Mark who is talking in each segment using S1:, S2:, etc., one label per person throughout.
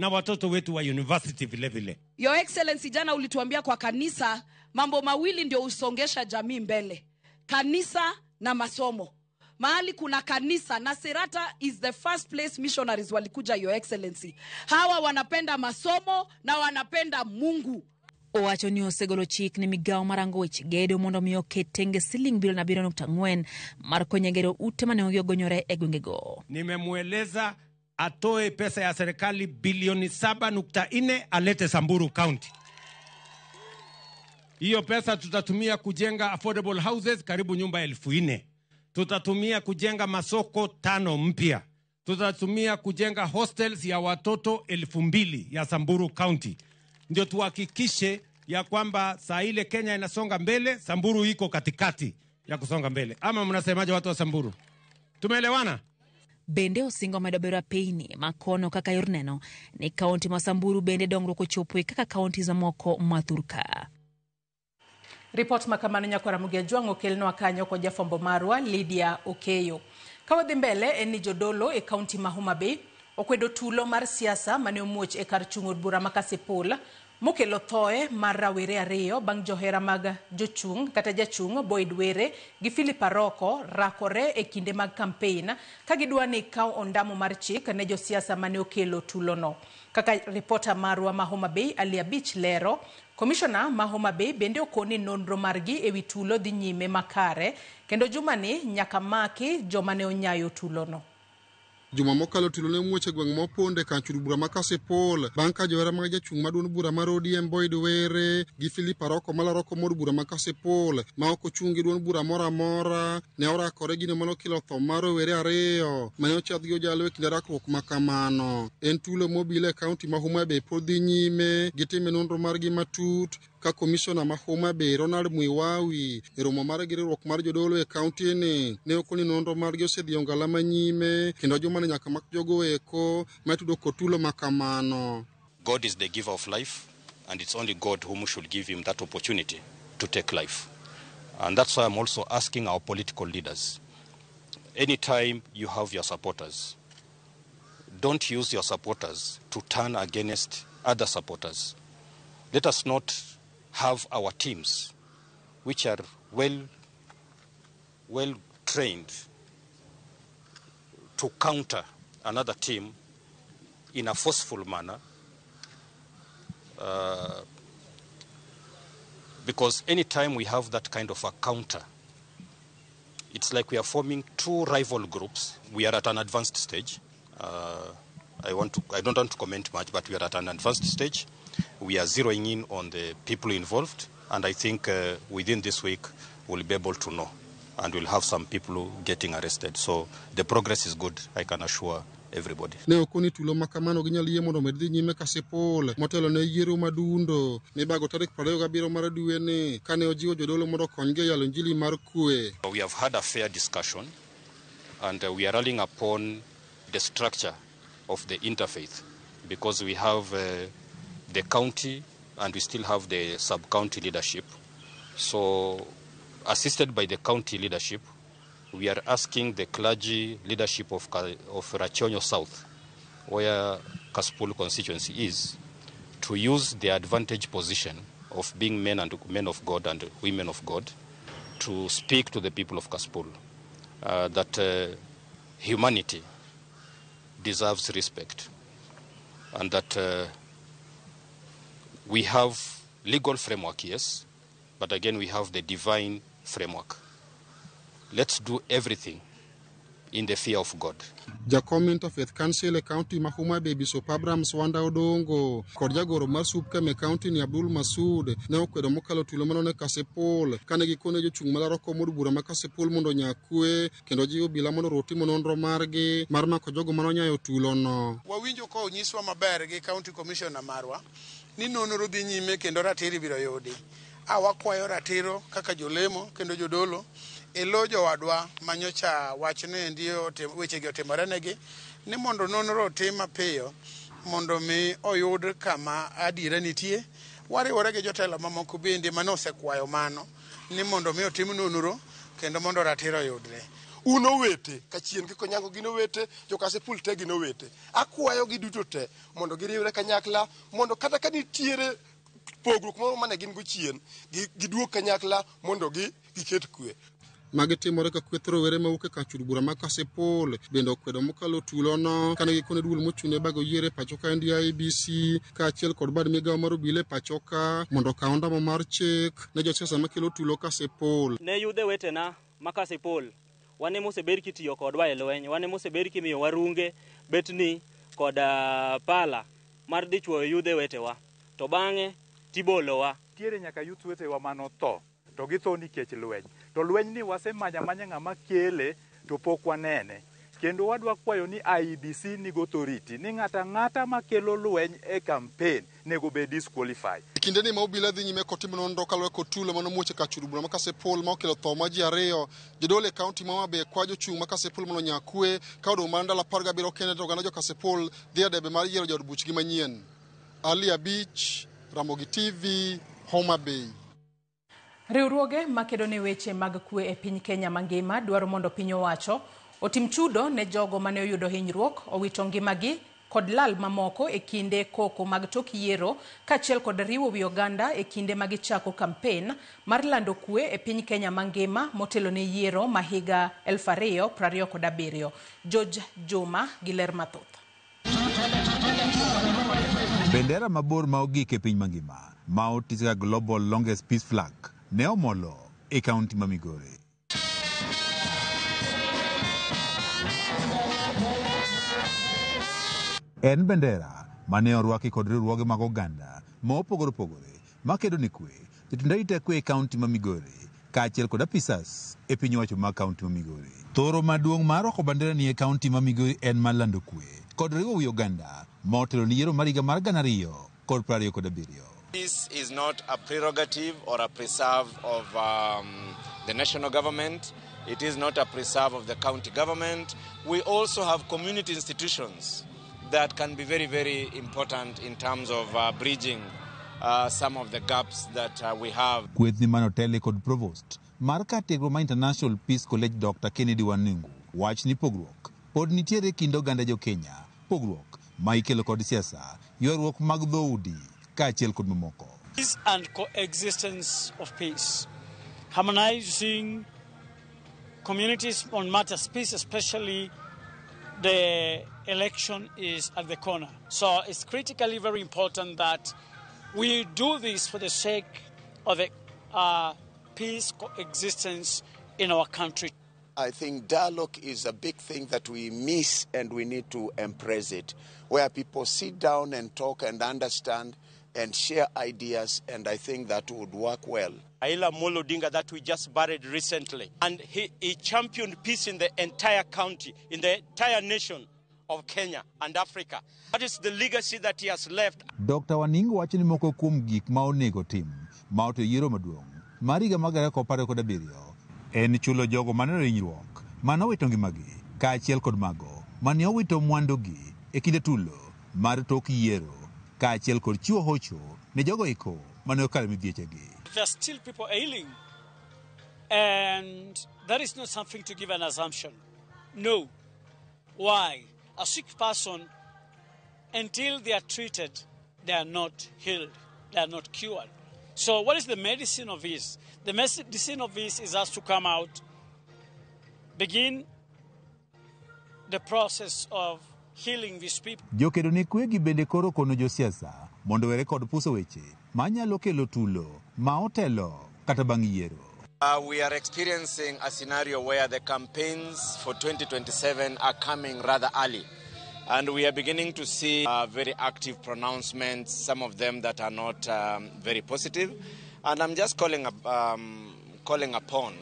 S1: na watoto wetu wa university vile vile.
S2: Your Excellency, jana ulituambia kwa kanisa mambo mawili ndio usongesha jamii mbele, kanisa na masomo. Mahali kuna kanisa, na Serata is the first place missionaries walikuja, Your Excellency. Hawa wanapenda masomo na wanapenda Mungu.
S3: Owacho ni osegolo chik ne migawo marango weche gedo mondo mi oket tenge siling bilion 7.4 mar konyo e gero ute ma nengogi ogonyore e gwengego.
S1: Nimemweleza atoe pesa ya serikali bilioni 7.4 alete Samburu County. Hiyo pesa tutatumia kujenga affordable houses karibu nyumba 4,000. Tutatumia kujenga masoko 5 mpya. Tutatumia kujenga hostels ya watoto 2,000 ya Samburu County. Ndio tuhakikishe ya kwamba saa ile Kenya inasonga mbele, Samburu iko katikati ya kusonga mbele. Ama mnasemaje watu wa Samburu? Tumeelewana?
S3: Bende osingo medo bero apeyni makono kaka yor neno ni kaunti ma Samburu bende dongruok ochopo kaka kaunti mamoko ma thurka.
S4: Ripot makamano nyakwara Ramogi Ajwang' okelnwa kanyo kod jafwambo marwa Lydia Okeyo. Ka wadhi mbele en ni jodolo e kaunti ma Homa Bay okwedo tulo mar siasa mane omuoch e kar chung' od bura ma Kasipul mokelo thoe mar rawere ariyo bang' johera mag jochung' kata jachung' Boyd Were gi Philip Aroko rakore e kinde mag kampein ka gidwa ni kaw ondamo mar chik ne josiasa mane okelo tulono. Kaka ripota marwa ma Homa Bay Ali Abich lero, komishona ma Homa Bay bende okoni nonro margi ewi tulo dhi nyime makare kendo jumani nyaka maki joma ne onyayo tulono.
S5: Juma mokalo tulo ne omuoch e gweng' moponde kar chung' bura ma Kasipul bang' ka johera mag jachung' ma duond bura mar ODM Boyd Were gi Philip Aroko malaro kom od bura ma Kasipul ma ok ochung' gi duond bura moro amora ne orakore gino manokelo tho mar rowere ariyo mane ochiadh gi ojalo e kinde rakruok ma kamano. En tulo mobile e kaunti ma Homa Bay pod dhi nyime gi timo nonro margi matut ka komishona ma Homa Bay Ronald Mwiwawi e romo mare gi riwruok mar jodolo e kaunti ni ne okoni nonro margi osedhi ongala manyime kendo juma ni nyaka mak jogo eko matudo kod tulo makamano.
S6: God is the giver of life, and it's only God whom should give him that opportunity to take life. And that's why I'm also asking our political leaders, anytime you have your supporters, don't use your supporters to turn against other supporters. Let us not have our teams, which are well trained to counter another team in a forceful manner, because anytime we have that kind of a counter, it's like we are forming two rival groups. We are at an advanced stage. I don't want to comment much, but we are at an advanced stage. We are zeroing in on the people involved, and I think within this week we'll be able to know, and we'll have some people getting arrested. So the progress is good, I can assure everybody.
S5: Ne okoni tulo makamano ginyal yie mondo omed dhi nyime Kasipul motelo ne yiero madundo mibago tarik 27 mar dweni kane ojiwo jodolo mondo okonygi e yalo injili mar kwe.
S6: We have had a fair discussion, and we are rallying upon the structure of the interfaith, because we have the county and we still have the sub-county leadership. So, assisted by the county leadership, we are asking the clergy leadership of Rachonyo South, where Kasipul constituency is, to use their advantage position of being men and men of God and women of God to speak to the people of Kasipul that humanity deserves respect, and that we have legal framework, yes, but again we have the divine framework. Let's do everything in the fear of God.
S5: Jakom Interfaith Council e kaunti ma Homa Bay Bishop Abraham Swanda Odongo kod jagoro mar Supkem e kaunti ni Abdul Masud ne okwedo mokalo tulo manone Kasipul kane gikone jochung' malaro kom od bura ma Kasipul mondo onya kwe kendo jiwo obila mondo oruw timo nonro margi mar mako jogo manonyayo tulono.
S7: Wawinjo ka onyiswa maber gi county commissioner marwa ni nonro dhi nyime kendo ratiro ibiro yudi. Wakwayo ratiro kaka jolemo kendo jodolo e lo jowadwa manyocha wachno endi wechegi otimore negi ni mondo nonro otim mapiyo mondo mi oyud kama adiera nitie. Wariwore gi jotelo mamoko bende mane osekwayo mano ni mondo mi otim nonro kendo mondo ratiro oyudre.
S8: Un owete, kachien gi Konyango gin owete, jo Kasipul te gin owete. Akwayogi duto te mondo giriwre kanyakla, mondo kata ka nitiere pogruok moro mane gin go chien, giduog kanyakla mondo giket kwe.
S5: Magi timore ka kweth rowere mawuok e kar od bura ma Kasipul bende okwedo mokalo tulono kane gikone duol mochung' ne bago yiero e pacho ka endi IEBC kaachiel kod bad migawo mar obila e pacho ka mondo okaw ondamo mar chik ne josiasa makelo tulo Kasipul.
S9: Ne yudhe wetena ma Kasipul, wan ema osebed kitiyo kodwa e lweny, wan ema osebed kimiyowa runge, betni kod pala mar dhi chuoyo yudhe wetewa. To bang'e tibolowa.
S10: Nitiere nyaka youth wetewa manotho to githo nikech lweny. To lweny ni wasemanyo amanya ng'ama kele to pok wanene. Kendo wadwa kwayo ni IEBC nigo authority ni ng'ata ang'ata makelo lweny e campaign nego bed disqualified.
S5: Kinde ni ma obila dhi nyime kod timo nonro kaluwore kod tulo manomuoch e kar od bura ma Kasipul ma okelo tho ma ji ariyo. Jodolo e kaunti ma Homa Bay kwa jochung' ma Kasipul mondo onya kwe ka odong' mana ndalo 17 kende to oganda jo Kasipul dhi e debe mar yiero jaod buchgi manyien. Ali Abich, Ramogi TV, Homa Bay.
S4: Riwruoge makedo ne weche mag kwe e piny Kenya mangima dwaro mondo piny owacho otim chudo ne jogo mane oyudo hinyruok, owito ngimagi kod lal mamoko e kinde koko mag tok yiero kaachiel kod riwo wi oganda e kinde ma gichako kampen mar lando kwe e piny Kenya mangima motelo ne yiero ma higa 2027. George Juma gi ler mathoth.
S11: Bendera mabor ma ogik e piny mangima ma otis kaka Global Longest Peace Flag ne omolo e kaunti ma Migori. En bendera mane orwaki kod riwruoge mag oganda ma opogore opogore makedo ne kwe, jotend arita kwe e kaunti ma Migori kaachiel kod apisas e piny owacho mag kaunti ma Migori. Thoro maduong' mar rwako bendera ni e kaunti ma Migori en mar lando kwe kod riwo wi oganda ma otelo ni yiero mar higa mar 2027.
S12: This is not a prerogative or a preserve of the national government. It is not a preserve of the county government. We also have community institutions that can be very, very important in terms of bridging some of the gaps that we have.
S11: Kwethni mane otele kod provost mar kar tiegruok mar International Peace College Dr. Kennedy Waningu wach ni pogruok pod nitiere e kind oganda jo Kenya, pogruok ma ikelo kod siasa, ywaruok mag dhoudi kaachiel kod mamoko.
S13: Peace and coexistence of peace, harmonizing communities on matters peace, especially the election is at the corner. So it's critically very important that we do this for the sake of a peace coexistence in our country.
S14: I think dialogue is a big thing that we miss and we need to embrace it, where people sit down and talk and understand and share ideas, and I think that would work well.
S15: Raila Amolo Odinga that we just buried recently, and he championed peace in the entire county, in the entire nation of Kenya and Africa. That is the legacy that he has left.
S11: Dr. Waningu wacho ni moko kuom gik ma onego tim ma otiyo yiero maduong' mar higa mar 2027 en chulo jogo mane oyudo hinyruok mane owito ngimagi kaachiel kod mago mane owito mwandugi e kinde tulo mar tok yiero kaachiel kod chiwo hocho ne jogo eko mane okalo midhiechegi.
S13: There are still people ailing, and that is not something to give an assumption. No. Why? A sick person, until they are treated, they are not healed, they are not cured. So what is the medicine of this? The medicine of this is us to come out, begin the process of healing these people.
S11: Jokedo ne kwegi bende koro kono josiasa mondo were kod puso weche manyalo kelo tulo ma otelo kata bang' yiero.
S12: We are experiencing a scenario where the campaigns for 2027 are coming rather early. And we are beginning to see very active pronouncements, some of them that are not very positive. And I'm just calling upon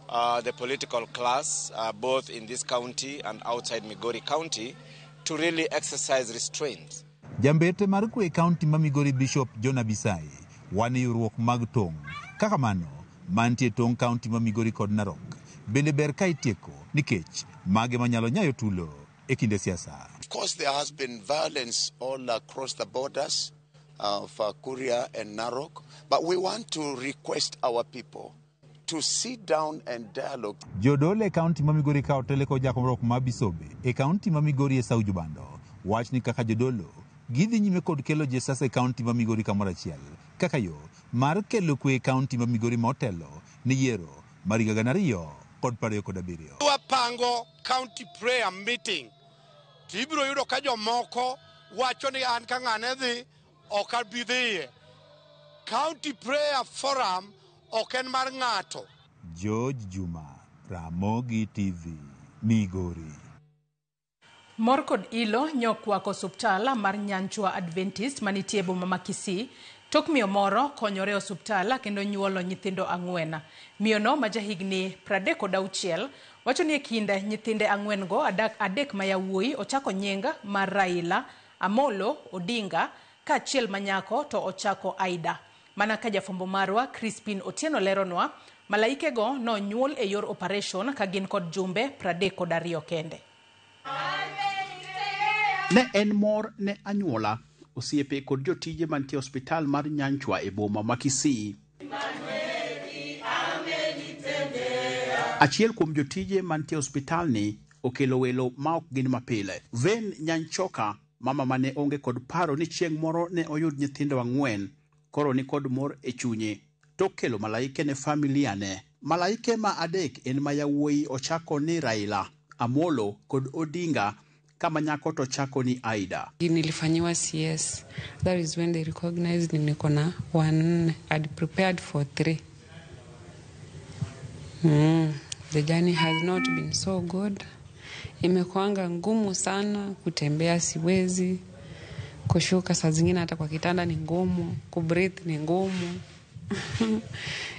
S12: the political class, both in this county and outside Migori County, to really exercise restraint.
S11: Jambete mar kwe county ma Migori Bishop John Abisai wane ywaruok mag tong' kaka mano mantie tong' county ma Migori kod Narok bende ber ka itieko nikech mage manyalo nyayo tulo e kinde siasa.
S14: Of course, there has been violence all across the borders of Kuria and Narok, but we want to request our people to sit down and dialogue.
S11: Jodolo e kaunti ma Migori ka otele kod jakom ma Bisobe e kaunti ma Migori Esau Jubando wach ni kaka jodolo gidhi nyime kod kelo josiasa e kaunti ma Migori kamoro achiel kaka yo mar kelo kwe e kaunti ma Migori ma otelo ni yiero mar higa 2027.
S16: Wapango county prayer meeting to ibiro yudo ka jomoko wacho ni an ka ng'ane dhi ok abi dhiye. County prayer forum ok en mar ng'ato.
S11: George Juma, Ramogi TV, Migori.
S4: Mor kod ilo nyokwako osuptal mar Nyanchwa Adventist manitie e boma ma Kisii tok miyo moro konyore e osuptal kendo nyuolo nyithindo 4. Miyono ma jahigni 36 wacho ni e kind nyithinde 4 go adek ma yawuoyi ochako nying mar Raila, Amolo Odinga kaachiel ma nyako to ochako Aida. Mana ka jafwambo marwa Crispin Otieno leronwa, malaikego nonyuol e yor operation ka gin kod jumbe 32 kende.
S17: Ne en mor ne anyuola, osiepe kod jotije mantie osiptal mar Nyanchwa e boma ma Kisii. Achiel kuom jotije mantie osiptal ni okelo welo ma ok gin mapile. Ven Nyanchoka, mama mane onge kod paro ni chieng' moro ne oyud nyithindo 4, koro ni kod mor e chunye tok kelo malaike ne familia ne. Malaike ma adek en ma yawuoyi ochako ni Raila, Amolo kod Odinga, kama nyako to chako ni Aida.
S18: Nilifanyiwa CS. That is when they recognized niko na 1. I'd prepared for 3. The journey has not been so good. Imekuanga ngumu sana, kutembea siwezi, kushuka saa zingine hata kwa kitanda ni ngumu, kubreathe ni ngumu.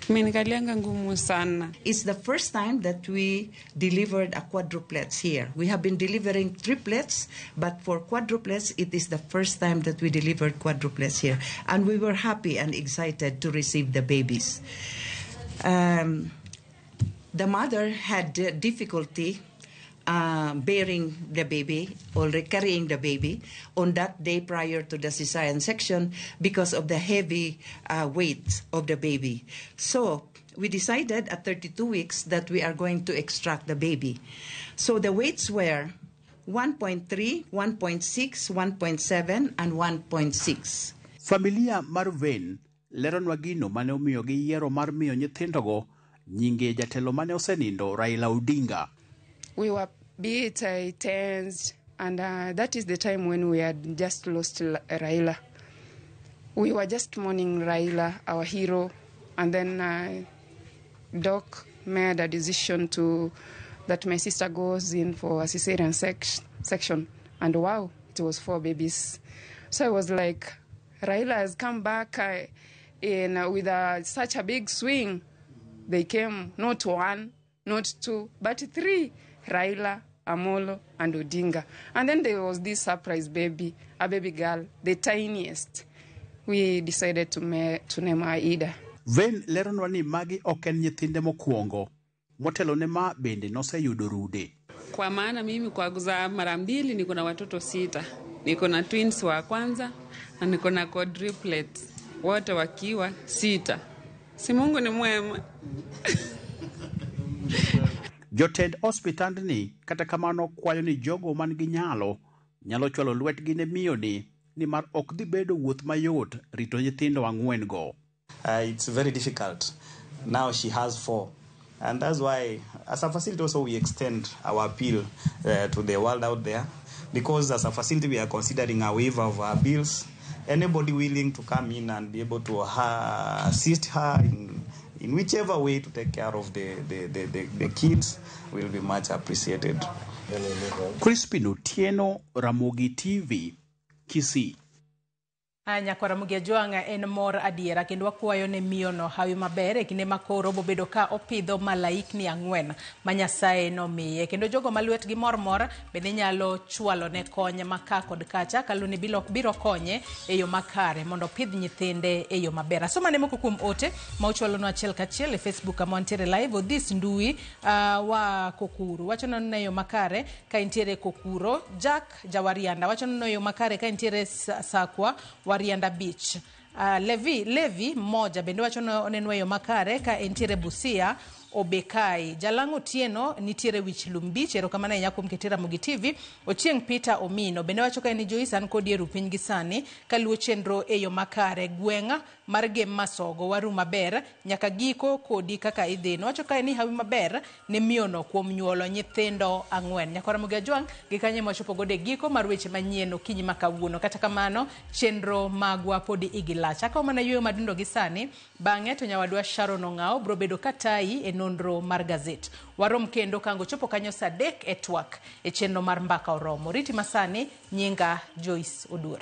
S18: Imenikalianga ngumu sana.
S19: It's the first time that we delivered a quadruplets here. We have been delivering triplets, but for quadruplets, it is the first time that we delivered quadruplets here. And we were happy and excited to receive the babies. The mother had difficulty bearing the baby or carrying the baby on that day prior to the cesarean section because of the heavy weight of the baby. So we decided at 32 weeks that we are going to extract the baby. So the weights were 1.3, 1.6, 1.7, and 1.6.
S17: Familia mar Ven leronwa gino mane omiyo giyiero mar miyo nyithindogo nyinge jatelo mane osenindo Raila Odinga.
S18: We were bit tensed, and that is the time when we had just lost Raila. We were just mourning Raila, our hero, and then Doc made a decision to that my sister goes in for a cesarean section, and wow, it was 4 babies. So I was like, Raila has come back with such a big swing. They came not 1, not 2, but 3. Raila, Amolo, and Odinga. And then there was this surprise baby, a baby girl, the tiniest. We decided to name her Ida.
S17: Ven leronwa ni magi ok en nyithinde mokwongo. Motelo ne ma bende noseyudo rude.
S18: Kwa maana mimi kwa kuzaa mara 2 niko na watoto 6. Niko na twins wa kwanza na niko na quadruplets, wote wakiwa 6. Si Mungu ni mwema.
S17: Jotend osiptandni kata kamano kwayo ni jogo man gi nyalo nyalo chwalo lwetgi ne miyo ni mar ok dhi bedo wuoth mayot rito nyithindo 4 go.
S20: It's very difficult. Now she has 4. And that's why as a facility also we extend our appeal to the world out there, because as a facility we are considering a waiver of our bills. Anybody willing to come in and be able to assist her in whichever way to take care of the kids will be much appreciated.
S17: Crispin Otieno, Ramogi TV, Kisii.
S4: Nyakwara Ramogi en mor adiera kendo wakwayo ne miyono hawi maber e kinde ma koro bobedo ka opidho malaikni 4 ma Nyasaye nomiye, kendo jogo ma lwetgi mor bende nyalo chwalo ne kony ma ka kod kacha kaluni biro konye e yo makare mondo opidh nyithinde e yo maber. Asoma ne moko kuom ote ma uchwalonwa achiel kachiel e Facebook kama wantiere live. Odhis Ndui wa Kokuru wacho ni yo makare ka intiere Kokuro. Jack Jawarianda wacho ni yo makare ka intiere Sakwa Rianda Beach. Levi mmoja bende wacho ni oneno e yo makare ka entiere Busia Obekai. Jalang' Otieno nitiere Wich Lum Beach, erokamano ahinya kuom kete Ramogi TV. Ochieng' Peter Omino bende wacho ka en Joyce an kodi e ru piny gi sani kaluwo chenro e yo makare. Gweng'a mar Gem Masogo waru maber nyaka giko kodi kaka idhi. Nowacho ka en ni hawi maber ne miyono kuom nyuolo nyithindo 4. Nyakwa Ramogi Ajwang' gi kanyo ema wachopo godo e giko mar weche manyien okinyi ma kawuono. Kata kamano chenro magwa podi igi lach. Akawo mana yueyo madundo gi sani, bang'e to nyawadwa Sharon Ong'ao biro bedo katayi e nonro mar gazet. Warom kendo kango chopo kanyo saa 3 e twak e chenro mar Mbaka Oromo. Riti masani, nyinga Joyce Oduor.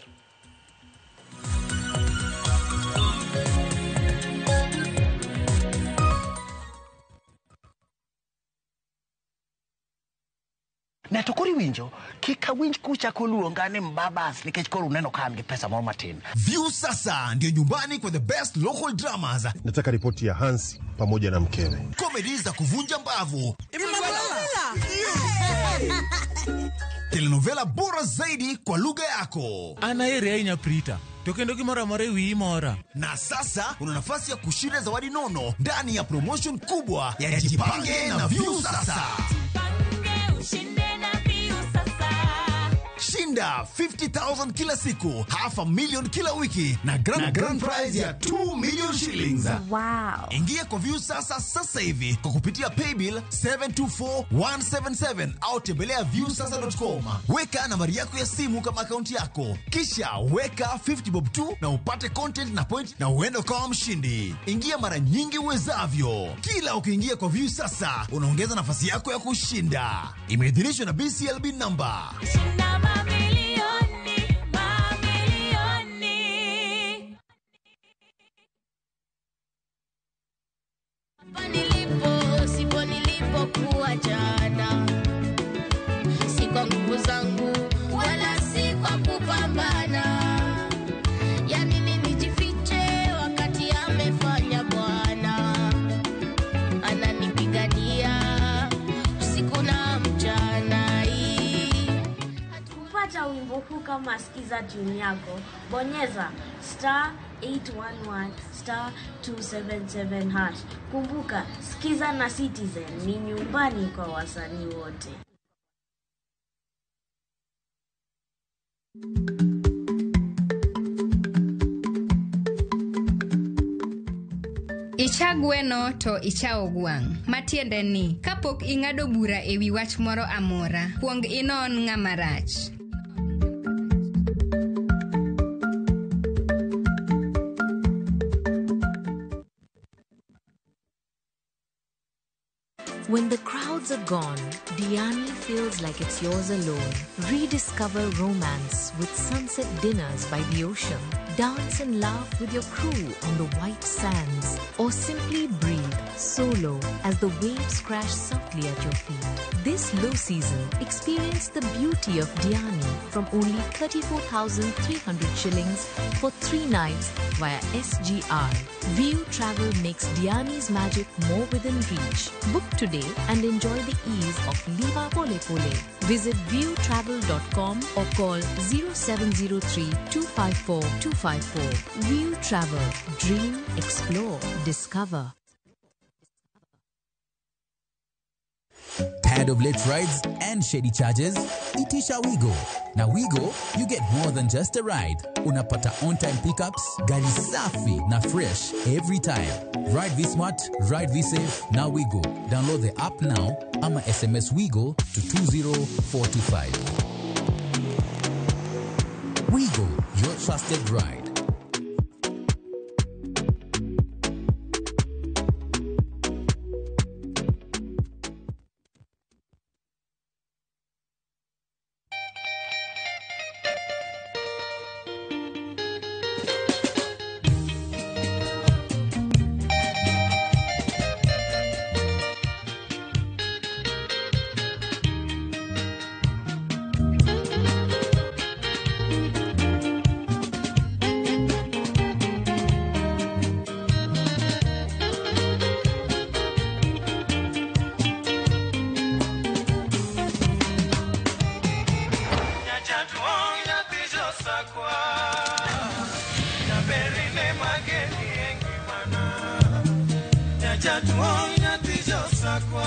S21: Ne to koro iwinjo, kik awinj kuchako luonga ni mbabas nikech koro uneno ka an gi pesa moro matin.
S22: View sasa ndio nyumbani kwa the best local dramas.
S8: Nataka ripoti ya Hansi pamoja na mkewe.
S22: Comedy za kuvunja mbavu. Telenovela bora zaidi kwa lugha yako.
S23: Anaeri ahinya Prita. To kendo gimoro amora e wiyi mora.
S22: Na sasa una nafasi ya kushinda zawadi nono ndani ya promotion kubwa ya Jipange na View Sasa. Shinda 50,000 kila siku, 500,000 kila wiki na grand prize ya 2 million shillings.
S24: Wow.
S22: Ingia kwa View Sasa sasa hivi kwa kupitia paybill 724177 au tembelea viewsasa.com. Weka nambari yako ya simu kama akaunti yako, kisha weka 50 bob tu na upate content na point na uende ukawa mshindi. Ingia mara nyingi uwezavyo. Kila ukiingia kwa View Sasa unaongeza nafasi yako ya kushinda. Imeidhinishwa na BCLB number.
S25: Nilipo, sipo nilipokuwa jana, si kwa nguvu zangu wala si kwa kupambana. Ya nini nijifiche wakati amefanya Bwana, ananipigania usiku na mchana.
S26: Kupata wimbo huu kama sikiza tune yako, bonyeza star 811 star 277 hash. Kumbuka, sikiza na Citizen ni nyumbani kwa wasanii wote.
S27: Icha gweno to ichawo gwang'. Matiende ni, kapok ing'ado bura ewi wach moro amora, kuong inon ng'ama rach.
S28: When the crowds are gone, Diani feels like it's yours alone. Rediscover romance with sunset dinners by the ocean. Dance and laugh with your crew on the white sands. Or simply breathe solo as the waves crash softly at your feet. This low season, experience the beauty of Diani from only 34,300 shillings for 3 nights via SGR. View Travel makes Diani's magic more within reach. Book today and enjoy the ease of Liva Pole Pole. Visit viewtravel.com or call 0703 254 254. View Travel. Dream, explore, discover.
S29: Tired of late rides and shady charges? Itisha Wigo. Na Wigo, you get more than just a ride. Unapata on-time pickups, gari safi na fresh every time. Ride V-Smart, ride V-Safe, na Wigo. Download the app now ama SMS Wigo to 20425. Wigo, your trusted ride.
S1: Jaduong' nyathi josakwa.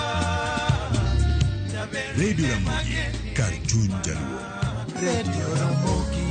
S1: Jaber
S2: Radio Ramogi, kar chuny Jaluo.
S1: Radio Ramogi.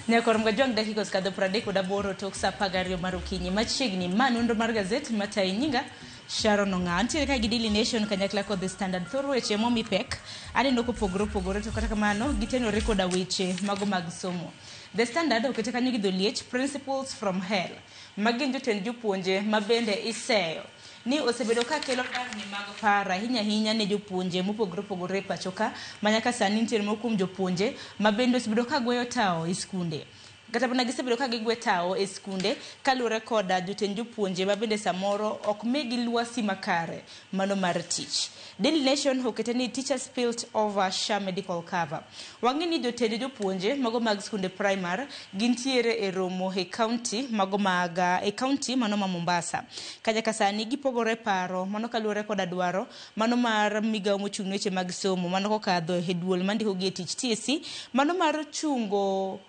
S3: Nyakor Mgajwang' dakika osekadho 38 tok sa 12 mar okinyi. Machiegni ma nonro mar gazet matayi nyinga Sharon Ong'a. Antiere ka gi Daily Nation kanyakla kod The Standard. Thor weche momi pek aneno kopogore opogore to kata kamano gitenore koda weche mago mag somo. The Standard okete kanyo gi dholiech Principles from Hell. Magi gin jotend jopuonje ma bende iseyo ni osebedo ka kelo dangni mag paro ahinya ahinya ne jopuonje mopogore opogore e pacho ka ma nyaka sani nitiere moko kuom jopuonje ma bende osebedo ka gweyo tawo e skunde. Kata mana gisebedo ka gigwe tawo e skunde kaluwore koda jotend jopuonje ma bende samoro ok migi lwasi makare mano mar tich. Daily Nation okete ni teachers spilt over SHA medical cover. Wang'e ni jotend jopuonje mago mag skunde primar gintiere e romo e county mago mag e county mano ma Mombasa. Ka nyaka sani gipogore paro mano kaluwore koda dwaro mano mar migawo mochung' ne weche mag somo mano kokadho e duol mandiko gi e tich TSC mano mar chungo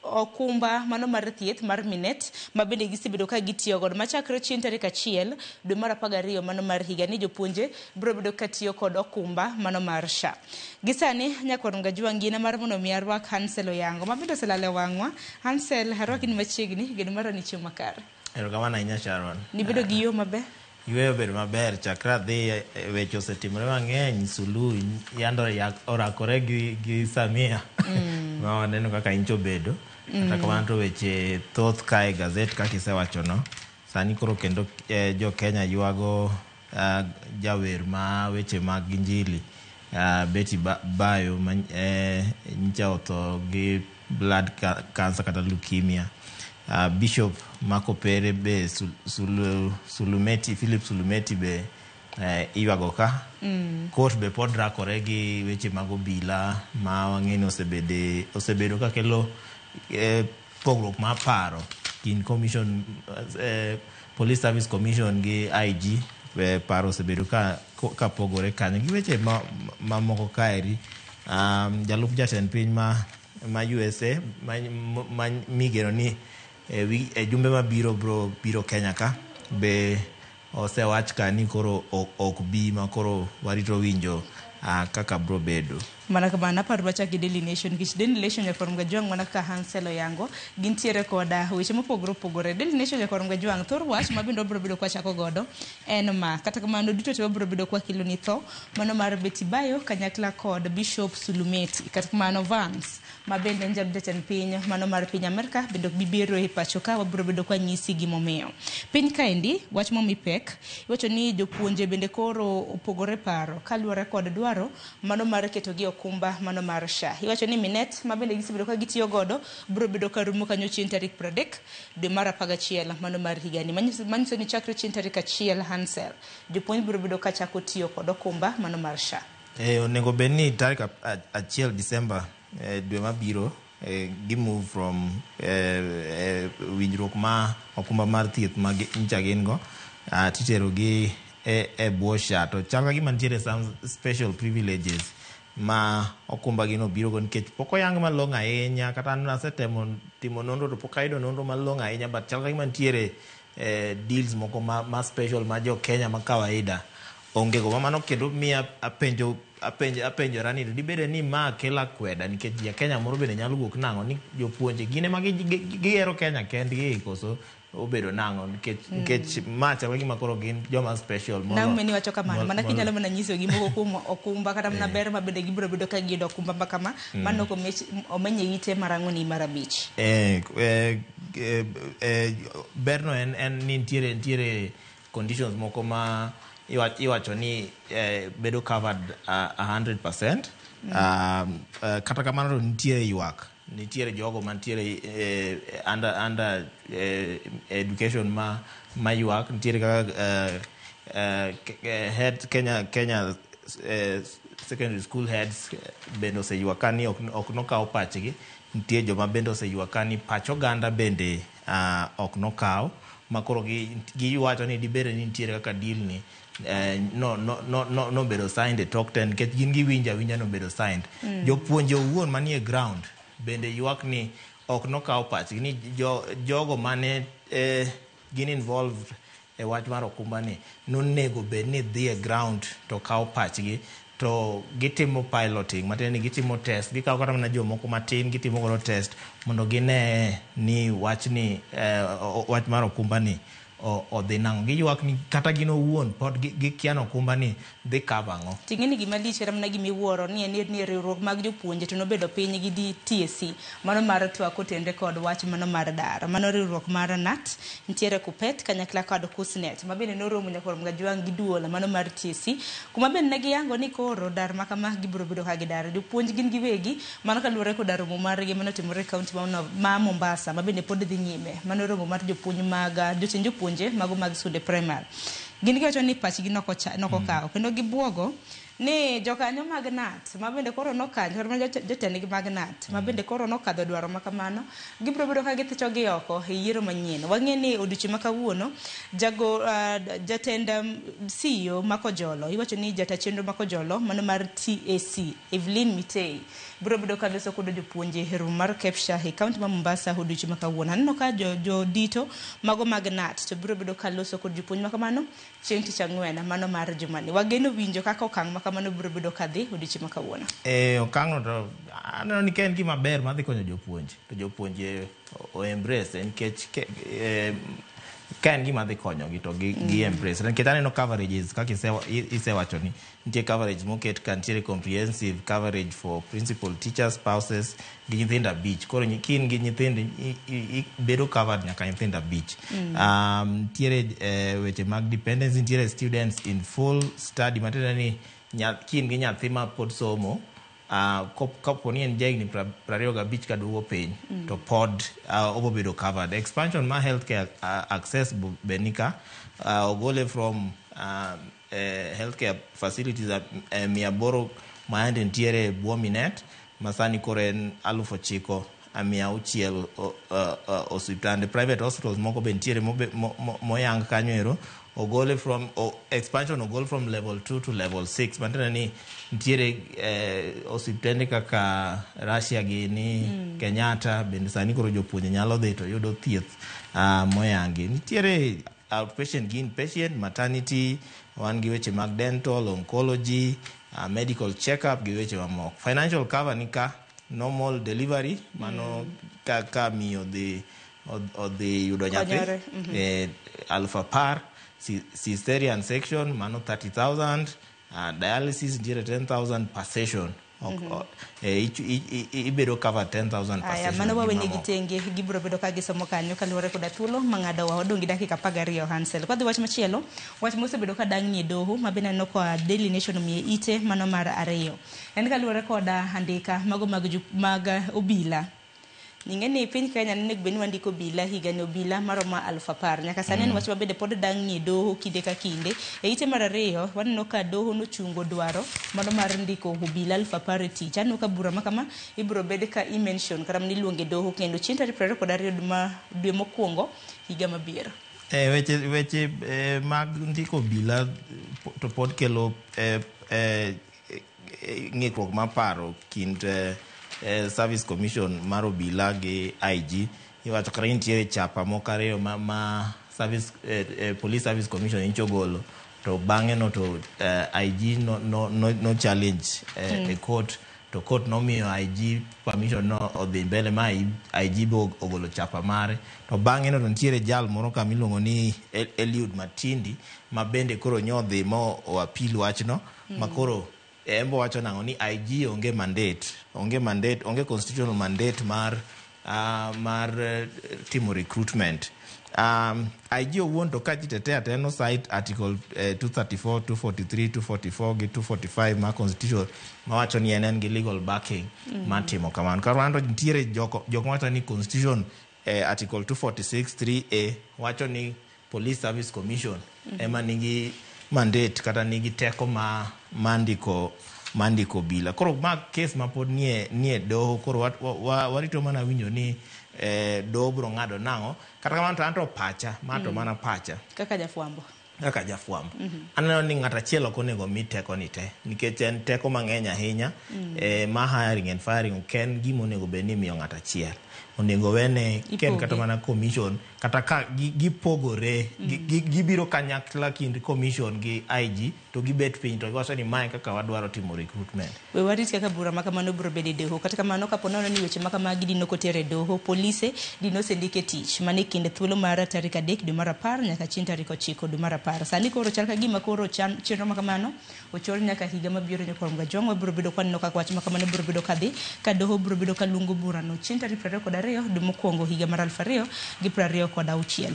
S3: okumba mano mar thieth mar Minet ma bende gisebedo ka gitiyo godo machakre chieng' tarik 1 dwe mar 12 mano mar higa ni jopuonje biro bedo ka tiyo kod okumba mano mar SHA. Gi sani nyakwar Mgajwang' gina mar mondo mi arwak Hansel Oyango ma bende oselalo e wang'wa. Hansel, arwaki ni machiegni, geno mara ni chiemo makare.
S5: Erokamano ahinya Sharon.
S3: Nibedo gi yo maber?
S5: Yueyo obedo maber chakre adhi weche osetimore mang'eny. Suluhu yando orakore gi Samia. Ma waneno kaka inch obedo. Kata kamano to weche thoth ka e gazet kaka isewachono. Sani koro kendo jo Kenya ywago jawer ma weche mag injili Betty Bayo ma nyicha otho gi blood cancer kata leukemia. Bishop Makopere be Sulumeti, Philip Sulumeti be iywago ka. Court be pod rakore gi weche mag obila ma wang'e ni osebedo ka kelo pogruok mar paro kind commission, Police Service Commission gi IG. Paro osebedo ka pogore kanyo gi weche mamoko kaeri. Jalup jatend piny ma USA ma migeno ni e jumbe mabiro bro biro Kenya ka be osewach ka ni koro ok bi ma koro warito winjo kaka bro bedo.
S3: Mana kamano aparo wachak gi Daily Nation nikech Daily Nation nyakwar Mgajwang' mana kaka Hansel Oyango gintiere koda weche mopogore opogore. Daily Nation nyakwar Mgajwang' thor wach ma bende wabiro bedo kwachako godo en ma kata kamano duto te wabiro bedo kwakelo ni tho mano mar Betty Bayo kanyakla kod Bishop Sulumeti. Kata kamano Vance ma bende en jalup jatend piny mano mar piny Amerka bende ok bi biro e pacho ka wabiro bedo kwanyisi gimomiyo. Piny kaendi wach momi pek iwacho ni jopuonje bende koro opogore paro kaluwore kod dwaro mano mar keto gi okumba mano mar SHA. Iwacho ni Minet ma bende gisebedo ka gitiyo godo biro bedo ka rumo kanyo chieng' tarik 30 dwe mar 11 mano mar higani. Manyiso ni chakre chieng' tarik 1 Hansel jopuonj biro bedo ka chako tiyo kod okumba mano mar SHA.
S5: Onego bed ni tarik 1 Disemba dwe mabiro gi move from winjruok ma okumba mar thieth ma nyicha gin go titero gi e bwo SHA. To chal ka gima nitiere some special privileges ma okumba gino biro go nikech pok oyang malong'o ahinya kata an asetemo timo nonro to pok ayudo nonro malong'o ahinya but chal ka gima nitiere deals moko ma special ma jo Kenya ma kawaida onge go. Mano kendo miya apenjora ni dibede ni ma kelo akweda nikech ja Kenya moro bende nyalo wuok nang'o ni jopuonje gin ema gihero Kenya kendgi koso obedo nang'o nikech ma chal ka gima koro gin joma special molo.
S3: Nang' ni wacho kamano mana kinyalo mana nyiso gi moko kuom okumba kata mana ber ma bende gibiro bedo ka giyudo okumba ma kama mano ok omenye ite mar ang'wen gi mar abich.
S5: Berno en ni nitiere conditions moko ma iwacho ni bedo covered 100%. Kata kamano to nitiere ywak, nitiere jogo mantiere under education ma ywak, nitiere kaka head Kenya secondary school heads bende oseywak ka ni ok nokaw pachgi. Nitie joma bende oseywak ka ni pach oganda bende ok nokaw, makoro giwacho ni dibed ni nitiere kaka deal ni nobedo signed e tok ten, nikech gin giwinjo awinja nobedo signed. Jopuonje owuon manie ground bende ywak ni ok nokaw pachgi, ni jogo mane gin involved e wach mar okumba ni nonego bed ni dhi e ground to kawo pachgi, to gitimo piloting, matiende ni gitimo test, gikawo kata mana jomoko matin gitimo godo test mondo gine ni wachni, wach mar okumba ni odhi nang'o. Giywak ni kata gin owuon pod gikia ni okumba ni dhi cover ang'o.
S3: Ting'e ni gima lich kata mana gimiwuoro ni en ni riwruok mag jopuonje to nobedo piny gi TSC mano mar twak kotenre kod wach mano mar dar. Mano riwruok mar KNUT, nitiere KUPPET kanyakla kod KUSNET ma bende noromo nyaka Ramogi gi duol mano mar TSC, kuma bende ne giyango ni koro dar ma kama gibiro bedo ka gidar. Jopuonj gin giwegi mano kaluwore koda romo margi manotimore e kaunti ma Mombasa ma bende pod dhi nyime. Mano romo mar jopuonj mag jotend jopuonje mago mag skunde primary. Gin giwacho ni pachgi nokokawo kendo gibuogo ni jokanyo mag KNUT ma bende koro nokanyo kata mana jotendgi mag KNUT ma bende koro nokadho dwaro ma kamano gibiro bedo ka githicho gi oko e yiero manyien. Wang'e ni odiochieng' ma kawuono jago jatend CEO ma Kojolo, iwacho ni jata chenro ma Kojolo mano mar TAC Evelyn Mitei biro bedo ka loso kod jopuonje e romo mar KEPSHA e kaunti ma Mombasa odiochieng' ma kawuono. Aneno ka jodito mago mag KNUT to biro bedo ka loso kod jopuonj ma kamano chieng' tich ang'wen mano mar jumani. Wageno winjo kaka okang' ma kamano biro bedo ka dhi odiochieng' ma kawuono.
S5: Okang'no to aneno ni ka en gima ber madhi konyo jopuonje to jopuonje o embrace, nikech ka en gima dhi konyogi to gi embrace, nikech aneno coverages kaka isewacho ni nitie coverage moket ka, nitiere comprehensive coverage for principal, teachers, spouses gi nyithindo 5. Koro ka in gi nyithindo bedo covered nyaka nyithindo 5. Nitiere weche mag dependency, nitiere students in full study, matiende ni ka in gi nyathi ma pod somo, kapo ni en jahigni 25 kaduogo piny, to pod obo bedo covered. Expansion mar healthcare access be nika, ogole from healthcare facilities 800 mayande nitiere e bwo Minet, masani koro en 9600 osiptande. Private hospitals moko be nitiere moyang kanyo ero. Ogole from expansion ogol from level 2 to level 6, matiende ni nitiere osiptende kaka Russia gini, Kenyatta bende sani koro jopuonje nyalo dhi to yudo thieth moyangi. Nitiere outpatient gi inpatient, maternity, wan gi weche mag dental, oncology, medical check-up gi weche mamoko. Financial cover ni ka, normal delivery mano ka miyo odhi yudo nyathi,
S3: Konyore,
S5: 10,000, cesarean section mano 30,000, dialysis nitiere 10,000 per session. Ibedo cover 10,000 per
S3: Aya,
S5: session
S3: mano
S5: gi
S3: wawenegi
S5: mamoko.
S3: tenge gibiro bedo ka gisomo kanyo kaluwore koda thuolo mang'ado wa odong' gi dakika 12. Hansel kwadhi wach machielo, wach mosebedo ka dang'ni e doho ma bende aneno ka Daily Nation omiye ite mano mar ariyo en kaluwore koda andika mago mag obila. Ing'e ni piny Kenya nonego bed ni wandiko obila higani obila maromo 10,000. Nyaka sani en wach ma bende pod dang'ni e doho kinde ka kinde. E ite mar ariyo waneno ka doho nochungo dwaro mano mar ndiko obila 10,000 e tich. Aneno ka bura ma kama ibiro bed ka i-mention kata mana iluongo e doho kendo chieng' tarik 22 dwe mokwongo higa mabiro.
S5: Weche mag ndiko obila to pod kelo ng'ikruok mar paro kind Service Commission mar obila gi IG. Iwacho kata ni nitiere chapa moko ariyo ma Police Service Commission nyocha ogolo, to bang'e no to IG no challenge e court, to court nomiyo IG permission no odhi mbele ma IG be ogolo chapa mare. To bang'e no to nitiere jal moro kama iluongo ni Eliud Matindi ma bende koro nyodhi mo o appeal wachno, ma koro en bo wacho nang'o ni IG onge mandate, onge mandate, onge constitutional mandate mar timo recruitment. IG owuon to ka ji tetea to en cite article 234, 243, 244 gi 245 mar constitution mawacho ni en gi legal backing mar timo kamano. Kar to nitiere jok mawacho ni constitution article 246 3A wacho ni Police Service Commission ema nigi mandate kata nigi teko ma ndiko mar ndiko obila. Koro ma kes ma pod nie doho, koro warito mana winjo ni doho biro ng'ado nang'o. Kata kamano to anto pacha, ma to mana pacha.
S3: Kaka jafwambo.
S5: Kaka jafwambo. Aneno ni ng'ato achiel ok onego mi teko ni te, nikech en teko mang'eny ahinya. Ma hiring and firing ok en gima onego bed ni imiyo ng'ato achiel. Onego wene ken kata mana commission, kata ka gipogore, gibiro kanyakla kind commission gi IG to gibet piny to giwacho ni mae kaka wadwaro timo recruitment.
S3: We warit kaka bura ma kamano biro bedo e doho. Kata kamano kapo nono ni weche ma kamagi dino koter e doho, polise dino osendike tich mane kinde thuolo mar tarik 3 dwe mar 10 nyaka chieng' tarik 9 dwe mar 10. Sani koro chal ka gima koro chenro ma kamano ochor nyaka higa mabiro. Nyakwar Mgajwang' wabiro bedo kwaneno kaka wach ma kamano biro bedo kadhi ka doho biro bedo kaluongo burano chieng' tarik 22 dwe mokwongo higa mar 2026.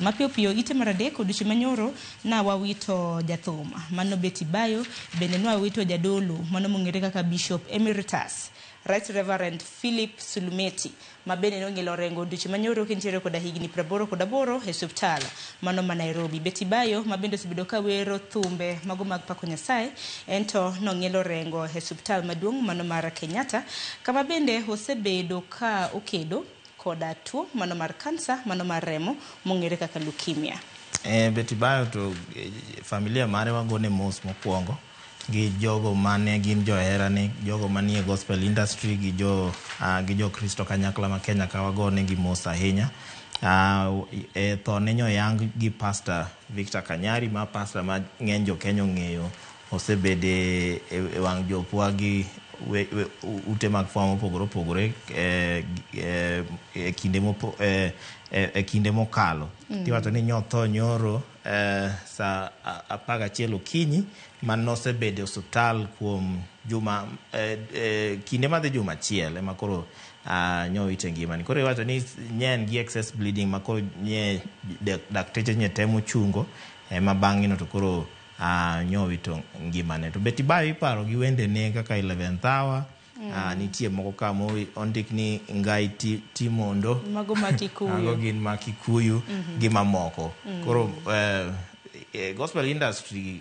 S3: Mapiyo piyo ite mar 3 odiochieng' manyoro na wawito jathum mano Betty Bayo, bende nwawito jadolo mano mong'ere kaka Bishop Emeritus Right Reverend Philip Sulumeti ma bende nong'ilo rengo odiochieng' manyoro kintiere koda higni 88 e osiptal mano ma Nairobi. Betty Bayo ma bende osebedo ka wero thumbe mago mag pako Nyasaye, ento nong'ilo rengo e osiptal maduong' mano mar Kenyatta, kama bende osebedo ka okedo koda tuo mano mar kansa mano mar remo mong'ere kaka leukemia.
S5: Betty Bayo to familia mare wagone mos mokwongo gi jogo mane gin joherane, jogo manie gospel industry gi jo Kristo kanyakla ma Kenya ka wagone gi mos ahinya. Tho ne nyoyang gi Pastor Victor Kanyari, ma pastor ma ng'eny jo Kenya ong'eyo, osebede e wang' jopwa gi ute mag fwambo mopogore opogore e kinde mokalo. Tiwacho ni nyotho nyoro saa 11 okinyi, man nosebedo e osiptal kuom juma kinde madhi juma achiel ema koro nyowite ngimani. Koro iwacho ni nye en gi excess bleeding ma koro nye dakteche nye temo chungo ema bang'e no to koro nyowito ngimane. To Betty Bayo iparo gi wendene kaka 11th hour. Nitie moko ka mondik ni Ngai Timondo,
S3: mago ma Kikuyu,
S5: mago gin ma Kikuyu gi mamoko. Koro gospel industry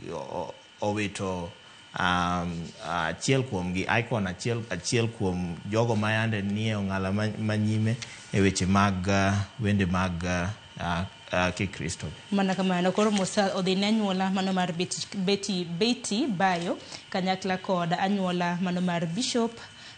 S5: owito achiel kuom gi icon, achiel kuom jogo ma yande nie ong'ala manyime e weche mag wende mag Kikristo.
S3: Mana kamano koro Musa odhi ne anyuola mano mar Betty Bayo kanyakla kod anyuola mano mar Bishop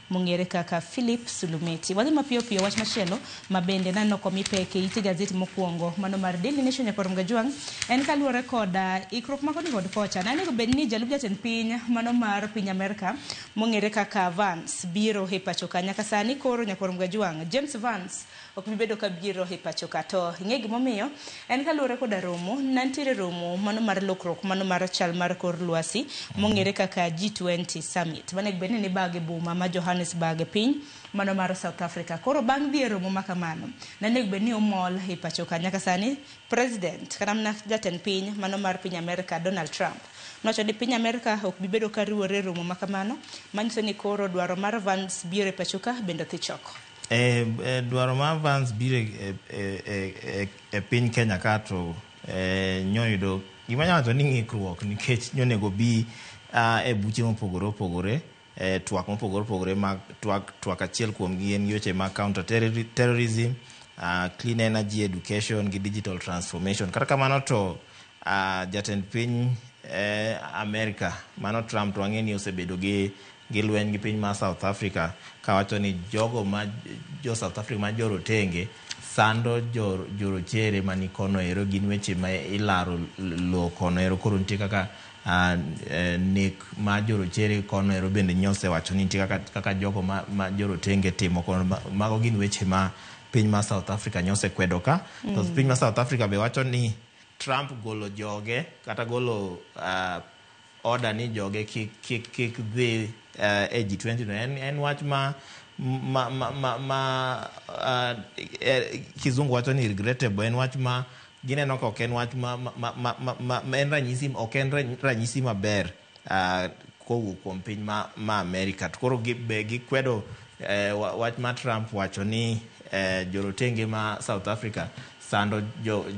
S3: mong'ere kaka Philip Sulumeti. Wadhi mapiyo piyo wach machielo ma bende naneno komi pek e ite gazeti mokwongo mano mar Daily Nation nyakwar Mgajwang' en kaluwore kod ikruok ma koni kod kocha. Nanego bed ni jalup jatend piny mano mar piny Amerka mong'ere kaka Vance biro e pacho ka. Nyaka sani koro nyakwar Mgajwang' James Vance ok bi bedo ka biro e pacho ka. To ing'e gimomiyo? En kaluwore koda romo, nantiere romo mano mar lokruok mano mar chal mar kor lwasi mong'ere kaka G20 Summit. Manego bed ni nibage boma ma Johannesburg e piny mano mar South Africa. Koro bang' dhi e romo ma kamano, nanego bed ni omol e pacho ka. Nyaka sani president kata mana jatend piny mano mar piny Amerka Donald Trump nowacho ni piny Amerka ok bi bedo ka riwore e romo ma kamano, manyiso ni koro dwaro mar Vance biro e pacho ka bende dhi choko.
S5: Dwaro mar Vance biro e piny Kenya ka to nyoyudo gima anyalo wacho ni ng'ikruok, nikech nyonego bi e buche mopogore opogore, twak mopogore opogore mag twak achiel kuom gi en weche mag counter terrorism, clean energy, education gi digital transformation. Kata kamano to jatend piny Amerika mano Trump to wang'e ni osebedo gi lweny gi piny mar South Africa, kawacho ni jogo ma jo South Africa ma jorotenge sando jorochere mani kono ero, gin weche ma ilaro lo kono ero. Koro nitie kaka nek ma jorochere kono ero bende nyosewacho ni nitie kaka jogo ma jorotenge timo kono. Mago gin weche ma piny mar South Africa nyosekwedo ka. To piny mar South Africa be wacho ni Trump golo joge kata golo order ni joge kik dhi e G20 no. En wach ma kizungu wacho ni regrettable. En wach ma gineno ka ok en wach ma en ranyisi, ok en ranyisi maber kowuok kuom piny ma Amerika. To koro be gikwedo wach ma Trump wacho ni jorotenge ma South Africa sando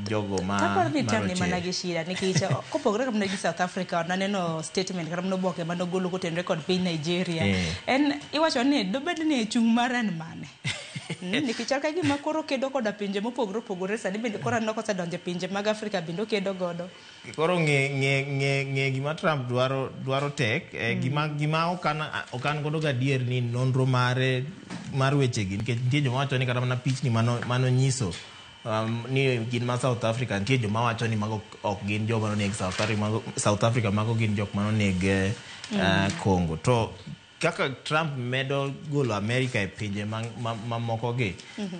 S5: jogo ma
S3: Kaparo ni Trump ni mana
S5: marochere.
S3: gi shida nikech kopogore kamano gi South Africa, naneno statement kata mana oboke manogolo kotenore kod piny Nigeria. En iwacho ni dobed ni chung' mare en mane? Nikech chal ka gima koro kedo koda pinje mopogore opogore, sani bende koro aneno kosedonjo e pinje mag Afrika bende okedo godo.
S5: Koro ng'e gima Trump dwaro tek. Gima okan godo gadier ni nonro mare mar wechegi, nikech nitie joma wacho ni kata mana pichni manonyiso ni gin ma South Africa, nitie joma wacho ni mago ok gin joma noneg South Africa, mago, South Africa mago gin jok manoneg Congo. To kaka Trump medo golo Amerika e pinje mamoko gi,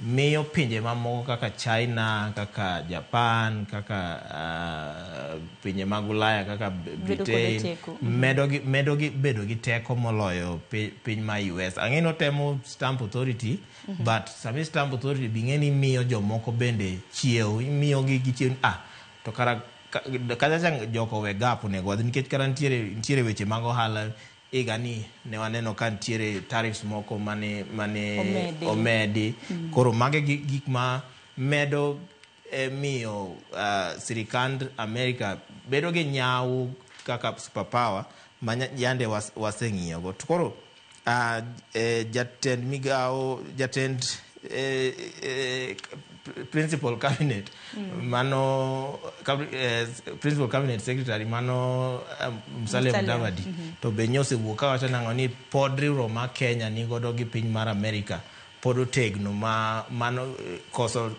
S5: miyo pinje mamoko kaka China, kaka Japan, kaka pinje mag Ulaya kaka
S3: Bedo kod
S5: Britain
S3: teko.
S5: Medo gi bedo gi teko moloyo piny ma US. Ang'e ni otemo stamp authority, but sami stamp authority bing'e ni miyo jomoko bende chiew, imiyo gi gichiew ni, to kara kacha cha joko we gap onego wadhi, nikech kara nitiere weche mag ohala higa ni ne waneno ka nitiere tariffs moko mane
S3: Omedi.
S5: omedi. Koro mage gik ma medo miyo sirikand Amerika bedo gi nyawo kaka superpower ma yande waseng'iyogo. To koro jatend migawo, jatend principal cabinet mano principal cabinet secretary mano Musalia
S3: Musalia.
S5: Mudavadi to be nyosewuok kawacho nang'o ni pod riwruok ma Kenya nigodo gi piny mar Amerika pod otegno ma mano koso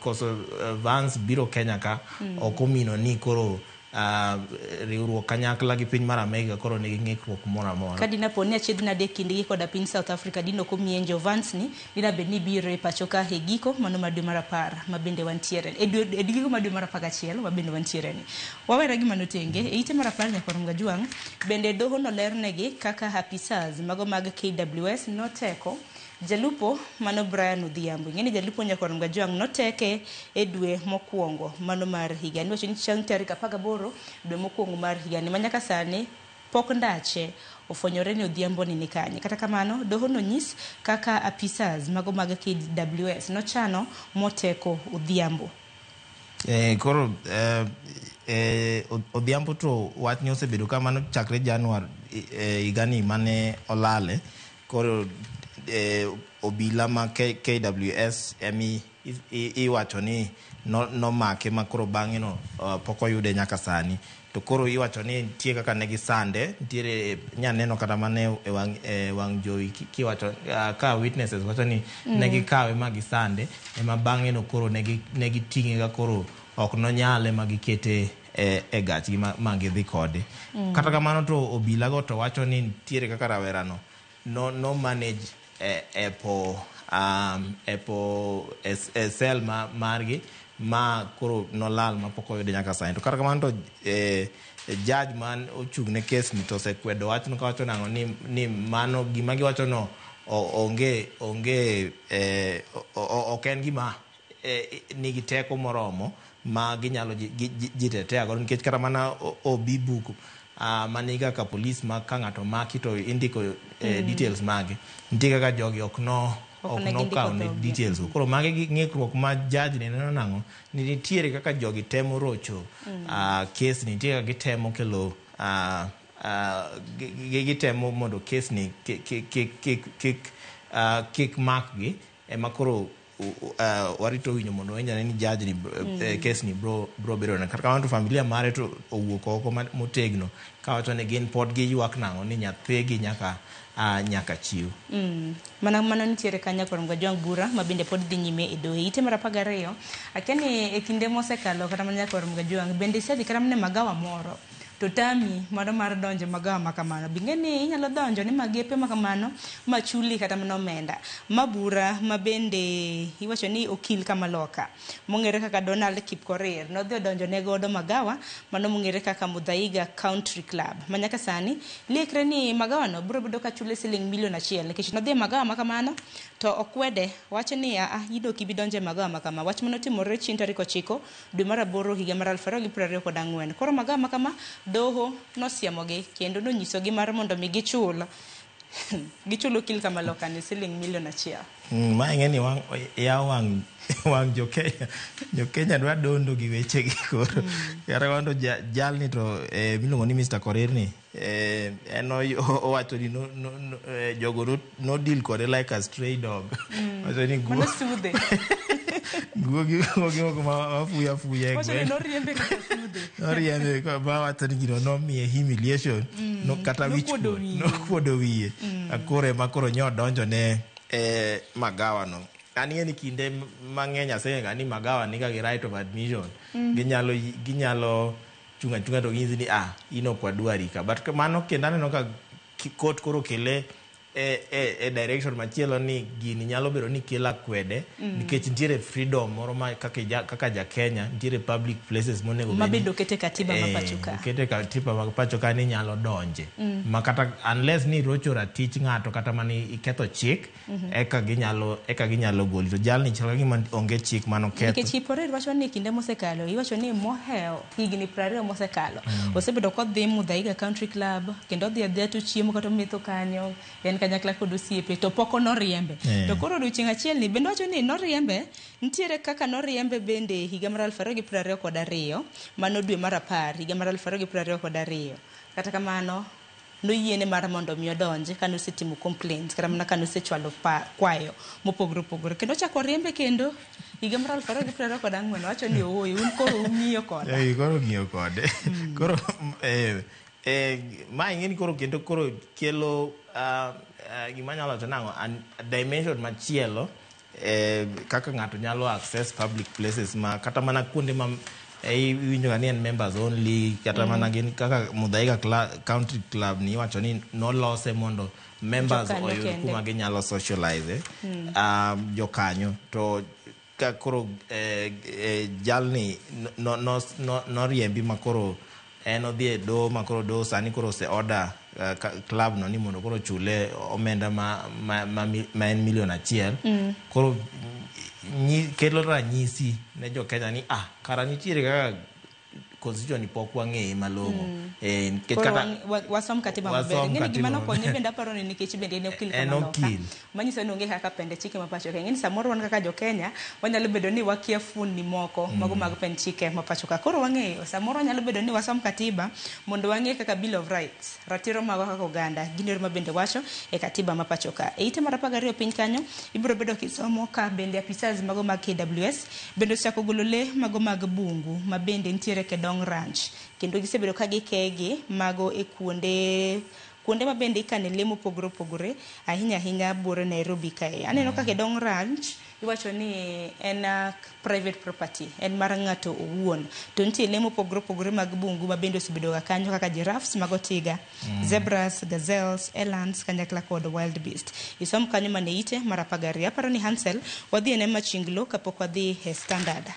S5: Vance biro Kenya ka ok omino ni koro riwruok kanyakla gi piny mar Amerika koro nigi ng'ikruok moro amora.
S3: Ka dina po ni achiedh nade e kindgi koda piny South Africa dino komienjo Vance ni dina bed ni biro e pacho ka e giko mano mar dwe mar 10 ma bende wantiere e giko mar dwe mar 11 ma bende wantiere ni. Wawere gi mano tenge e ite mar 10 nyaka Romga Jwang' bende doho nolernegi kaka apisas mago mag KWS noteko jalupo mano Brian Odhiambo. Ing'e ni jalupo nyaka Romga Jwang' noteke e dwe mokwongo mano mar higa. Niwacho ni chieng' tarik 18 dwe mokwongo mar higani ma nyaka sani pok ndache ofwenyore ni Odhiambo ni kanye. Kata kamano, doho nonyis kaka apisas mago mag KWS nochano moteko Odhiambo.
S5: Koro Odhiambo to wachni osebedo kamano chakre Januar higani mane olale. Koro obila ma KWS emi iwacho ni nomake ma koro bang'e no pok oyude nyaka sani. To koro iwacho ni nitie kaka ne gisande, nitiere nyaneno kata mana e wang' jowi kiwacho ka witnesses wacho ni ne gikawe ma gisande, ema bang'e no koro ne giting'e ka koro ok nonyale ma gikete e gachgi ma gidhi kode. Kata kamano to obila go to wacho ni nitiere kaka rawerano no manage epo e cell margi ma koro nolal ma pok oyude nyaka sani. To kata kamano to judge man ochung' ne kes ni to osekwedo wachno kawacho nang'o ni mano gima giwacho no onge ok en gima nigi teko moromo ma ginyalo jitetea godo, nikech kata mana OB book mani kaka police ma ka ng'ato maki to indiko details mage, nitie kaka jogi ok no kawo ne details go. Koro magi ng'ikruok ma judge ni neno nang'o ni nitiere kaka jogi temo rocho case ni, nitie kaka gitemo kelo gitemo mondo case ni kik makgi, ema koro warito winjo mondo winjane ni judge ni case ni bro bedo na. Kata kamano to familia mare to owuok oko motegno kawacho ni gin pod giywak nang'o ni nyathigi nyaka chiw.
S3: Mano nitiere kanyo kod Mgajwang' bura ma bende pod dhi nyime e doho. Ite mar 12 akia ni e kinde mosekalo kata mana nyaka Mgajwang' bende isedhi kata mana e magawa moro to tami mano mar donjo magawa ma kamano. Bing'e ni inyalo donjo ni magepe ma kamano machuli kata mana omenda. Ma bura ma bende iwacho ni okil kamaloka mong'ere kaka Donald Kipkorir nodhi odonjo ne godo magawa mano mong'ere kaka Muthaiga Country Club. Ma nyaka sani liekre ni magawa no biro bedo ka chule siling milion 1 nikech nodhi e magawa ma kamano to okwede wacho ni in ok ibi donjo e magawa ma kama. Wach manotimore chieng' tarik 9 dwe mar 8 higa mar 2024. Koro magawa ma kama doho nosiemogi kendo nonyisogi mar mondo mi gichul Gichulo okil kamaloka ni siling milion 1.
S5: Ma ing'e ni wang' yawo wang' wang' jo Kenya. Jo Kenya dwa dondo gi weche gi koro. Kata kamano to jalni to miluongo ni Mr. Korir ni en owacho ni jogo no deal kode like a stray dog. Wacho ni
S3: Mano sudhe.
S5: Guogi moko ma fuyo afuya e gweng'.
S3: Noriembe kaka sudhe.
S5: Noriembe ma wacho ni gino nomiye humiliation. No kata wich
S3: Nokuodo wiye.
S5: Nokuodo wiye. Koro ema koro nyo donjo ne magawa no. An ing'e ni kinde mang'eny aseng'eyo ni magawa niga gi right of admission. Ginyalo chung' achung'a to ginyisi ni in ok wadwari ka. But mano kendo aneno ka court koro kele e direction machielo ni gini nyalo bedo ni kelo akwede nikech nitiere freedom moro ma kaka ja Kenya nitiere public places monego
S3: Ma bende okete katiba ma pacho ka.
S5: Okete katiba ma pacho ka ni nyalo donje. Ma kata unless ni irocho ratich ng'ato kata mana iketho chik eka ginyalo goli. To jalni chal ka gima onge chik manoketho.
S3: Nikech Kipkorir wacho ni kinde mosekalo, iwacho ni mohewo higni 20 mosekalo. Osebedo kodhi Muthaiga Country Club kendo odhi adhiya to chiemo kata ometho kanyo en kanyakla kod osiepe to pok noriembe. To koro odiochieng' achiel ni bende wacho ni noriembe, nitiere kaka noriembe bende higa mar 2022, mano dwe mar 10 higa mar 2022. Kata kamano noyiene mar mondo mi odonj kane osetimo complaints kata mana kane osechwalo kwayo mopogore opogore. Kendo ochako oriembe kendo higa mar 2024 wacho ni ooyo un koro ung'iyo koda.
S5: Koro ung'iyo kode. Koro ma ing'e ni koro kendo koro kelo gima anyalo wacho nang'o dimension machielo kaka ng'ato nyalo access public places ma kata mana kuonde ma iwinjo ga ni en members only kata mana gin kaka Muthaiga Country Club ni iwacho ni nolose mondo members oyud kuma ginyalo socialize jokanyo to ka koro jalni noriembi ma koro en odhi e doho ma koro doho sani koro ose order club no ni mondo koro chule omenda ma en milion 1. Koro kelo ranyisi ne jo Kenya ni kara nitiere kaka constitution pok wang'eye malong'o. Nikech kata
S3: wasom katiba maber. Ng'eni gima nokonye bende aparo ni nikech bende en okil kamano. Manyiso ni onge kaka pende chike ma pacho ka. Ng'eni samoro wan kaka jo Kenya wanyalo bedo ni wakia fundi moko mago mag pend chike ma pacho ka. Koro wang'eyo samoro wanyalo bedo ni wasom katiba mondo wang'e kaka Bill of Rights, ratiro magwa kaka oganda gin yore ma bende wacho e katiba ma pacho ka. E ite mar 12 piny kanyo ibiro bedo kisomo ka bende apisas mago mag KWS bende osechako golo le mago mag bungu ma bende nitiere Kedong Ranch kendo gisebedo ka gikegi mago e kuonde ma bende ikane le mopogore opogore ahinya ahinya buore Nairobi kae. Aneno ka Kedong Ranch iwacho ni en private property, en mar ng'ato owuon. To nitie le mopogore opogore mag bungu ma bende osebedo ga kanyo kaka giraffes mago tiga, zebras, gazelles, elands kanyakla kod wild beast. Isom kanyo mane ite mar 12. Aparo ni Hansel wadhi ene Machinglo kapok wadhi e Standard.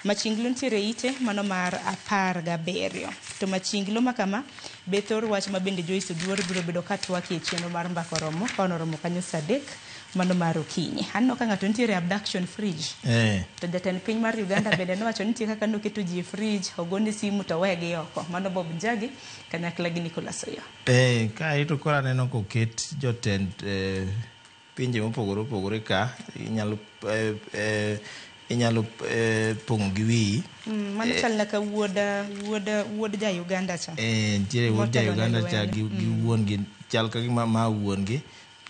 S3: Machinglo nitiere ite mano mar 17. To Machinglo makama be thor wach ma bende Joyce Oduor biro bedo ka twak e chenro mar mbaka oromo ka onoromo kanyo saa 3 mano mar okinyi. Aneno ka ng'ato nitiere abduction fridge. To jatend piny mar Uganda bende nowacho ni nitie kaka noketo ji e fridge, ogone simu to wegi oko. Mano Bob Njagi kanyakla gi Nicholas Oyo.
S5: Kae to koro aneno koket jotend pinje mopogore opogore ka inyalo pong'o gi wiyi.
S3: Mano chal na ka wuod ja Uganda cha.
S5: Nitiere wuod ja Uganda cha gi wuon gi chal ka gima ma wuon gi.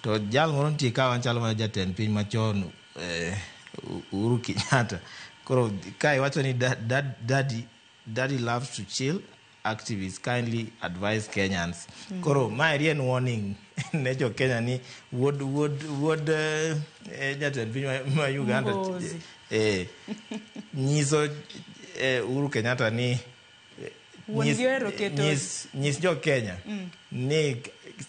S5: To jal moro nitie ka wachalo mana jatend piny machon Uhuru Kenyatta. Koro ka iwacho ni daddy loves to chill, activists kindly advise Kenyans. Koro ma en warning ne jo Kenya ni wuod jatend piny ma Uganda nyiso Uhuru Kenyatta ni nyis jo Kenya ni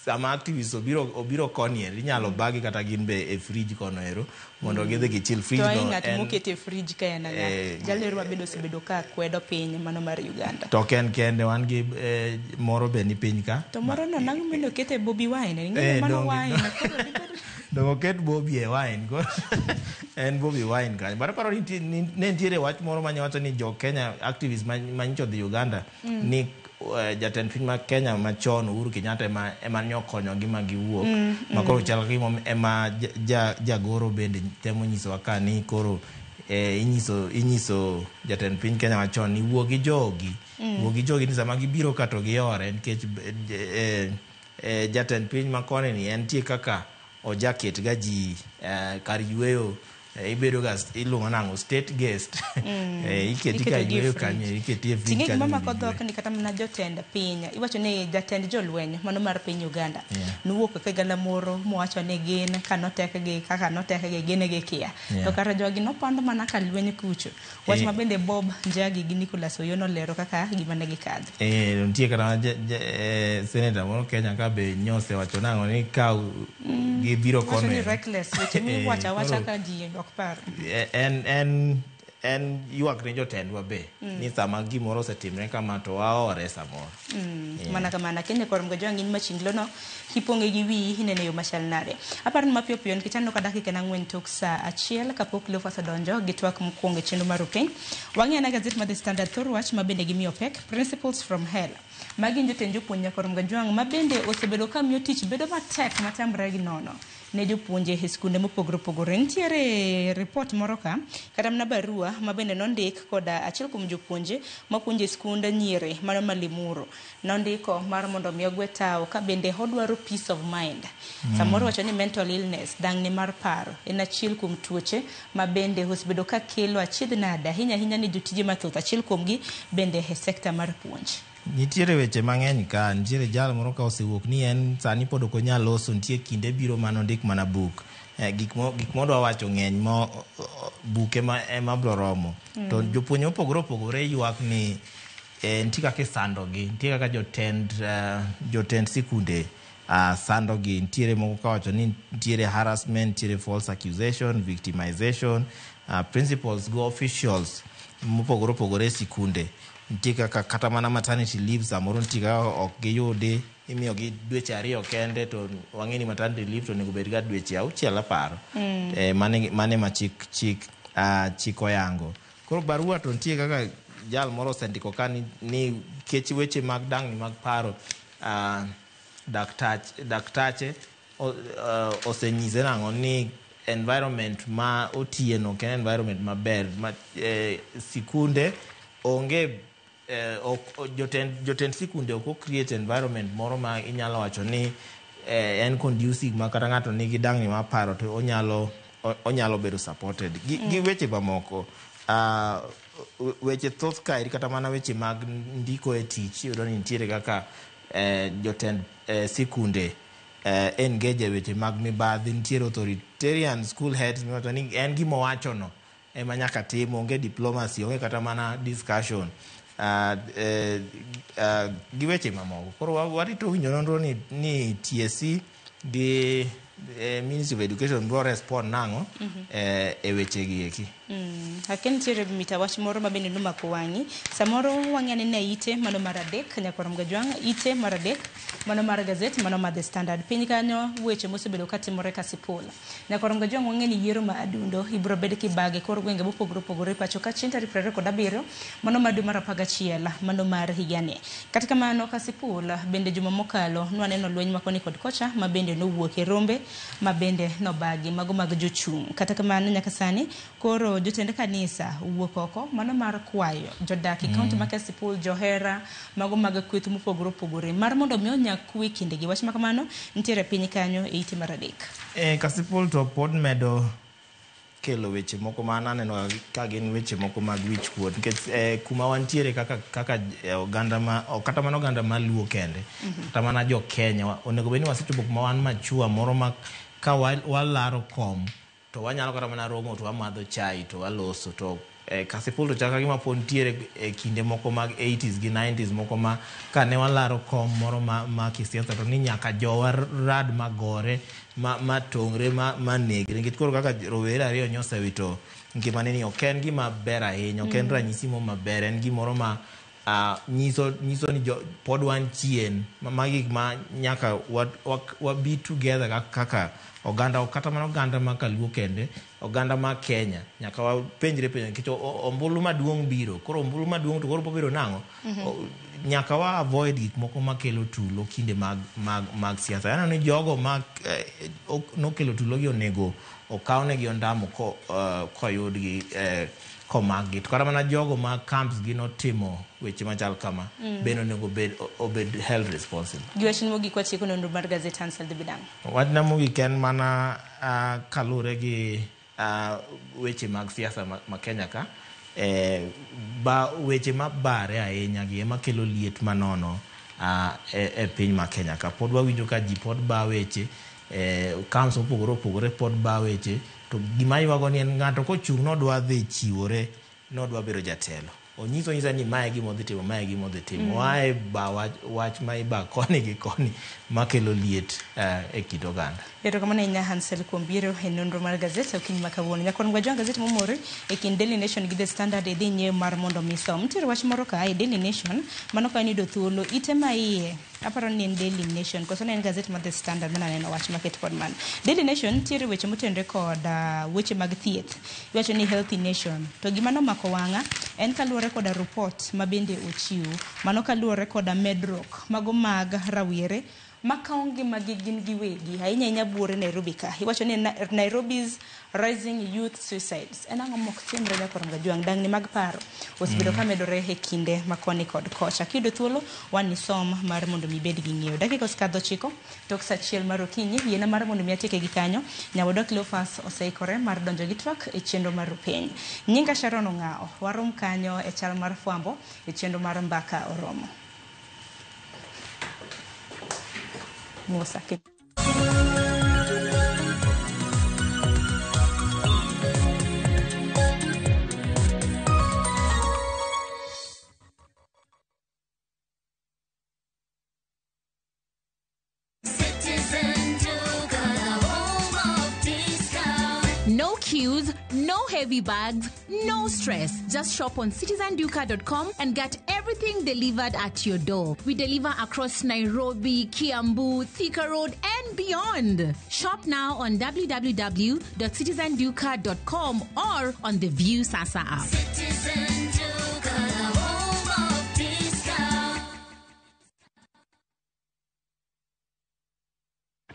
S5: sama activists obiro koni inyalo bagi kata gin be e fridge kono ero mondo gidhi gichill fridge no.
S3: To ng'at mokete e fridge ka en ang'o? Jalero ma bende osebedo ka kwedo piny mano mar Uganda.
S5: To ken kende wan gi moro be ni piny ka.
S3: To moro no nang'o mendo okete Bobi Wine? Ing'eyo mano Wine.
S5: Dongo oket Bobi e Wine koro en Bobi Wine kanyo. But aparo ni ne nitiere wach moro manyo wacho ni jo Kenya activists manyicho dhi Uganda ni Jatend piny ma Kenya machon Uhuru Kenyatta ema nyokonyogi ma giwuok ma koro chal gima ema jagoro bende temo nyisowa ka ni koro inyiso jatend piny Kenya machon ni wuo gi jogi. Wuo gi jogi ni sama gibiro ka to giore nikech jatend piny ma koni ni entie kaka ojaket ga ji kar yweyo, ibedo ga iluongo nang'o, state guest. Iketi kar yweyo kanyo, iketi e fridge.
S3: Ting'e gima mako dhok ni kata mana jotend piny iwacho ni jatend jolweny mano mar piny Uganda nowuok e galamoro mowacho ni gin kanotekgi kaka notekgi gin gikia. To kare jogi nopand mana ka lweny kucho. Wach ma bende Bob Njagi gi Nicholas Oyoo nolero kaka gima ne gikadho.
S5: Nitie kata senator moro Kenya ka be nyosewacho nang'o ni ka gibiro
S3: Wacho ni
S5: kono.
S3: Reckless weche miwacho awacha ka ji ok par.
S5: En ywak ne jotendwa be ni sama gimoro osetimre kama to waore samoro.
S3: Mana kamano Kenya kor mgojo ng'in machinglo no kipong'e gi wiyi inene yo machal nade. Aparo ni mapiyo piyo nikech aneno ka dakika en 4 tok saa 1 kapok Cleophas odonjo gi twak mokwongo e chenro mar Opiny. Wang'i ana gazet mar The Standard thor wach ma bende gimiyo pek Principles from Hell. Magi gin jotend jopuonj nyakor Mgajwang' ma bende osebedo ka miyo tich bedo matek matamre gi nono ne jopuonje e skunde mopogore opogore. Nitiere ripot moro ka kata mana barua ma bende nondik koda achiel kuom jopuonje mapuonjo e skund nyiri mano ma Limuru. Nondiko mar mondo mi ogwe tao ka bende odwaro peace of mind. Samoro wacho ni mental illness, dang'ni mar paro, en achiel kuom tuoche ma bende osebedo ka kelo achiedh nade ahinya ahinya ni jotije mathoth, achiel kuomgi bende e sekta mar puonj.
S5: Nitiere weche mang'eny ka, nitiere jal moro ka osewuok ni en sani pod ok onyal loso, nitie kinde biro manondik mana buk. Gik modwa wacho ng'eny mo buke ema biro romo. To jopuonj mopogore opogore ywak ni nitie kaka isandogi, nitie kaka jotend sikunde sandogi. Nitiere moko kawacho ni nitiere harassment, nitiere false accusation, victimization, principals go officials mopogore opogore e sikunde. Nitie kaka kata mana maternity leave samoro nitie kaka ok giyudi, imiyogi dweche 2 kende to wang'e ni maternity leave to onego bed ga dweche 6 aparo. Mane ma chik oyango. Koro barua to nitie kaka jal moro osendiko ka ni kech weche mag dang'ni mag paro, daktache osenyise nang'o ni environment ma otieno ok en environment maber ma sikunde onge, jotend sikunde ok o create environment moro ma inyalo wacho ni en conducive ma kata ng'ato nigi dang'ni mar paro to onyalo bedo supported gi weche mamoko. Weche thoth kaeri kata mana weche mag ndiko e tich iyudo ni nitiere kaka jotend sikunde engage e weche mag mibadhi. Nitiere authoritarian school heads miwacho ni en gima owachono ema nyaka tim, onge diplomacy, onge kata mana discussion gi weche mamoko. Koro warito winjo nonro ni TSC gi Ministry of Education biro respond nang'o e weche gi eki.
S3: Akia nitiere mita wach moro ma bende nomako wang'i. Samoro wang'i anene ite mano mar 3 nyakwar Mgajwang', ite mar 3 mano mar gazet mano mar The Standard. Piny kanyo weche mosebedo katimore Kasipul. Nyakwar Mgajwang' wang'e ni yiero ma adundo ibiro bed kibage kor gwenge mopogore opogore pacho ka chieng' tarik 27 mano mar dwe mar 11 mano mar higani. Kata kamano Kasipul bende juma mokalo nwaneno lweny ma koni kod kocha ma bende nowuok e rombe ma bende nobagi mago mag jochung'. Kata kamano nyaka sani koro jotend kanisa wuok oko mano mar kwayo jodak e kaunti ma Kasipul, johera mago mag kweth mopogore opogore mar mondo mi onyag kwe kindegi. Wach ma kamano nitiere piny kanyo e ite mar 3.
S5: Kasipul to pod medo kelo weche moko ma an aneno ka gin weche moko mag wich kuot nikech kuma wantiere kaka oganda ma ok kata mana oganda ma Luo kende, kata mana jo Kenya onego bed ni wasechopo kuma wan machua moro ma ka walaro kom to wanyalo kata mana romo to wamadho chai to waloso. To Kasipul to chaka gima pod nitiere e kinde moko mag 80s gi 90s moko ma kane walaro kom moro ma kisiasa to ni nyaka jowa rad magore ma tongre ma negre nikech koro kaka rowere 2 nyosewito ngimane ni ok en gima ber ahinya, ok en ranyisi mo maber, en gimoro ma nyiso ni pod wan chien. Magi gik ma nyaka wa be together kaka Oganda ok kata mana oganda ma Kaluo kende, oganda ma Kenya nyaka wapenjre penjo nikech ombulu maduong' biro. Koro ombulu maduong' to koro biro nang'o? Nyaka wa avoid gik moko makelo tulo kinde mag siasa. Aneno ni jogo ma nokelo tulo gi onego okawnegi ondamo koyudgi komakgi. To kata mana jogo ma camps gi notimo weche machal kama bende onego obed held responsible.
S3: Gi wachni mogik watieko nonro mar gazet Hansel dhi bidang'.
S5: Wachna mogik en mana kaluwore gi weche mag siasa ma Kenya ka, ba weche mabare ahinya gi ema kelo liet manono e piny ma Kenya ka. Pod wawinjo ka ji pod ba weche, camps mopogore opogore pod ba weche, to gima ywago ni en ng'ato kochung' nodwa dhi chiwore, nodwa bedo jatelo. Onyiso nyisa ni mae gima odhi timo, mae gima odhi timo. Wae ba wach ma iba koni gi koni makelo liet e kit oganda.
S3: Erokamano ahinya Hansel kuom biro e nonro mar gazet okinyi ma kawuono. Nyakwan Gwajwang' gazet momore e kind Daily Nation gi The Standard idhi nyiew mar mondo mi som. Nitiere wach moro ka e Daily Nation mano ka iyudo thuolo ite ma iye. Aparo ni en Daily Nation koso ne en gazet mar The Standard mana neno wach maket kod mano. Daily Nation nitiere weche motenore kod weche mag thieth. Iwacho ni Healthy Nation. To gima nomako wang'a en kaluwore koda report ma bende ochiw. Mano kaluwore koda medruok mago mag rawere makawo ngimagi gin giwegi ahinya ahinya buore Nairobi ka. Iwacho ni Nairobi's rising youth suicides. En ang'o mok timre nyakor Gwajwang' dang'ni mag paro osebedo ka medore e kinde ma koni kod kocha. Kiyudo thuolo wan ni som mar mondo mi ibed gi ng'eyo. Dakika osekadho 9 tok saa 1 mar okinyi. Yiena mar mondo mi atieke gi kanyo. Nyawadwa Cleophas oseikore mar donjo gi twak e chenro mar Rupiny. Nyinga Sharon Ong'awo. Warom kanyo e chal mar fwambo e chenro mar Mbaka Oromo. Musa.
S6: No queues, no heavy bags, no stress. Just shop on citizenduka.com and get everything delivered at your door. We deliver across Nairobi, Kiambu, Thika Road, and beyond. Shop now on www.citizenduka.com or on the View Sasa app.
S25: Citizen Duka, the home of discount.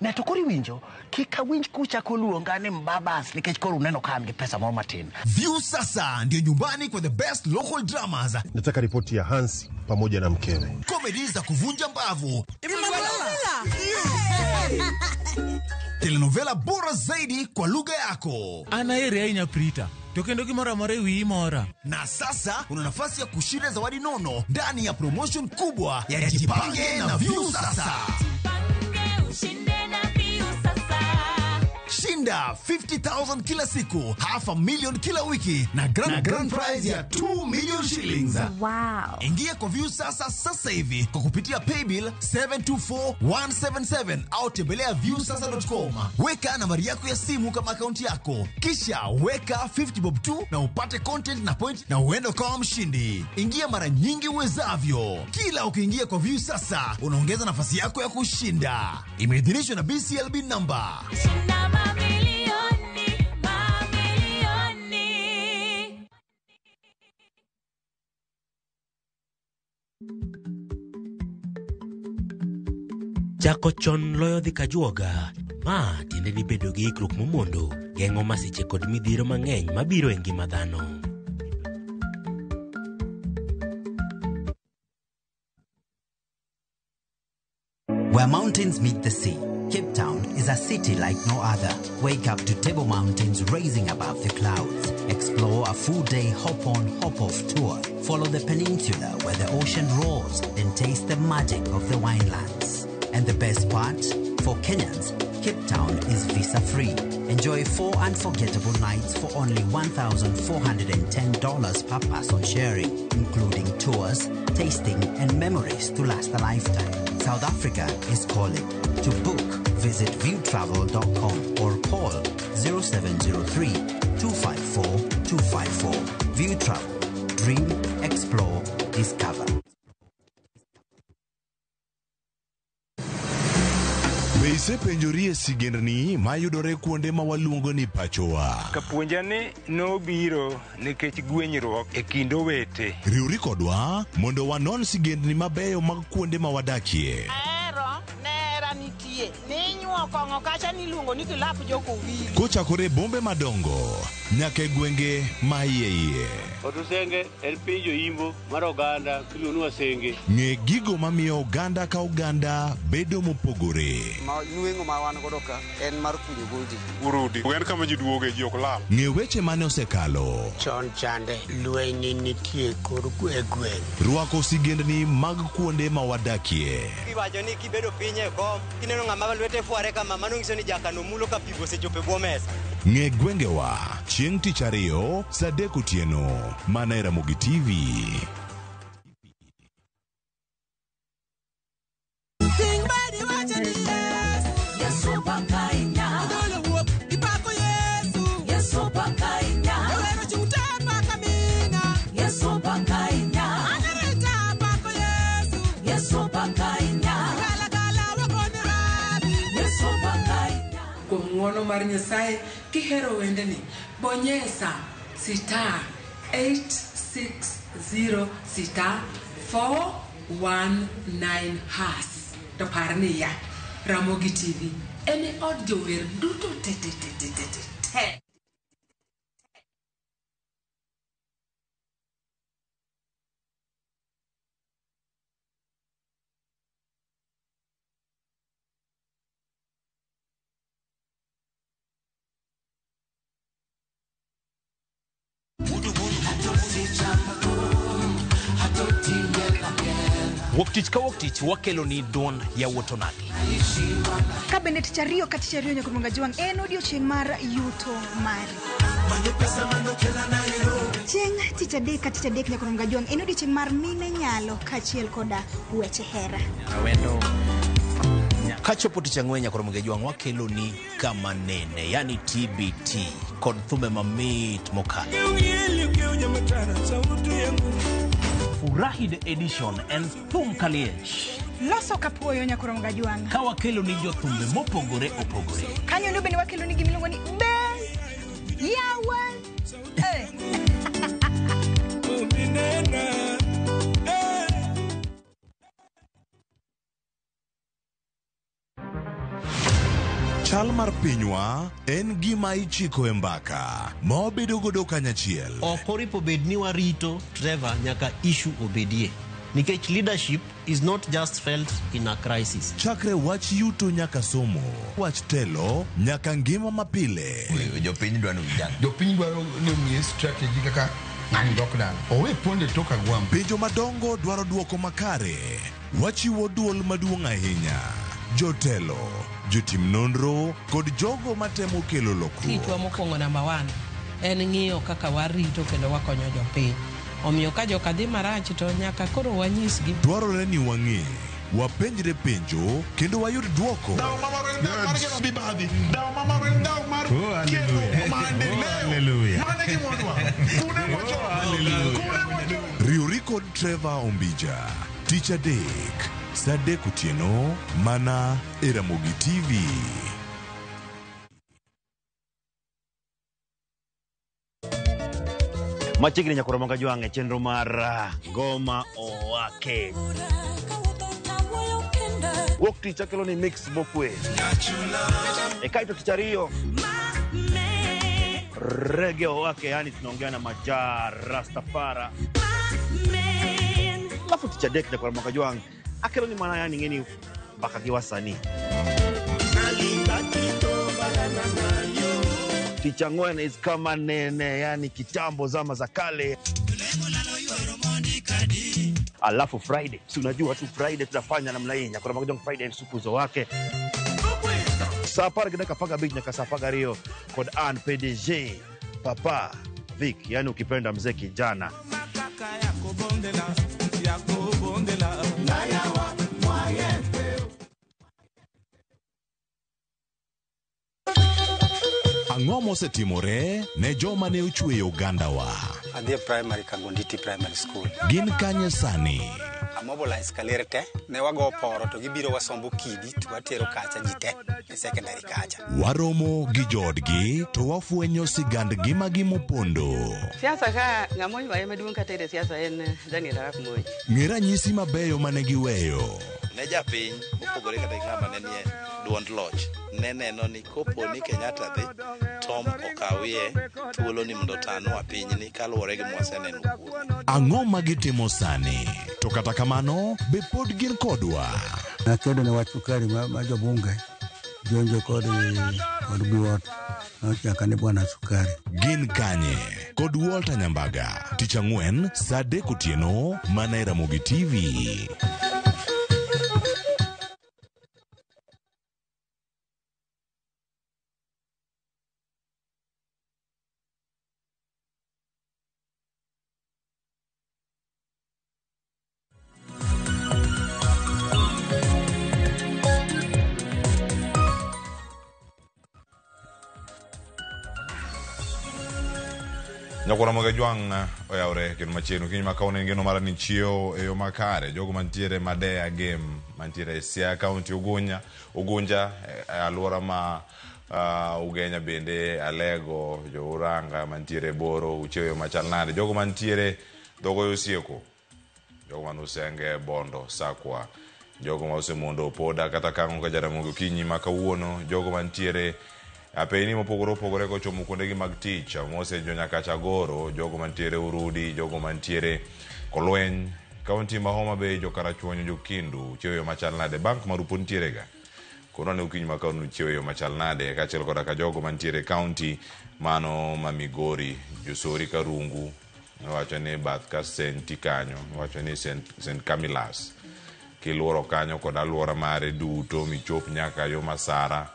S21: Ne to koro iwinjo kik awinj kuchako luonga ni mbabas nikech koro uneno ka an gi pesa moro matin.
S22: View Sasa ndio nyumbani kwa the best local dramas.
S8: Nataka ripoti ya Hansi pamoja na mkewe.
S22: Comedy za kuvunja mbavu. Telenovela bora zaidi kwa lugha yako.
S23: Anaere ahinya Prita. To kendo gimoro amora e wiyi mora.
S22: Na sasa una nafasi ya kushinda zawadi nono ndani ya promotion kubwa ya Jipange na View Sasa. Shinda 50,000 kila siku, 500,000 kila wiki na grand prize ya 2 million shillings.
S26: Wow.
S22: Ingia kwa View Sasa sasa hivi kwa kupitia paybill 724177 au tembelea viewsasa.com. Weka nambari yako ya simu kama akaunti yako, kisha weka 50 bob tu na upate content na point na uende ukawa mshindi. Ingia mara nyingi uwezavyo. Kila ukiingia kwa View Sasa unaongeza nafasi yako ya kushinda. Imeidhinishwa na BCLB number.
S25: Shinda mamilioni, mamilioni.
S7: Chako chon loyo dhi kajuoga. Ma tiende ni bedo gi ikruok momondo geng'o masiche kod midhiero mang'eny mabiro e ngima dhano.
S9: Where mountains meet the sea, Cape Town is a city like no other. Wake up to Table Mountains rising above the clouds. Explore a full-day hop-on, hop-off tour. Follow the peninsula where the ocean roars and taste the magic of the winelands. And the best part? For Kenyans, Cape Town is visa-free. Enjoy 4 unforgettable nights for only $1,410 per person sharing, including tours, tasting, and memories to last a lifetime. South Africa is calling. To book, visit viewtravel.com or call 0703 254 254. View Travel. Dream, explore, discover.
S2: Be isepenjorie sigendni mayudore kuonde ma waluongo ni pachowa?
S10: Kapuonja ni nobiro nikech gwenyruok e kind owete.
S2: Riwri kodwa mondo wanon sigendni mabeyo mag kuonde ma wadakie.
S11: Ahero nera nitie ninyuo kong'o kacha niluongo ni kilap jokowili.
S2: Kochakore e bombe madongo nyaka e gwenge ma iye iye.
S12: Otusenge en piny joimbo mar oganda miluongo ni Wasenge.
S2: Ng'e gigo mamiyo oganda ka oganda bedo mopogore.
S13: Ma nweng'o ma wan godo ka en mar kunyo goldi.
S14: Urudi en kama ji duoge ji ok lal.
S2: Ng'e weche mane osekalo.
S15: Chon chande lweny nitie kor e gweng'.
S2: Rwako sigendni mag kuonde ma wadakie.
S13: Iwacho ni kibedo piny e kom kineno ng'ama lwete fware kama mano nyiso ni jakano mulo ka pi osechopo e bwo mesa.
S2: Ng'e gwengewa chieng' tich ariyo saa 3 otieno mana e Ramogi TV.
S16: Kuom ng'uono mar Nyasaye kihero wendeni, bonyesa star 860 star 419 hash. To par niya, Ramogi TV en e od jower duto te te te te te te te.
S19: Wuok tich ka wuok tich wakelo ni duond yawuot onagi.
S24: Ka bende tich ariyo ka tich ariyo nyaka Mwanga Jwang' en odiochieng' mar yuto mari. Chieng' tich adek ka tich adek nyaka Mwanga Jwang' en odiochieng' mar mine nyalo kaachiel koda weche hera.
S19: Awendo. Kachopo tich ang'wen nyaka Ramogi Jwang' wakelo ni kama nene, yani TBT kod thumbe mamit mokalo. Furahi the edition en thum kaliech.
S24: Loso kapuoyo nyaka Mwanga Jwang'.
S19: Ka wakelo ni jothumbe mopogore opogore.
S24: Kanyo ndo bende wakelo ni gimiluongo ni be yawa. Eh.
S2: Chal mar pinywa en gima ichiko e mbaka ma wabedo godo kanyachiel.
S30: Ok oripo bed ni warito Trevor nyaka issue obedie. Nikech leadership is not just felt in a crisis.
S2: Chakre wach yuto nyaka somo, wach telo nyaka ngima mapile.
S31: Jopiny dwaro vijana. Jopiny dwaro ni omiye strategy kaka ng'ani dok dala. Owe ponde tok agwambo.
S2: Penjo madongo dwaro duoko makare. Wachiwo duol maduong' ahinya. Jotelo, jotim nonro kod jogo matemo kelo lokruok.
S32: Tichwa mokwongo namba 1 en ng'iyo kaka warito kendo wakonyo jopiny. Omiyo ka joka dhi marach to nyaka koro wanyisgi.
S2: Dwarore ni wang'e, wapenjre penjo kendo wayud duoko. Riwri kod Trevor Ombija tich adek saa 3 otieno mana e Ramogi TV.
S19: Machiegni nyaka Ramogi Jwang' e chenro mar Ngoma Owake.
S33: Wuok tich akelo ni mix mokwe. E kaito tich ariyo
S19: Rege Owake, yani tunaongea na Majaa Rastafara.
S33: Alafu tich adek nyaka Ramogi Jwang' akelo ni mana yani ng'eni mbaka gi wasanii. Tich ang'wen is kama nene, yani kitambo zama za kale. Alafu Friday, si unajua tu Friday tunafanya namna hii, nyaka Ramogi Jwang' Friday msukuzo wake. Saa 10:15 nyaka saa 12 kod Ann PDG Papa Vic, yani ukipenda mzee kijana.
S2: Ang'o mosetimore ne joma ne ochweyo ogandawa?
S13: Adhi e primary Kangonditi Primary School.
S2: Gin kanye sani?
S1: Amobilize kaler te ne wago poro to gibiro wasombo kidi to watero kacha ji te e secondary kacha.
S2: Waromo gi joodgi to wafwenyo sigand ngimagi mopondo.
S3: Siasa ka ng'ama oywaye maduong' kata ere siasa en Daniel Arap Moi.
S2: Ng'e ranyisi mabeyo mane giweyo.
S4: Ne japiny mopogore kata gi ng'ama ne nie duond loch ne neno ni kopo ni Kenyatta dhi Tom okawie thuolo ni mondo otanwa pinyni kaluwore gi mwaseneno kuome.
S2: Ang'o ma gitimo sani? To kata kamano, be pod gin kodwa?
S5: Nakedo ne wach sukari ma jobunge jonjo kod biwot nochaka ni bwana sukari.
S2: Gin kanye? Kod Walter Nyambaga. Tich ang'wen saa 3 otieno mana e Ramogi TV.
S6: Nyakwara Moga Jwang' oyawre kendo machiegni okinyi ma kawuono en geno mara ni chiewo e yo makare jogo mantiere Madeya Game mantiere e Siaya County Ugunja e alwora ma Ugenya bende Alego jo Uranga mantiere Boro uchiewo e yo machal nade jogo mantiere Dhogoyo Osieko jogo man Usenge Bondo Sakwa jogo ma osemondo Poda kata Kang'o ka Jaramogi okinyi ma kawuono jogo mantiere apeyni mopogore opogore kochomo kuondegi mag tich mose jo nyaka Chagoro jogo mantiere Urudi jogo mantiere Kolweny kaunti ma Homa Bay jo Karachuonyo jo Kindu chiewo yo machal nade bank marupo nitiere ga kono ne okinyi ma kawuono chiewo yo machal nade kaachiel koda ka jogo mantiere kaunti mano ma Migori Josori Karungu wacho ni bath ka Senti kanyo wacho ni St Camillus kiluoro kanyo kod alwora mare duto michop nyaka yo Masara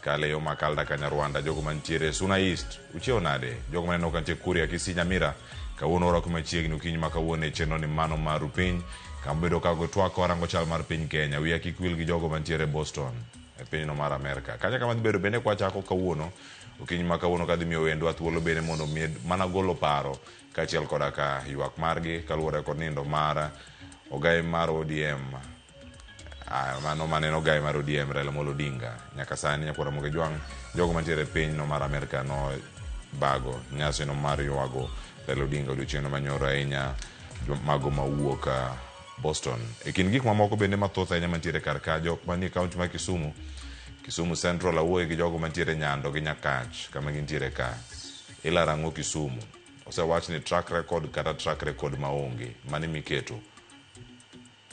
S6: kale yo Makalda kanya Rwanda jogo mantiere Suna East uchiewo nade jogo maneno kantie Kuria Kisii Nyamira kawuono orwako machiegni okinyi ma kawuono e chenro ni mano mar piny kama bedo ka twak warango chal mar piny Kenya wiya kik wil gi jogo mantiere Boston e pinyno mar Amerka kacha kama dhi bedo bende kwachako kawuono okinyi ma kawuono kadhi miyo wendwa thuolo bende mondo mi mana golo paro kaachiel koda ka ywak margi kaluwore kod nindo mar ogai mar ODM mano maneno ogai mar ODM Raila Amolo Odinga nyaka sani nyakwara Moga Jwang' jogo mantiere e pinyno mar Amerka no bago nyasino mar ywago Raila Odinga odiochieng'no manyoro ahinya mago mawuok Boston. E kind gik mamoko bende mathoth ahinya mantiere kar ka jok manie kaunti ma Kisumu Kisumu Central awuoye gi jogo mantiere Nyando gi Nyakach kama gintiere ka ilaro ang'o Kisumu osewach ni track record kata track record maonge mane miketo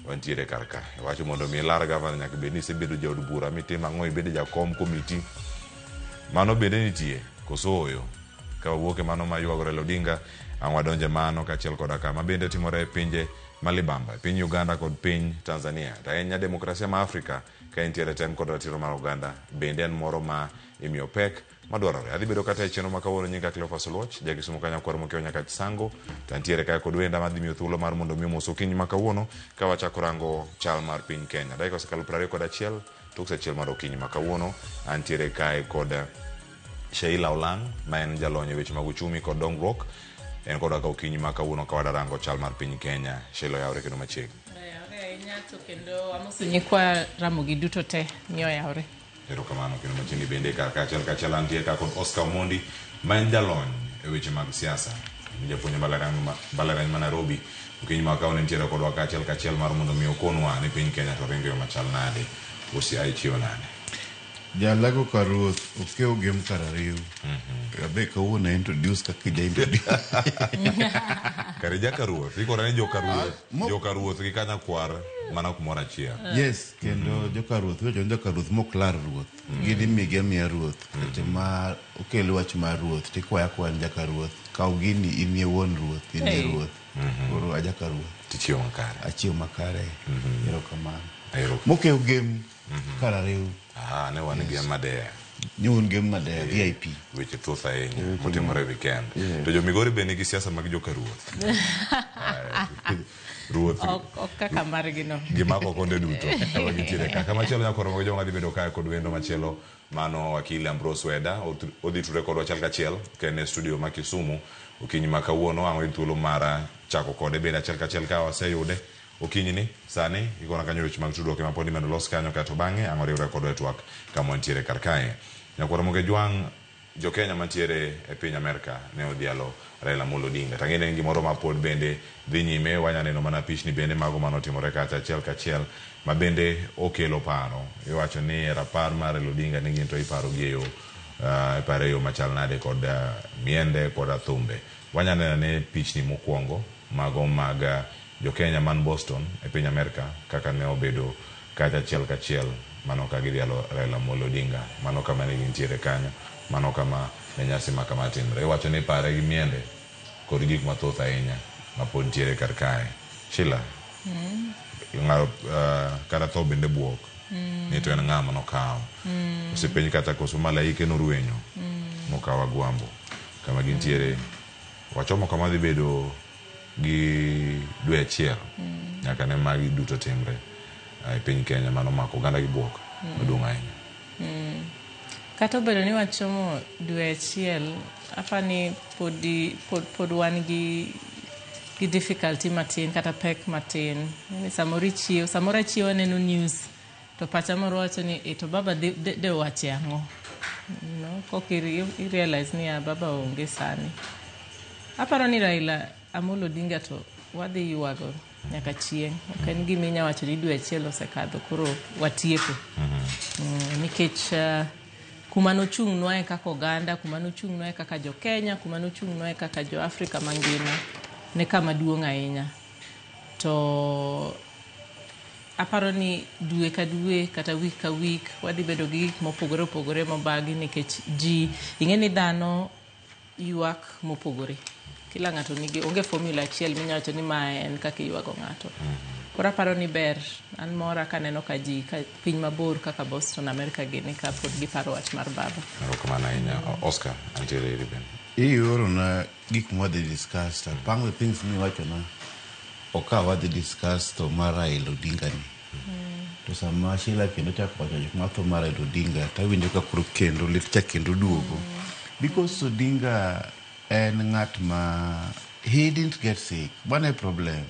S6: wantiere kar ka iwacho mondo mi ilar gavana nyaka bed ni isebedo jaod bura mitimo ang'o ibedo jakom komiti mano bende nitie koso ooyo ka wawuok e mano ma ywago Raila Odinga ang' wadonje mano kaachiel koda ka ma bende timore e pinje malibamba piny Uganda kod piny Tanzania to ahinya demokrasia ma Afrika ka entiere tem kod ratiro mar oganda bende en moro ma imiyo pek madwarore. Adhi bedo kata e chenro ma kawuono nyinga Cleophas Oluoch ja Kisumu kanyakwar mokiewo nyaka Chisango to antiere kae kod wenda madhi miyo thuolo mar mondo mi omos okinyi ma kawuono ka wachako rango chal mar piny Kenya. Dakika osekalo 21 tok sa 1 mar okinyi ma kawuono antiere kae kod Sheila Olang' ma en jalony e weche mag uchumi kod dongruok en kodwa ka okinyi ma kawuono ka wadarango chal mar piny Kenya. Sheila oyawre kendo machiegni.
S16: Oyawre ahinya to kendo amoso nyikwa Ramogi duto te ni oyawre.
S6: Erokamano kendo machiegni bende kar kaachiel kachiel antie ka kod Oscar Omondi ma en jalony e weche mag siasa japuonj mbalariany ma Nairobi okinyi ma kawuono entiere kodwa kaachiel kachiel mar mondo mi okonwa ni piny Kenya to ringo yo machal nade OCI chiewo nade.
S8: Jalago ka ruoth okew gem kar ariyo. Abe kawuono introduce kaka ija introduce.
S6: Kare jaka ruoth ikore ni joka ruoth joka ruoth gi kanyakwar mana kumoro achiel.
S8: Yes, kendo joka ruoth wecho ni joka ruoth mok lar ruoth. Gidhi migi amiya ruoth. Seche ma okel wach mar ruoth tikwaya akwaya ni jaka ruoth. Kaw gini in e wuon ruoth, in e ruoth. Koro ajaka ruoth.
S6: Tichiewo makare.
S8: Achiewo makare. Erokamano. Mokew gem kar ariyo.
S6: Ne wan gi Madeya.
S8: Ni un gi Madeya, VIP.
S6: Weche thoth ahinya motimore e weekend. To jo Migori be nigi siasa mag joka ruoth. Ruoth
S16: Ok kaka margi no.
S6: Gimako konde duto kama gintiere ka. Kamachielo nyakoro mag joma dhi bedo kae kod wendo machielo mano wakili Ambrose Weda odhi tudre kodwa achiel kachiel ka en e studio ma Kisumu okinyi ma kawuono ang' oyud thuolo mar chako kode bende achiel kachiel ka waseyude Okinyi ni sani ikona kanyo weche mag tudruok ema pod imedo los kanyo kaeto bang'e ang' wariwre kodwa e twak kama wantiere kar kae. Nyakwar Ramogi Ajwang' Jo-Kenya mantiere e piny Amerka ne odhialo Raila Amolo Odinga. To ang'e ni en gimoro ma pod bende dhi nyime, wanya neno mana pichni bende mago mane otimore kacha achiel kachiel ma bende okelo paro. Iwacho ni e rapar mar Raila Odinga ni gin to iparo gi e yo, ipare e yo machal nade kod miende koda thumbe. Wanya neno ane pichni mokuongo mago mag Jo-Kenya man Boston e piny Amerka kaka ne obedo kacha achiel kachiel mano ka gidhialo Raila Amolo Odinga. Mano kama ne gintiere kanyo, mano kama ne nyasi ma kama timre. Iwacho ni ipare gi miende kod gik mathoth ahinya ma pod ntiere kar kae. Sheila, ng'ado kata tho bende buok ni to en ng'a manokawo. Osepenj kata koso malaike norwenyo mokawo Agwambo kama gintiere. Wachomo kama dhi bedo gi dwe achiel nyaka ne magi duto timre e piny Kenya mano mako oganda gi buok maduong' ahinya.
S7: Kata obedo ni wachomo dwe achiel, apani pod wan gi difficulty matin kata pek matin. Ni samoro ichiew, samoro achiew aneno news to pacha moro wacho ni e to baba de owache ang'o? No, kok i realize ni baba onge sani. Aparo ni Raila Amolo Odinga to wadhi ywago nyaka chieng'. Ok en gima inya wacho ni dwe achiel osekadho koro watieko. Nikech kuma nochung'nwae kaka oganda, kuma nochung'nwae kaka jo Kenya, kuma nochung'nwae kaka jo Afrika mangima ne kama duong' ahinya. To aparo ni dwe ka dwe kata week ka week wadhi bedo gi gik mopogore opogore mobagi nikech ji ing'e ni dhano ywak mopogore. Kila ng'ato nigi onge formula achiel minya wacho ni mae en kaka iywago ng'ato. Koro aparo ni ber an mora kaneno ka ji ka piny mabor kaka Boston, America gini ka pod giparo wach mar baba.
S6: Erokamano ahinya. Oscar, antiere iri bende.
S8: Iorona gik mwadhi discuss to apang the things miwachona ok ka wadhi discuss tho mar Raila Odinga ni. To sama Sheila kendo chako wacho gik mar tho mar Raila Odinga tawinjo ka koro kendo lit cha kendo duogo. Because Odinga en ng'at ma he didn't get sick. Mano e problem.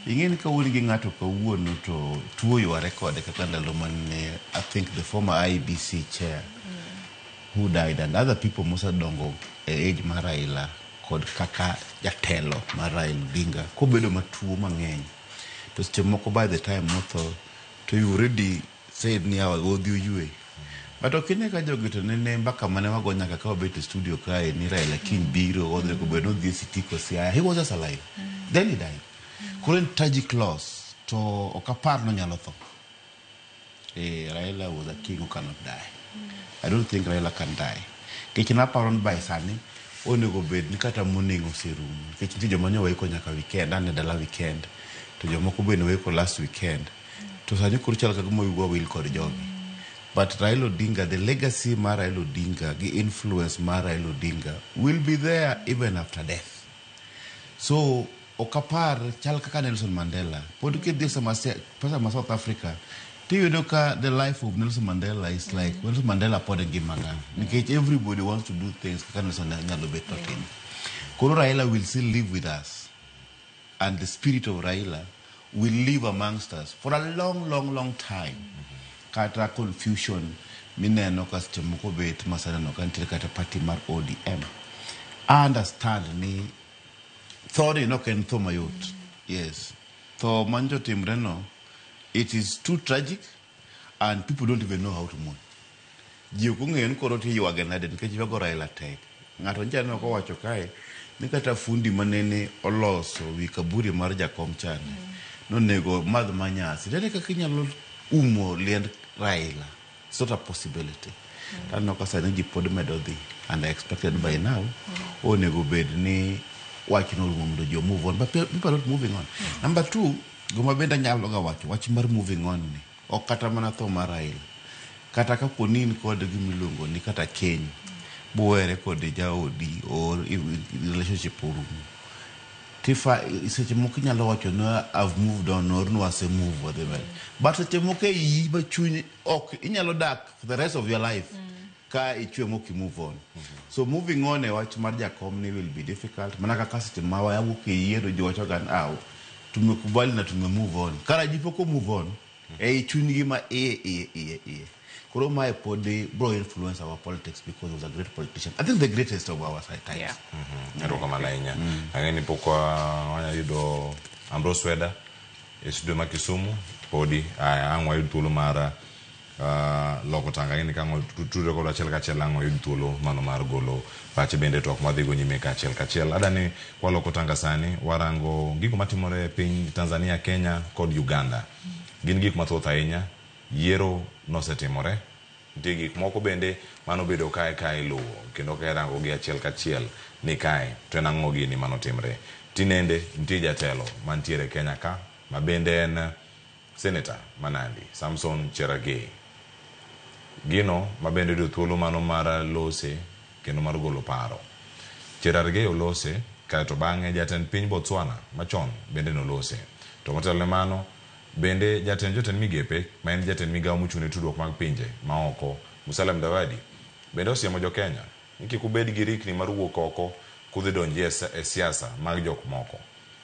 S8: Ing'e ni ka un gi ng'ato kawuono to tuo yware kode kaka ndalo mane I think the former IEBC chair who died and other people mosedongo e age mar Raila kod kaka jatelo mar Raila Odinga kobedo matuo mang'eny to seche moko by the time motho to you already said ni awa odhi oywe. But ok ine ka jogi to nene mbaka mane wago nyaka ka wabet e studio kae ni Raila kiny biro odhi obedo nodhi e Sitiko Siaya. He was just alive. Then he died. Koro en tragic loss to ok apar nonyalo tho. Raila was a king who cannot die. I don't think Raila can die. Nikech naparo ni by sani onego bed ni kata mourning oserumo. Nikech nitie joma nyowaiko nyaka weekend, an e dala weekend. To jomoko be noiko last weekend. To sani koro chal ka gima wiwa wil kod jogi. But Raila Odinga, the legacy mar Raila Odinga gi influence mar Raila Odinga will be there even after death. So ok apar chal kaka Nelson Mandela. Pod kidhi sama sama South Africa tiyudo ka the life of Nelson Mandela is like Nelson Mandela pod ngima ga. Nikech everybody wants to do things kaka Nelson nyalo bet notimo. Koro Raila will still live with us. And the spirit of Raila will live amongst us for a long, long, long time. Kata confusion mineno ka seche moko bet masaneno ka nitiere kata party mar ODM. I understand ni thoni nok en tho mayot. Yes. Tho manjo timre no, it is too tragic and people don't even know how to mourn. Ji ok ong'eyo ni koro tiywage nade nikech ywago Raila tek. Ng'ato nyicha aneno kowacho kae ni kata fundi manene oloso wi kaburi mar jakom chande nonego madh manyasi. Ere kaka inyalo umo liend Raila? It's not a possibility. Taneno ka sani ji pod medo dhi and I expected by now onego bed ni wachno orumo mondo ji move on but people are not moving on. Number two, gima bende anyalo ga wacho wach mar moving on ni ok kata mana tho mar Raila. Kata kapo ni in kod gimiluongo ni kata keny buwere kod jaodi or relationship orumo tifa seche moko inyalo wacho ni I've moved on or no ase move whatever. But seche moko e iyi ma chuny ok inyalo dak for the rest of your life ka ichwe mok i move on. So moving on e wach mar jakom ni will be difficult mana kaka seche ma wawuok e yiero ji wacho ga ni ah Tumekubali na tume move on. Kara ji pok o move on ei chunygi ma iye iye iye iye. Koro mae pod bro influence our politics because he was a great politician. I think the greatest of our times.
S7: Yeah.
S6: Erokamano ahinya. Ang'e ni pok wayudo Ambrose Weda e studio ma Kisumu podi aya ang' wayud thuolo mar loko tanga. Ang'e ni ka ang' tudre kodwa achiel kachiel ang' wayud thuolo mano mar golo pache bende twak mwadhigo nyime kachiel kachiel. Adani kwaloko tanga sani warango gigo matimore e piny Tanzania, Kenya kod Uganda. Gin gik mathoth ahinya. Yiero nosetimore. Nitie gik moko bende manobedo kae kae luwo kendo ka irango gi achiel kachiel ni kae to en ang'o gini manotimre. Tinende nitie jatelo mantiere Kenya ka ma bende en seneta ma Nandi, Samson Cherargei. Gino ma bende oyudo thuolo mano mar lose kendo mar golo paro. Cherargei olose kaeto bang'e jatend piny Botswana machon bende nolose. To motelo ne mano bende jatend jotend migepe ma en jatend migawo mochung' ne tudruok mag pinje maoko Musalia Mudavadi bende osiemo jo Kenya ni kik ubed gi rikni mar wuok oko kudhi donjie e siasa mag jok moko.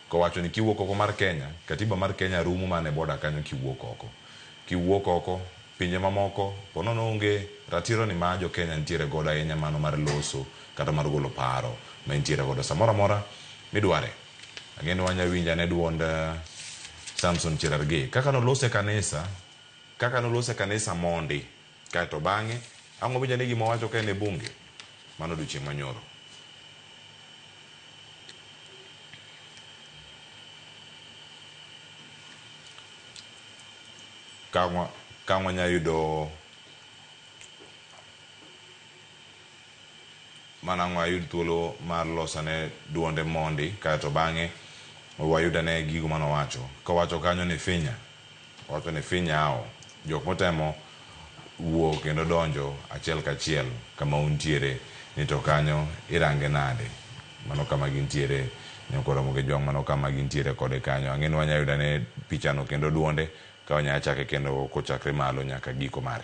S6: Kowacho ni kiwuok oko mar Kenya, katiba mar Kenya rumo mana e boda kanyo kiwuok oko. Kiwuok oko, pinje mamoko ponono onge ratiro ni ma jo Kenya nitiere godo ahinya mano mar loso kata mar golo paro ma intiere godo samoro amora midware. Ang'e ni wanya winjo ane duond Samson Cherargei kaka nolose kanisa, kaka nolose kanisa mondi kaeto bang'e ang' wawinjo ane gima owacho ka en e bunge mano odiochieng' manyoro. Ka wanya yudo mana ang' wayud thuolo mar losone duonde mondi kaeto bang'e wayud ane gigo manowacho. Kowacho kanyo ni finya, owacho ni finya ao jok motemo wuok kendo donjo achiel kachiel kama untiere ni to kanyo irange nade. Mano kama gintiere nyakoro Ramogi Jwang', mano kama gintiere kode kanyo. Ang'e ni wanya yudo ane pichano kendo duonde ka wanya chake kendo kochakre malo nyaka giko mare.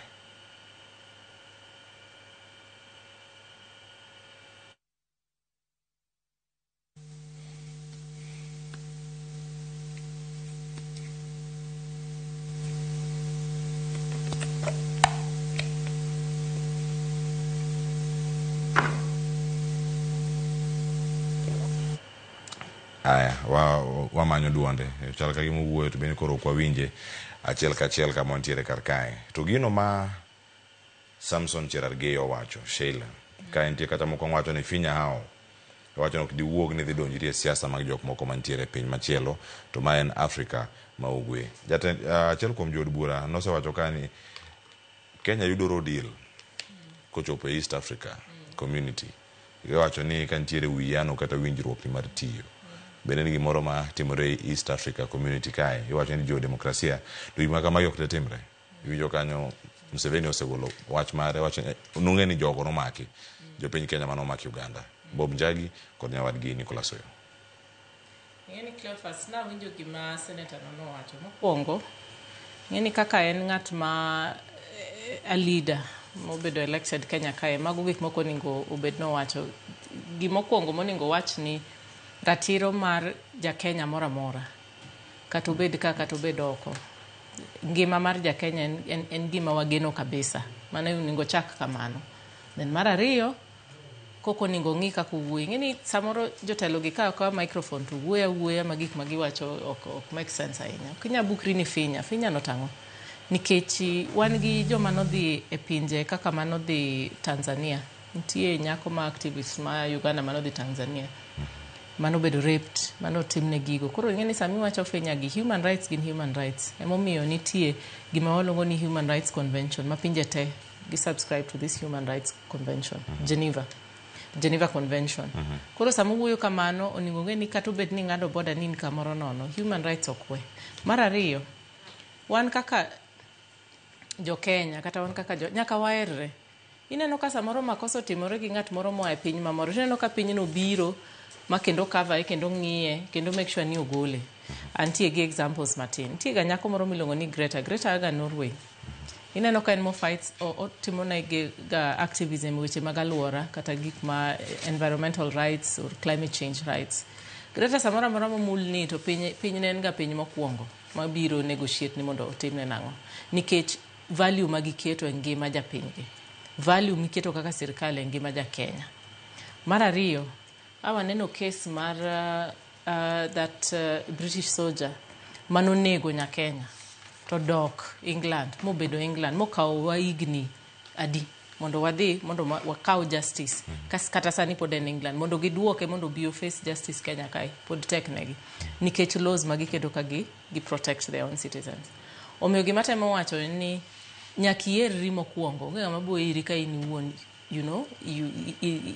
S6: Aya, wamanyo duonde. Chal ka gima owuoyo to bende koro ok wawinje achiel kachiel kama wantiere kar kae. To gino ma Samson Cherargei owacho, Sheila, ka nitie kata moko wacho ni finya hao, owacho ni ok diwuog ni dhi donjri e siasa mag jok moko mantiere e piny machielo, to ma en Afrika ma Ugwe. Jatend achiel kuom jood bura nosewacho ka ni Kenya yudo raw deal kochopo e East Africa Community. Iwacho ni ka nitiere uwiano kata winjruok ni mar tiyo. Bende ni gimoro ma timore e East Africa Community kae, iwacho ni jo demokrasia to gima kamagi ok detimre. Iwinjo kanyo Museveni osegolo wach mare, wacho nong'e ni jogo nomaki, jopiny Kenya mane omaki Uganda, Bob Njagi kod nyawadgi Nicholas Oyo.
S7: Ing'e ni Cleophas, nawinjo gima senator no nowacho. Mokwongo, ing'e ni kaka en ng'at ma a leader mobedo elected Kenya kae, mago gik moko onego obed nowacho. Gimokwongo monego owach ni ratiro mar ja Kenya moro amora, kata obed ka kata obed oko, ngima mar ja Kenya en gima wageno kabisa. Mano onego chak kamano. Then mar ariyo, koko onego ng'i kaka owuoyo. Ing'e ni samoro jotelo gi ka okawo microphone to wuoyo awuoya ma gik ma giwacho ok make sense ahinya. Ok inyal bukri ni finya. Finya no tang'o? Nikech wan gi joma nodhi e pinje kaka manodhi Tanzania. Nitie nyako ma activist ma Uganda manodhi Tanzania. Manobedo raped, manotimne gigo. Koro ing'e ni sama iwacho finya gi, human rights gin human rights. Emomiyo nitie gima waluongo ni Human Rights Convention ma pinje te gi subscribe to this Human Rights Convention, Geneva Convention. Koro sama owuoyo kamano, onego ng'e ni kata obed ni ng'ado border ni in kamoro nono, human rights ok we. Mar ariyo, wan kaka jo Kenya kata wan kaka jo nyaka waherre. Ineno ka samoro makosa otimore gi ng'at moro moa e piny mamoro, tineno ka pinyno biro ma kendo cover kendo ng'iye kendo make sure ni ogole. Antie gi examples matin. Nitie ga nyako moro miluongo ni Greta. Greta aga Norway. Ineno ka en mo fights, otimo ne ga activism weche mag alwora kata gik ma environmental rights or climate change rights. Greta samoro amora momulni to piny, piny ne en ga piny mokwongo mabiro negotiate ni mondo otimne nang'o. Nikech value ma giketo e ngima japinygi. Value miketo kaka sirkal e ngima ja Kenya. Mar ariyo, a waneno case mar that British soldier manonego nya Kenya to dok England mobedo England mokawo wa higni adi mondo wadhi mondo wakaw justice. Kata sani pod en England mondo giduoke mondo obi o face justice Kenya kae pod tek negi nikech laws ma giketo ka gi protect their own citizens. Omiyo gima temo wacho en ni nyaka iyierri mokwongo. Onge ng'ama bo iri ka in iwuon you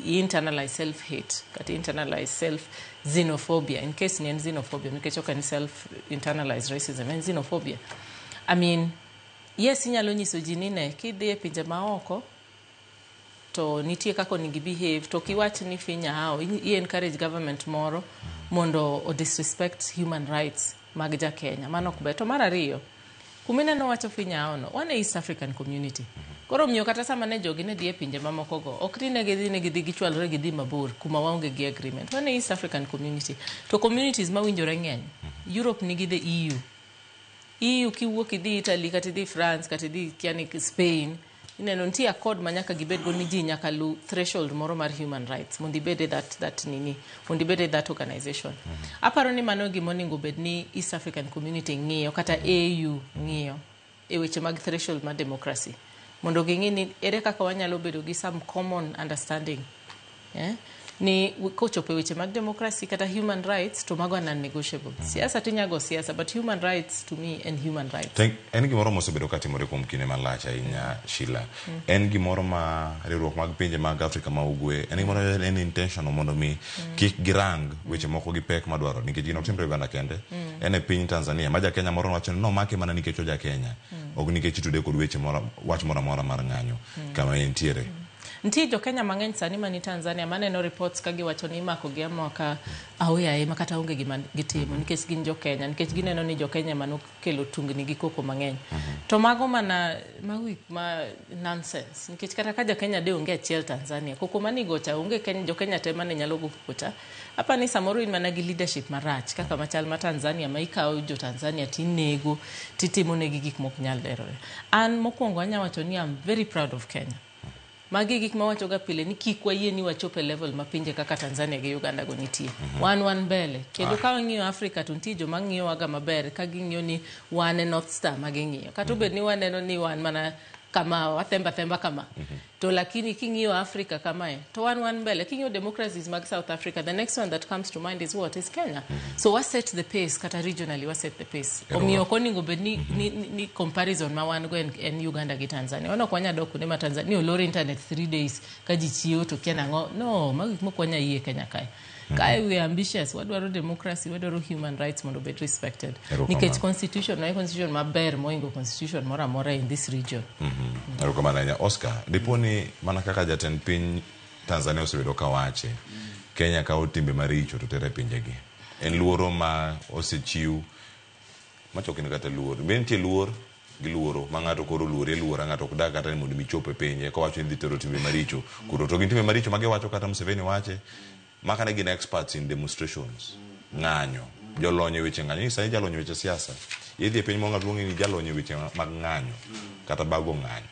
S7: internalize self hate kata internalize self xenophobia. In case ni en xenophobia nikech ok en self internalized racism, en xenophobia. I mean, yes, inyalo nyiso ji ni ne kidhi e pinje maoko to nitie kaka onego behave to kiwach ni finya hao i encourage government moro mondo o disrespect human rights mag ja Kenya. Mano ok ber. To mar ariyo, kumineno wacho finya hao no, wan e East African Community. Koro omiyo kata sama ne jogi ne dhi e pinje mamoko go, ok ni ne gidhi ne gidhi gichwalore gidhi mabor kuma waonge gi agreement. Wan e East African Community. To communities mawinjore ng'eny. Europe nigi the EU. EU kiwuok idhi Italy kata idhi France kata idhi kiani Spain, ineno nitie accord ma nyaka gibed go ni ji nyaka lu threshold moro mar human rights mondo ibed e that nini, mondo ibed e that organization. Aparo ni mano gima onego bed ni East African Community ng'iyo kata AU ng'iyo e weche mag threshold mar democracy mondo ging'i ni ere kaka wanyalo bedo gi some common understanding, Ni kochopo e weche mag democracy kata human rights to mago non-negotiable. Siasa tinyago siasa, but human rights to me en human rights.
S6: En gimoro mosebedo katimore kuom kinde malach ahinya, Sheila. En gimoro ma riwruok mag pinje mag Afrika ma Ugwe, en gimoro en intentional mondo mi kik girang weche moko gi pek madwaro nikech gino ok timre Uganda kende. En e piny Tanzania ma ja Kenya moro nowacho ni nomake mana nikech oja Kenya. Ok nikech itude kod weche moro wach moro amora mar ng'anyo kama entiere.
S7: Nitie jo Kenya mang'eny sani mani Tanzania maneno reports ka giwacho ni imako gi amaka aoyaye ma kata onge gima gitimo nikech gin jo Kenya, nikech gineno ni jo Kenya manokelo tungni gi koko mang'eny. To mago mana mago gik ma nonsense nikech kata ka ja Kenya de onge achiel Tanzania, koko manigo cha onge Kenya, jo Kenya te mane nyalo go koko cha. Apa ni samoro in mana gi leadership marach kaka machal ma Tanzania ma ikawo jo Tanzania tinego titimo negi gik mok nyal lerore. An mokwongo anya wacho ni I'm very proud of Kenya. Magi gik mawacho ga pile ni kik wayie ni wachop e level ma pinje kaka Tanzania gi Uganda go nitie. Wan mbele. Kendo ka wang'iyo Africa to nitie joma ng'iyowaga maber ka ging'iyo ni wan e North Star ma ging'iyo. Kata obed ni waneno ni wan mana kama wathemba themba kama. To lakini king'iyo Africa kamae to wan mbele. King'iyo democracies mag South Africa, the next one that comes to mind is what? Is Kenya. So wa set the pace kata regionally wa set the pace. Omiyo ok onego bed ni comparison ma wan go en Uganda gi Tanzania. Wan ok wanyal dok kuonde ma Tanzania ni olor internet 3 days ka ji chiewo to kia nang'o. No, mago gik mok wanyal yie Kenya kae. Kae we are ambitious, wadwaro democracy, wadwaro human rights mondo obed respected. Nikech constitution no en constitution maber moingo constitution moro amora in this region.
S6: Erokamano ahinya. Oscar, dipo ni mana kaka jatend piny Tanzania osebedo kawache, Kenya kawo timbe maricho to tero e pinjegi. En luoro ma osechiw, macho ok en kata luor. Be nitie luor gi luoro ma ng'ato koro luori luora, ng'ato ok dag kata ni mondo mi chop e pinje kowacho ni dhi tero timbe maricho kuro. To gin timbe maricho ma giwacho kata Museveni wache, maka ne gin experts in demonstrations, ng'anyo, jolony e weche ng'anyo. Ni sani jalony e weche siasa. Idhi e piny moro ng'ato luongi ni jalony e weche mag ng'anyo, kata bago ng'anyo.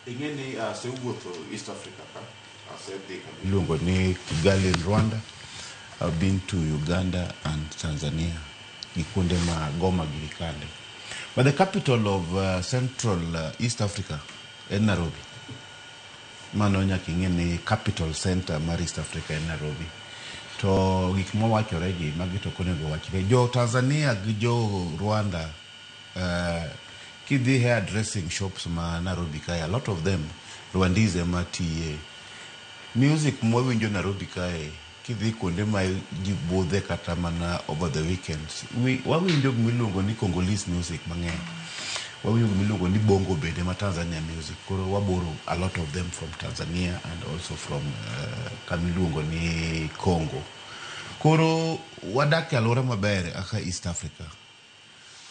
S8: Ing'e ni asewuotho East Africa ka, asedhi kama iluongo ni Kigali in Rwanda, I've been to Uganda and Tanzania, gi kuonde ma Goma giri kande. But the capital of Central East Africa en Nairobi. Mano nyaka ing'e ni capital center mar East Africa en Nairobi. To gik mawachore gi magi to ok onego wachre. Jo Tanzania gi jo Rwanda, kidhi hair dressing shops ma Nairobi kae, a lot of them Rwandese ema tiye. Music mwawinjo Nairobi kae, kidhi kuonde ma ji budhe kata mana over the weekends, wawinjo gimiluongo ni Congolese music mang'eny. Wawinjo gimiluongo ni Bongo bende ma Tanzania music. Koro waboro a lot of them from Tanzania and also from kamiluongo ni Congo. Koro wadak e alwora maber kaka East Africa.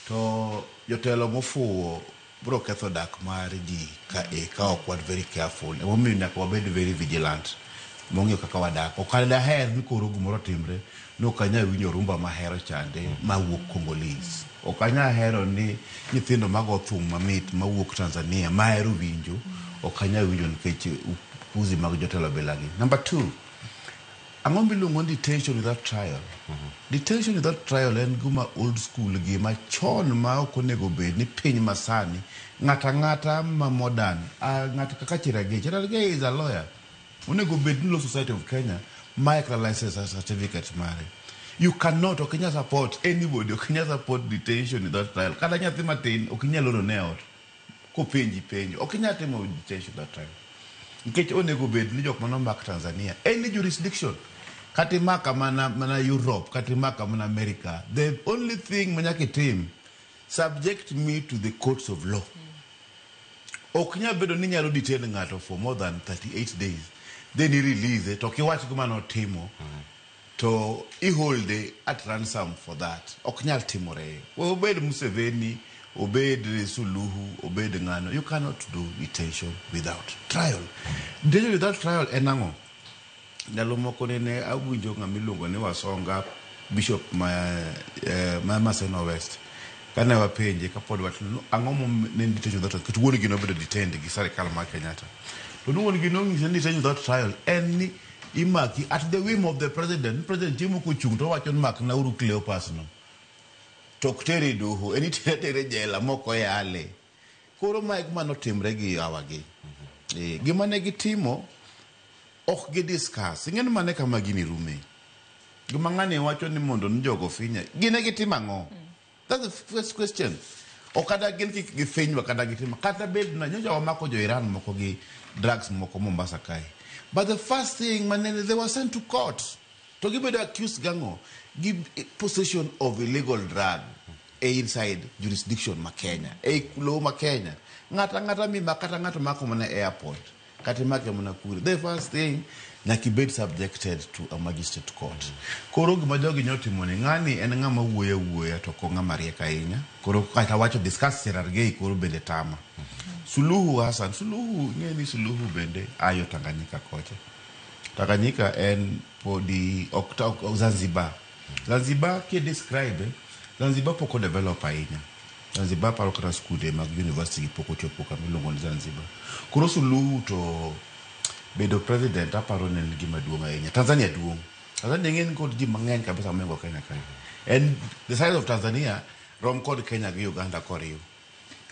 S8: To jotelo mofuwo biro ketho dak mar ji ka e ka ok wan very careful. Emomiyo nyaka wabed very vigilant. Mong'eyo kaka wadak. Ok daher ni koro gimoro timre ni ok anyal winjo rumba mahero chande mawuok Congolese. Ok anyal hero ni nyithindo mago thum mamit mawuok Tanzania mahero winjo ok anyal winjo nikech upuzi mag jotelo bilagi. Number 2, ang'o miluongo ni detention without trial? Detention without trial en gima old school, gima chon ma ok onego bed ni piny masani ng'ato ang'ata ma modern, ng'ato kaka Cherargei. Cherargei is a lawyer. Onego bed ni Law Society of Kenya ma license certificate mare. You cannot, ok inyal support anybody, ok inyal support detention without trial. Kata nyathi matin ok inyal oro ne ot kopenji penjo. Ok inyal timo detention without trial. Nikech onego bed ni jok manomak Tanzania, any jurisdiction, kata imaka mana Europe, kata imaka mana America, the only thing manyaka itim, subject me to the courts of law. Ok nyal bedo ni inyalo detain ng'ato for more than 38 days, then i release to ok iwach gima notimo, to i hold at ransom for that. Ok nyal timore. Obed Museveni, obed Suluhu, obed ng'ano, you cannot do detention without trial. Detention without trial en ang'o? Ndalo moko nene awinjo ng'ama iluongo ni Wasonga, bishop ma Maseno West. Kane wapenje kapod watin, ang'o ne detention without trial? Nikech wuon gi nobedo detained gi sirikal mar Kenyatta. To wuon gi nonyise ni detention without trial en ni imaki at the whim of the president. President chiemo kochung' to owacho ni makna uru Cleopas no. To ok tere e doho, en itere atere jela mok oyale. Koro mae gima notimre gi awagi. Gima ne gitimo ok gi discuss. Ing'e ni mano e kama gini rume. Gima ng'ani wacho ni mondo ni jogo finya. Gine gitimo ang'o? That's the first question. Ok kata gin kik gifinywa kata gitimo. Kata bed na nyocha wamako jo Iran moko gi drugs moko Mombasa kae. But the first thing manene they were sent to court. To gibedo accused gang'o? Gi possession of illegal drug e inside jurisdiction ma Kenya. E law ma Kenya. Ng'ata ng'ata mimako kata ng'ato mako mana airport. Kata imake mana kure. The first thing nyaka ibed subjected to a magistrate court. Koro gima jogi nyotimo ni ng'ani en ng'ama wuoyo awuoya to ok ng'ama riek ahinya. Koro kata wacho discuss Cherargei koro bende tama. Suluhu Hassan, Suluhu ing'e ni Suluhu bende ayo Tanganyika kocha. Tanganyika en podi ok Zanzibar. Zanzibar ki describe Zanzibar pok odevelop ahinya. Zanzibar paro kata skunde mag university pok ochopo kama iluongo ni Zanzibar. Koro Suluhu to bedo president aparo ni en gima duong' ahinya. Tanzania duong'. Tanzania ng'eny kod ji mang'eny kabisa mohingo Kenya kae. En the size of Tanzania rom kod Kenya gi Uganda koriw.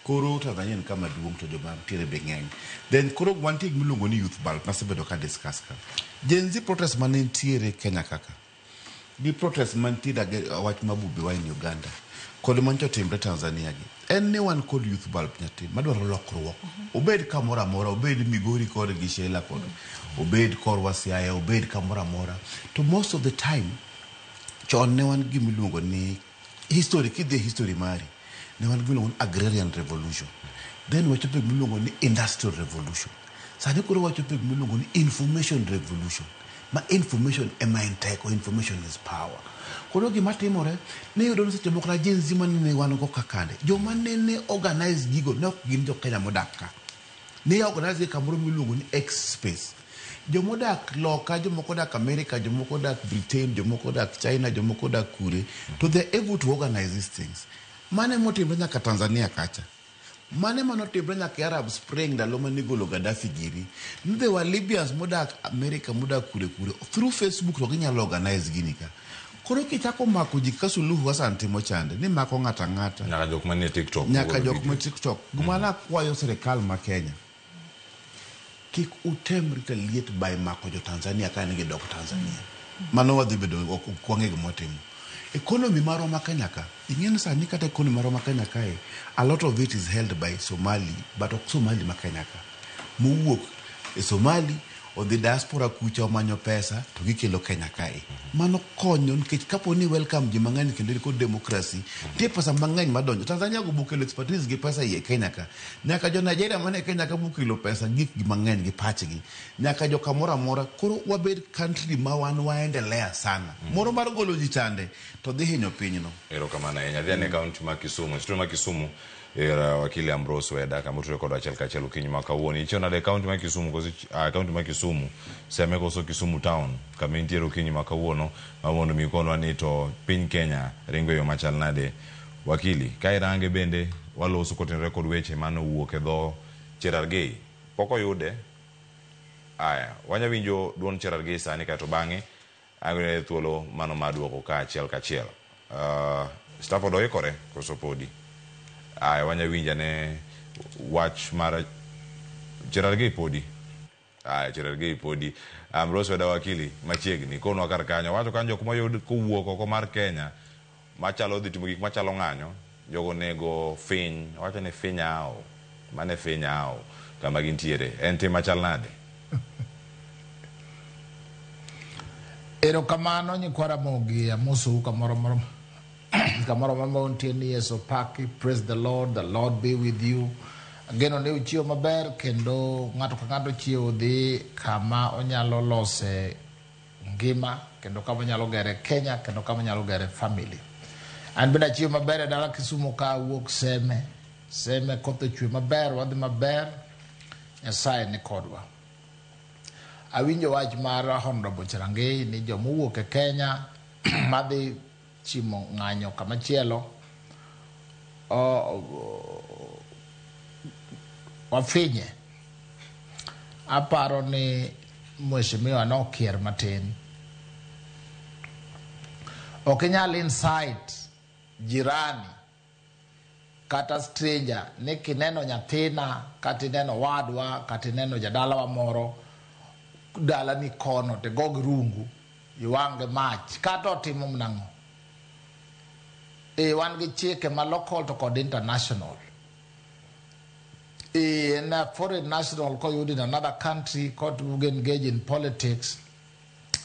S8: Koro Tanzania en kama duong' to joma nitiere be ng'eny. Then koro wantie gima iluongo ni youth bulb masebedo ka discuss ka. Gen Z protest mane nitiere Kenya kaka gi protest mantiere wach ma Bobi Wine Uganda kod mancho timre Tanzania gi en ni wan kod youth bulb nyathi madwaro lokruok. Obed kamoro amora, obed Migori kod gi Sheila kod obed korwa Siaya, obed kamoro amora. To most of the time chon ne wan gima iluongo ni history, kidhi e history mari ne wan gima iluongo ni agrarian revolution. Then wachopo e gima iluongo ni industrial revolution. Sani koro wachopo e gima iluongo ni information revolution. Ma information ema en teko, information is power. Koro gima timore, ne iyudo ni seche moko kata Gen Z manene wan go kakande, joma nene organize gigo ne ok gin jo Kenya modak ka. Ne organize gi kamoro miluongo ni X space. Jomodak loka, jomoko odak America, jomoko odak Britain, jomoko odak China, jomoko odak kure, to they are able to organize these things. Mane motimre nyaka Tanzania kacha. Mane manotimre nyaka Arab Spring ndalo mane igolo Gaddafi giri. Ni there were Libyans modak America, modak kure kure. Through Facebook to ginyalo organize gini ka. Koro kichako mako ji kaka Suluhu Hassan timo chande, ni mako ng'ato ang'ata.
S6: Nyaka jok manie TikTok.
S8: Nyaka jok manie TikTok. Gima nakwayo sirikal ma Kenya, kik utem retaliate by mako jo Tanzania ka ne gidok Tanzania. Mano wadhi bedo ok wang'e gima watimo. Economy marwa ma Kenya ka, ing'e ni sani kata economy marwa ma Kenya kae, a lot of it is held by Somali, but ok Somali ma Kenya ka. Mowuok e Somali, odhi diaspora kucha omanyo pesa to gikelo Kenya kae. Mano konyo nikech kapo ni welcome ji mang'eny kendo in kod democracy, nitie pesa mang'eny madonjo. Tanzania go bokelo expertise gi pesa iye Kenya ka. Nyaka jo Nigeria mane Kenya ka bokelo pesa gik gi mang'eny gi pachgi. Nyaka jo kamoro amora. Koro wabed country ma wan waendelea sana. Moro mar golo ji chande to dhi hinyo pinyno.
S6: Erokamano ahinya. Adhi ane kaunti ma Kisumu. Studio ma Kisumu Era wakili Ambrose Weda kama utudore kodwa achiel kachiel okinyi ma kawuono. Ichiew nade e kaunti ma Kisumu koso kaunti ma Kisumu, Seme koso Kisumu town kama intiere okinyi ma kawuono ma mondo mi ikonwa ni to piny Kenya ringo e yo machal nade. Wakili, ka irange bende waloso kotenore kod weche mane owuok e dho Cherargei. Pok oyude? Aya, wanya winjo duond Cherargei sani kaeto bang'e Ang'e thuolo mano mar duoko ka achiel kachiel. Stafford oikore koso podi? Aya wanya winjo ane wach mar Cherargei podi. Aya Cherargei podi. Ambrose Weda wakili machiegni konwa kar kanyo. Wacho kanyo jok moyud kowuok oko mar Kenya machalo dhi timo gik machalo ng'anyo, jogo onego finy. Owacho ni finy ao. Mano e finy ao kama gintiere. En tim machal nade?
S9: Erokamano nyikwa Ramogi, amosou kamoro moro kamoro amora untie ni Yesu opaki. Praise the Lord, the Lord be with you. Ageno ni uchiewo maber kendo ng'ato ka ng'ato chiewo dhi kama onyalo lose ngima kendo kama onyalo gere Kenya kendo kama onyalo gere family. An bende achiewo maber e dala Kisumu ka awuok Seme. Seme koth ochwe maber, wadhi maber. Nyasaye ni kodwa. Awinjo wach mar Honorable Cherargei ni joma owuok e Kenya madhi chimo ng'anyo kama chielo wafinye. Aparo ni mheshimiwa nokier matin. Ok inyal incite jirani kata stranger ni kineno nyathina kata ineno wadwa kata ineno jadalawa moro dalani kono to igo gi rungu iwang' gi mach kata otimo nang'o. E wan gi chike ma local to kod international. E en a foreign national koyud in another country kot engage in politics,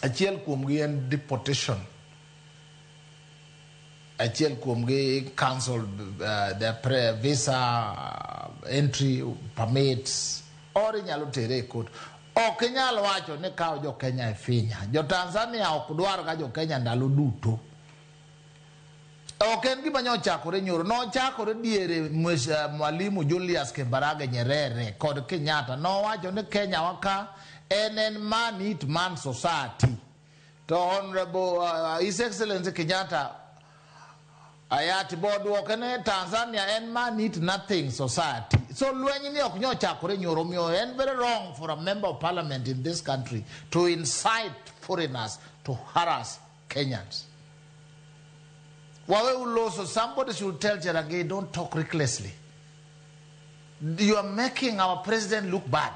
S9: achiel kuomgi en deportation. Achiel kuomgi cancel their visa entry permits or inyalo tere e court. Ok inyal wacho ni kaw jo Kenya e finya. Jo Tanzania ok dwar ga jo Kenya ndalo duto. Ok en gima nyochakore nyoro. Nochakore diere Mwalimu Julius Kambarage Nyerere kod Kenyatta. Nowacho ni Kenya wa ka en man eat man society. To Honorable His Excellency Kenyatta hayati boduoke ne Tanzania en man eat nothing society. So lweny ni ok nyochakore nyoro, omiyo en very wrong for a member of parliament in this country to incite foreigners to harass Kenyans. Wawe uloso, somebody should tell Cherargei, don't talk recklessly. You are making our president look bad.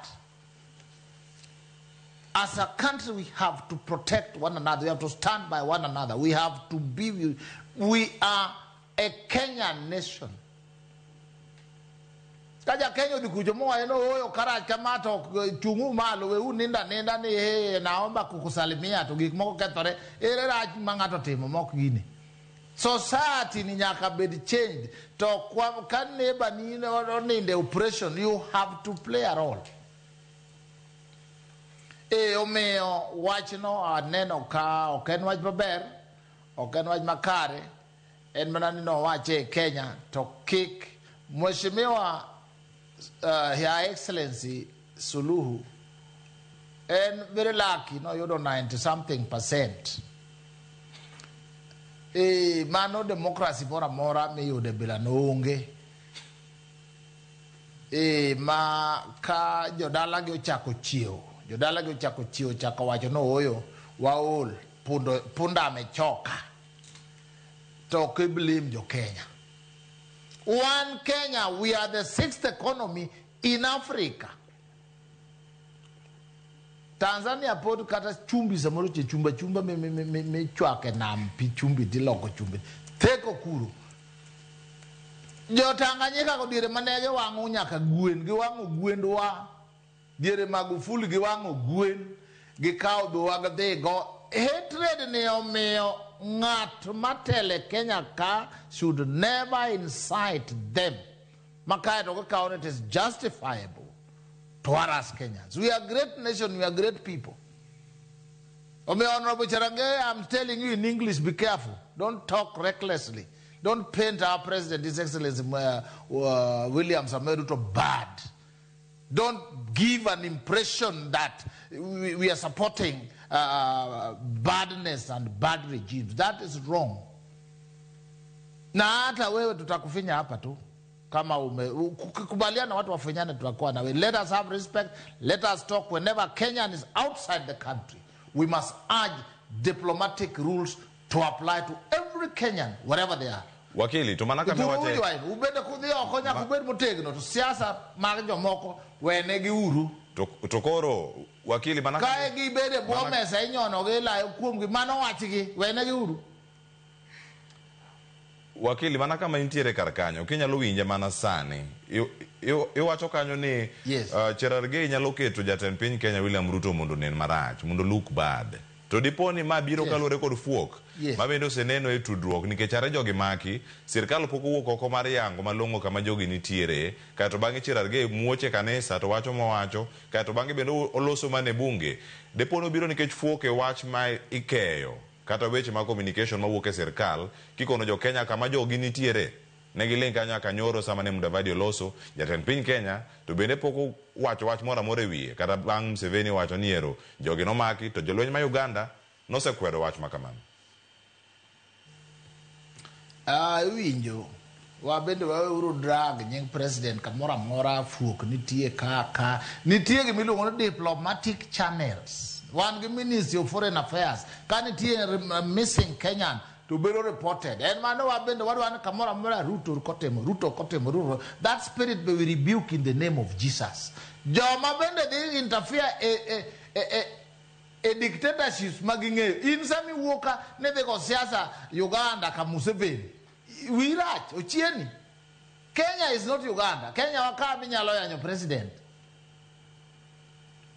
S9: As a country, we have to protect one another. We have to stand by one another. We have to be, we are a Kenyan nation. Kaja Kenya odhi kucho mowacho ni ooyo karach kama to chung'u malo we uninda ninda ni hey, naomba kukusalimia to gik moko kethore. Ere rach ma ng'ato timo mok gini. Society ni nyaka bed changed. To kwa, ka neighbor ni oninde operation, you have to play a role. E omiyo wachno aneno ka ok en wach maber, ok en wach makare, en mana ni nowache e Kenya to kik Mheshimiwa Her Excellency Suluhu en very lucky noyudo 90 something percent. E mano democracy moro amora miyude bila no onge. E ma ka jodalagi ochako chiewo, jodalagi ochako chiewo chako wacho no ooyo waol punda amechoka. To ok blame jo Kenya. One Kenya, we are the sixth economy in Africa. Tanzania pod kata chumbi samoro che chumba chumba me chwake nam pi chumbi tiloko chumbi. Theko kuro. Jo Tanganyika ko diere mane giwang'o nyaka gwen, giwang'o gwendwa. Diere Magufuli giwang'o gwen, gikawo dhowa gidhigo. Hatred ni omiyo ng'at matele Kenya ka should never incite them. Makae to gikawo ni it is justifiable to harass Kenyans. We are great nation, we are great people. Omiyo Honorable Cherargei, I'm telling you in English, be careful. Don't talk recklessly. Don't paint our president, His Excellency William Samoei Ruto, bad. Don't give an impression that we are supporting badness and bad regimes. That is wrong. Na hata wewe tutakufinya hapa tu. Kama ukikubaliana watu wafinyane, tutakuwa na wewe. Let us have respect. Let us talk. Whenever Kenyan is outside the country, we must urge diplomatic rules to apply to every Kenyan, wherever they are.
S6: Wakili, to mana kama wache
S9: Ubede kudhi oko nyaka ubed motegno to siasa mag jomoko wenegi uru.
S6: To koro wakili mana
S9: kae gibede bwo mesa inyono gi ilayo kuomgi mano wachgi wenegi uru.
S6: Wakili, mana kama intiere kar kanyo, kinyalo winje mana sani. Iwacho kanyo ni
S9: yes.
S6: Cherargei nyalo keto jatend piny Kenya William Ruto mondo onen marach, mondo look bad. To dipo ni ma biro kaluwore kod fuok ma bende oseneno e tudruok nikech are jogi maki, sirkal pok owuok oko mar yango malong'o kama jogi nitiere, kaeto bang'e Cherargei muoche kanisa to wacho mowacho, kaeto bang'e bende oloso mana e bunge. Dipo ni obiro nikech fuok e wach ma ikeyo kata weche mag communication mawuok e sirkal kikono jo Kenya kama jogi nitiere. Ne giling' kanyo nyaka nyoro sama ne Mudavadi oloso jatend piny Kenya, to bende pok owacho wach moro amora e wiye, kata bang' Museveni wacho ni ero jogi nomaki, to jolweny ma Uganda nosekwedo wach ma kamano.
S9: Iwinjo wabende waweuru drag nying president kamoro amora. Fuok nitie ka nitie gimiluongo ni diplomatic channels. Wan gi Ministry of Foreign Affairs. Ka nitie missing Kenyan to bedo reported. En mano wabende wadwa ni kamoro amora Ruto kotimo, Ruto kotimo, Ruto. That spirit be we rebuke in the name of Jesus. Joma bende dhi interfere e dictatorships maging'eyo. In sami wuok ka ne dhi go siasa Uganda ka Museveni. Wi rach, ochieni. Kenya is not Uganda. Kenya waka minyalo yanyo president.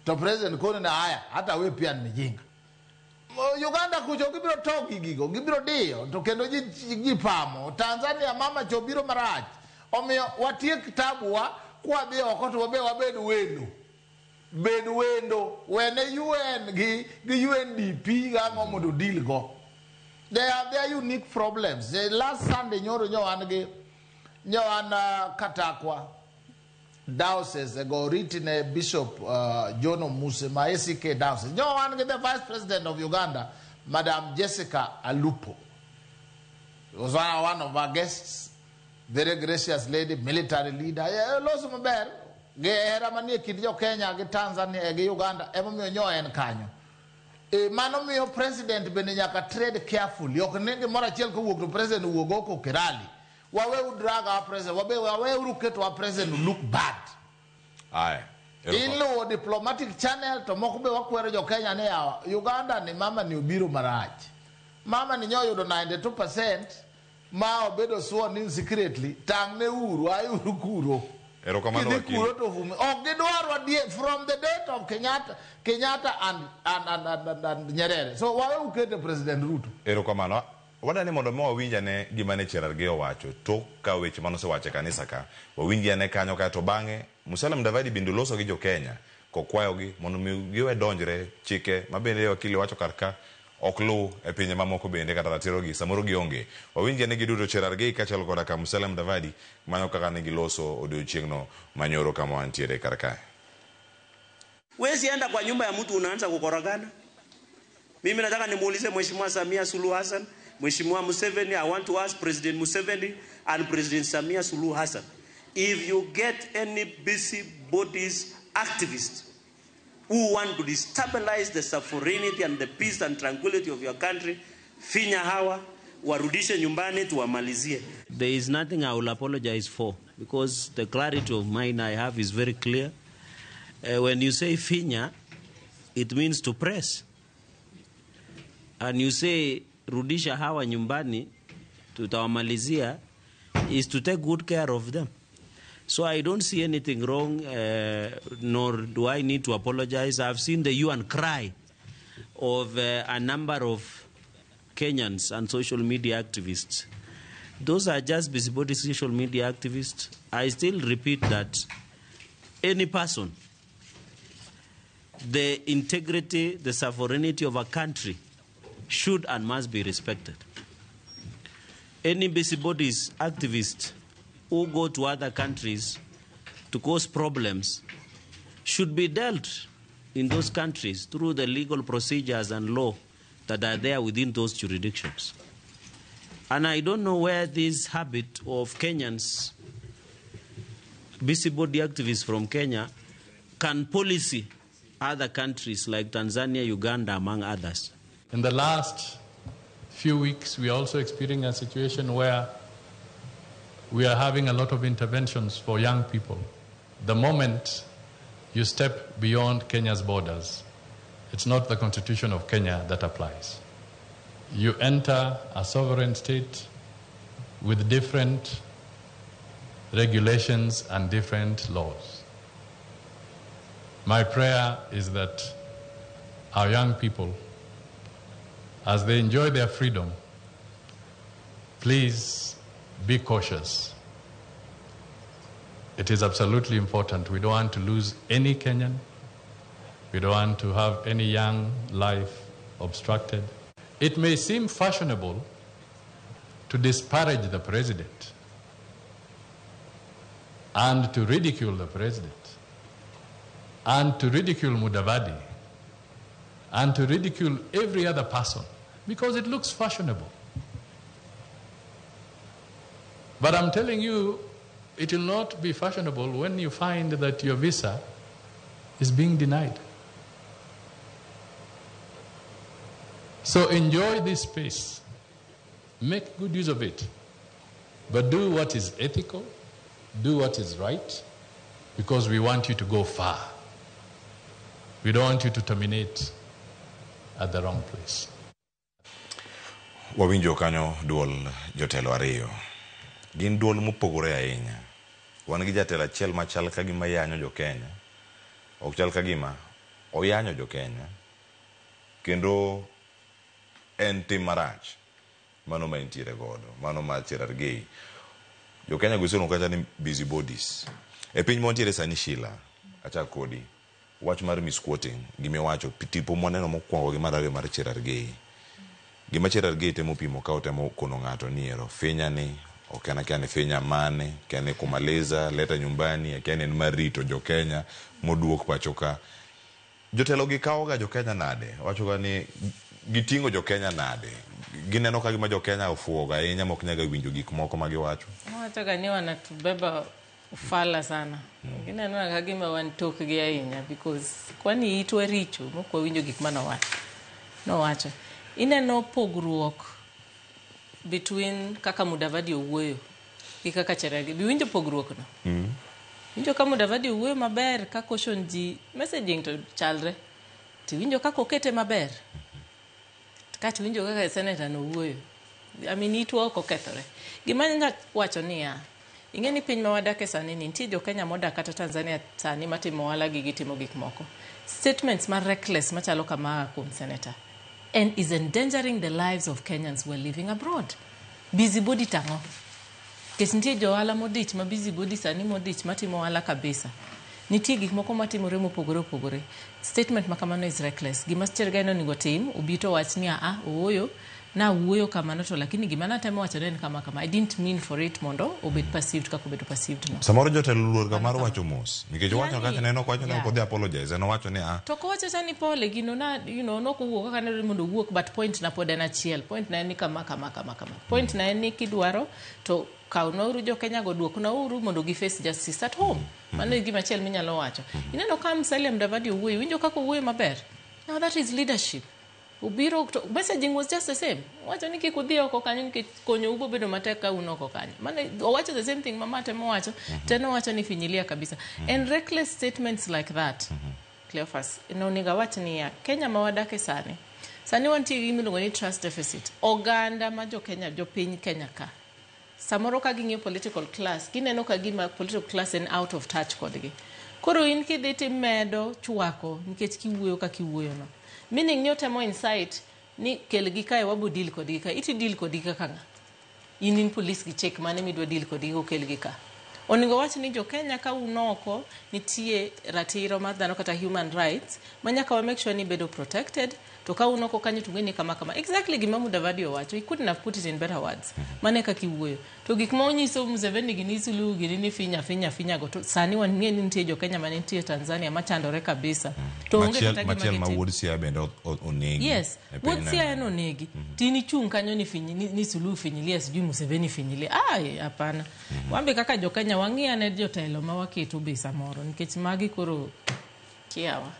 S9: To president koni na haya, hata we pia ni mjinga. Uganda kucho gibiro to gigo, gibiro diyo, to kendo ji pamo. Tanzania mama cho biro marach. Omiyo watiek tabu wa, kwa dhi oko to wabe wabed wendo. Bed wendo, wene UN gi UNDP gang'o mondo deal go. They have their unique problems. The last Sunday nyoro nyo an Katakwa diocese go written Bishop John Muse ma ACK diocese. Nyo an gi the Vice President of Uganda, Madam Jessica Alupo. Was one of our guests. Very gracious lady, military leader. Loso maber. Ge hera manie kind jo Kenya gi Tanzania gi Uganda emomiyo nyo en kanyo. Mano miyo president bende nyaka tread carefully. Ok ni gimoro achiel kowuok to president owuog oko kirali. Waweuru drag our president, waweuru keto our president look bad.
S6: Aye.
S9: Iluwo diplomatic channel to moko be wakwero jo Kenya ni yawa Uganda ni mama ni obiro marach. Mama ni nyo yudo 92% ma obedo sworn in secretly. Tang' ne uru, ayuru kuro.
S6: Erokamano wakili.
S9: Kuro to fume. Ok gidwaro from the date of Kenyatta and Nyerere. So wawe ukete President Ruto.
S6: Erokamano. Wadani mondo mi wawinj ane gima ne Cherargei owacho tok ka weche manosewacho e kanisa ka. Wawinj ane kanyo kaeto bang'e Musalia Mudavadi bende oloso gi jo Kenya kokwayogi mondo mi giwe donjre chike ma bende wakili wacho kar ka ok luw e pinje mamoko bende kata ratiro gi samoro gionge. Wawinj ane giduto Cherargei kaachiel koda ka Musalia Mudavadi manyo kaka ne giloso odiochieng'no manyoro kama wantiere kar kae.
S10: Wezi enda kwa nyumba ya mtu unaanza kukorogana. Mimi nataka nimuulize Mheshimiwa Samia Suluhu Hassan, Mheshimiwa Museveni, I want to ask President Museveni and President Samia Suluhu Hassan, if you get any busybodies activists who want to destabilize the sovereignty and the peace and tranquility of your country, finya hawa, warudishe nyumbani tuwamalizie.
S30: There is nothing I will apologize for, because the clarity of mind I have is very clear. When you say finya, it means to press. And you say rudisha hawa nyumbani tutawamalizia is to take good care of them. So I don't see anything wrong, nor do I need to apologize. I've seen the hue and cry of a number of Kenyans and social media activists. Those are just busybody social media activists. I still repeat that any person, the integrity, the sovereignty of a country should and must be respected. Any busybodies, activists who go to other countries to cause problems should be dealt in those countries through the legal procedures and law that are there within those jurisdictions. And I don't know where this habit of Kenyans, busybody activists from Kenya, can policy other countries like Tanzania, Uganda, among others.
S11: In the last few weeks, we are also experiencing a situation where we are having a lot of interventions for young people. The moment you step beyond Kenya's borders, it's not the constitution of Kenya that applies. You enter a sovereign state with different regulations and different laws. My prayer is that our young people, as they enjoy their freedom, please be cautious. It is absolutely important. We don't want to lose any Kenyan. We don't want to have any young life obstructed. It may seem fashionable to disparage the president and to ridicule the president and to ridicule Mudavadi and to ridicule every other person because it looks fashionable. But I'm telling you, it will not be fashionable when you find that your visa is being denied. So enjoy this space. Make good use of it. But do what is ethical, do what is right, because we want you to go far. We don't want you to terminate at the wrong place.
S6: Wawinjo kanyo duol jotelo ariyo. Gin duol mopogore ahinya. Wan gi jatelo achiel machal ka gima yanyo jo Kenya. Ok chal ka gima oyanyo jo Kenya. Kendo en tim marach. Mano ma entiere godo. Mano ma Cherargei. Jo Kenya goseluongo kacha ni busybodies. E piny mwantiere sani Sheila, achak kodi. Wach mar misquoting, gimiwacho, tipo mwaneno mokwongo gi mar ariyo mar Cherargei. Gima Cherargei temo pimo ka otemo kono ng'ato ni ero finya ni, ok en akia ni finya mane, akia ni kumaliza, leta nyumbani, akia ni en mar rito jo Kenya moduok pacho ka. Jotelo gi kawoga jo Kenya nade? Wachoga ni giting'o jo Kenya nade? Gineno ka gima jo Kenya ofuwoga ahinya mok nyal winjo gik moko ma giwacho.
S7: Wachoga ni wanatubeba ufala sana. Gineno ka gima wan tokgi ahinya because kwani itwa richo mok wawinjo gik manowacho. Nowacho. Ineno pogruok between kaka Mudavadi owuoyo gi kaka Cherargei. Biwinjo pogruok no? Winjo ka Mudavadi owuoyo maber ka caution ji, messaging to chalre. Tiwinjo kaka okete maber. Kati winjo kaka senator no wuoyo. I mean, itwa ok okethore. Gima anyalo wacho niya, ing'e ni piny ma wadake sani ni nitie jo Kenya modak kata Tanzania sani matimo ohala gi gitimo gik moko. Statements ma reckless machalo kama kuom senator and is endangering the lives of Kenyans who are living abroad. Busybody tang'o? Nikech nitie jo ohala modich ma busybody sani modich matimo ohala kabisa. Nitie gik moko matimore mopogore opogore. Statement ma kamano is reckless. Gima Cherargei onego tim, obi to wach ni a ooyo, nawuoyo kamano to lakini gima natemo wacho ne en kama kama. I didn't mean for it mondo obed perceived kaka obedo perceived no.
S6: Samoro jotelo luor ga mar wacho mos. Nikech owacho kaka neno ok owacho ni ok odhi apologize. En owacho ni a
S7: To kowacho cha ni pole gino na you know nok owuok kaka ne mondo owuok but point na pod en achiel. Point na en ni kama kama kama kama. Point na en ni kidwaro to kawnwauru jo Kenya go duoknwauru mondo gi face justice at home. Mano e gima achiel minyalo wacho. Ineno ka Musalia Mudavadi owuoyo, iwinjo kaka owuoyo maber. Now that is leadership. Obiro to messaging was just the same. Owacho ni kik udhi oko kanyo nikech konyou bo bedo matek ka un oko kanyo. Mano owacho the same thing mama temo wacho, to en owacho ni finyilia kabisa. And reckless statements like that, Cleophas, nonego awach niya, Kenya ma wadake sani, sani wantie gi gima iluongo ni trust deficit. Oganda ma jo Kenya, jopiny Kenya ka, samoro ka ging'iyo political class, gineno ka gima political class en out of touch kodgi. Koro in kidhi timedo chwako nikech kiwuoyo kaka iwuoyo no. Meaning ni otemo incite ni kelgi kae wabo deal kodgi kae. Iti deal kodgi kaka ng'a? In in police gi chik mane midwa deal kodgi kokelgi ka. Onego wach ni jo Kenya ka un oko nitie ratiro mar dhano kata human rights ma nyaka wa make sure ni bedo protected. To ka un oko kanyo to ung'e ni kama kama. Exactly gima Mudavadi owacho. He couldn't have put it in better words. Mano e kaka iwuoyo. To gik ma onyiso Museveni gini Suluhu gini ni finya finya finya go to sani wang'e ni nitie jo Kenya mane nitie Tanzania machandore kabisa. To onge
S6: Machiel
S7: kata gima
S6: machiel ma
S7: gitimo.
S6: wuod Siaya bende onegi.
S7: Yes,
S6: e
S7: wuod
S6: pinyno.
S7: Siaya nonegi. Tin ichung' kanyo ni finyi, ni Suluhu finyilia sijui Museveni finyilia. Ai, hapana. Wambe kaka jo Kenya wang'i ane jotelo ma waketo be samoro nikech magi koro kiawa.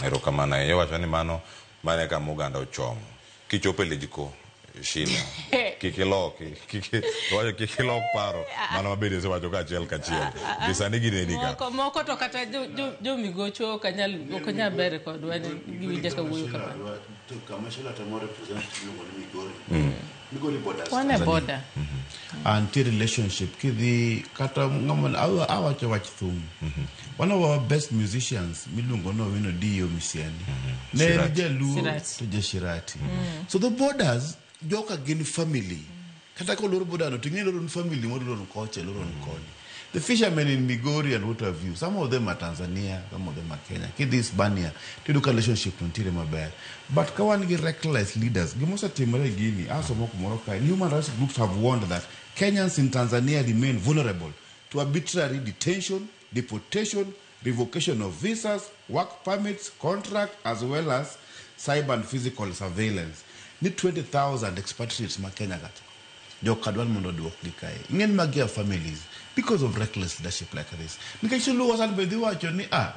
S6: Erokamano ahinya. Iwacho ni mano mano e kama oganda ochomo. Kichopo e Lijko, Sheila, kik iloki, kik iwacho kik ilok paro mana mabende isewacho ka achiel kachiel. Gi sani gineni ka.
S7: Moko to kata jo migocho ok anyal ber kodwa ni giwinja ka wuoyo kamano.
S8: Kama Sheila temo represent iluongo ni Migori. Migori borders.
S7: Wan e
S8: Tanzania.
S7: border.
S8: And nitie relationship kidhi kata ng'ama awacho wach thum. One of our best musicians miluongo ni Owino Dio Misiani. Ne en
S6: Shirati.
S8: jaluo
S7: Shirati.
S8: to ja Shirati. So the borders joka gin family. Kata kolor border no ting'e loro family moro loro kocha loro koni. The fishermen in Migori and what have you, some of them are Tanzania, some of them are Kenya. Kidhi Hispania, tiyudo ka relationship no nitiere maber. But ka wan gi reckless leaders, gimosetimore gini, asomo kumoro kae, human rights groups have warned that Kenyans in Tanzania remain vulnerable to arbitrary detention, deportation, revocation of visas, work permits, contract, as well as cyber and physical surveillance. Ni 20,000 expatriates ma Kenya kata. Joka dwar mondo oduokgi kae. Ing'eni magi are families because of reckless leadership like this. Nikech Suluhu Hassan be dhi wacho ni ah,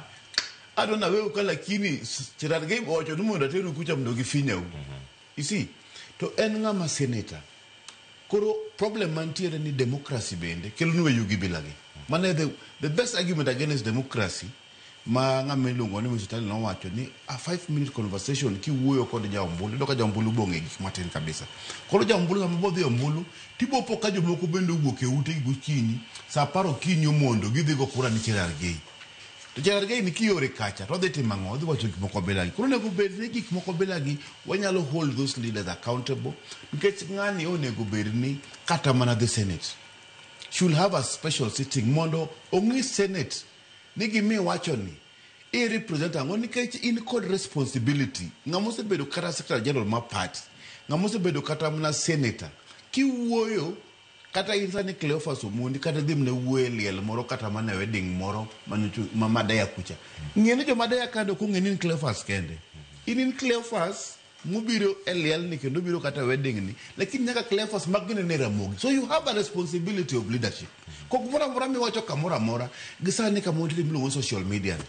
S8: adwa naweu ka lakini Cherargei owacho ni mondo ateru kucha mondo gifinyau. You see, to en ng'ama senator. Koro problem mantiere ni democracy bende kelonwa yugi bilagi. Mano e the best argument against democracy ma ng'ama iluongo ni Musitali nowacho ni a 5 minute conversation kiwuoyo kod jaombulu iyudo ka jaombulu bong'e gik matin kabisa. Koro jaombulu sama bodhi ombulu tibopo ka jomoko bende owuok e utegi gokinyi sa 10 okinyi omondo gidhi go kura ni Cherargei. To Cherargei ni kiore kacha to odhi timo ang'o? Odhi wacho gik moko bilagi. Koro onego bed ni gik moko bilagi wanyalo hold those leaders accountable nikech ng'ani onego bed ni kata mana the Senate should have a special sitting mondo ong'i Senate ni gimiwacho ni i represent ang'o nikech in kod responsibility. Ng'ama osebedo kata secretary general mar party, ng'ama osebedo kata mana senator, kiwuoyo kata in sani Cleophas Omondi kata dhi mana wuoyo e liel moro kata mana e wedding moro ma Madea kucha. Ng'e ni jo Madea kande ok ong'e ni in Cleophas kende. In Cleophas mobiro e liel ni kendo obiro kata e wedding ni, lakini nyaka Cleophas mag ginene Ramogi. So you have a responsibility of leadership. Kok moro amora miwacho kamoro amora gi sani kama wantiere miluongo ni social media ni.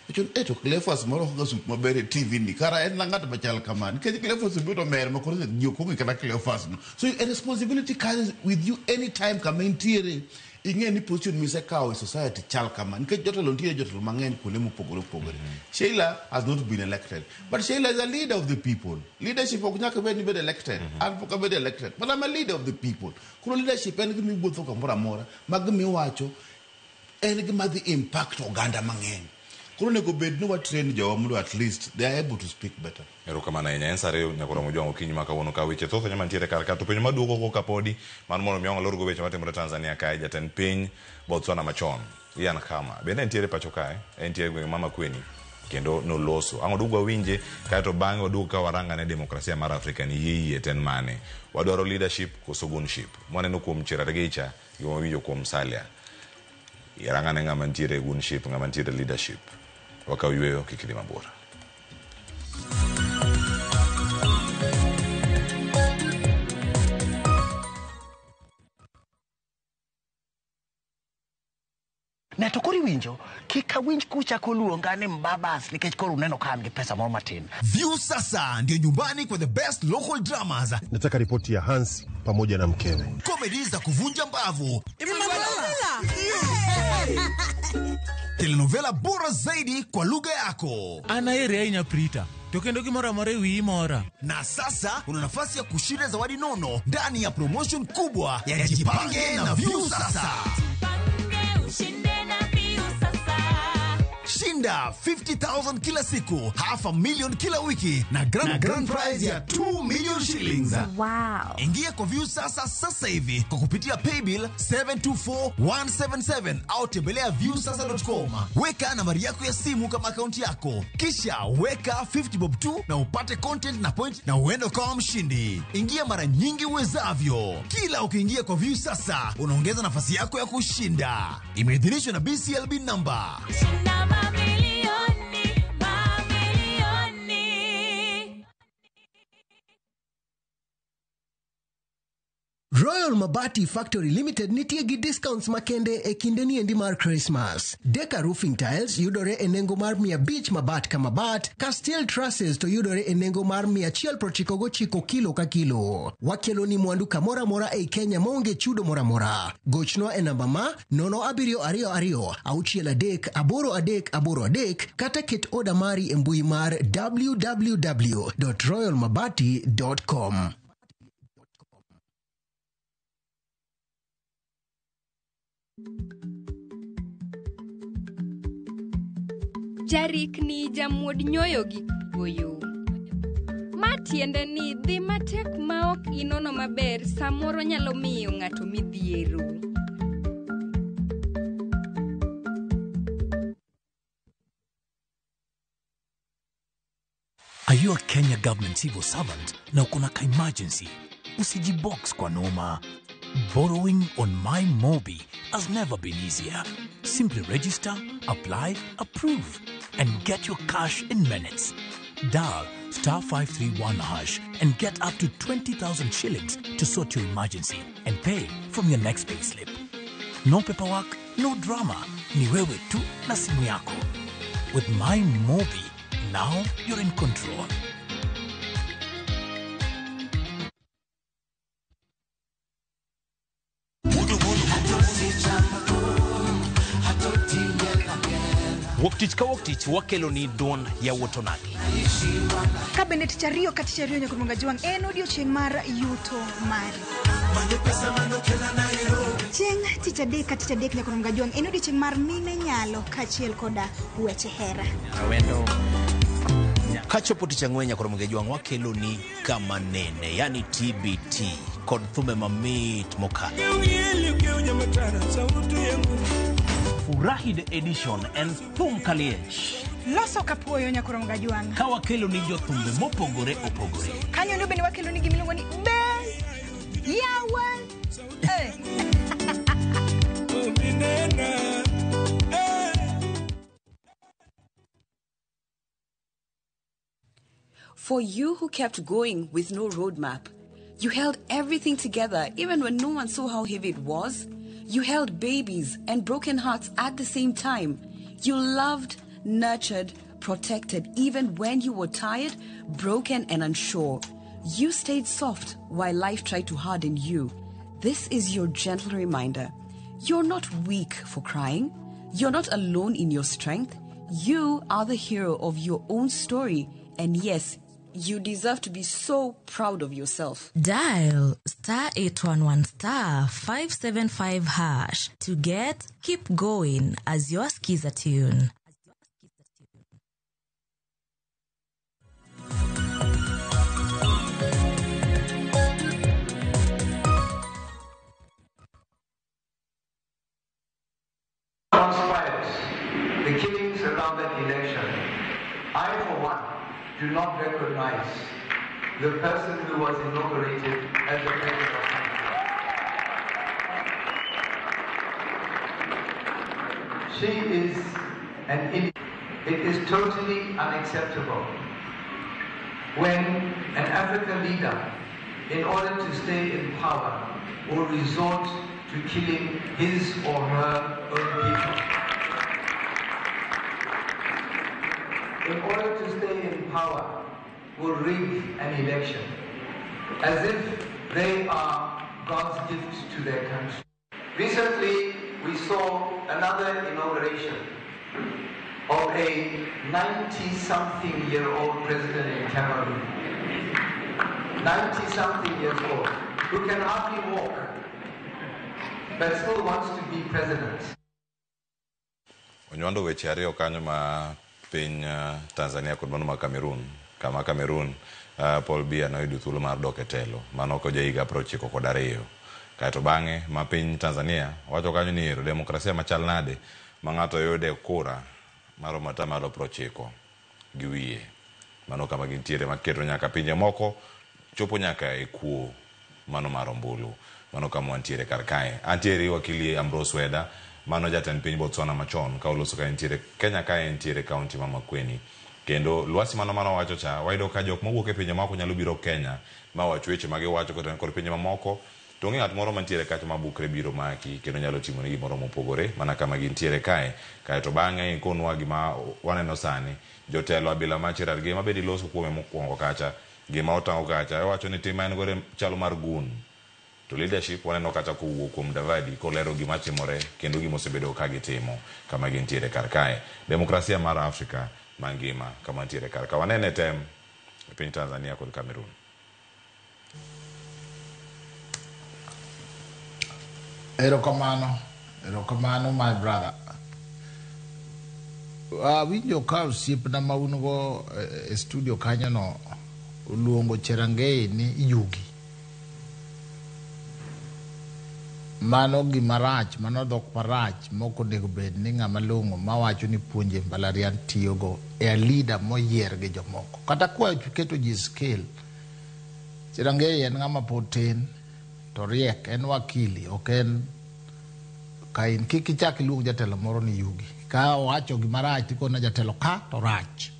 S8: Wacho ni, to Cleophas moro ga suit maber e TV ni kara en ng'at machal kama nikech Cleophas obiro to mer ma koro ji ok ong'e kata Cleophas no. So a responsibility comes with you anytime kama intiere ing'e ni position misekawo e society chal kama nikech jotelo nitiere jotelo mang'eny kuonde mopogore opogore. Sheila has not been elected but Sheila is a leader of the people. Leadership ok nyaka bed ni bed elected. An pok abedo elected but I'm a leader of the people. Koro leadership en gima iwuotho kamoro amora ma gima iwacho en gima dhi impact oganda mang'eny. Koro onego bed ni wa train jowa mondo at least they are able to speak better.
S6: Erokamano ahinya. En sa 2 nyaka romo jwang' okinyi ma kawuono ka weche thoth ahinya mantiere kar ka. To penjo maduogo go kapodi mar mondo mi walorgo weche matimore Tanzania kae jatend piny Botswana machon Ian Khama bende entiere pacho kae entie e gweng' ma Makueni kendo noloso. Ang' waduog wawinje kaeto bang'e waduog ka warangane demokrasia mar Afrika ni yie yie to en mane. Wadwaro leadership koso gunship. Mwaneno kuom Cherargei cha gi mawinjo kuom Salia. Irangane ng'ama nitiere gunship ng'ama nitiere leadership. Wakaw yweyo kik idhi mabor.
S12: Ne to koro iwinjo kik awinj kuchako luonga ni mbabas nikech koro uneno ka an gi pesa moro matin.
S14: Viusasa ndio nyumbani kwa the best local dramas.
S17: Nataka ripoti ya Hans pamoja na mkewe.
S14: Komedi za kuvunja mbavu, telenovela bora zaidi kwa lugha yako.
S18: An ahere ahinya Prita, to kendo gimoro amora e wiyi mora.
S14: Na sasa una nafasi ya kushinda zawadi nono ndani ya promotion kubwa ya Jipange na Viusasa. Shinda Shinda 50,000 kila siku, half a million kila wiki na grand prize ya 2 million shillings.
S15: Wow.
S14: Ingia kwa Viusasa sasa hivi kwa kupitia paybill 724177 au tembelea viusasa.com. Weka nambari yako ya simu kama akaunti yako, kisha weka 50 bob tu na upate content na point na uende ukawa mshindi. Ingia mara nyingi uwezavyo. Kila ukiingia kwa Viusasa unaongeza nafasi yako ya kushinda. Imeidhinishwa na BCLB number.
S15: Shinda mamilioni, mamilioni.
S20: Royal Mabati Factory Limited nitie gi discounts makende e kinde ni endi mar Christmas. Deka Roofing Tiles yudore e nengo mar 500 mabat ka mabat, ka steel trusses to yudore e nengo mar 199 kilo ka kilo. Wakelo ni mwandu kamoro amora ei Kenya maonge chudo moro amora. Gochnwa e namba ma 0722 63 83 83 kata ket oda mari e mbui mar www.royalmabati.com.
S21: Jarikni jamuod nyoyo gi kuoyo. Ma tiende ni dhi matek ma ok inono maber samoro nyalo miyo ng'ato midhiero.
S22: Are you a Kenya government civil servant na uko na ka emergency? Usijibox kwa noma. Borrowing on My Mobi has never been easier. Simply register, apply, approve, and get your cash in minutes. Dial star 531 hash and get up to 20,000 shillings to sort your emergency and pay from your next payslip. No paperwork, no drama. Ni wewe tu na simu yako. With My Mobi, now you're in control.
S19: Wuok tich ka wuok tich wakelo ni duond yawuot onagi.
S23: Ka bende tich ariyo ka tich ariyo nyaka Jwang' en odiochieng' mar yuto mari. Chieng' tich adek ka tich adek nyaka Jwang' en odiochieng' mar mine nyalo kaachiel koda weche hera.
S19: Kachopo tich ang'wen nyaka Jwang' wakelo ni kama nene, yani TBT kod thumbe mamit mokalo. Furahi the edition and thum kaliech.
S23: Loso kapuoyo nyaka Jwang'.
S19: Ka wakelo ni jothumbe mopogore opogore.
S23: Kanyo ndo bende wakelo ni gimiluongo ni be yawa.
S24: For you who kept going with no roadmap, you held everything together even when no one saw how heavy it was. You held babies and broken hearts at the same time. You loved, nurtured, protected, even when you were tired, broken, and unsure. You stayed soft while life tried to harden you. This is your gentle reminder. You're not weak for crying. You're not alone in your strength. You are the hero of your own story. And yes, you deserve to be so proud of yourself.
S25: Dial star 811 star 575 hash to get Keep Going as your skiza tune.
S30: Transpired, the killings around that election, I for one do not recognize the person who was inaugurated as the president of the country. She is an idiot. It is totally unacceptable when an African leader, in order to stay in power, will resort to killing his or her own people. In order to stay in power, will rig an election, as if they are God's gift to their country. Recently, we saw another inauguration of a 90-something-year-old president in Cameroon. 90-something years old, who can hardly walk, but still wants to be president.
S6: Onywando weche ariyo kanyo ma piny Tanzania kod mano ma Cameroon. Kama Cameroon Paul Biya noyudo thuolo mar dok e telo mano ka ja higa 92. Kaeto bang'e ma piny Tanzania wacho kanyo ni ero demokrasia machal nade ma ng'ato yude kura maromo atamalo 90 gi wiye. Mano kama gintiere maketo nyaka pinje moko chopo nyaka e kuo mano mar ombulu. Mano kama wantiere kar kae. Antiere wakili Ambrose Weda, mano jatend piny Botswana machon ka oloso ka entiere Kenya kae entiere kaunti ma Makueni. Kendo Lwasi mano mano wacho cha, wayudo ka jok mawuok e pinje maoko nyalo biro Kenya ma wach weche ma giwacho kod pinje mamoko. To onge ng'at moro mantiere kacha ma bukre biro maki kendo nyalo timoni gimoro mopogore mana kama gintiere kae. Kaeto bang'e ikonwa gima waneno sani. Jotelo abila ma Cherargei ma bende iloso kuome mokwongo kacha, gima otang'o kacha, iwacho ni tim ma en godo chalo mar gun. To leadership waneno kata kowuok kuom Mudavadi kolero gima timore kendo gima osebedo ka gitimo kama gintiere kar kae. Demokrasia mar Afrika mangima kama ntiere kar ka. Wanene tem e piny Tanzania kod Cameroon.
S9: Erokamano, erokamano my brother. Awinjo ka osiepna ma un go e studio kanyo no oluongo Cherangei ni yugi. Mano gima rach, mano dhok marach mok onego bed ni ng'ama long'o mawacho ni puonje mbalariany tiyogo e a leader moyier gi jomoko. Kata kwa keto ji scale, Cherangei en ng'ama pod tin to riek, en wakili, ok en kain. Kik ichak iluong jatelo moro ni yugi. Ka owacho gima rach tikone jatelo ka to rach.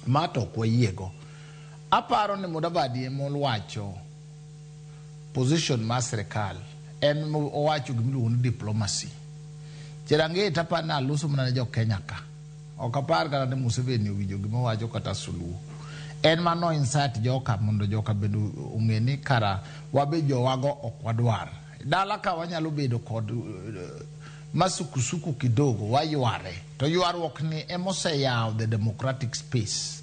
S9: Ma to ok wayiego. Aparo ni Mudavadi ema owacho position mar sirikal. En owacho gimiluongo ni diplomacy. Cherangei taparo ni aloso mana ne jo Kenya ka. Ok apar kata ni Museveni owinjo gima owacho kata Suluhu. En mano incite joka mondo joka bende ong'e ni kara wabe jowago ok wadwar. Dala ka wanyalo bedo kod masukusuku kidogo wayware. To ywaruok ni emoseyawo the democratic space.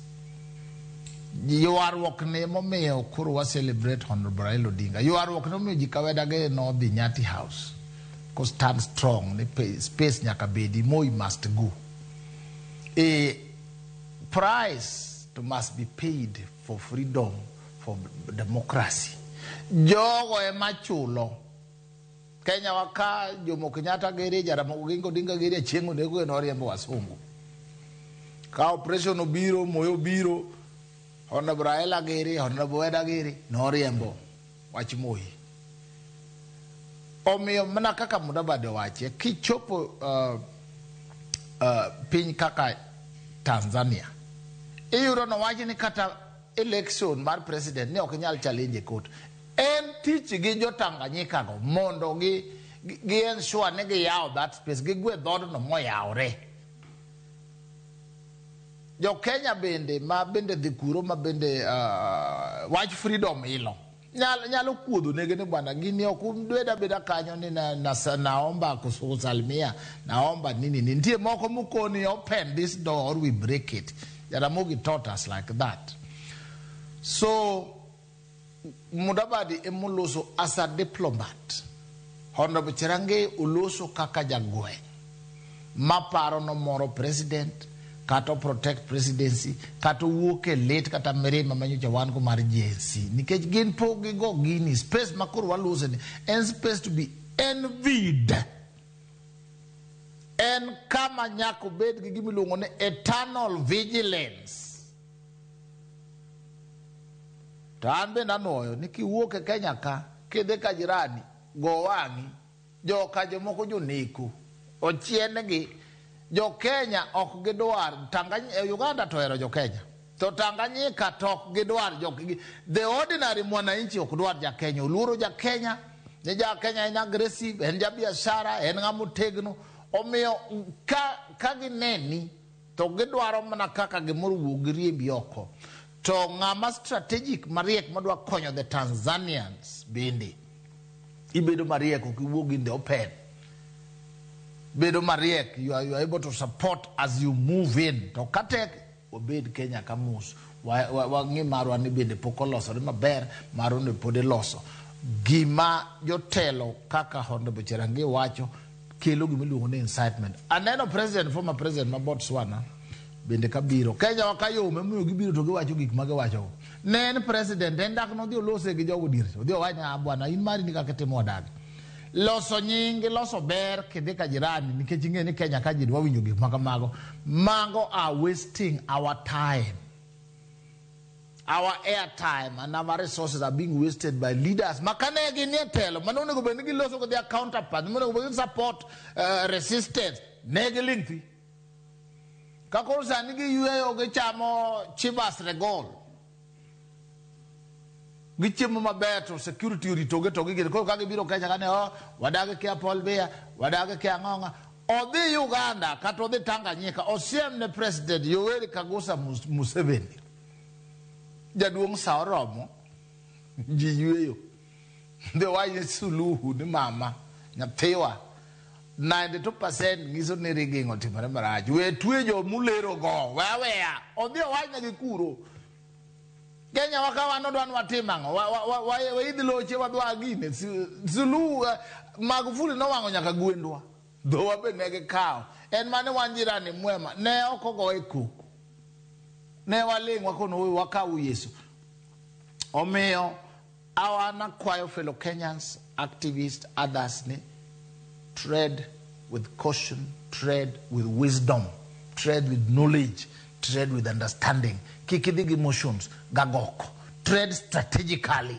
S9: Ywaruok ni emomiyo koro wa celebrate Honorable Raila Odinga. Ywaruok ni omiyo ji Kaweda gi nodhi Nyati House. Ko stand strong ni space nyaka bedi, Moi must go. A price to must be paid for freedom, for democracy. Jogo ema chulo. Kenya wa ka Jomo Kenyatta gere, Jaramogi Oginga Odinga gere, Achieng' Oneko noriembo wasungu. Ka operation obiro, Moi obiro, Honorable Raila gere, Honorable Weda gere, noriembo wach Moi. Omiyo mana kaka Mudavadi owache, kichopo piny kaka Tanzania, iyudo nowach ni kata election mar president ni ok nyal challenge e court. En tich gi jo Tanganyika go mondo gi ensure ni giyawo that space, gigwe dhoodno moyawre. Jo Kenya bende ma bende dhi kuro ma bende wach freedom ilo. Nyalo kuodho negi ni bwana gini ok ubed abeda kanyo ni naomba kusalimia, naomba nini nini. Nitie moko mokoni open this door or we break it. Jaramogi taught us like that. So Mudavadi emoloso as a diplomat. Honorable Cherangei oloso kaka jagweng' maparo nomoro president kata protect presidency kata owuok e lit kata mirima manyocha wan go mar Gen Z nikech gin pok gigo gini space ma koro walose ni en space to be envied. En kama nyaka obed gi gimiluongo ni eternal vigilance. To an bende anuoyo ni kiwuok e Kenya ka kidhi ka jirani go wang'i joka jomoko joneko ochiengi. Jo Kenya ok gidwar Tanganyika, Uganda to ohero jo Kenya to Tanganyika to ok gidwar jo, the ordinary mwananchi ok dwar ja Kenya, oluoro ja Kenya ni ja Kenya en aggressive, en ja biashara, en ng'ama otegno. Omiyo ka gineni to gidwaro mana kaka gimoro wuog giriembi oko. To ng'ama strategic mariek madwa konyo the Tanzanians bende ibedo mariek, ok iwuog in the open. Bedo mariek, you are able to support as you move in. To katek obed Kenya ka mos, wang'i marwa ni bende pok olosore maber, marwa ni pod iloso. Gima jotelo kaka Honorable Cherangei wacho, kelo gima iluongo ni incitement. Aneno president, former president ma Botswana bende kabiro Kenya wa kayom, emomiyo gibiro to giwacho gik ma giwacho. Ne en president, en dak nodhi olose gi jogo diere, odhi owach ni, "Ah, bwana, in mari ni kaka itimo wadagi." Loso nying, loso ber kidhi ka jirani, nikech ing'e ni Kenya ka ji dwa winjo gik ma kamago. Mago are wasting our time. Our airtime and our resources are being wasted by leaders ma kane ginie telo mane onego bed ni giloso gi their counterpart, monego bed ni support resistance, ne giling thi. Ka koro sani giyweyo, gichamo Chivas Regal, gichiemo maber, to security oritogi, to gigin koro ka gibiro Kenya kane, oh, wadagi kia Paul Biya, wadagi kia ng'ong'a. Odhi Uganda kata odhi Tanganyika, osiem ne President Yoweri Kaguta Museveni, jaduong' sa oromo ji yweyo, dhi wach Suluhu ni, "Mama nyathiwa, 92% nyiso ni rigging otimore marach, we twe jo mulero go, we aweya." Odhi owachnegi kuro. Kenya wa ka wan odwa ni watim ang'o? Waidh loche wadhi wagine Suluhu. Magufuli nowang'o nyaka gwendwa, dhowa be ne gikawo. En mane wan jirani mwema, ne ok ogoye koko, ne waling' wakono wakaw Yesu. Omiyo awan akwayo fellow Kenyans, activists, others ni tread with caution, tread with wisdom, tread with knowledge, tread with understanding. Kik idhi gi emotions gagoko. Tread strategically,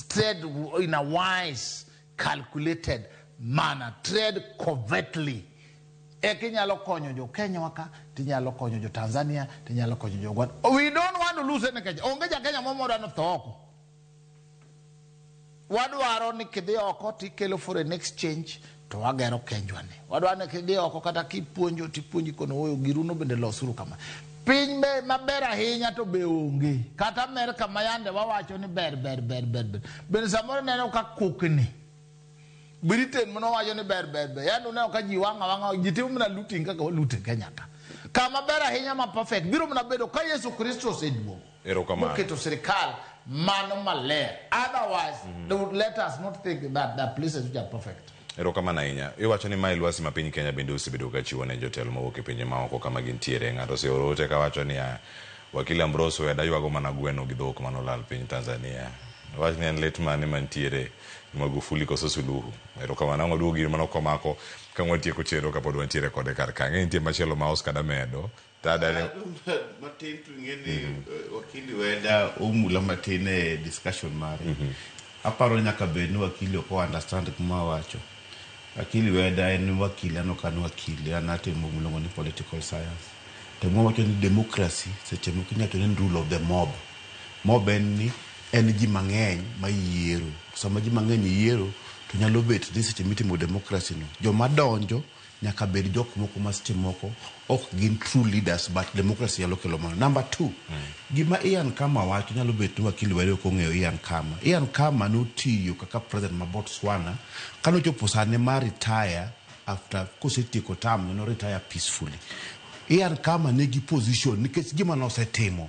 S9: tread in a wise, calculated manner, tread covertly. Eka inyalo konyo jo Kenya waka, tinyalo konyo jo Tanzania, tinyalo konyo jo Uganda. We don't want to lose any Kenya. Onge ja Kenya moro modwa notho oko. Wadwaro ni kidhi oko tikelo foreign exchange to wagero kenjwa ni. Wadwaro ni kidhi oko kata kipuonjo tipuonji kono oyo giruno bende losuru kama. Piny be maber ahinya to be onge. Kata Amerka ma yande wawacho ni ber ber ber ber ber. Bende samoro ineno ka kokni. Britain manowacho ni ber ber ber. Yaani uneno ka ji wang' awang'a, ji timo mana looting kaka walut e Kenya ka. Kama ber ahinya ma perfect biro mana bedo ka Yesu Kristo oseduogo.
S6: Erokamano.
S9: Moketo sirikal mano maler. Otherwise, they would let us not think that the places which are perfect.
S6: Erokamano ahinya. Iwacho ni mae lwasi ma piny Kenya bende osebedo ka chiwo ne jotelo mawuok e pinje maoko kama gintiere. Ng'ato oseoro ote kawacho niya, "Wakili Ambrose Weda ywago mana gweno gi dhok manolal piny Tanzania. Wach ni en lit mane mantiere Magufuli koso Suluhu?" Erokamano. Ang' waduogo gir mano komako ka watieko chenro kapod wantiere kode kar ka. Ang'e nitie machielo ma Oscar damedo. Tada ni
S8: Matin to ing'e ni wakili Weda omula matin e discussion mare. Aparo nyaka bed ni wakili ok understand kuma wacho. Wakili Weda en wakili, an ok an wakili, an atimo miluongo ni political science. To mwawacho ni democracy seche moko inyalo ni rule of the mob. Mob en ni en ji mang'eny ma yiero. Sama ji mang'eny yiero to nyalo bet ni seche mitimo democracy no, joma donjo nyaka bed jok moko ma seche moko ok gin true leaders, but democracy nyalo kelo mano. Number two, gima Ian Khama wacho nyalo bet ni wakili Were ok ong'eyo Ian Khama. Ian Khama notiyo kaka president ma Botswana kanochopo sane mar retire, after kosetieko term no retire peacefully. Ian Khama nigi position nikech gima nosetimo.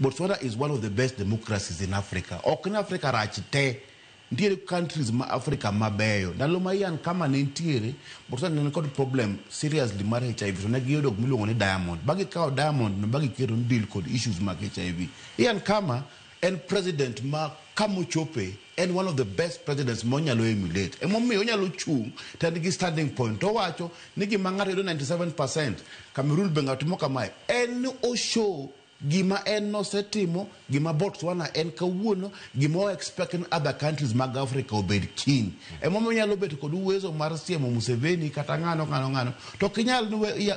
S8: Botswana is one of the best democracies in Africa. Ok ni Africa rach te. Nitiere countries ma Africa mabeyo. Ndalo ma Ian Khama ne nitiere, Botswana ne kod problem seriously mar HIV, to ne giyudo gimiluongo ni diamond. Ba gikawo diamond no ba giketo ni deal kod issues mag HIV. Ian Khama en president ma kamochope en one of the best presidents monyalo emulate. Emomiyo onyalo chung' to en gi standing point. Towacho ni gima ng'ato yudo 97%, Cameroon be ng'ato timo kamae. En ni o show gima en nosetimo, gima Botswana en kawuono, gima o expect ni other countries mag Africa obed kiny. Emomiyo onyalo bet kod uwezo mar siemo Museveni kata ng'ano ng'ano ng'ano. To ok inyal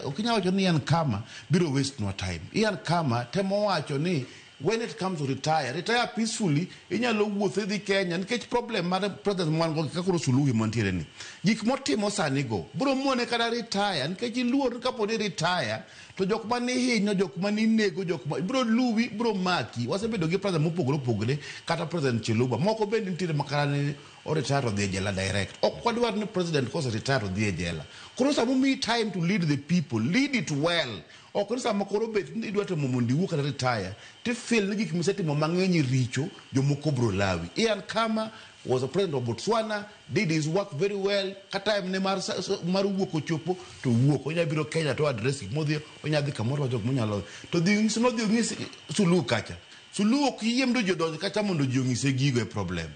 S8: ok inyal wacho ni Ian Khama biro waste nwa time. Ian Khama temo wacho ni when it comes to retire, retire peacefully, inyalo wuotho idhi Kenya nikech problem mar president mwan go kaka koro Suluhu mantiere ni. Gik motimo sani go biro mone kata retire nikech iluor ni kapo ni retire to jok mane hinyo, jok mane inego, jok ma biro luwi, biro maki. Wasebedo gi president mopogore opogore kata President Chiluba. Moko bende nitiere makata ne o retire to odhi e jela direct. Ok wadwar ni president kose retire to dhi e jela. Koro sama omiyi time to lead the people, lead it well. Ok ni sama koro bet ni idwa temo mondo iwuok kata retire, tifeel ni gik misetimo mang'eny richo, jomoko bro lawi. Ian Khama was a president of Botswana, did his work very well. Ka time ne mar wuok ochopo, to wuok. Onya biro Kenya to address gik modhi, onya dhi kamoro wacho gik monyalo. To dhi ong'is nodhi ong'is Suluhu kacha. Suluhu ok yie mondo ji odonj kacha mondo ji ong'ise gigo e problem.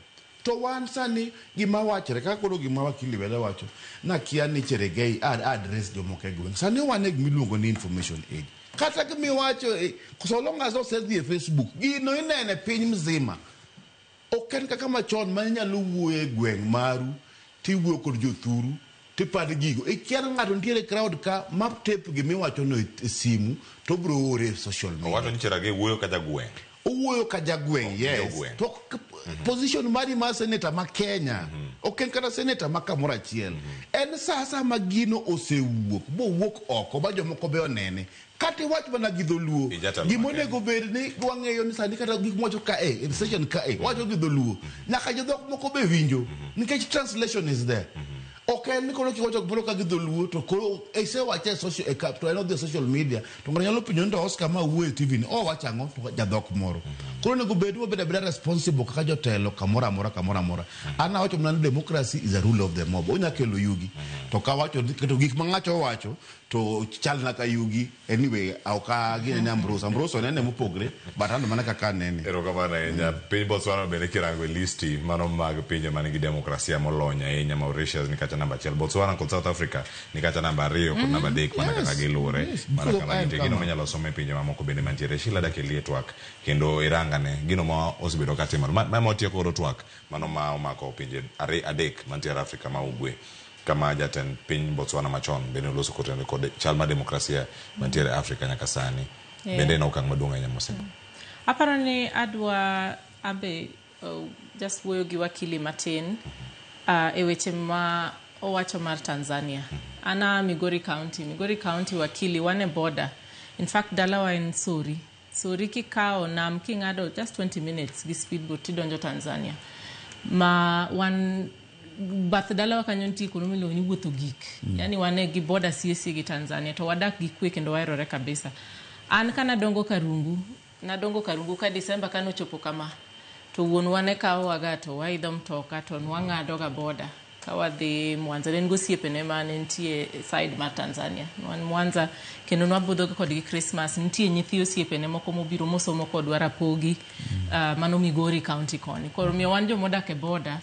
S8: To wan sani gima wachore kaka koro gima wakili Were wacho nakia ni Cherargei address jomoko e gweng'. Sani wan e gima iluongo ni information age. Kata gima iwacho so long as osedhi e Facebook, gino inene piny mzima. Ok en kaka machon ma inyalo wuoyo e gweng' maru tiwuoyo kod jothuru tipando gigo. Ikia ni ng'ato nitiere crowd ka ma tape gimiwacho no e simu to obro ore e social media.
S6: Owacho ni Cherargei wuoyo ka jagweng'.
S8: Owuoyo ka jagweng', yes.
S6: Jogweng'.
S8: To position mari mar senator ma Kenya, ok en kata senator ma kamoro achiel. En sa ma gino osewuok, bowuok oko ba jomoko be onene. Kata iwach mana gi dholuo,
S6: Ijatelo
S8: gima
S6: ma Kenya.
S8: onego bed ni wang'eyo ni sani kata gik mwacho ka e session ka e, wacho gi dholuo. Nyaka jodhok moko be winjo, nikech translation is there. Ok en ni koro kiwacho gimoro ka gi dholuo to koro isewache e social e to en odhi e social media to ng'ato nyalo penjo ni to Oscar ma wuoyo e TV ni owacho ang'o to jadhok moro. Koro onego bed ni wabedo abeda responsible kaka jotelo kamoro amora kamoro amora. An awacho mana ni democracy is a rule of the mob. Onya kelo yugi. To kawacho to gik ma ng'ato owacho to chalna ka yugi. Anyway, ok agine ni Ambrose. Ambrose onene mopogre, but an mana kaka anene.
S6: Erokamano ahinya. Piny Botswana bende kirango e listi mano mag pinje man gi demokrasia molony ahinya, Mauritius ni kacha namba 1, Botswana kod South Africa ni kacha namba 2 kod namba 3 mana kaka giluwore, mana kama gintie. Gino minyalo som e pinje mamoko bende mantiere. Sheila Dakelie twak kendo irangane gino ma osebedo ka timore. Ma ma watieko godo twak mano ma omako pinje 3 mantiere Afrika ma ugwe, kama jatend piny Botswana machon bende oloso kotenore kod chal mar demokrasia mantiere Afrika nyaka sani. Bende en okang' maduong' ahinya mose.
S7: Aparo ni adwa abe just wuoyo gi wakili matin e weche ma owacho mar Tanzania. Ana Migori County. Migori County wakili wan e border. In fact dalawa en Sori. Sori kikawo nam king'ado just 20 minutes gi speedboat tidonjo Tanzania. Ma wan bath dalawa kanyo nitie kuno miluongo ni wuotho gik. Yani wan gi border sie gi Tanzania to wadak gi kwe kendo waherore kabisa. An ka nadongo Karungu ka December kanochopo kama to wuonwa ne kawowaga to waidho mtoka to nwang'ado ga border ka wadhi Mwanza. Ne en gosiepene mane nitie side mar Tanzania. Wan Mwanza kendo nwabudho kodgi Christmas. Nitie nyithi osiepene moko mobiro mosomo kodwa Rapogi, mano Migori County koni. Koro miyo wan jomodak e border,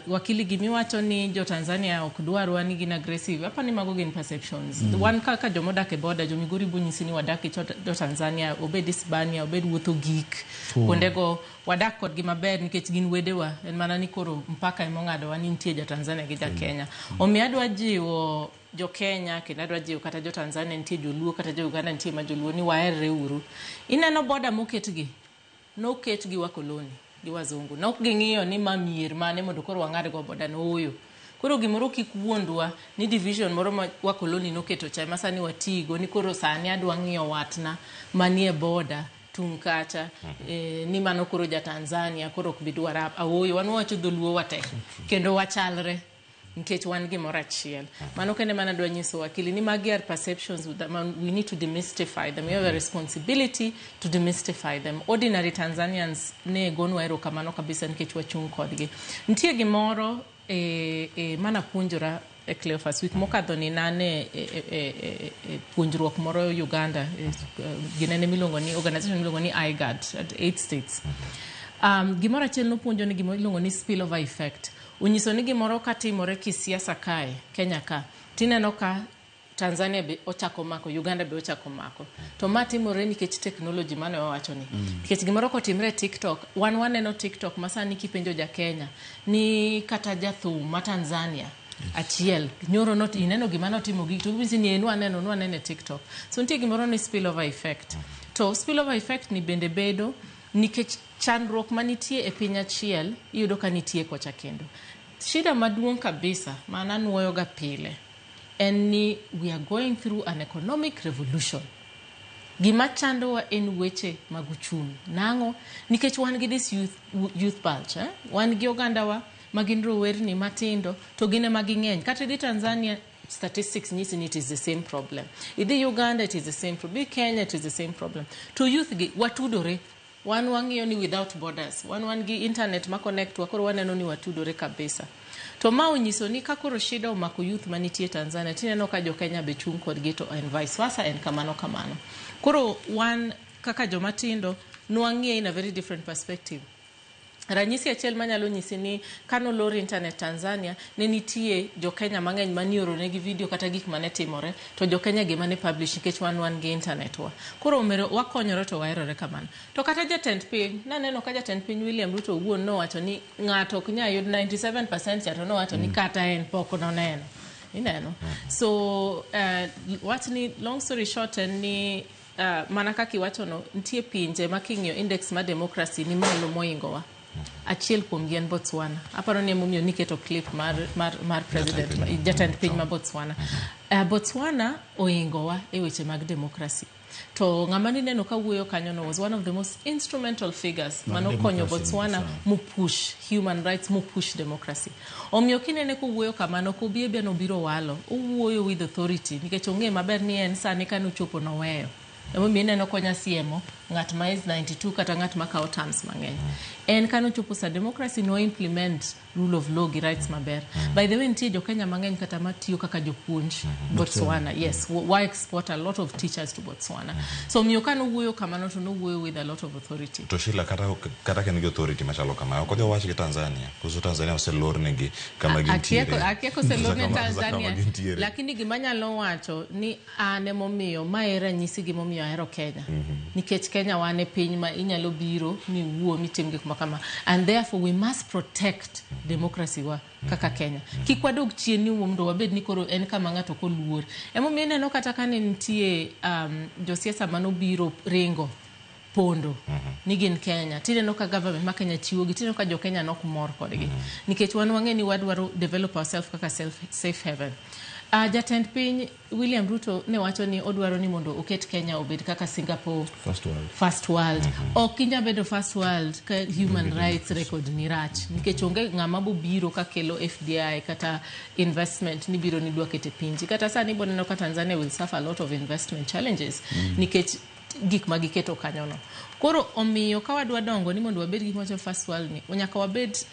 S7: wakili gimiwacho ni jo Tanzania ok dwarwa ni gin aggressive, apa ni mago gin perceptions. Wan kaka jomodak e border, jo Migori bonyisi ni wadak gi jo Tanzania, obed Hispania, obed wuotho gik, kuondego wadak kodgi maber nikech gin wedewa. En mana ni koro mpaka emong'adowa ni nitie ja Tanzania gi ja Kenya. Omiyo adwa jiwo jo Kenya kendo adwa jiwo kata jo Tanzania nitie joluo kata jo Uganda nitie ma joluo ni waherre uru. Ineno border moketgi, noketgi wakoloni gi wazungu. Nok ging'iyo ni ma mier mane mondo koro wang'ad go border no ooyo. Koro gimoro kik wuondwa ni division moro ma wakoloni noketo cha ema sani watigo ni koro sani adwa ng'iyo watna manie border tung' kacha, ni mano koro ja Tanzania koro ok bi dwara awoyo. Wan wawacho dholuo wate kendo wachalre nikech wan gimoro achiel. Mano kende mana adwa nyiso wakili ni magi are perceptions that we need to demystify them. We have a responsibility to demystify them. Ordinary Tanzanians ne gonwa erokamano kabisa nikech wachung' kodgi. Nitie gimoro mana puonjora e Cleophas week mokadho ni nane e puonjruok moro Uganda, ginene miluongo ni organization miluongo ni IGAD at 8 states. Gimoro achiel nopuonjo ni gimoro iluongo ni spillover effect. Onyiso ni gimoro katimore kisiasa kae, Kenya ka, tineno ka Tanzania be ochako mako, Uganda be ochako mako. To ma timore nikech technology mane wawacho ni. Nikech gimoro kotimre e TikTok, wan waneno TikTok ma sani kipenjo ja Kenya ni kata jathum ma Tanzania achiel nyoro not ineno gima notimo gi to gibisi ni nwaneno e TikTok. So nitie gimoro ni spillover effect. To spillover effect ni bende bedo nikech chandruok manitie e piny achiel iyudo ka nitie kocha kendo. Shida maduong' kabisa mana nuoyo ga pile en ni we are going through an economic revolution. Gima chandowa en weche mag uchumi. Nang'o? Nikech wan gi this youth bulge, eh? Wan gi ogandawa ma gin rowerni matindo to gin ema ging'eny. Kata idhi Tanzania statistics nyisi ni it is the same problem. Idhi Uganda, it is the same problem. Kenya, it is the same problem. To youth gi watudore, wan wang'iyo ni without borders, wan gi internet ma connect wa, koro waneno ni watudore kabisa. To ma onyiso ni ka koro shida omako youth manitie Tanzania, tineno ka jo Kenya be chung' kodgi, to en vice versa, en kamano kamano. Koro wan kaka joma tindo nwang'iye in a very different perspective. Ranyisi achiel manyalo nyisi ni kanolor internet Tanzania, ne nitie jo Kenya mang'eny manioro negi video kata gik mane timore, to jo Kenya gi mane publish, nikech wan gi internet wa. Koro omero wakonyore to waherore kamano. To kata jatend piny, naneno ka jatend piny William Ruto owuon nowacho ni ng'ato ok nyal yud 97% cha, to nowacho ni kata en pok noneno. Ineno? So wach ni, long story short, en ni mana kaka iwachono, nitie pinje ma king'iyo index mar democracy ni malo moingowa. Achiel kuomgi en Botswana. Aparo ni emomiyo niketo clip mar president, jatend piny ma Botswana. Botswana oingowa e weche mag democracy. To ng'ama nineno ka wuoyo kanyono was one of the most instrumental figures manokonyo Botswana mupush human rights, mupush democracy. Omiyo kinene kowuoyo kamano, kobi ebia nobiro walo, owuoyo with authority, nikech ong'e maber ni en sani kanochopo noweyo. Emomiyo ineno konya siemo ng'at ma is 92 kata ng'at ma kawo terms mang'eny. En kanochopo sa democracy, no implement rule of law gi rights maber. By the way, nitie jo Kenya mang'eny kata matiyo kaka jopuonj Botswana. Yes, wa export a lot of teachers to Botswana. So omiyo kanowuoyo kamano, to nowuoyo with a lot of authority.
S6: To Sheila, kata ka en gi authority machalo kama, ok odhi owach gi Tanzania, koso Tanzania oselornegi kama gintiere?
S7: Akia koselorne Tanzania, lakini gima anyalo wacho ni an emomiyo mae ranyisi gimomiyo ahero Kenya. Nikech Kenya wan e piny ma inyalo biro miwuo mitim gik moko kama, and therefore we must protect democracy wa kaka Kenya. Kik wadog chien ni mondo wabed ni koro en kama ng'ato ok oluor. Emomiyo ineno kata kane nitie josiasa manobiro ringo pondo ni gin Kenya, tineno ka government ma Kenya chiwogi, tineno ka jo Kenya nok mor kodgi, nikech wan wang'e ni wadwaro develop ourselves kaka self safe haven. Jatend piny William Ruto ne wacho ni odwaro ni mondo oket Kenya obed kaka Singapore.
S8: First world.
S7: First world. Ok inyal bedo first world ka human rights record ni rach, nikech onge ng'ama bobiro kakelo FDI kata investment ni biro ni dwa kete pinji. Kata sani boneno ka Tanzania will suffer a lot of investment challenges nikech gik ma giketo kanyono. Koro omiyo ka wadwa dongo ni mondo wabed gi macho first world ni, nyaka wabed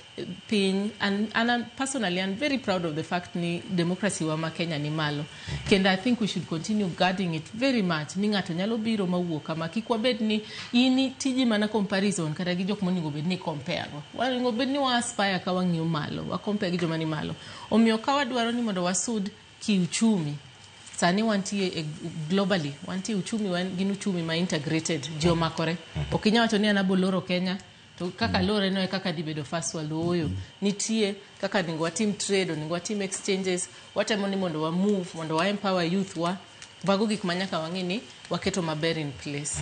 S7: piny, and personally I'm very proud of the fact ni democracy wa ma Kenya ni malo. Kendo I think we should continue guarding it very much. Ni ng'ato nyalo biro mawuok kama, kik wabed ni in tiji mana comparison kata gi jok monego bed ni compare go. Onego bed ni wa aspire ka wang'iyo malo, wa compare gi joma ni malo. Omiyo ka wadwaro ni mondo wasud kiuchumi, sani wantie globally, wantie uchumi wan gin uchumi ma integrated, ji omakore. Ok inyal wacho ni an aboloro Kenya to kaka lore no e kaka dhi bedo first world. Ooyo, nitie kaka onego watim trade, onego watim exchanges, watemo ni mondo wa move, mondo wa empower youth wa. Mago gik ma nyaka wang'e ni waketo maber in place.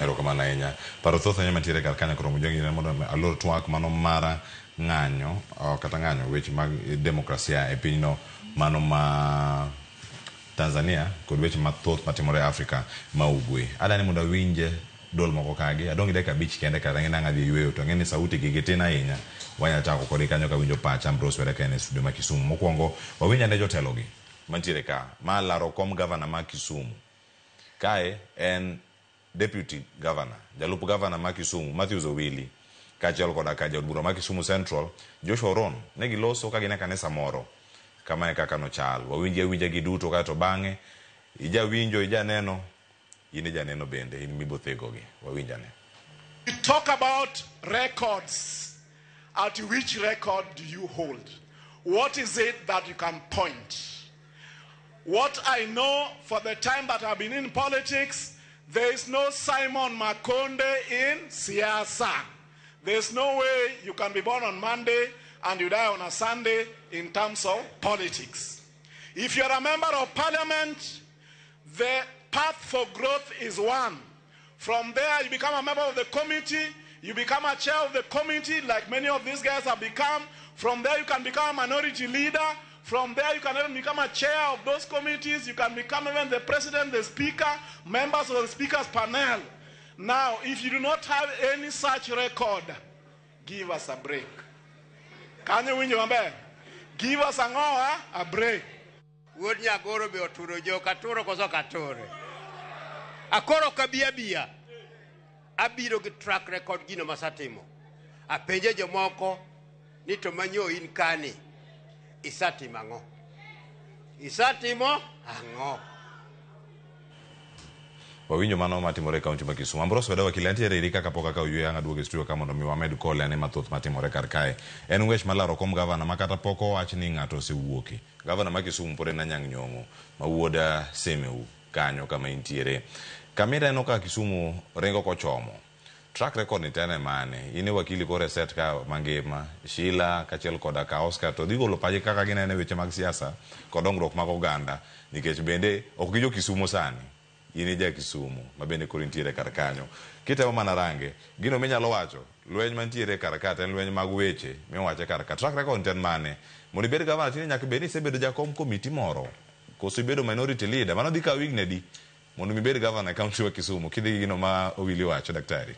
S6: Erokamano ahinya. Paro thoth ahinya mantiere kar kanyo. Koro mojongi mondo alor twak mano mara ng'anyo kata ng'anyo weche mag demokrasia e pinyno mano ma Tanzania kod weche mathoth matimore e Afrika ma ugwe. Adani mondo awinj duol moko kagi, adong' gi dakika 5 kende, kata ang'e ni ang' adhi yueyo, to ang'e ni sauti gi gitin ahinya. Wanyalo chako kodgi kanyo kawinjo pach Ambrose Were ka en e studio ma Kisumu. Mokwongo wawinj ane jotelogi mantiere ka ma laro kom gavana ma Kisumu. Kae en deputy governor, jalup gavana ma Kisumu Matthews Owili, kaachiel koda ka jaod bura ma Kisumu Central Joshua Oron, ne giloso ka gin e kanisa moro. Kama e kaka nochal. Wawinji awinja gi duto, kaeto bang'e ijawinjo, ijaneno, in e janeno bende, in mibothegogi. Wawinj ane.
S1: We talk about records. At which record do you hold? What is it that you can point? What I know for the time that I've been in politics, there is no Simon Makonde in siasa. There's no way you can be born on Monday and you die on a Sunday in terms of politics. If you're a member of parliament, the path for growth is one. From there, you become a member of the committee, you become a chair of the committee, like many of these guys have become. From there, you can become a minority leader. From there, you can even become a chair of those committees. You can become even the president, the speaker, members of the speaker's panel. Now, if you do not have any such record, give us a break. Can you win your man? Give us a break.
S2: Wuod Nyagoro be oturo jok, aturo koso ok aturo? Akoro ok abi abiya. Abiro gi track record gino masatimo. Apenje jomoko ni to manyo in kani, isatimo ang'o? Isatimo ang'o?
S6: Wawinjo mano matimore e kaunti ma Kisumu. Ambrose Weda wakili antiere iri kaka pok akawo yweyo ang' aduogo e studio ka mondo mi wamed kole ane mathoth matimore kar kae. En ng'wech mar laro kom gavana ma kata pok owach ni ng'ato osewuoke. Gavana ma Kisumu pod en Anyang' Nyong'o ma wuod Semeu kanyo kama intiere. Kama ineno ka Kisumu ringo kochomo. Track record ni to en e mane? In e wakili koro e set ka mangima, Sheila kachiel koda ka Oscar to dhi golo pachgi kaka gineno e weche mag siasa kod dongruok mag oganda nikech bende ok gi jo Kisumo sani. In e ja Kisumu ma bende koro intiere kar kanyo. Kitemo mana range, gino minyalo wacho, lweny mantiere kar ka to en lweny mag weche miwache kar ka. Track record to en mane? Mondo ibed gavana tinde nyaka bed ni isebedo jakom komiti moro koso ibedo minority leader. Mano dhi kawo higni adi mondo mi ibed gavana e kaunti wa Kisumu? Kidhi gi gino ma Owili wacho, daktari.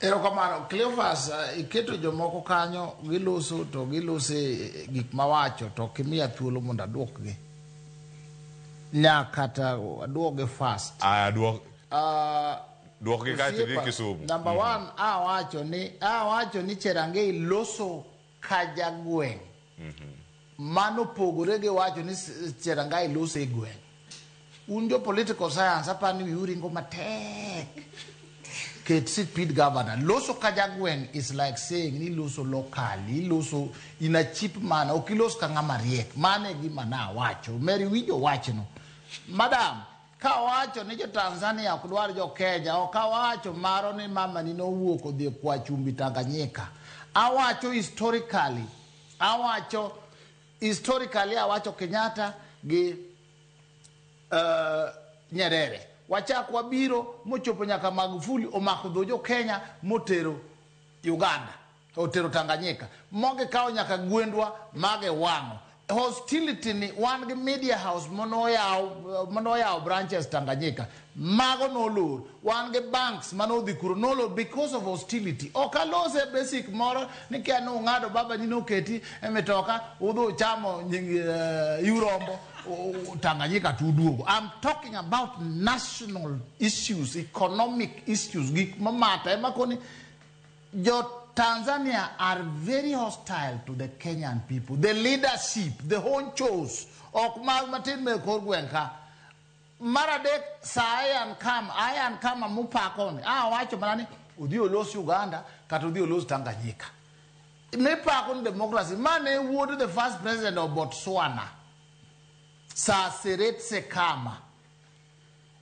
S9: Erokamano. Cleophas, iketo jomoko kanyo giloso to giloso e gik mawacho to ok imiya thuolo mondo aduokgi. Nyaka to aduogi fast.
S6: Aya, duok duokgi kaeto idhi
S9: Osiepa,
S6: Kisumu.
S9: Number one, awacho ni Cherangei loso ka jagweng'. Mano pogore gi wacho ni Cherangei loso e gweng'. Un jo political science apani wiu ringo matek. Ket speed governor. Loso ka jagweng' is like saying ni loso locally, loso in a cheap manner, ok ilos ka ng'ama riek. Mano e gima nawacho. Mary winjo wachno. Madam, kawacho ni jo Tanzania ok dwar jo Kenya, ok awacho maro ni mama ni nowuok odhi e kwa chumbi Tanganyika. Awacho historically, awacho Kenyatta gi Nyerere. Wachak wabiro mochopo nyaka Magufuli omako dho jo Kenya motero Uganda, otero Tanganyika. Mogi kawo nyaka gwendwa mage wang'o. Hostility ni wan gi media house manoyaw branches Tanganyika. Mago nolor. Wan gi banks manodhi kuro nolor because of hostility. Ok alose basic moro ni kia ni ung'ado baba ni noketi e mitoka udhi uchamo nying Urombo Tanganyika to uduogo. I'm talking about national issues, economic issues, gik mamata ema koni jo Tanzania are very hostile to the Kenyan people. The leadership, the honchos, ok mag matin me kor gweng' ka. Mar adek, sa Ian Khama, Ian Khama mupako ni, awacho mana ni odhi olos Uganda kata odhi olos Tanganyika. Mipako ni democracy, mane wuod the first president of Botswana, Sir Seretse Khama.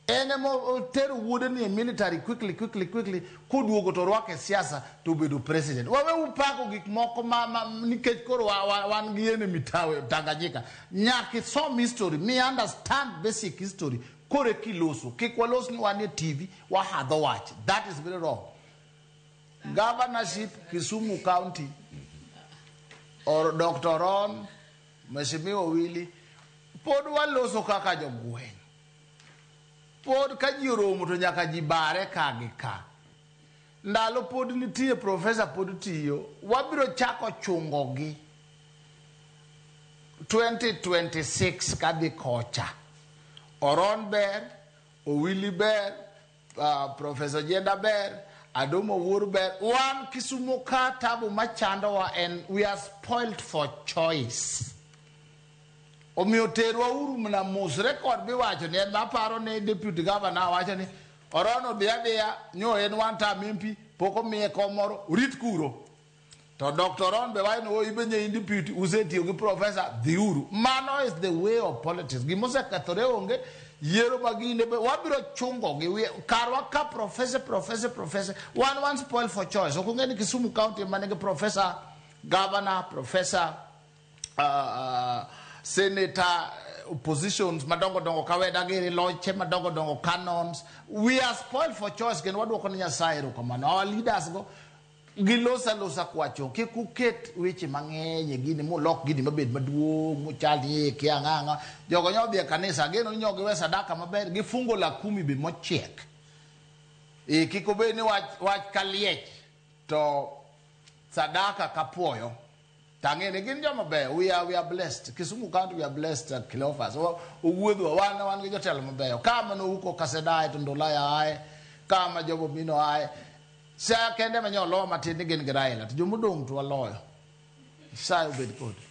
S9: En ema otero wuode ni e military quickly, quickly, quickly, koduogo to orwake e siasa to obedo president. Wawe upako gik moko ma nikech koro wan gi enemy Tanganyika. Nyaka isom history, mi understand basic history, koro kiloso. Kik walos ni wan e TV, wahadho wach. That is very wrong. Governorship, Kisumu County, or Dr. Ron, Mheshimiwa Willy, pod waloso kaka jogweng'. Pod ka ji oromo to nyaka ji bare ka gi ka. Ndalo pod nitie professor pod tiyo, wabiro chako chungogi 2026 kadhi kocha. Oron ber, Owili ber, Professor Jenda ber, Adomo Wuor ber. Wan Kisumu ka tabu machandowa en we are spoiled for choice. Omiyo terwa uru mana mos. Record miwacho ni en aparo ni deputy governor wacho ni Oron odhi adhiya nyo en one term MP pok omiye kom moro urit kuro. To Dr. Ron be wacho ni oh ibe nye in deputy usetiyo gi professor dhiuru. Mano is the way of politics. Gimosekethore onge yiero magine be wabiro chungo gi karwa ka professor, professor, professor. Wan spoil for choice. Ok ung'e ni Kisumu County ema nigi professor, governor, professor, senator, oppositions madongo dongo kaweda giri loche madongo dongo canons. We are spoiled for choice. Kendo waduoko ni Nyasaye erokamano. Our leaders go gilosa losa kwacho. Kik uket weche mang'eny e gini mulok gini mabed maduong' muchal ni kia ng'ang'a. Jogo nyo dhi e kanisa ageno ni nyo giwe sadaka maber gifungo la kumi be mochiek. Kik obed ni wach kaliech to sadaka kapuoyo. Tang'e ni gin joma beyo. We are blessed. Kisumu County, we are blessed, Cleophas. Owuodhwa wan gi jotelo mabeyo. Kama nouko Kasedae to Ndolaya ae, kama Jobo Mino ae. Siaya kende ma nyolo matin ni gin gi Raila to jomodong' to waloyo. Nyasaye obed kodi.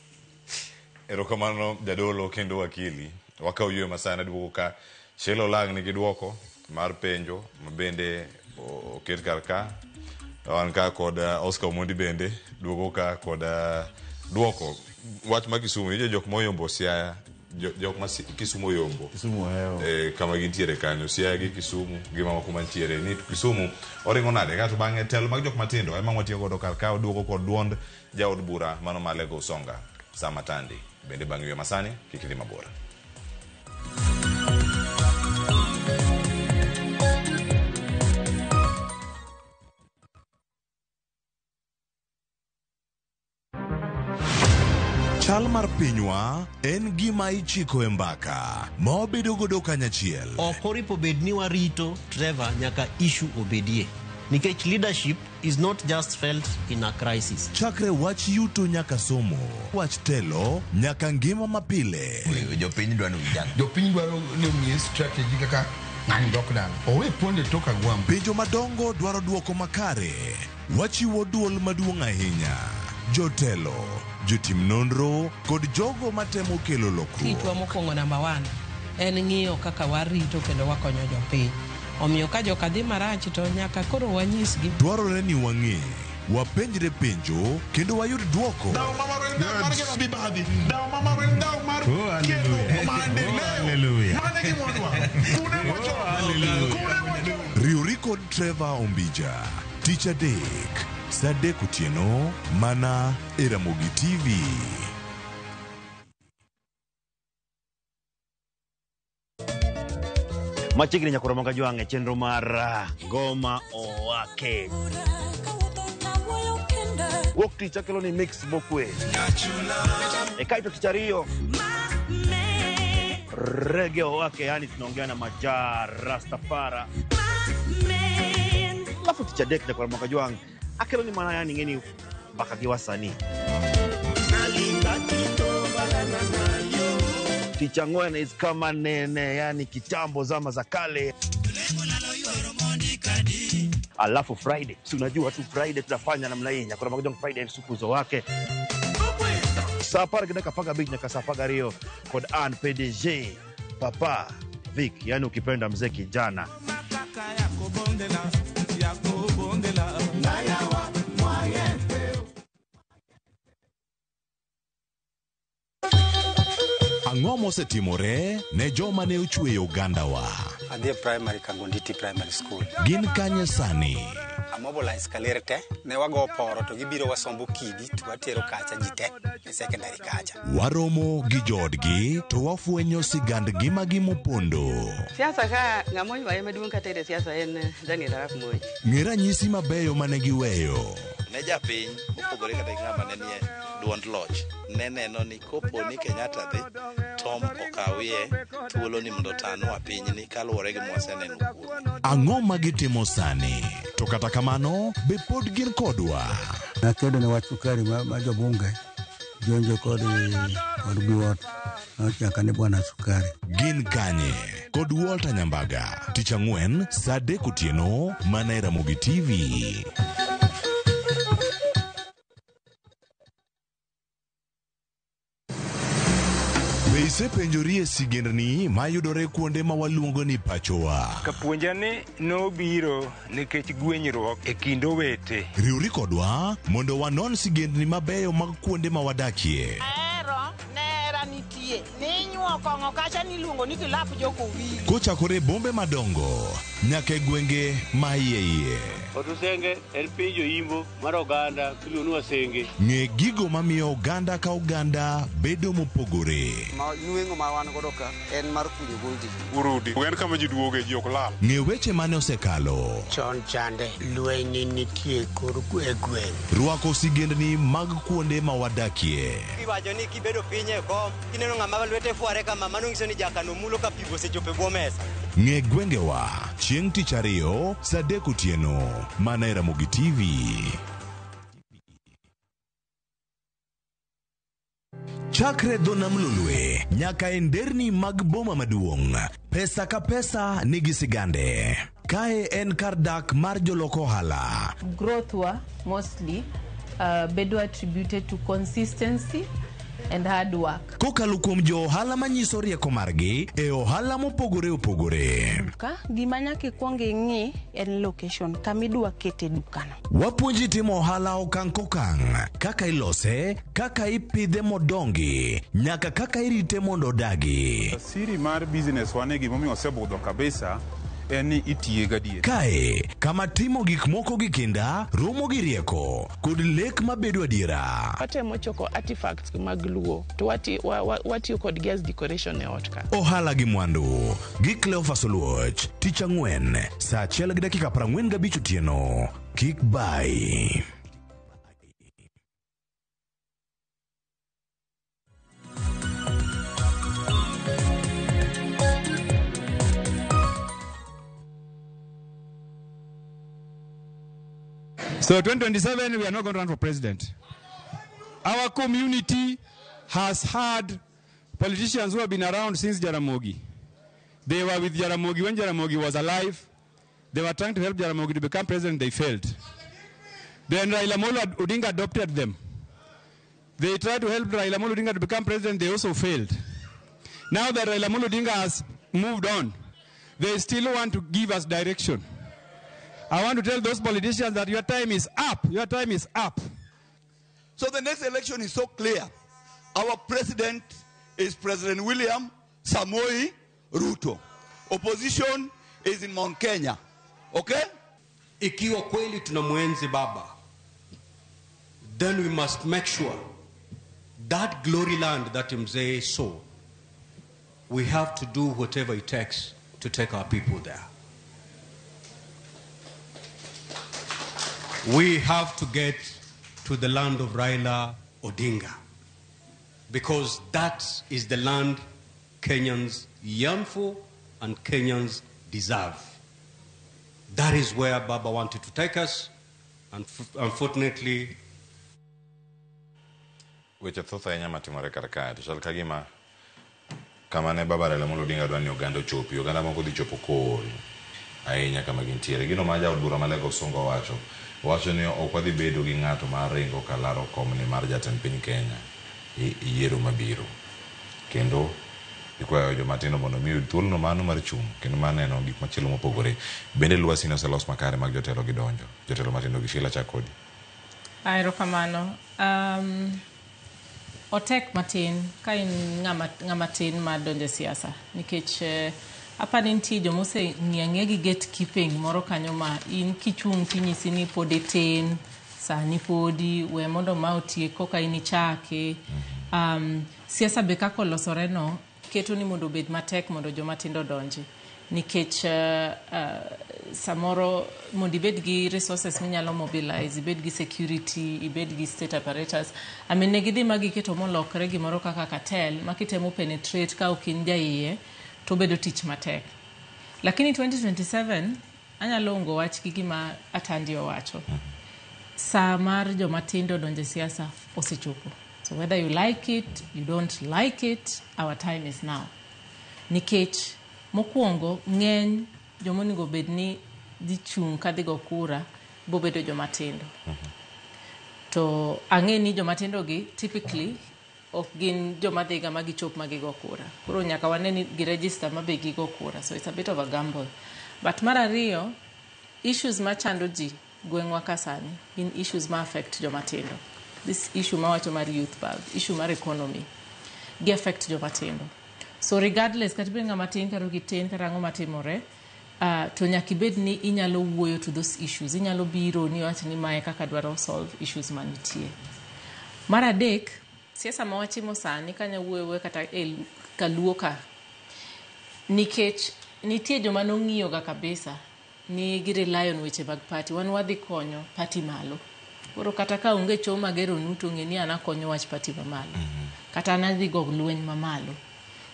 S6: Erokamano jadolo kendo wakili. Wakawo yweyo masani aduogo ka Sheila Olang' nigi duoko mar penjo ma bende oket kar ka. Wan ka kod Oscar Omondi bende duogo ka kod duoko wach ma Kisumu. Nitie jok moyombo Siaya, jok ma Kisumu oyombo.
S8: Kisumu ohewo.
S6: Kama gintiere kanyo, Siaya gi Kisumu gi mamoko mantiere. Ni Kisumu oringo nade? Kato bang'e telo mag jok matindo ema watiyo godo kar ka duogo kod duond jaod bura mano ma Alego Usonga Sama Tandi. Bende bang' yweyo masani kik idhi mabor.
S3: Chal mar pinywa en gima ichiko e mbaka ma wabedo godo kanyachiel.
S4: Ok oripo bed ni warito Trevor nyaka issue obedie. Nikech leadership is not just felt in a crisis.
S3: Chakre wach yuto nyaka somo, wach telo nyaka ngima mapile.
S5: Jopiny dwaro ni
S10: Jopiny dwaro ni omiye strategy kaka ng'ani dok dala. Owe ponde tok agwambo.
S3: Penjo madongo dwaro duoko makare. Wachiwo duol maduong' ahinya. Jotelo, jotim nonro kod jogo matemo kelo lokruok.
S13: Tichwa mokwongo namba one en ng'iyo kaka warito kendo wakonyo jopiny. Omiyo ka joka dhi marach to nyaka koro wanyisgi.
S3: Dwarore ni wang'e, wapenjre penjo kendo wayud duoko.
S10: Dhawo ma marwa en dhawo mar gero mibadhi. Dhawo ma marwa en dhawo mar kelo maendeleo. Mano e gima wadwaro. Kune mochopo. Kune mochopo.
S3: Riwri kod Trevor Ombija tich adek saa 3 otieno mana e Ramogi TV.
S16: Machiegni nyakoro moga jwang' e chenro mar Ngoma Owake. Wuok tich akelo ni mix mokwe. E kaito tich ariyo rege owake, yani tunaongea na majaa Rastafara. Alafu tich adek nyakoro moga jwang' akelo ni mana yani ng'eni mbaka gi wasanii. Tich ang'wen is kama nene, yani kitambo zama za kale. Alafu Friday, si unajua tu Friday tunafanya namna hii, nyakoro moga jwang' Friday en sukuzo wake. Saa 10:15 nyaka saa 12 kod an PDG Papa Vic, yani ukipenda mzee kijana.
S3: Ang'o mosetimore ne joma ne ochweyo ogandawa?
S26: Adhi e primary Kangonditi Primary School.
S3: Gin kanye sani?
S26: Amobilize kaler te, ne wago poro to gibiro wasombo kidi to watero kacha ji te e secondary kacha.
S3: Waromo gi joodgi to wafwenyo sigand ngimagi mopondo.
S27: Siasa ka ng'ama oywaye maduong' kata e siasa en Daniel Arap Moi.
S3: Ng'e ranyisi mabeyo mane giweyo.
S28: Ne japiny mopogore kata gi ng'ama ne nie duond loch ne neno ni kopo ni Kenyatta dhi Tom okawie thuolo ni mondo otanwa pinyni kaluwore gi mwaseneno kuome.
S3: Ang'o ma gitimo sani? To kata kamano, be pod gin kodwa?
S29: Nakedo ne wach sukari ma jobunge jonjo kod biwot nochaka ni bwana sukari.
S3: Gin kanye? Kod Walter Nyambaga. Tich ang'wen, saa 3 otieno, mana e Ramogi TV. Be isepenjori e sigendni mayudore kuonde ma waluongo ni pachowa?
S31: Kapuonja ni nobiro nikech gwenyruok e kind owete.
S3: Riwri kodwa mondo wanon sigendni mabeyo mag kuonde ma wadakie.
S32: Ahero nera nitie ninyuo kong'o kacha niluongo ni kilap jokowili.
S3: Kochakore e bombe madongo nyaka e gwenge ma iye iye.
S33: Otusenge en piny joimbo mar oganda miluongo ni Wasenge.
S3: Ng'e gigo mamiyo oganda ka oganda bedo mopogore.
S34: Ma nweng'o ma wan godo ka en mar kunyo goldi.
S35: Urudi en kama ji duoge ji ok lal.
S3: Ng'e weche mane osekalo.
S36: Chon chande lweny nitie kor e gweng'.
S3: Rwako sigendni mag kuonde ma wadakie.
S37: Iwacho ni kibedo piny e kom kineno ng'ama lwete fware kama mano nyiso ni jakano mulo ka pi osechopo e bwo mesa.
S3: Ng'e gwengewa chieng' tich ariyo saa 3 otieno mana e Ramogi TV. Chakre dho nam Lolwe nyaka e nderni mag boma maduong', pesa ka pesa nigi sigande. Kae en kar dak mar jolok ohala.
S1: Growth wa mostly bedo attributed to consistency and hard work.
S3: Kokalo kuom jo ohala manyiso rieko margi e ohala mopogore opogore.
S5: Duka, gima nyaka ikwong ing'i en location, kama idwa kete dukano.
S3: Wapuonji timo ohala okang' kokang', kaka ilose, kaka ipidhe modongi, nyaka kaka irite mondo odagi.
S35: Siri mar business wa ni gimomiyo osebudho kabisa en ni itiye gadier.
S3: Kae, kama timo gik moko gi kinda, romo gi rieko, kod lek mabedo adiera.
S7: Watemo choko artifacts mag Luo to watiyo kodgi as decoration e ot ka.
S3: Ohala gi mwandu gi Cleophas Oluoch, tich ang'wen, saa achiel gi dakika 45 otieno. Kik bai.
S11: So 2027, we are not going to run for president. Our community has had politicians who have been around since Jaramogi. They were with Jaramogi when Jaramogi was alive. They were trying to help Jaramogi to become president. They failed. Then Raila Amolo Odinga adopted them. They tried to help Raila Amolo Odinga to become president. They also failed. Now that Raila Amolo Odinga has moved on, they still want to give us direction. I want to tell those politicians that your time is up. Your time is up.
S12: So the next election is so clear. Our president is President William Samoei Ruto. Opposition is in Mount Kenya. Okay?
S14: Ikiwa kweli tunamwenzi baba, then we must make sure that glory land that Mzee saw, we have to do whatever it takes to take our people there. We have to get to the land of Raila Odinga, because that is the land Kenyans yearn for and Kenyans deserve. That is where Baba wanted to take us, and unfortunately...
S6: Weche thoth ahinya matimore kar kae, to chal ka gima kama ne Baba Raila Amolo Odinga dwa ni oganda ochopi, oganda moko dhi chopo kool ahinya kama gintiere. Gino ma jaod bura ma Lego Sunga owacho ni ok wadhi bedo gi ng'ato mar ringo kalaro komni mar jatend piny Kenya e yiero mabiro. Kendo ikwayo joma tindo mondo mi oyud thuolono mano mar chung' kendo mar neno gik machielo mopogore. Bende lwasi ne oselos makare mag jotelo gi donjo, jotelo matindo gi Sheila chak kodi.
S15: Erokamano. Otek matin ka in ng'ama tin ma donjo e siasa nikech apani nitie joma oseng'iyo ang'iya gi gatekeeping moro kanyo ma in kichung' tinyisi ni pod itin, sani podi, we mondo ma otiek koka in ichake. Siasa be kaka olosore no keto ni mondo obed matek mondo joma tindo odonji nikech samoro mondo ibed gi resources minyalo mobilize, ibed gi security, ibed gi state apparatus. I mean, ne gidhi ma giketo molokre gimoro kaka cartel ma kitemo penetrate ka ok in jaiye to bedo tich matek. Lakini 2027 anyalo ungo wach gi gima Atandi owacho. Sa mar joma tindo donjo e siasa osechopo. So whether you like it, you don't like it, our time is now. Nikech mokwongo ng'eny joma onego bed ni dhi chung' kadhi go kura bobedo joma tindo. To ang'e ni joma tindo gi typically ok gin joma dhiga ma gichop ma gigo kura. Koro nyaka wane ni gi register ma be gigo kura. So it's a bit of a gamble. But mar ariyo, issues machando ji gweng'wa ka sani gin issues ma affect joma tindo. This issue mawacho mar youth bulb, issue mar economy, gi affect joma tindo. So regardless, kata ibed ng'ama tin kata ok itin kata ang'o matimore, to nyaka ibed ni inyalo wuoyo to those issues. Inyalo biro ni wach ni mae kaka dwaro solve issues manitie. Mar adek, siasa ma watimo sani kanya wuoyo kata e kaluo ka, nikech nitie joma nong'iyo ga kabisa ni gi rely on weche mag party. Wan wadhi konyo party malo. Koro kata ka onge choo magero nu to ng'e ni an akonyo wach party mamalo. Kata an adhi go lweny mamalo.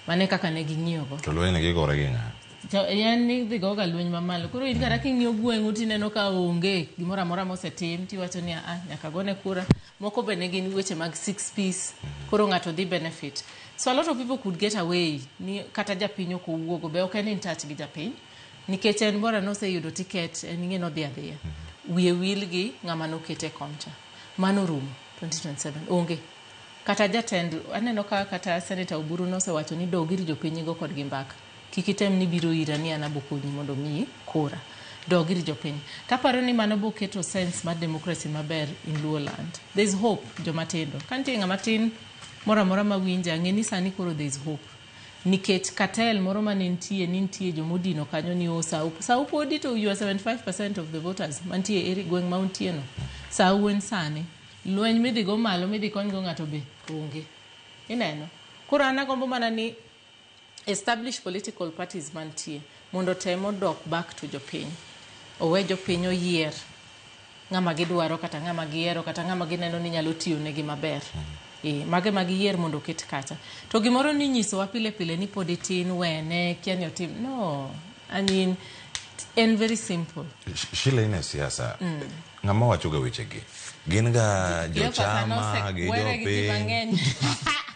S15: Mane kaka ne ging'iyo go.
S6: To lweny ne gigore gi ng'a?
S15: To en ni idhi goga lweny mamalo. Koro in kata king'iyo gweng'u tineno ka onge gimoro amora mosetim tiwacho ni ah, nyaka gone kura. Moko be ne gin weche mag six piece. Koro ng'ato dhi benefit. So a lot of people could get away ni kata japiny ok owuogo be ok en in touch gi japiny. Nikech en bora noseyudo ticket en ing'e nodhi adhiya. Wiye wil gi ng'ama nokete e kom cha. Mano orumo 2027 onge. Kata jatend aneno ka kata Senator Oburu nosewacho ni dog ir jopiny igo kodgi mbaka. Kik item ni biro ira ni an abokonyi mondo omiyi kura. Dog ir jopiny. Taparo ni mano boketo sense mar democracy maber in Luo land. There is hope joma tindo. Ka nitie ng'ama tin moro amora mawinja, ng'e ni sani koro there is hope. Nikech cartel moro mane nitie ni nitie jomodino kanyo ni oh sau, sau podi to you are 75% of the voters mantie e gweng' ma untie no. Sau en sani. Lweny midhi go malo midhi kony go ng'ato be onge. Ineno? Koro an agombo mana ni establish political parties mantie mondo otem odok back to jopiny. Owe jopiny oyier ng'ama gidwaro kata ng'ama gihero kata ng'ama gineno ni nyalo tiyo negi maber. E, mago ema giyier mondo oket kacha. To gimoro ni nyisowa pile pile ni pod itin wene, kia ni otim. No, I mean, en very simple.
S6: Sheila in e siasa, ng'ama wachoga wechegi? Gin ga jochama gi jopiny.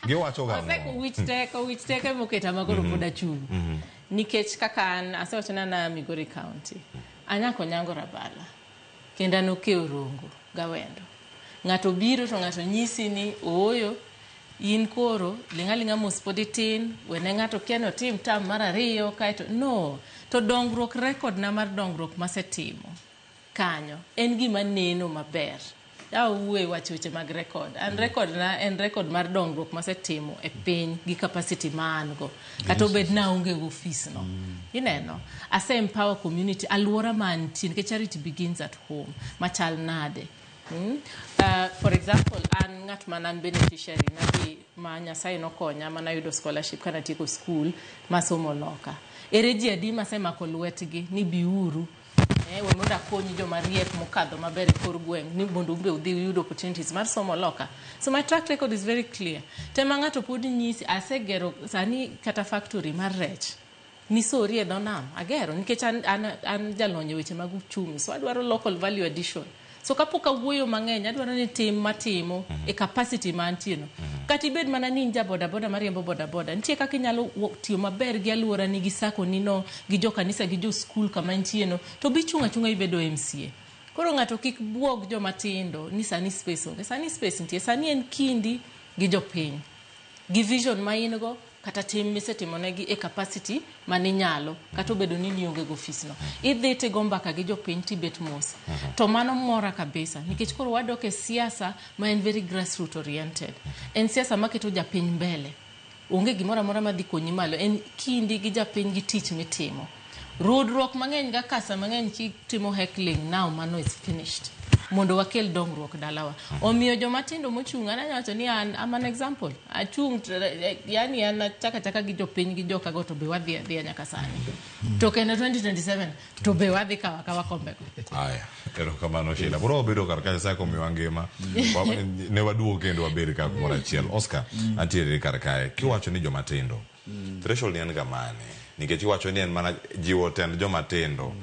S6: Giwacho ga ang'o?
S15: Wich teko, wich teko emoketa ma koro pod achung'. Nikech kaka an, asewacho ni an a Migori County. Anyako Onyango Rabala. Kendo an Okeyo Rongo gawendo. Ng'ato biro to ng'ato nyisi ni ooyo, in koro ling' aling'a mos pod itin, wene ng'ato kia ni otim term mar ariyo kaeto no. To dongruok record na mar dongruok masetimo kanyo en gima neno maber. Awuoye wach weche mag record. An record na en record mar dongruok masetimo e piny gi capacity ma an go. Kata obed na aonge go ofis no. Ineno? Ase empower community, aluora ma antie, nikech charity begins at home. Machal nade? For example, an ng'at man an beneficiary nadhi ma Nyasaye nokonya manayudo scholarship kanatieko school masomo loka. Ere ji adi masemako lwetgi ni biuru we mondo akonyi joma riek mokadho maber e kor gweng' ni mondo un be udhi uyud opportunities mar somo loka. So my track record is very clear. Tema ng'ato pod nyisi asegero sani kata factory mar rech misori e dho nam agero nikech an jalony e weche mag uchumi so adwaro local value addition. So kapok awuoyo mang'eny adwaro ni tim matimo e capacity ma antie no. Kata ibed mana ni in ja boda boda mariembo boda boda, nitie kaka inyalo tiyo maber gi aluora ni gi sacco ni no, gi jo kanisa gi jo school kama intie no, to bi chung' achung'a ibedo MCA. Koro ng'ato kik buog joma tindo ni sani space onge. Sani space nitie, sani en kindi gi jopiny. Gi vision ma in go kata tim misetimonegi e capacity maninyalo kata obedo ni nionge go ofis no. Idhi tigo mbaka gi jopiny tibet mos. To mano mora kabisa nikech koro wadok e siasa ma en very grassroot oriented. En siasa maketo japiny mbele. Onge gimoro amora madhi konyi malo, en kindi gi japiny gi tich mitimo. Rudruok mang'eny ga kasa mang'eny kitimo heckling now mano is finished. Mondo wakel dongruok dalawa. Omiyo joma tindo mochung' an anyalo wacho ni an I'm an example. Achung' yani an achaka achaka gi jopiny gi jokago to be wadhi adhiya nyaka sani. To kendo 2027 to be wadhi kawa kawa kombe go.
S6: Aya, erokamano Sheila. Koro wabedo kar ka Nyasaye komiwa ngima. Ne waduog kendo wabed ka kumoro achiel. Oscar, antiere kar kae. Kiwacho ni joma tindo, threshold ni en ga mane? Nikech iwacho ni en mana jiwo tend joma tindo.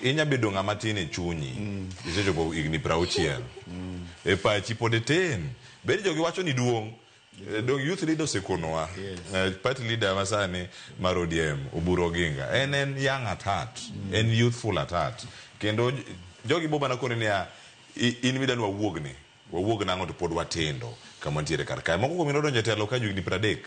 S6: Inya bedo ng'ama tin e chunyi. Isechopo higni 60. E pachi pod itin. Bed jogi wacho ni duong'. Dong youth leader osekonowa. Party leader masani mar ODM, Oburu Oginga. En young at heart. En youthful at heart. Kendo jogi bo mana koni niya, in midani wawuogni. Wawuog nang'o to pod watindo kama wantiere kar kae. Moko kuom nodonjo e telo ka higni 30,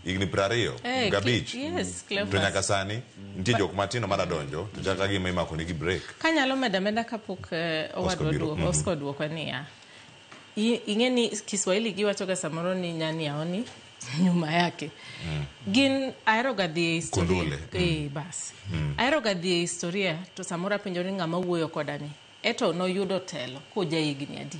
S6: higni 25.
S15: Yes,
S6: To nyaka sani nitie jok matindo madwa donjo to chaka gima imako nigi break.
S15: Kanyalo medo ameda kapok owadwa duoko, Oscar oduoko niya. Ing'e ni Kiswahili giwacho ga samoro ni nyani haoni nyuma yake. Gin ahero ga dhi e historia.
S6: Kondole.
S15: Bas. Ahero ga dhi e historia to samoro apenjo ni ng'ama wuoyo koda ni. Eto noyudo telo koja higni adi.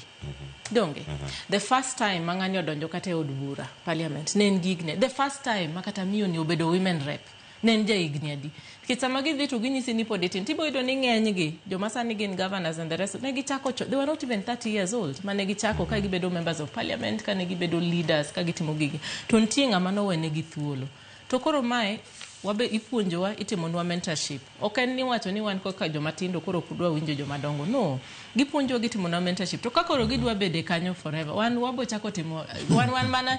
S15: Donge? The first time ma ng'ani odonjo kata e od bura, parliament, ne en gi higni. The first time ma kata miyo ni obedo women rep, ne en ja higni adi. Nikech sama gidhi to ginyisi ni pod itin, tibo yudo ni ng'enygi, joma sani gin governors and the rest, ne gichako they were not even 30 years old, mane gichako ka gibedo members of parliament, ka ne gibedo leaders, ka gitimo gigi. To nitie ng'ama nowenegi thuolo. To koro mae, Wabe ipuonjowa, itimonwa mentorship. Ok en ni wacho ni wan kaka joma tindo koro ok udwa winjo joma dongo. No. Gipuonjowa gitimonwa mentorship. To ka koro gidwa bede kanyo forever, wan wabo chako timo wan mana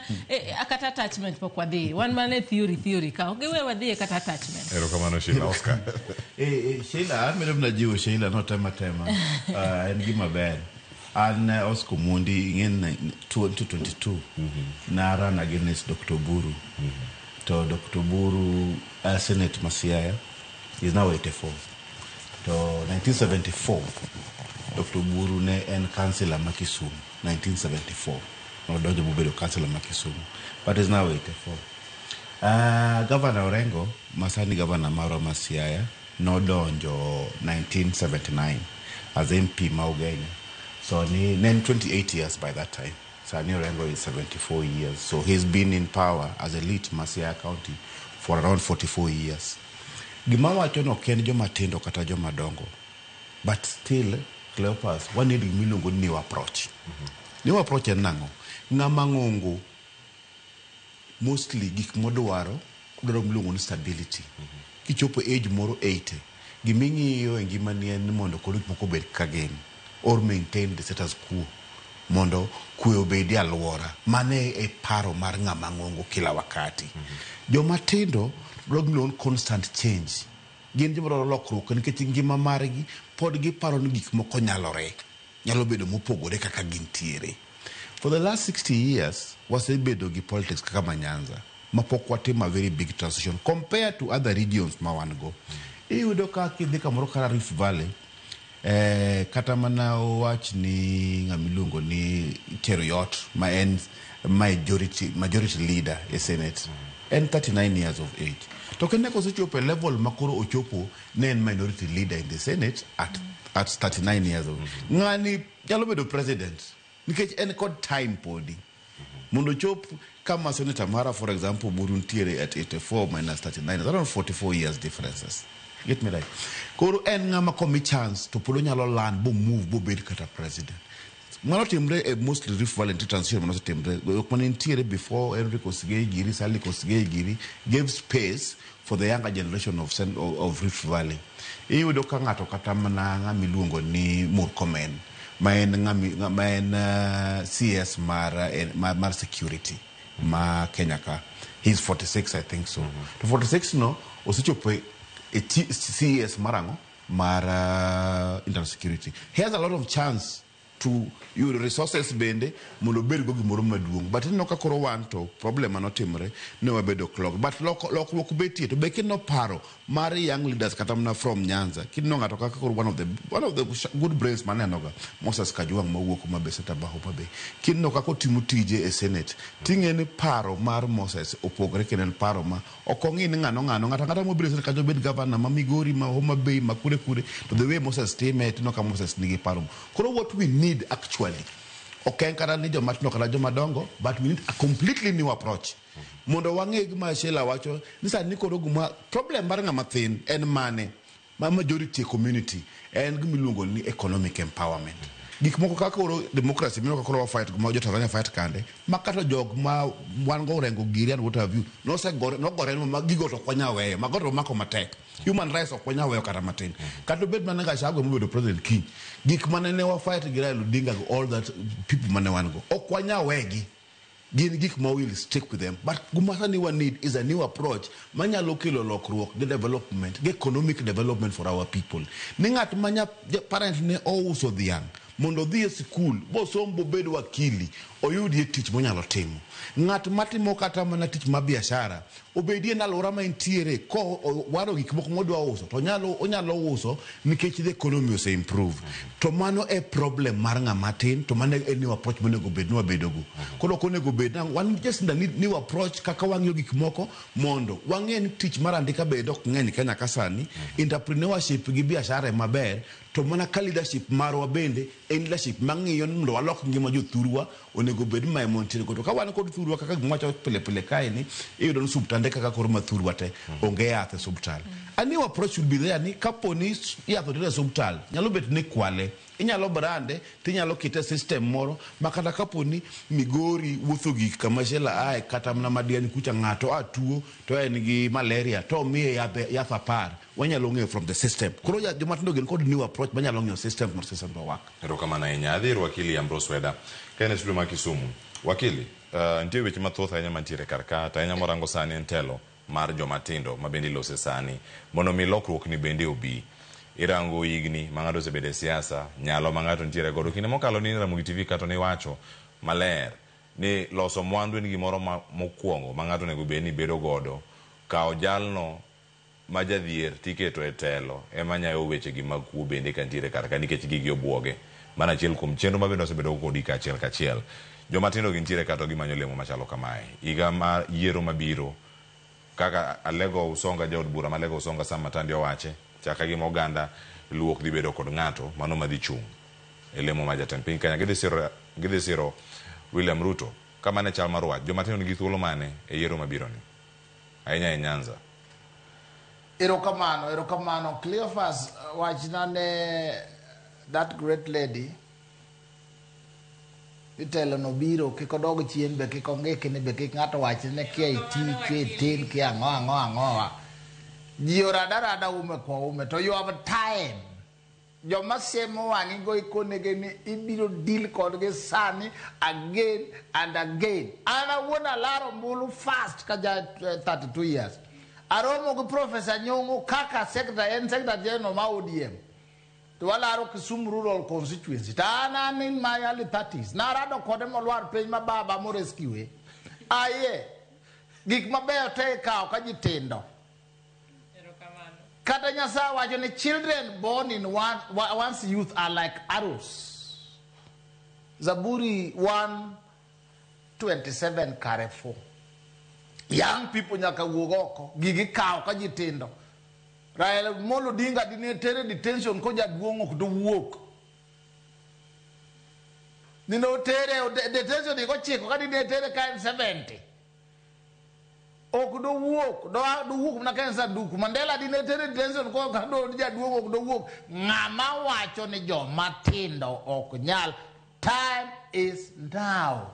S15: kata attachment pok wadhi. Wan mana e theory theory ka. Ok giwe wadhi e kata attachment.
S6: Erokamano Sheila. Oscar.
S2: Sheila, an medo mana jiwo Sheila notema tema. En gima ber. An Oscar Omondi ing'e 2022 na run against Dr. Oburu. To Dr. Oburu Senate ma Siaya is now 84. To 1974 Dr. Oburu ne en councillor ma Kisumu 1974. Nodonjo mobedo councillor ma Kisumu. But is now 84. Governor Orengo masani governor marwa ma Siaya nodonjo 1979 as MP ma Ugenya. So ni ne en 28 years by that time. Sani Orengo is 74 years. So he's been in power as elite ma Siaya County for around 44 years. Gima wacho no ok en joma tindo kata joma dongo. But still, Cleopas, wa need gima iluongo ni new approach. New approach en nang'o? Ng'ama ng'ongo mostly gik modwaro, odwaro gima iluongo ni stability. Kichopo age moro 80, giming'iyo e ngimani en ni mondo koro gik moko obed kaka gin or maintain the status quo mondo kwe obedi e alwora. Mano e paro mar ng'ama ng'ongo kila wakati. Joma tindo dwaro gima iluongo ni constant change. Gin joma dwaro lokruok nikech ngima margi pod giparo ni gik moko nyalore. Nyalo bedo mopogore kaka gintiere. For the last 60 years, wasebedo gi politics kaka ma Nyanza mapok watimo a very big transition compared to other regions ma wan go. Iyudo ka kidhi kamoro kaka Rift Valley, kata mana wach ni ng'ama iluongo ni Cheruiyot ma en majority leader e Senate en 39 years of age. To kendo kosechopo e level ma koro ochopo ne en minority leader in the Senate at 39 years of age. Ng'ani nyalo bedo president nikech en kod time podi. Mondo ochop kama senator mara for example Oburu nitiere at 84 minus 39 is around 44 years differences. Get me right. Koro en ng'ama komi chance to pod onyalo learn bo move bobed kata president. Mano timre e mostly Rift Valley nitie transition mane osetimre. Jok mane nitiere before Henry Kosgei giri, Sally Kosgei giri gave space for the younger generation of Rift Valley. Iyudo ka ng'ato kata mana ng'ama iluongo ni Murkomen ma en ng'ami, ma en CS mar security ma Kenya ka. He is 46 I think so. To 46 no osechopo e CS mar ang'o? Mar internal security. He has a lot of chance to yudo resources bende mondo obed go gimoro maduong'. But ineno ka koro wan to problem manotimre ne wabedo clogged. But lokruok betie to be kineno paro mar young leaders kata mana from Nyanza. Kineno ng'ato kaka koro one of the good brains maneno ga Moses Kajwang' mawuok Homa Bay, Senator ma Homa Bay. Kineno kaka otimo tije e Senate, ting'e ni paro mar Moses opogore kendo en paro ma ok ong'i ni ng'ano ng'ano ng'ato ang'ata mobiro e Senate kata obed governor ma Migori, ma Homa Bay, ma kure kure, to the way Moses time tineno ka Moses nigi paro. Koro what we need actually ok en kata ni joma tindo kata joma dongo, but we need a completely new approach. Mondo wang'e gima Sheila wacho ni sani koro gima problem mar ng'ama thin en mane ma majority community en gima iluongo ni economic empowerment. Gik moko kaka koro democracy mineno ka koro wa fight ma jo Tanzania fight kande ma kata jok ma wan go Orengo giri and what have you nosegore nogore ma gigo to ok wanyal weyo mago to mako matek. Human rights ok wanyal weyo kata matin. Kata obed mana Gachagua mobedo president kiny, gik mane ne wa fight gi Raila Odinga go all that people mane wan go ok wanyal wegi. Gin gik ma will stick with them. But gima sani wa need is a new approach manyalo kelo lokruok gi development, gi economic development for our people. Ni ng'at ma parent ne ouso dhiang' mondo odhi e sikul bosom bobed wakili oyudie tich monyalo timo. Ng'at matimo kata mana tich ma biashara obedie e alwora ma entiere ko waro gik moko modwa uso to onyalo uso nikech the economy ose improve. To mano e problem mar ng'ama tin to mano e new approach monego bed ni wabedogo. Koro ok onego bed na wan just need new approach kaka wang'iyo gik moko mondo wang'e ni tich mar andika bende ok ng'eny Kenya ka sani. Entrepreneurship gi biashara ema ber to mana ka leadership marwa bende en leadership mang'iyo ni mondo walok ngima jothurwa onego bed ma ema wantiere go. To ka wan kod thurwa kaka gima wacho pile pile kae ni iyudo ni osuptande kaka koro ma thurwa te onge yath e osuptal. A new approach should be there ni kapo ni yath oter e osuptal nyalo bet ni kwale. Inyalo brande tinyalo kete e system moro ma kata kapo ni Migori wuotho gik kama Sheila ae kata mana Madiany kucha ng'ato a tuo to en gi malaria to omiye yadhe yath apar wanyalo ng'eyo from the system. Koro joma tindo gin kod new approach manyalo ng'iyo system mondo system to work.
S6: Erokamano ahinya. Adhi ir wakili Ambrose Weda ka en e studio ma Kisumu. Wakili, nitie weche mathoth ahinya mantiere kar ka to ahinya morango sani en telo mar joma tindo ma bende ilose sani mondo mi lokruok ni bende obi. Irango higni ma ng'ato osebedo e siasa, nyalo ma ng'ato nitiere godo. Kinde mokalo ni Ramogi TV kato niwacho maler ni loso mwandu en gimoro ma mokuongo ma ng'ato onego bed ni bedo godo. Kawo jalno ma jadhier tiketo e telo ema nyayo weche gi mag kuo bende ka nitiere kar ka nikech gigi obuoge. Mano achiel kuom chenro ma bende wasebedo go kodi kaachiel kachiel. Joma tindo gi nitiere ka to gimanyo lemo machalo kamae. Higa mar yiero mabiro kaka Alego Usonga jaod bura ma Alego Usonga Sam Matandi owache, chal ka gima oganda Luo ok dhi bedo kod ng'ato mano madhi chung' e lemo mar jatend piny Kenya. Gidhi siro, gidhi siro William Ruto. Ka mano e chal mar wach, joma tindo nigi thuolo mane e yiero mabiro ni? Ahinya e Nyanza.
S4: Erokamano, erokamano. Cleophas, wachna ne that great lady ni telo no biro kik odog chien be kik ongikni be kik ng'ato wachne ni kia iti kia itin kia ang'o ang'o ang'owa. Ji orada rada ume kwa ume to you have time. Joma siemo wang'i go ikonegi ni ibiro deal kodgi sani again and again. An awuon alaro ombulu fast ka ja 32 years. Aromo gi Professor Nyong'o kaka secretary, en secretary general ma ODM. To walaro Kisumu Rural Constituency. To an an in my early 30s. Narado kode molwar piny ma baba mo rescue. Aye. Gik mabeyo te ikawo ka ji tindo. Kata Nyasaye wacho ni children born in one's youth are like arrows. Zaburi 127 kare 4. Young people nyaka wuog oko. Gigi kawo ka ji tindo. Raila Amolo Odinga dine tere detention ko jaduong' ok dowuok. Nine otere detention higa ochiko ka dine tere ka en 70. Ok dowuok, dowuok mana ka en sanduku. Mandela dine tere detention ko ka do jaduong' ok dowuok. Ng'ama wacho ni joma tindo ok nyal. Time is now.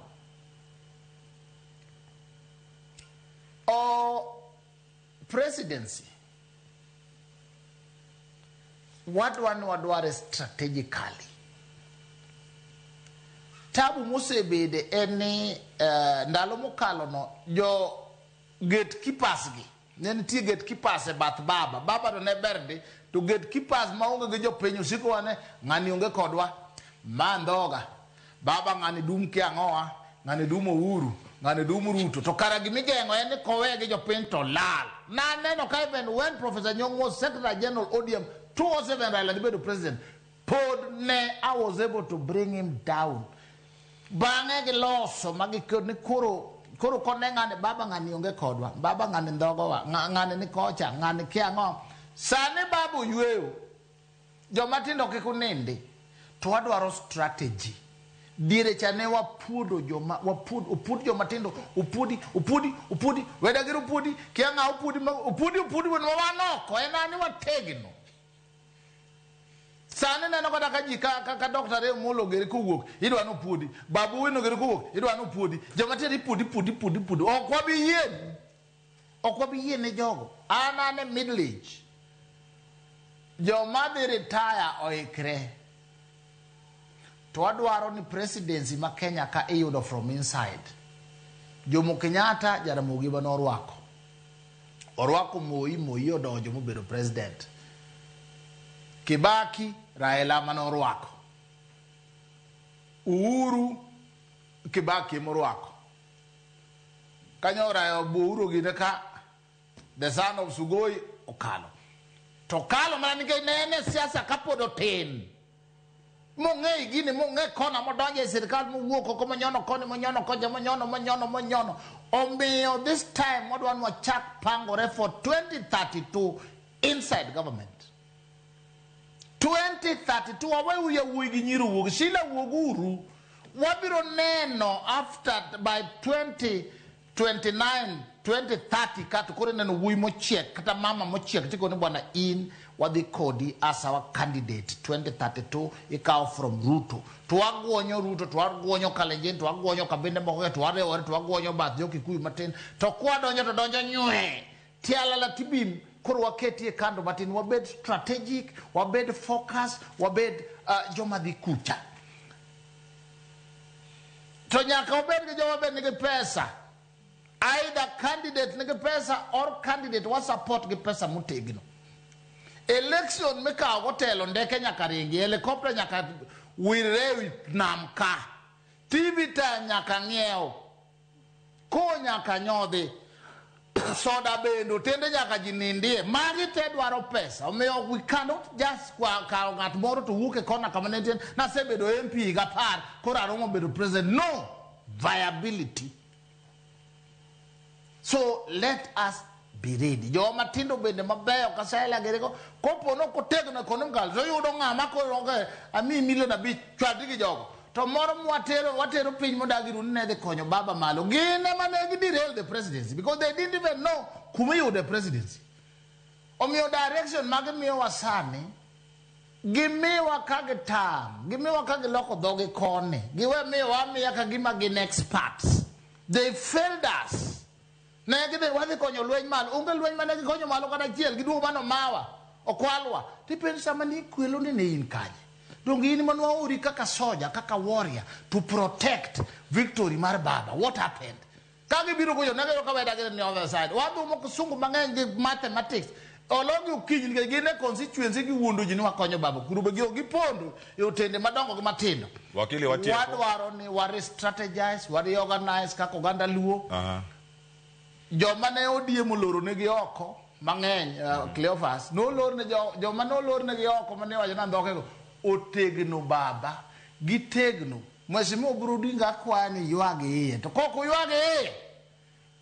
S4: O presidency. Wadwa ni wadware strategically. Tabu mosebede en ni ndalo mokalo no jo gatekeepers gi ne nitie gatekeepers e bath baba. Baba to ne ber ndi to gatekeepers maonge gi jopiny osiko wane ng'ani onge kodwa ma ndhoga baba ng'ani dum kia ang'owa ng'ani dum Uhuru ng'ani dum Ruto to kara gimigeng'o en ni kowe gi jopiny to lal. Naneno ka even when Professor Nyong'o was Secretary General ODM 2007 Raila dhi bedo president pod ne I was able to bring him down. Bang'e giloso ma gikod ni koro koro kone ng'ani baba ng'ani onge kodwa baba ng'ani ndhogowa ng'ani ni kocha ng'ani kia ang'o. Sani baba oyweyo joma tindo kik unindi to wadwaro strategy. Diere cha ne wapuodo joma wapuod opuod joma tindo opuodi opuodi opuodi weda gir opuodi kia ng'a opuodi ma opuodi opuodi wen wan oko en ani wategno. Sani neno kata ka ji ka, ka, ka Dr. Ray Omolo ogere kowuok idwa ni opuodi Babu Owino ogere kowuok idwa ni opuodi joma tindo ipuodi puodi puodi puodi ok wabi yie ok wabi yie ne jogo. An an e middle age joma dhi retire oikre to wadwaro ni presidency ma Kenya ka iyudo from inside. Jomo Kenyatta Jaramogi ema norwako. Orwako Moi, Moi odonjo mobedo president. Kibaki, Raila ema norwako. Uhuru, Kibaki ema orwako. Kanyo Raila Uhuru gine ka the son of Sugoi okalo. To kalo mana nikech ne en e siasa kapod otin. Mong'e gini, mong'e kona, modonjo e sirikal, mowuok oko, monyono koni, monyono kocha, monyono, monyono, monyono. Omiyo this time wadwa ni wachak pangore for 2032 inside government. 2032 waweuru yawuoyi gi nyiri owuog. Sheila wuog uru. Wabiro neno after by 2029, 2030 kato koro ineno wuoyi mochiek kata mama mochiek tikoni bwana in wadhi kodi as our candidate 2032 ikawo from Ruto. To waguonyo Ruto, to waguonyo Kalenjin, to waguonyo kabinde moko, to wariwore, to waguonyo bath jo Kikuyu matin. To kwadonjo to donjo nywe. Tialala tibim koro waketie kando matin, wabed strategic, wabed focus, wabed joma dhi kucha. To nyaka wabed gi joma be nigi pesa. Either candidate nigi pesa or candidate wa support gi pesa motegno. Election mikawo go telo ndeke nyaka ringi, helicopter nyaka wirre ewi nam ka. TV ta nyaka ng'iew. Ko nyaka nyodhi. Soda bende otende nyaka ji nindie. Magi te dwaro pesa. Omiyo we cannot just kawo ng'at moro to wuok e kona kama ne entie. Nasebedo MP higa 10, koro aromo bedo president. No! Viability. So let us be ready. Joma tindo bende mabeyo kasela gerego kopo no kotegno economical to yudo ng'ama koro ok ami milion 5 chwadi gi jogo. To moro mwatero watero piny modagi ru ne dhi konyo baba malo. Gin ema ne gi derail the presidency because they didn't even know kuma iyude presidency. Omiyo direction magimiyowa sani gimiwa ka gitam, gimiwa ka giloko dhogi koni, giwe miyowa amiya ka gima gin experts. They failed us. Ne gidhi wadhi konyo lweny malo, onge lweny mane gikonyo malo kata achiel, giduogo mano mawa, okwalwa. Tipenjo sama ni kwelo ni ne in kanye? Donge in mane waori kaka soja, kaka warrior to protect victory mar baba. What happened? Ka gibiro gocho, ne giyudo ka weda gi the other side. Wadhumo kisungu mang'eny gi mathematics. Ologi okinyi nikech gin e constituency giwuondo ji ni wakonyo baba. Kuro be gipondo e otende madongo gi matindo.
S6: Wakili watieko.
S4: Wadwaro ni wa re-strategize, wa reorganize kaka oganda Luo. Joma ne ODM oloro negi oko mang'eny, Cleophas, nolor ne joma nolor negi oko mane wacho ni andhokego otegno baba, gitegno. Mheshimiwa Oburu Odinga akwayo ni ywag iye, to kok uywag iye,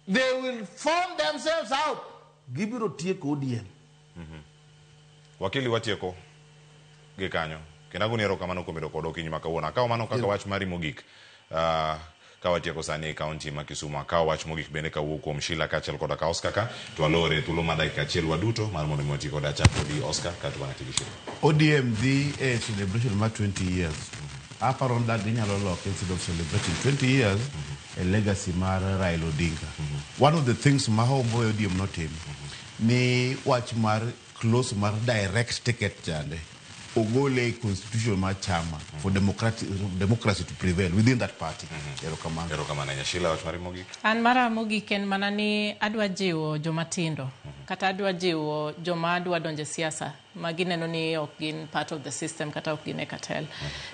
S4: they will form themselves out. Gibiro tieko ODM.
S6: Wakili watieko gi kanyo. Kendo agoni erokamano kuom bedo kodwa okinyi ma kawuono. Akawo mano kaka wach mari mogik. Ka watieko sani e kaunti ma Kisumu, akawo wach mogik bende kawuok kuom Sheila kaachiel koda ka Oscar ka, to walore thuolo mar dakika achiel waduto mar mondo mi wati kode. Achak kodi Oscar kaeto bang'e ati gi Sheila.
S2: ODM dhi e celebration mar 20 years. Aparo ni ginyalo loke instead of celebrating 20 years a legacy mar Raila Odinga. One of the things ma Homboy ODM notim ni wach mar close mar direct ticket chande ogole constitution mar chama for democracy to prevail within that party. Erokamano.
S6: Erokamano ahinya. Sheila, wach mari mogik?
S15: An mara mogik en mana ni adwa jiwo joma tindo kata adwa jiwo joma adwa donjo e siasa ma gineno ni ok gin part of the system kata ok gin e cartel.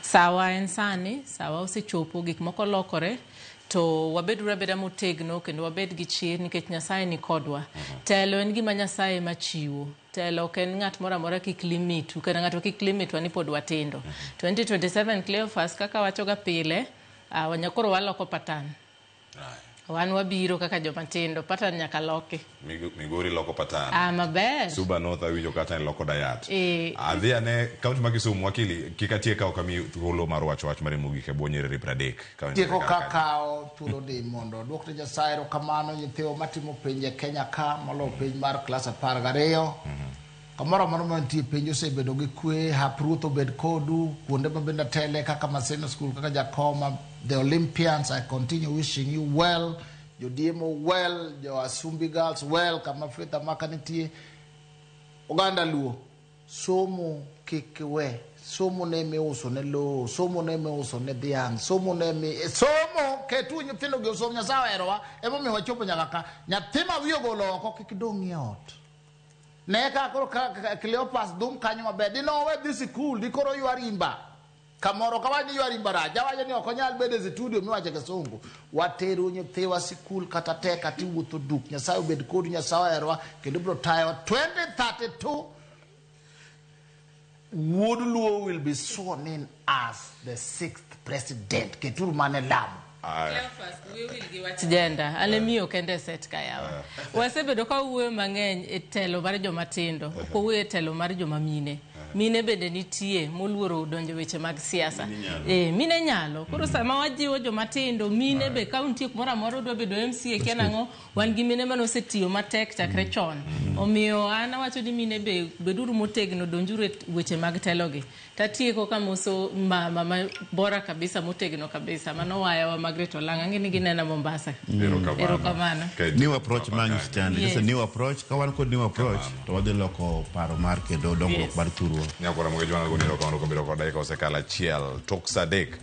S15: Sawa en sani, sawa osechopo, gik moko lokore, to wabeduru abeda motegno kendo wabed gi chir nikech Nyasaye ni kodwa. Telo en gima Nyasaye ema chiwo. Telo ok en ng'at moro amora kik limitu, kata ng'ato kik limitwa ni pod watindo. 2027 Cleophas kaka wachoga pile, koro waloko pattern. Wan wabiro kaka joma tindo, pattern nyaka loki.
S6: Migori loko pattern.
S15: Maber.
S6: Suba North awinjo kata ni loko dayat. Adhi ane kaunti ma Kisumu, wakili, kik atiek ka ok amiyi thuolo mar wacho wach mari mogik e bwo nyiriri 30. Ka winjore
S4: Tieko
S6: kar kanyo.
S4: kakawo thuolo ni mondo oduok ne Nyasaye erokamano nyithiwa matimo penj e Kenya ka moloyo penj mar klas 12. Kamoro amora ma nitie penj osebedo gi kwe, hap ruoth obed kodu, kuonde ma bende atele kaka Maseno School, kaka Jakoma, the Olympians, I continue wishing you well, Jodiemo well, jo Asumbi Girls well, kama Faith Amaka nitie. Oganda Luo, somo kik iwe, somo ne miuso ne lowo, somo ne miuso ne dhiang', somo ne mi, somo ketu nyithindo gi osom. Nyasaye oherowa, emomiyo wachopo nyaka ka. Nyathi ma wiye ogolo oko kik dong' e ot. Ne ka koro ka Cleophas dhum kanyo maber, dinowe dhi sikul, di koro ywa rimba. Kamoro ka wach ni ywa rimba rach, awacho ni ok onyal bedo e studio miwacho kisungu. Watero nyithiwa sikul kata tek kata iwuotho duk. Nyasaye obed kodu, Nyasaye oherowa kendo biro tayowa. 2032 Wuod Luo will be sworn in as the 6th president. Keturu mane lamo.
S15: Cleophas, wiye wil gi wach gender. An e miyo kende e set ka yawa. Wasebedo ka wawuoyo mang'eny e telo mar joma tindo, ok wawuoyo e telo mar joma mine. Mine bende nitie moluoro donjo weche mag siasa.
S8: Mine nyalo.
S15: Mine nyalo. Koro sama wajiwo joma tindo, mine be ka nitie kumoro amora udwa bedo MCA kia nang'o, wan gi mine mane osetiyo matek chakre chon. Omiyo an awacho ni mine be beduru motegno, donjuru e weche mag telogi. Tatieko kamoso mama ma bora kabisa, motegno kabisa, mano wayawa Margaret Olanga, ang'e ni ginena Mombasa. Erokamano.
S2: New approach ma chande.
S15: Yes.
S2: Just a new approach. Ka wan kod new approach to wadhi loko paro mar kendo dongruok
S6: Yes.
S2: mar thurwa.
S6: Nyakora moge jwana goni erokamano kuom bedo kod dakika osekalo achiel tok sa adek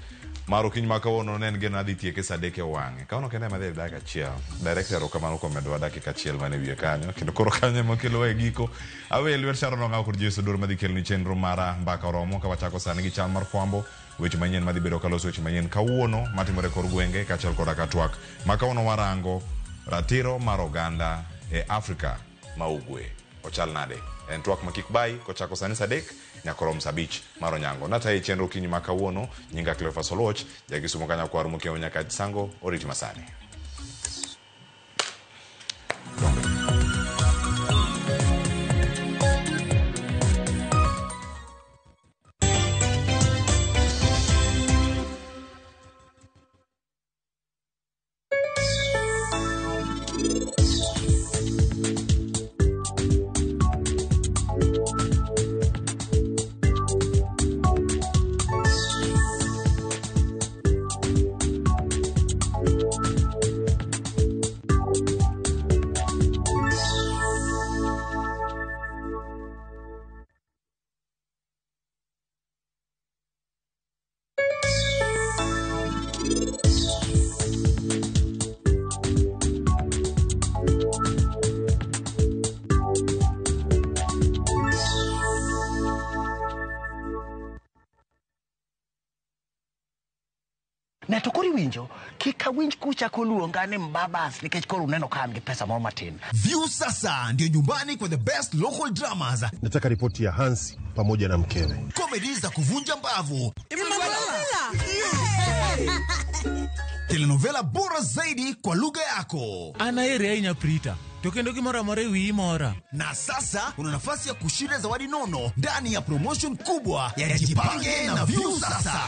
S6: mar okinyi ma kawuono ne en geno adhi tieke sa adek e wang'e kawuono kende ema dhi e dakika achiel director erokamano kuom medowa dakika achiel mane wiye kanyo kendo koro kanyo ema kelowa e giko awe lwet Sharon Ong'aw kod Jesu Dor madhi keloni chenro mara mbaka oromo ka wachako sani gi chal mar fwambo weche manyien madhi bedo kaloso weche manyien kawuono matimore e kor gwenge kaachiel koda ka twak ma kawuono warango ratiro mar oganda e Afrika ma ugwe ochal nade en twak ma kik bayi kochako sani sa adek nyaka orom sa abich mar onyango nataye chenro okinyi ma kawuono nyinga Cleophas Oluoch jakisumo kanyakwar mokiewo nyaka sango oriti masani.
S9: Ne to koro iwinjo kik awinj kuchako luonga ni mbabas nikech koro uneno ka an gi pesa moro matin.
S3: View sasa ndio nyumbani kwa the best local dramas,
S10: Nataka ripoti ya Hansi pamoja na mkewe.
S3: Komedi za kuvunja mbavu, telenovela bora zaidi kwa lugha yako.
S13: An aheri ahinya Prita, to kendo gimoro amora e wiyi mora.
S3: Na sasa una nafasi ya kushinda zawadi nono ndani ya promotion kubwa ya Jipange na View Sasa.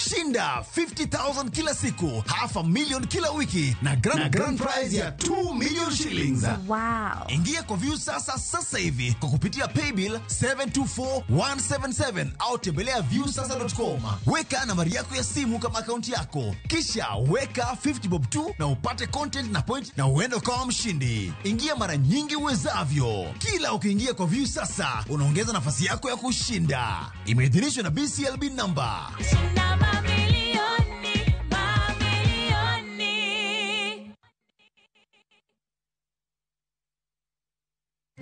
S3: Shinda 50,000 kila siku, half a million kila wiki na grand prize ya 2 million shillings.
S16: Wow.
S3: Ingia kwa View Sasa sasa hivi kwa kupitia paybill 724177 au tembelea viewsasa.com. Weka nambari yako ya simu kama akaunti yako, kisha weka 50 bob tu na upate content na point na uende ukawa mshindi. Ingia mara nyingi uwezavyo. Kila ukiingia kwa View Sasa unaongeza nafasi yako ya kushinda. Imeidhinishwa na BCLB number.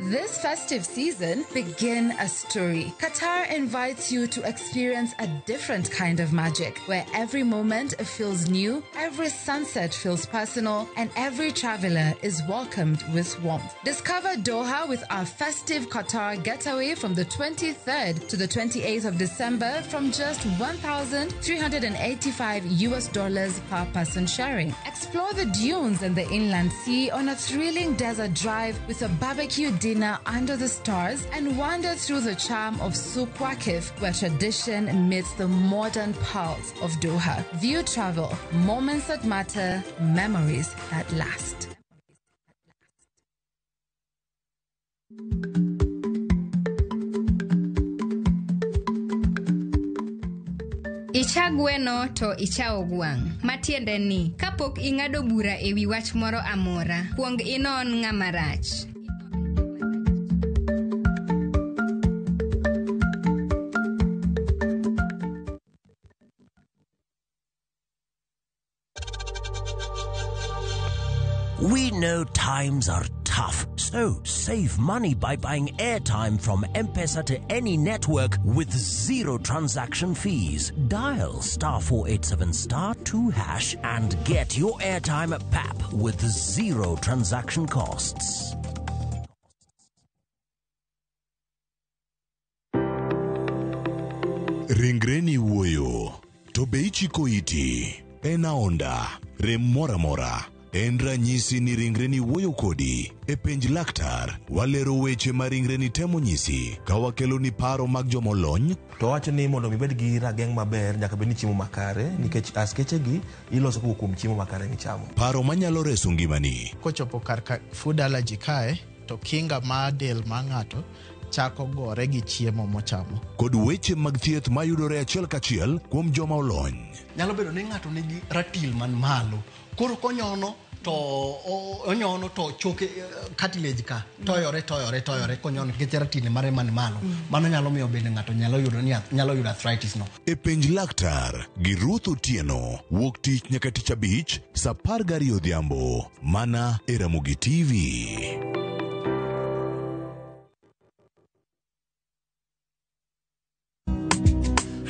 S17: This festive season, begin a story. Qatar invites you to experience a different kind of magic, where every moment feels new, every sunset feels personal, and every traveler is welcomed with warmth. Discover Doha with our festive Qatar getaway from the 23rd to the 28th of December from just 1,385 US dollars per person sharing. Explore the dunes and the inland sea on a thrilling desert drive with a barbecue dinner under the stars and wander through the charm of Souk Waqif, where tradition meets the modern pulse of Doha. View travel, moments that matter, memories that last.
S18: Icha gweno to ichawo gwang'. Matiende ni, kapok ing'ado bura e wi wach moro amora, kuong inon ng'ama rach.
S19: We know times are tough, so save money by buying airtime from M-Pesa to any network with zero transaction fees. Dial star 487 star 2 hash and get your airtime at PAP with zero transaction costs.
S8: En ranyisi ni ringreni wuoyo kodi. E penj laktar, walero weche ma ringreni temo nyisi ka wakeloni paro mag jomolony.
S16: To wacho ni mondo mi ibed gi rageng' maber nyaka bed ni chiemo makare nikech askeche gi iloso kowuok kuom chiemo makare michamo.
S8: Paro manyalo reso ngimani.
S20: Kochopo kar ka food allergy kae to kinga mar del mar ng'ato chako gore gi chiemo mochamo.
S8: Kod weche mag thieth mayudore achiel kachiel kuom joma olony.
S21: Nyalo bedo ni ng'ato nigi ratil man malo. Koro konyono to onyono to choke cartilage ka toyore toyore toyore konyono nikech ratil mare man malo. Mano nyalo miyo bende ng'ato nyalo yudo ni nyalo yudo arthritis no.
S8: E penj laktar gi Ruth Otieno wuok tich nyaka tich abich saa 12 odhiambo mana e Ramogi TV.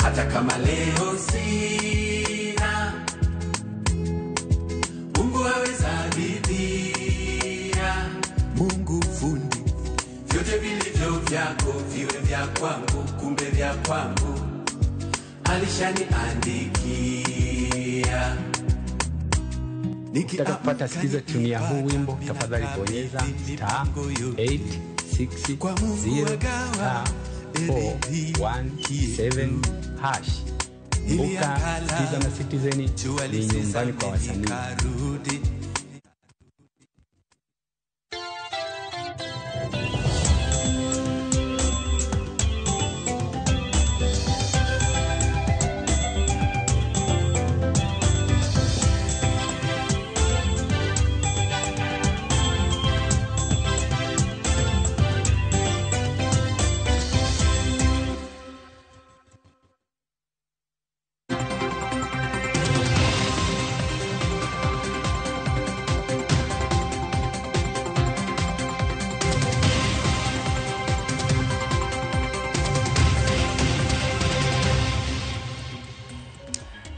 S22: Hata kama leo sina, Mungu aweza ridhia. Mungu fundi, vyote vilivyo vyako viwe vya kwangu, kumbe vya kwangu alishaniandikia.
S23: Ukitaka kupata sikiza tuni ya huu wimbo, tafadhali bonyeza star 8 6 0 star 4 1 7 hash. Kumbuka, Sikiza na Citizen ni nyumbani kwa wasanii.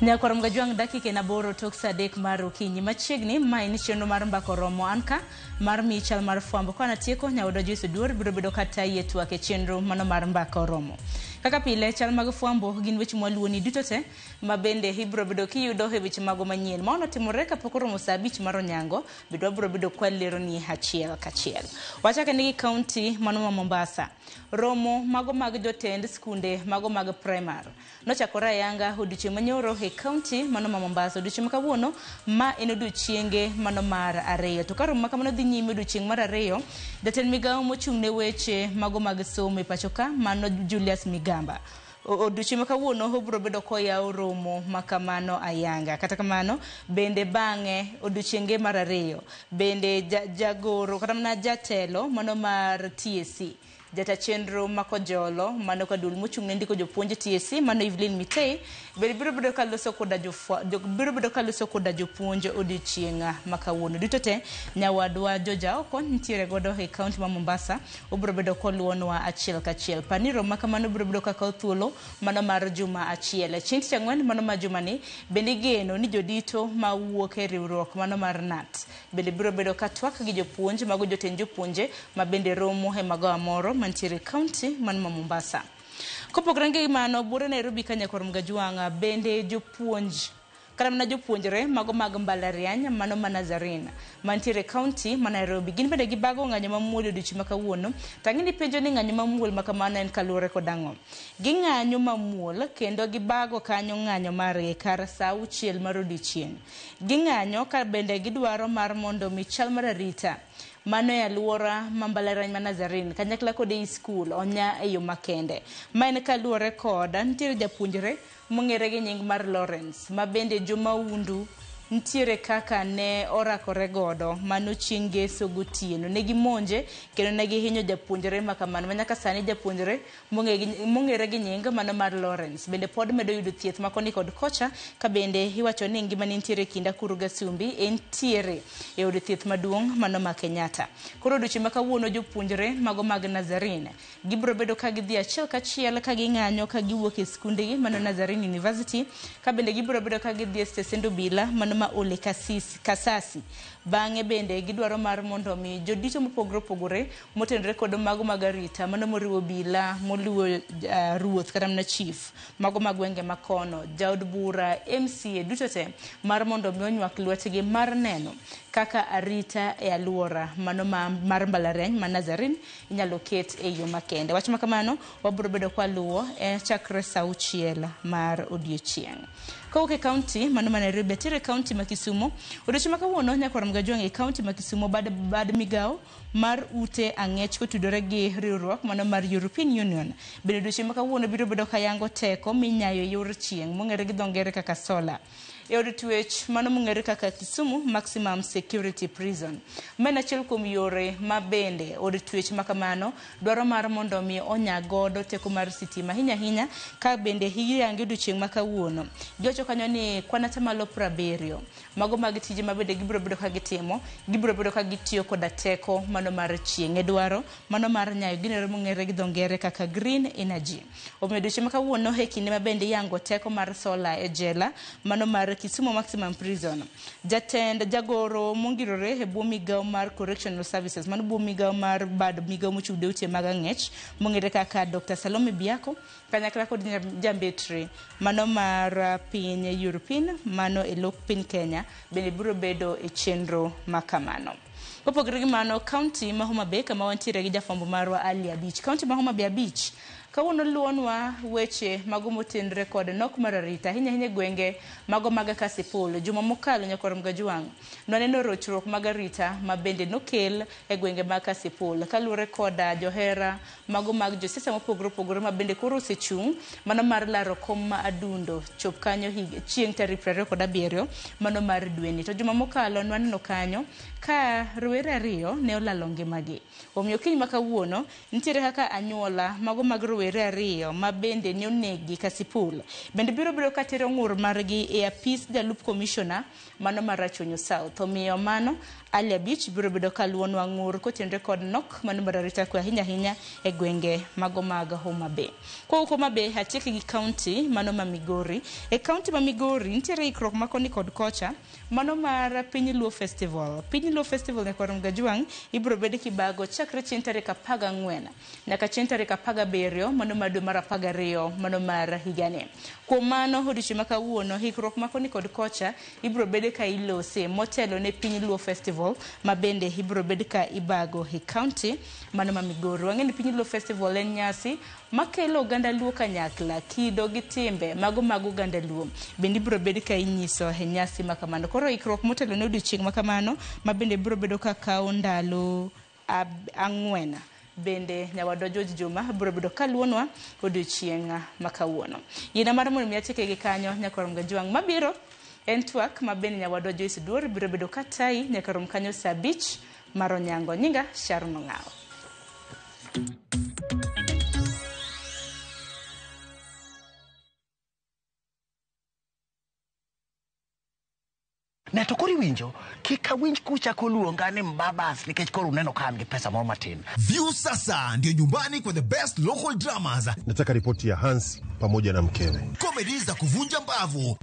S24: Nyakwar Mgajwang' dakika en 8 tok saa 3 mar okinyi. Machiegni ma en chenro mar Mbaka Oromo an ka mar miyi chal mar fwambo. Ka natieko nyawadwa Joyce Oduor biro bedo ka tayi e twak e chenro mano mar Mbaka Oromo. Kaka pile chal mag fwambo gin weche mwaluwoni duto te ma bende ibiro bedo kiyudo e weche mago manyien. Ma onotimore kapok oromo saa 5 mar onyango, bende wabiro bedo kwaleroni achiel kachiel. Wachake nigi kaunti mano ma Mombasa. Romo mago mag jotend skunde mago mag primar nochakore ayanga odiochieng' manyoro e kaunti mano ma Mombasa. Odiochieng' ma kawuono ma en odiochienge mano mar 2. To ka romo ma kamano dhi nyime odiochieng' mar 2, jatend migawo mochung' ne weche mago mag somo e pacho ka mano Julius Migamba odiochieng' ma kawuono obiro bedo koyawo romo ma kamano ayanga. Kata kamano bende bang'e odiochienge mar 2 bende jagoro kata mana jatelo mano mar TSC jata chenro makojolo mano ka duol mochung' ne ndiko jopuonj TSC mano Evelyn Mitei bende biro bedo ka loso koda jopuonj odiochieng' ma kawuono. Duto te nyawadwa Joja Oko nitiere godo e kaunti ma Mombasa obiro bedo koluonwa achiel kachiel. Pani romo ma kamano biro bedo ka kawo thuolo mano mar juma achiel. Chieng' tich ang'wen mano ma jumani bende igeno ni jodito mawuok e riwruok mano mar KNUT bende biro bedo ka twak gi jopuonj mago jotend jopuonje ma bende romo e magawa moro mantiere kaunti man ma Mombasa. Kopogore gi mano, buore Nairobi ka Nyakwar Mgajwang' bende jopuonj kata mana jopuonjre mago mag mbalariany mano ma Nazarene mantiere kaunti ma Nairobi gin bende gibago ng'anyo mamuol odiochieng' ma kawuono. To ang'e ni penjo ni ng'anyo mamuol ma kamano en kaluwore kod ang'o? Ging'anyo mamuol kendo gibago kanyo ng'anyo margi kar saa 6 mar odiochieng'. Ging'anyo ka bende gidwaro mar mondo mi chal mar arita mano e aluora ma mbalariany ma Nazarene kanyakla kod ei skul onya e yo makende. Ma en kaluwore kod nitiere japuonjre mong'ere gi nying mar Lawrence ma bende jomaundu nitiere kaka ne orakore godo mano chieng' ngeso gotieno. Ne gimonje kendo ne gihinyo japuonjre ma kamano ma nyaka sani japuonjre mong'ere gi nying mano mar Lawrence bende pod medo yudo thieth ma koni kod kocha ka bende iwacho ni ngimane nitiere kind akuru gasumbi entiere e od thieth maduong' mano ma Kenyatta. Koro odiochieng' ma kawuono jopuonjre mago mag Nazarene gibiro bedo ka gidhi achiel kachiel ka ging'anyo ka giwuok e skundegi mano Nazarene University ka bende gibiro bedo ka gidhi e stesend obila mano ma Ole Kasasi. Bang'e bende gidwaro mar mondo mi jodito mopogore opogore motenore kod mago mag arita mano moriwo bila moluwo ruoth kata mana chief mago mag gwenge makono, jaod bura, MCA duto te mar mondo mi onywak lwetgi mar neno kaka arita e aluora mano mar mbalariany ma Nazarene inyalo ket e yo makende. Wach makamano wabiro bedo kwa luwo e chakre saa 6 mar odiochieng'. Kowuok e kaunti mano ma Nairobi atere kaunti ma Kisumu, odiochieng' ma kawuono nyakwar Mgajwang' e kaunti ma Kisumu bad migawo mar ute ang'ech kotudore gi riwruok mano mar European Union. Bende odiochieng' ma kawuono biro bedo kayango teko minyayo e yor chieng' mong'ere gi dho ngere kaka solar. E od twech mano mong'ere kaka Kisumu Maximum Security Prison. Ma en achiel kuom yore ma bende od twech ma kamano dwaro mar mondo mi onya godo teko mar sitima ahinya ahinya ka bende iyange odiochieng' ma kawuono. Giwacho kanyo ni kwan atamalo 70 mago mag tije ma bende gibiro bedo ka gitimo, gibiro bedo ka gitiyo koda teko mano mar chieng' e dwaro mano mar nyayo ginero mong'ere gi dho ngere kaka green energy. Omiyo odiochieng' ma kawuono e kinde ma bende iyango teko mar solar e jela mano mar Kisumu Maximum Prison. Jatend jagoro mongirore e bwo migawo mar Correctional Services mano bwo migawo mar bad migawo mochung' ne ute mag ang'ech mong'ere kaka Dr. Salome Biako kanyakla kod jambetre mano mar piny European mano e lok piny Kenya bende biro bedo e chenro makamano. Kopogore gi mano, kaunti ma Homa Bay kama wantiere gi jafwambo marwa Ali Abich. Kaunti ma Homa Bay Abich kawuono luonwa weche mago motenre kod nok mar arita ahinya ahinya gwenge mago mag Kasipul. Juma mokalo nyakwar Mgajwang' nwaneno rochruok mag arita ma bende nokel e gwenge mag Kasipul kaluwore koda johera mago mag josiasa mopogore opogore ma bende koro osechung' mano mar laro kom ma Adundo chop kanyo chieng' tarik 27 mano mar dweni. To juma mokalo nwaneno kanyo ka rowere ariyo ne olalo ngimagi. Omiyo kiny ma kawuono nitiere kaka anyuola mago mag rowere ariyo ma bende ne onegi Kasipul bende biro bedo ka tero ng'ur margi e apis jalup komishona mano mar Rachuonyo South. Omiyo mano Ali Abich biro bedo ka luonwa ng'ur kotenore kod nok mano mar arita kwe ahinya ahinya e gwenge mago mag Homa Bay. Kowuok Homa Bay atieki gi kaunti mano ma Migori. E kaunti ma Migori nitiere ikruok ma koni kod kocha mano mar Piny Luo Festival. Piny Luo Festival nyakwar Mgajwang' ibiro bed kibago chakre chieng' tarik 14 nyaka chieng' tarik 17 mano mar dwe mar 12 mano mar higani. Kuom mano odiochieng' ma kawuono ikruok ma koni kod kocha ibiro bed ka ilose motelo ne Piny Luo Festival ma bende ibiro bed ka ibago e kaunti mano ma Migori. Wang'e ni Piny Luo Festival en nyasi makelo oganda Luo kanyakla, kido gi timbe mago mag oganda Luo bende ibiro bed ka inyiso e nyasi ma kamano. Koro ikruok motelo ne odiochieng' ma kamano ma bende biro bedo ka kawo ndalo 4 bende nyawadwa George Juma biro bedo kaluonwa odiochieng' ma kawuono. Yiena mar mondo mi atieke gi kanyo nyakwar Mgajwang' mabiro en twak ma bende nyawadwa Joyce Duor biro bedo katayi nyaka rom kanyo saa 5 mar onyango. Nyinga Sharon Ong'awo.
S9: Ne to koro iwinjo, kik awinj kuchako luonga ni mbabas nikech koro uneno ka an gi pesa moro matin.
S3: View sasa ndio nyumbani kwa the best local dramas.
S10: Nataka ripoti ya Hans pamoja na mkewe.
S3: Comedy za kuvunja mbavu.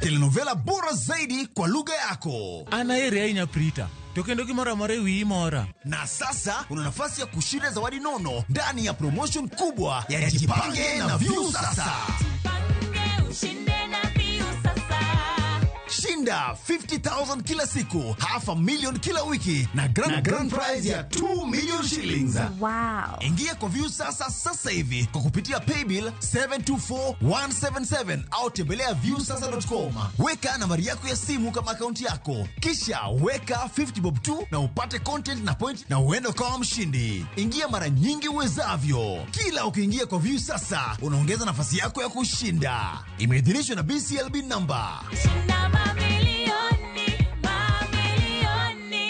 S3: Telenovela bora zaidi kwa lugha yako.
S13: An aheri ahinya Prita. To kendo gimoro amora e wiyi mora.
S3: Na sasa una nafasi ya kushinda zawadi nono ndani ya promotion kubwa ya Jipange na View Sasa. Shinda 50,000 kila siku, 500,000 kila wiki na grand prize ya 2 million shillings.
S1: Wow.
S3: Ingia kwa View Sasa sasa hivi kwa kupitia paybill 724177 au tembelea viewsasa.com. Weka nambari yako ya simu kama akaunti yako, kisha weka 50 bob tu na upate content na point na uende ukawa mshindi. Ingia mara nyingi uwezavyo. Kila ukiingia kwa View Sasa unaongeza nafasi yako ya kushinda. Imeidhinishwa na BCLB number.
S1: Shinda mamilioni, mamilioni.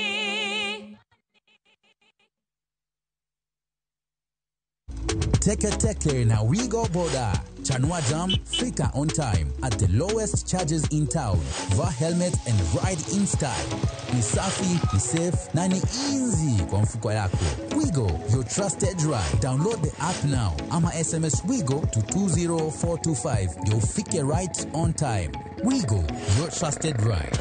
S5: Teke Teke na Wigo Boda. Chanua Jam, fika on time at the lowest charges in town. Vaa helmet and ride in style. Ni safi, ni safe na ni easy kwa mfuko yako. Wigo, your trusted ride. Download the app now ama SMS Wigo to 20425 ndio ufike right on time. Wigo, your trusted ride.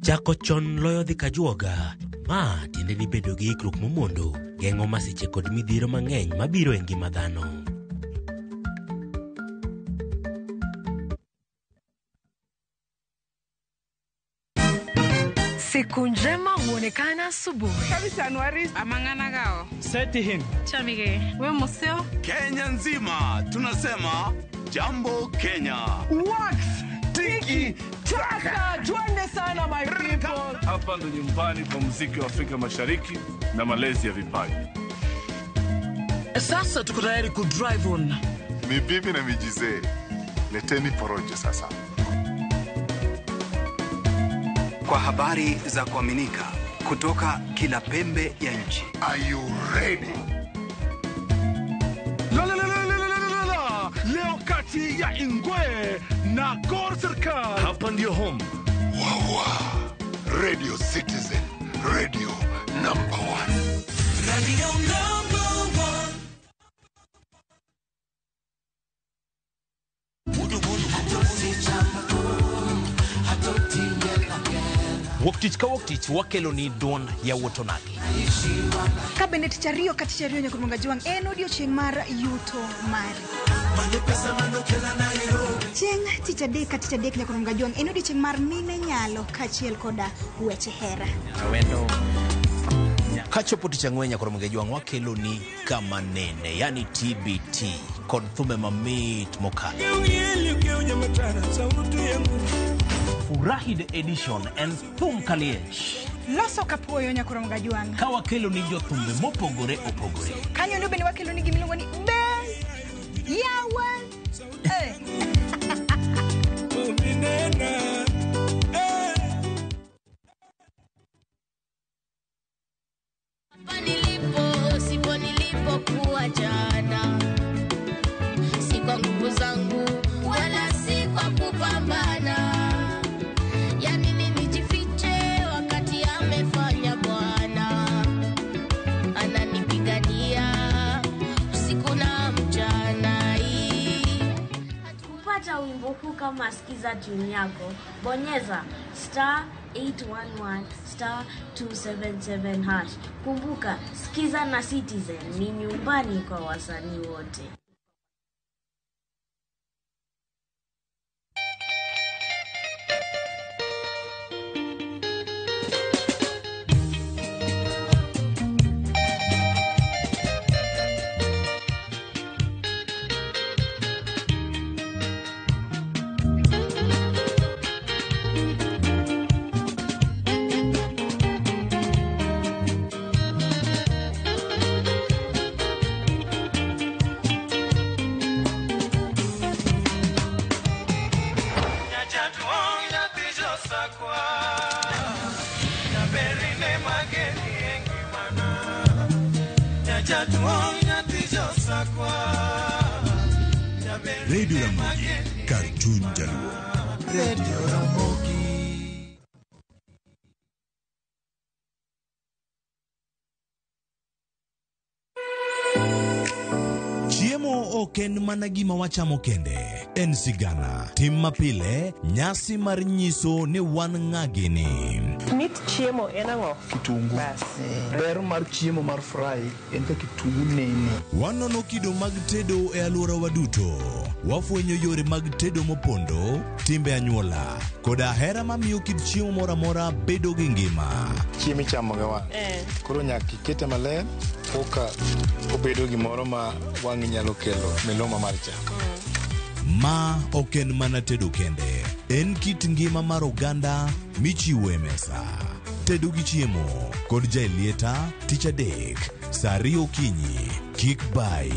S7: Chako chon loyo dhi kajuoga. Ma tiende ni bedo gi ikruok momondo geng'o masiche kod midhiero mang'eny mabiro e ngima dhano.
S11: Siku njema huonekana asubuhi.
S12: Kabisa Anuari amang'ana gao.
S25: Setihin.
S12: Chamige. We museo.
S26: Kenya nzima tunasema Jambo Kenya.
S25: Wax tiki taka, twende sana my people.
S27: Hapa ndo nyumbani kwa muziki wa Afrika Mashariki na malezi ya vipaji.
S25: Sasa tuko tayari ku drive on.
S28: Ni bibi na mijizee. Leteni porojo sasa.
S29: Kwa habari za kuaminika kutoka kila pembe ya nchi.
S28: Are you ready?
S27: La la la la la la la la. Leo kati ya Ingwe na Gor Serikal. Hapa ndio home.
S28: Wawa. Radio Citizen. Radio number 1.
S22: Radio number 1.
S30: Wuok tich ka wuok tich wakelo ni duond yawuot onagi.
S31: Ka bende tich ariyo ka tich ariyo nyaka Rumonga Jwang' en odiochieng' mar yuto mari. Chieng' tich adek ka tich adek nyaka Rumonga Jwang' en odiochieng' mar mine nyalo kaachiel koda weche hera.
S30: Awendo. Kachopo tich ang'wen nyaka Rumonga Jwang' wakelo ni kama nene, yani TBT kod thumbe mamit mokalo. Furahi the edition en thum kaliech.
S31: Loso kapuoyo nyaka Rumonga Jwang'.
S30: Ka wakelo ni jothumbe mopogore opogore.
S31: Kanyo ndo bende wakelo ni gimiluongo ni be yawa.
S1: Hapa nilipo sipo nilipokuwa jana, si kwa nguvu zangu wala si kwa kupambana. Yani ninijifiche wakati amefanya Bwana, ananipigania usiku na mchana.
S32: Kupata wimbo huu kama sikiza tune yako, bonyeza star 811 star 277 hash. Kumbuka, sikiza na Citizen ni nyumbani kwa wasanii wote.
S8: Radio Ramogi, kar chuny jaluo.
S22: Radio Ramogi.
S8: Chiemo ok en mana gima wachamo kende, en sigana, tim mapile, nyasi mar nyiso ni wan ng'a gini.
S33: Mit chiemo en ang'o?
S34: Kitungu. Ber mar chiemo mar fry en ka kitungu nene.
S8: Wanono kido mag tedo e alworawa duto. Wafwenyo yore mag tedo mopondo, timbe anyuola, koda hera mamiyo kit chiemo moro amora bedo gi ngima.
S35: Chiemo ichamo gi wang'. Koro nyaka ikete maler koka obedo gimoro ma wang'i nyalo kelo miloma mar chak.
S8: Ma ok en mana tedo kende, en kit ngima mar oganda michiwo e mesa. Tedo gi chiemo kod Jaelieta tich adek saa 2 okinyi. Kik bai.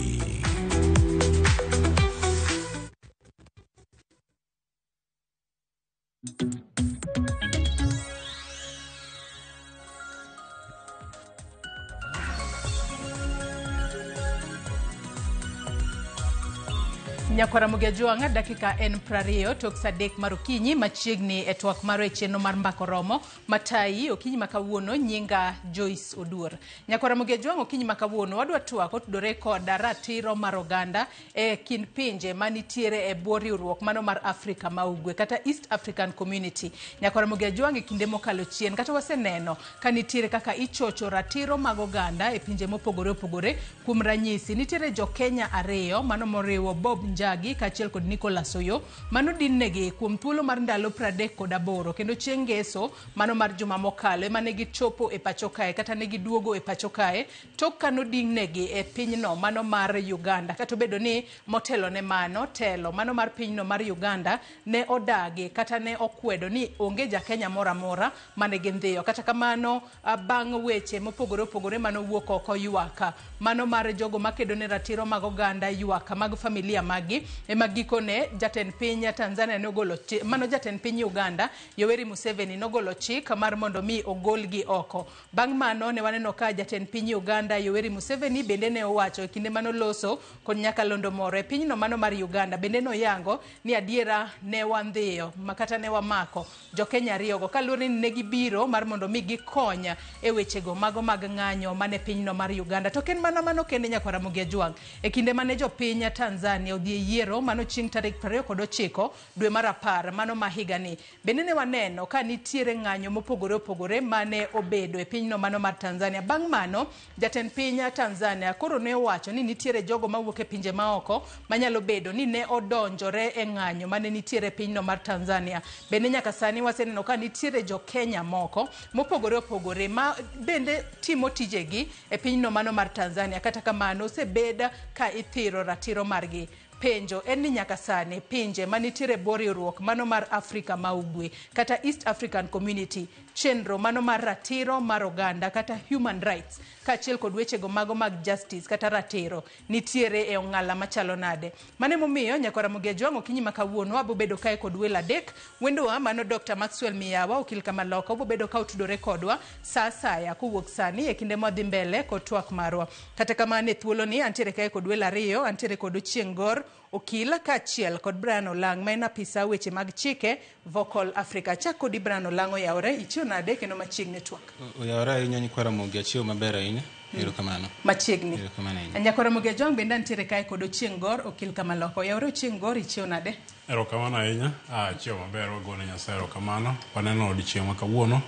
S2: Nyakwara Mugejuang' dakika en 20 tok saa 3 mar okinyi machiegni e twak marwa e chenro mar Mbaka Oromo matayi okinyi ma kawuono nyinga Joyce Oduor. Nyakwara Mugejuang' okinyi ma kawuono wadwa twak otudore kod ratiro mar oganda e kind pinje manitiere e bwo riwruok mano mar Afrika ma Ugwe kata East African Community. Nyakwara Mugejuang' e kinde mokalo chien kata waseneno ka nitiere kaka ichocho ratiro mag oganda e pinje mopogore opogore. Kuom ranyisi nitiere jo Kenya ariyo mano moriwo Bob Njagi kaachiel kod Nicholas Oyo mano dinnegi kuom thuolo mar ndalo 38 kendo chieng' ngeso mano mar juma mokalo ema ne gichopo e pacho kae kata ne giduogo e pacho kae tok ka nodingnegi e pinyno mano mar Uganda. Kata obedo ni motelo ne mano telo mano mar pinyno mar Uganda ne odagi kata ne okwedo ni onge ja Kenya moro amora mane gindhiyo. Kata kamano bang' weche mopogore opogore manowuok oko ywak mano mar jogo makedo ne ratiro mag oganda, ywak mag familia magi ema gikone jatend piny Tanzania nogolo mano jatend piny Uganda Yoweri Museveni nogolo chik mar mondo mi ogolgi oko. Bang' mano ne waneno ka jatend piny Uganda Yoweri Museveni bende ne owacho e kinde manoloso kod nyakalondo moro e pinyno mano mar Uganda bende noyango ni adiera ne wandhiyo makata ne wamako jo Kenya ariyogo kaluwore ni ne gibiro mar mondo mi gikony e wechego mago mag ng'anyo mane pinyno mar Uganda. To ken mana mano kende nyakwara Ramogi Ajwang' e kinde mane jopiny Tanzania odhi e yiero mano chieng' tarik 29 dwe mar 10 mano ma higani bende ne waneno ka nitiere ng'anyo mopogore opogore mane obedo e pinyno mano mar Tanzania. Bang' mano jatend piny Tanzania koro ne owacho ni nitiere jogo mawuok e pinje maoko manyalo bedo ni ne odonjore e ng'anyo mane nitiere e pinyno mar Tanzania. Bende nyaka sani waseneno ka nitiere jo Kenya moko mopogore opogore ma bende timo tijegi e pinyno mano mar Tanzania. Kata kamano osebed ka ithiro ratiro margi. Penjo en ni nyaka sani pinje manitiere bwo riwruok mano mar Afrika ma Ugwe kata East African Community chenro mano mar ratiro mar oganda kata human rights kaachiel kod wechego mago mag justice kata ratiro nitiere e ong'ala machalo nade. Mano emomiyo nyakwara Ramogi Ajwang' okinyi ma kawuono wabo bedo kae kod welo adek. Wendowa mano Dr. Maxwell Miyawa okil Kamaloka obo bedo ka otudore kodwa sa asaya kowuok sani e kinde mwadhi mbele kod twak marwa. Kata kamano e thuoloni antiere kae kod welo ariyo, antiere kod Ochieng' Gor okil kaachiel kod Brian Olang' ma en apisa weche mag chike Vocal Africa. Chak kodi Brian Olang' oyawore, ichiew nade kendo machiegni twak?
S4: Oyawore ahinya nyikwa Ramogi, achiew maber ahinya. Erokamano.
S2: Machiegni.
S4: Erokamano ahinya.
S2: Nyakwa Ramogi Ajwang' bende antiere kae kod Ochieng' Gor okil Kamaloka. Oyawore Ochieng' Gor, ichiew nade?
S6: Erokamano ahinya. Achiew maber, wagone Nyasaye erokamano. Waneno odiechieng' ma kawuono.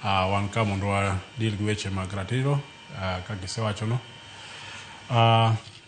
S6: Wan ka mondo wadil gi weche mag ratiro kaka isewachono.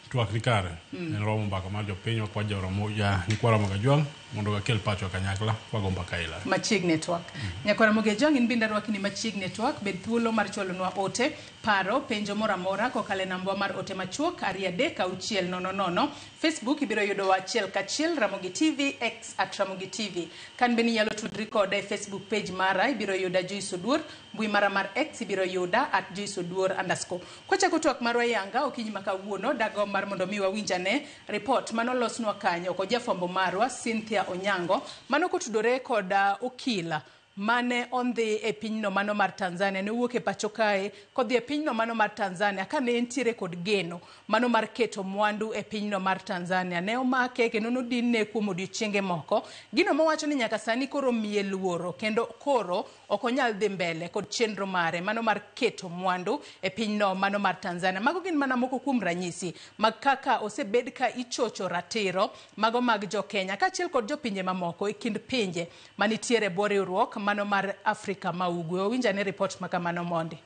S6: Twak ni kare. En romo mbaka mar jopiny wakwa nyikwa Ramogi Ajwang' mondo wakel pachwa kanyakla wago mbaka ila.
S2: Machiegni twak. Nyakwa Ramogi Ajwang' in bende arwaki ni machiegni twak, bed thuolo mar chwalonwa ote, paro, penjo moro amora kokalo e nambwa mar ote machuok 236 000. Facebook ibiro yudowa achiel kachiel Ramogi TV, X at Ramogi TV. Kan bende inyalo tudri koda e Facebook page mara ibiro yuda Joyce Oduor, mbui mara mar X ibiro yuda at Joyce Oduor _. Kwachako twak marwa yanga okinyi ma kawuono dago mar mondo mi wawinjane report manolosnwa kanyo kod jafwambo marwa Cynthia Onyango mano kotudore kod okila mane ondhi e pinyno mano mar Tanzania. Ne owuok e pacho kae kodhi e pinyno mano mar Tanzania kane entiere kod geno mano mar keto mwandu e pinyno mar Tanzania. Ne omake kendo nodinne kuom odiochienge moko. Gino mowacho ni nyaka sani koro miye luoro kendo koro ok onyal dhi mbele kod chenro mare mano mar keto mwandu e pinyno mano mar Tanzania. Mago gin mana moko kuom ranyisi mag kaka osebed ka ichocho ratiro mago mag jo Kenya kaachiel kod jopinje mamoko e kind pinje manitiere e bwo riwruok mano mar Afrika ma Ugwe. Owinjane report makamano mondi.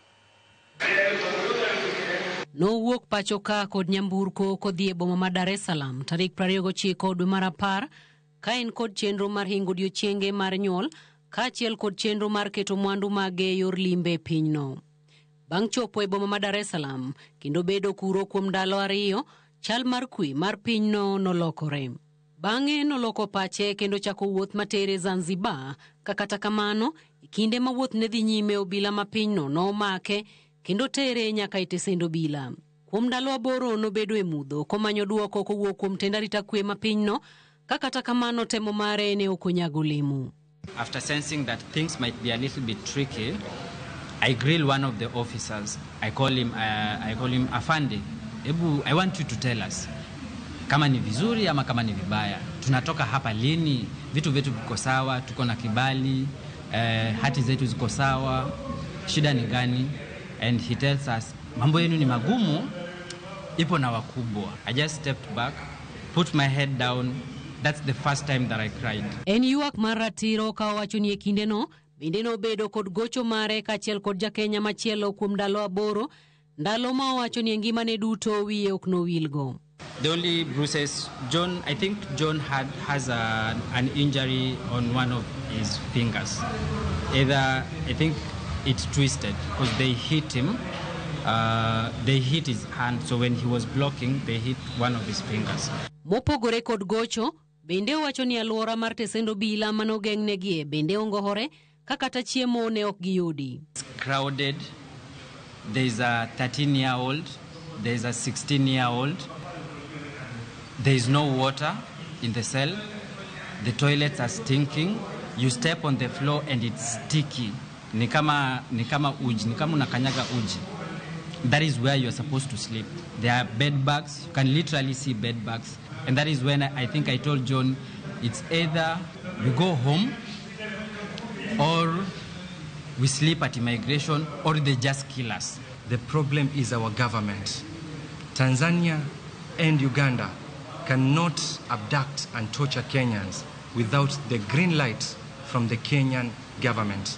S9: Nowuok pacho ka kod nyamburko kodhi e boma ma Dar es Salaam tarik 29 dwe mar 10 ka en kod chenro mar hingo odiochienge mar nyuol kaachiel kod chenro mar keto mwandu mage e yor limbe e pinyno. Bang' chopo e boma ma Dar es Salaam kendo bedo kuro kuom ndalo 2, chal mar kwe mar pinyno nolokore. Bang'e noloko pache kendo chako wuoth matere Zanzibar, ka kata kamano, e kinde ma wuoth ne dhi nyime obila ma pinyno nomake kendo tere nyaka e tesend obila. Kuom ndalo 8 nobedo e mudho komanyo duoko kowuok kuom tend arita kwe ma pinyno, ka kata kamano temo mare ne ok onyago olemo.
S3: After sensing that things might be a little bit tricky, I grill one of the officers. I call him Afande. Ebu, I want you to tell us kama ni vizuri ama kama ni vibaya. Tunatoka hapa lini? Vitu vyetu viko sawa, tuko na kibali, hati zetu ziko sawa, shida ni gani? And he tells us, mambo yenu ni magumu, ipo na wakubwa. I just stepped back, put my head down. That's the first time that I cried.
S9: En ywak mar ratiro ka owacho ni e kindeno bende nobedo kod gocho mare kaachiel kod jakenya machielo kuom ndalo 8, ndalo ma owacho ni e ngimane duto wiye ok nowilgo.
S3: The only bruises, John, I think John has an injury on one of his fingers. Either, I think it's twisted because they hit him. They hit his hand, so when he was blocking, they hit one of his fingers.
S9: Mopogore kod gocho, bende owacho ni alwora mar tesend obila manogeng'negie bende ongohore ka kata chiemo ne ok giyudi.
S3: It's crowded. There's a 13-year-old, there's a 16-year-old. There is no water in the cell. The toilets are stinking. You step on the floor and it's sticky. Ni kama uji, ni kama unakanyaga uji. That is where you're supposed to sleep. There are bed bugs. You can literally see bed bugs. And that is when I think I told John, it's either we go home or we sleep at immigration or they just kill us.
S5: The problem is our government. Tanzania and Uganda cannot abduct and torture Kenyans without the green light from the Kenyan government.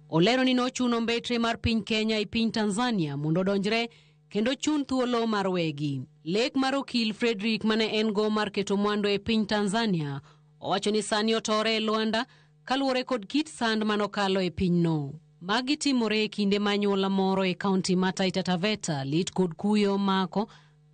S9: Olero ni nochuno mbetre mar piny Kenya e piny Tanzania mondo odonjre kendo chun thuolo mar wegi. Lek mar okil Frederick mane en go mar keto mwandu e piny Tanzania owacho ni sani otore e lwanda kaluwore kod kit sand manokalo e pinyno. Magi timore e kinde ma anyuola moro e kaunti ma Taita Taveta lit kod kuyo mako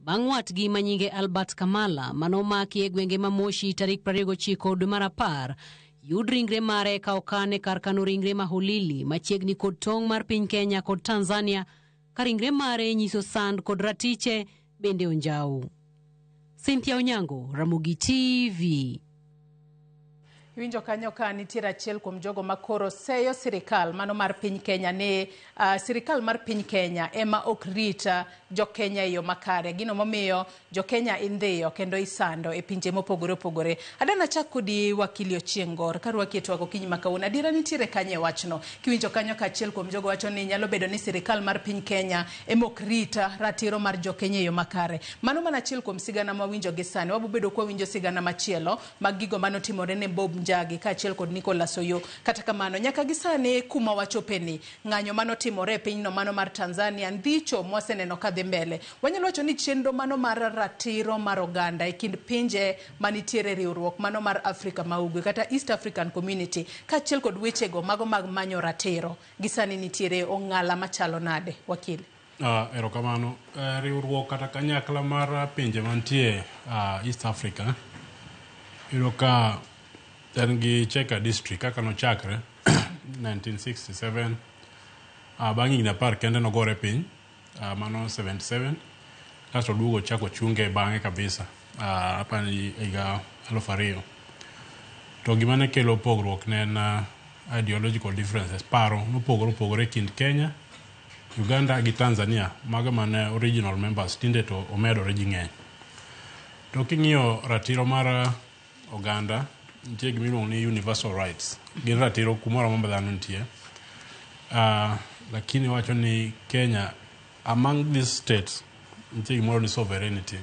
S9: bang' watgi manyinge Albert Kamala manomaki e gwenge ma Moshi tarik 29 dwe mar 10 yud ringre mare ka okane kar kano ringre ma Holili machiegni kod tong' mar piny Kenya kod Tanzania ka ringre mare nyiso sand kod ratiche bende onjaw. Cynthia Onyango, Ramogi TV.
S2: Iwinjo kanyo ka nitiere achiel kuom jogo makoro seyo sirikal mano mar piny Kenya ni sirikal mar piny Kenya ema ok rit jo Kenya e yo makare. Gino momiyo jo Kenya indhiyo kendo isando e pinje mopogore opogore. Adana chak kodi wakili Ochieng' Gor karwaki e twak okinyi ma kawuono. Adiera nitiere kanye e wachno. Kiwinjo kanyo ka achiel kuom jogo wacho ni nyalo bedo ni sirikal mar piny Kenya ema ok rit ratiro mar jo Kenya e yo makare. Mano mana achiel kuom sigana mawinjo gi sani. Wabobedo kwa winjo sigana machielo mag gigo manotimore ne Bob Njagi kaachiel kod Nicholas Oyo. Kata kamano nyaka gi sani kuma wachopeni ng'anyo manotimore e pinyno mano mar Tanzania ndhicho mwaseneno kadhi mbele. Wanyalo wacho ni chenro mano mar ratiro mar oganda e kind pinje manitiere riwruok mano mar Afrika ma Ugwe kata East African Community kaachiel kod wechego mago mag manyo ratiro gi sani nitiere ong'ala machalo nade wakili?
S6: Erokamano. Riwruok kata kanyakla mar pinje mantie East Africa iyudo ka en gi Cheka District kaka nochakre 1967 bang' higni 10 kende nogore piny mano 77 kasto duogo chako chunge bang'e kabisa apani higa 2000. To gima ne kelo pogruok ne en ideological differences, paro mopogore opogore kind Kenya, Uganda gi Tanzania, mago mane original members tinde to omedore ji ng'eny. To king'iyo ratiro mar oganda nitie gima iluongo ni universal rights, gin ratiro kumoro amora ma dhano nitie. Lakini wacho ni Kenya among these states nitie gimoro ni sovereignty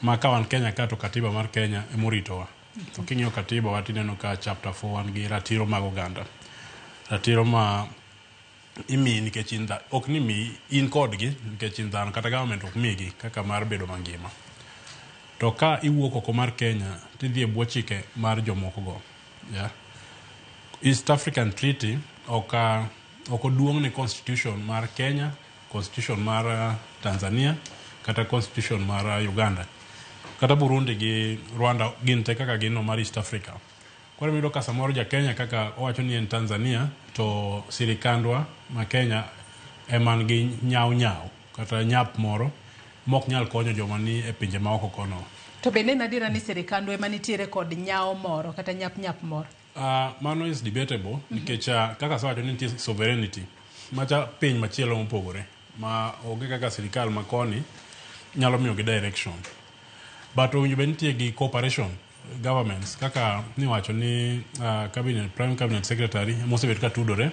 S6: ma ka wan Kenya ka to katiba mar Kenya emoritowa. To king'iyo katiba watineno ka chapter 4 wan gi ratiro mag oganda, ratiro ma imiyi nikech in ok ni miyi in kodgi nikech in dhano kata government ok migi kaka mar bedo mangima. To ka iwuok oko mar Kenya tidhi e bwo chike mar jomoko go. Yeah. East African Treaty ok oduong' ne constitution mar Kenya, constitution mar Tanzania kata constitution mar Uganda kata Burundi gi Rwanda gin te kaka gin no mar East Africa. Koro iyudo ka samoro ja Kenya kaka owacho ni en Tanzania to sirikandwa ma Kenya ema nigi nyau nyau kata nyap moro mok nyal konyo joma ni e pinje ma oko kono.
S2: To bende en adiera ni sirikandwa ema nitiere kod nyao moro kata nyap nyap moro?
S6: Mano is debatable nikech kaka asewacho ni nitie sovereignty macha piny machielo mopogore ma onge kaka sirikal ma koni nyalo miyogi direction, but owinjo bed nitie gi cooperation governments kaka niwacho ni cabinet, prime cabinet secretary mosebet ka tudore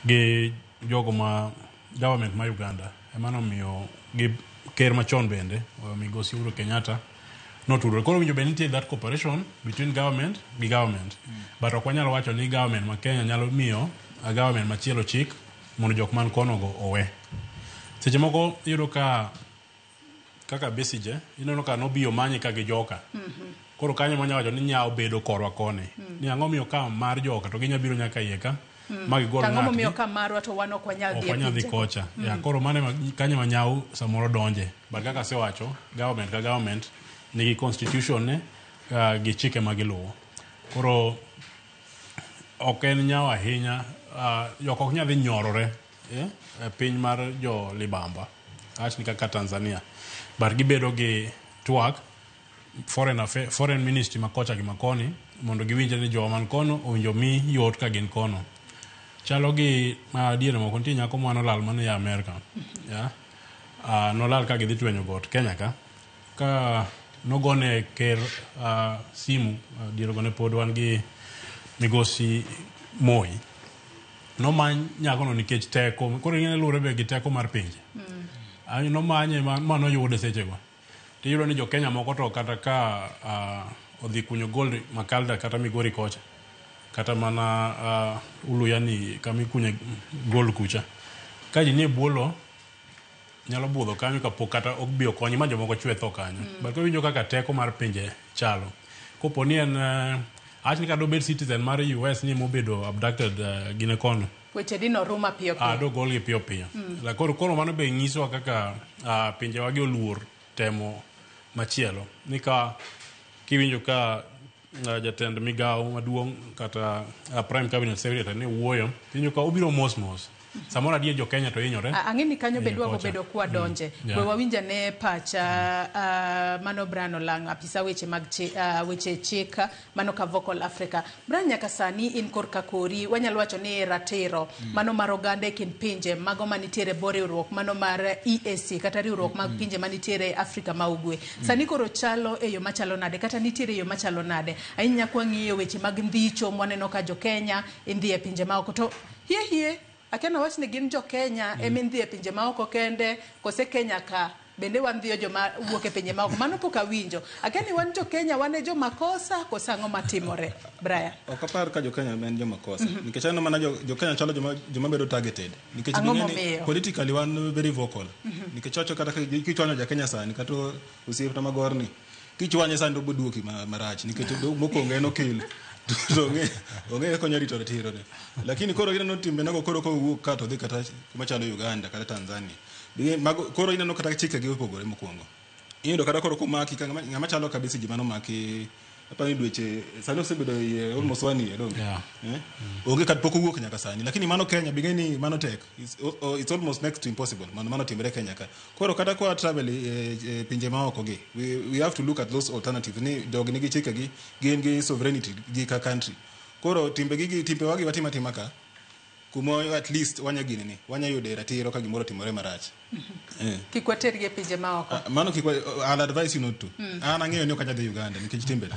S6: gi jogo ma government ma Uganda ema nomiyo gi ker machon bende migosi Uhuru Kenyatta notudore. Koro owinjo bed nitie that cooperation between government gi government, but ok wanyal wacho ni government ma Kenya nyalo miyo a government machielo chik mondo jok man kono go owe. Seche moko iyudo ka kaka Besigye ineno ka nobiyo manye ka gi joka. Koro kanyo manya wacho ni nyawo bedo korwa koni. Ni ang'o miyo ka mar joka to ginya biro nyaka iye ka ma gigol
S2: To ang'o
S6: ng'atgi.
S2: momiyo ka marwa to wan ok wanyal dhi
S6: Ok
S2: e
S6: wanyal dhi
S2: pinje?
S6: kocha. Ya, koro mano ema kanyo ema nyawo samoro donje. But kaka asewacho, government ka government nigi constitution ne gi chike ma giluwo. Koro ok en nyawo ahinya, jok ok nyal dhi nyorore e piny mar jo libamba. Awach ni kaka Tanzania. But gibedo gi twak foreign affair, foreign ministry ma kocha gi makoni mondo giwinjre ni jowa man kono owinjo mi yot ka gin kono. Chalo gi diere moko nitie nyako mane olal mane ya Amerka. Yeah. Nolal ka gidhi twenyo got Kenya ka. Ka nogone ker simu diere go ne pod wan gi migosi Moi. Nomany nyakono nikech teko, koro ing'e ni luwore be gi teko mar pinje. Nomanye ma noyude sechego. Tiyudo ni jo Kenya moko to kata ka odhi kunyo gold Makalda kata Migori kocha, kata mana Uluyani kama ikunye gold kucha. Ka ji nie bwo nyalo budho kanyo kapok kata ok bi okonyi ma jomoko chwe tho kanyo. But kowinjo kaka teko mar pinje chalo. Kopo ni en awach ni kata obed citizen mar US ni mobedo abducted gine kono.
S2: Weche dino rum piyo piyo.
S6: Dogolgi piyo piyo. La koro mano be nyisowa kaka pinjewagi oluor temo machielo. Ni ka kiwinjo ka jatend migawo maduong' kata prime cabinet secretary ni wuoyo, tiwinjo ka obiro mos mos. Samoro adier jo Kenya to hinyore.
S2: Ang'e ni kanyo be
S6: Hinyore
S2: dwago
S6: kocha.
S2: bedo kwa donje.
S6: Yeah.
S2: We wawinj ane pacha mano Brian Olang', apisa weche mag weche chik mano ka Vocal Africa. Brian, nyaka sani in korka kori wanyalo wacho ni ratiro mano mar oganda e kind pinje mago manitiere bo riwruok mano mar EAC kata riwruok mag pinje manitiere Afrika ma Ugwe. Sani koro chalo e yo machalo nade kata nitiere e yo machalo nade? Ahinya kwang'iyo weche mag ndhicho mwaneno ka jo Kenya indhi e pinje maoko to hie hie akia nawach ni gin jo Kenya ema indhi e pinje maoko kende kose Kenya ka bende wandhiyo joma wuok e pinje maoko mano pok awinjo akia ni wan jo Kenya wan e joma kosa koso ang'o matimore Brian?
S4: Ok apar ka jo Kenya en joma kosa. Nikech aneno mana jo Kenya chalo joma bedo targeted. Nikech
S2: Ang'o
S4: ging'e ni
S2: momiyo?
S4: politically wan very vocal. Nikech wacho kata kichwanyo ja Kenya sani kata osiepna magorni kichwanye sani to oboduoki marach nikech mokwongo en okil to ong'e kaka onya rito ratiro ne. Lakini koro ineno timbenego koro kowuok ka to dhi kata kuma chalo Uganda kata Tanzania. Mago, koro ineno kata chikegi opogore mokwongo. Iyudo kata koro komaki ka ng'ama chalo kabisa ji manomaki aparo ni dweche sani osebedo iye almost 1 year donge?
S6: Yeah.
S4: Onge kata pok owuok nyaka sani. Lakini mano Kenya bing'e ni mano tek. It's almost next to impossible. Mano timre Kenya ka. Koro kata kwa travel e pinje maoko gi, we have to look at those alternatives. Ni jogi nigi chikegi, gin gi sovereignty gi ka country. Koro timbewagi watimo atima ka, kuma at least wanya gini ni, wanya yude ratiro ka gimoro otimore marach.
S2: Kik watergi e pinje maoko.
S4: Mano kik I'll advise you not to. An ang'eyo ni ok anyal dhi Uganda nikech timbena.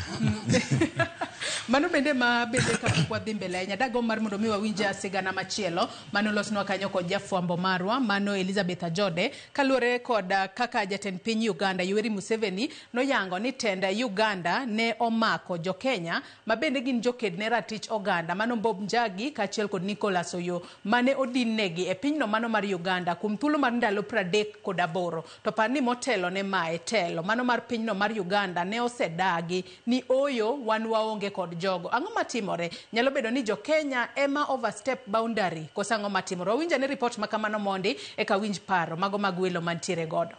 S2: Mano bende ma bende kapok wadhi mbele ahinya dagombo mar mondo mi wawinj sigana machielo mano losnwa kanyo kod jafwambo marwa mano Elizabeth Ajode kaluwore kod kaka jatend piny Uganda Yoweri Museveni noyango ni tend Uganda ne omako jo Kenya ma bende gin joked ne ratich oganda mano Bob Njagi kaachiel kod Nicholas Oyo mane odin negi e pinyno mano mar Uganda kuom thuolo mar ndalo 38. To par ni motelo ne mae telo mano mar pinyno mar Uganda ne osedagi ni oyo wan waonge kod jogo. Ang'o matimore? Nyalo bedo ni jo Kenya ema overstep boundary koso ang'o matimore? Wawinj ane ripot ma kamano mondi eka winj paro mago mag welo mantiere godo.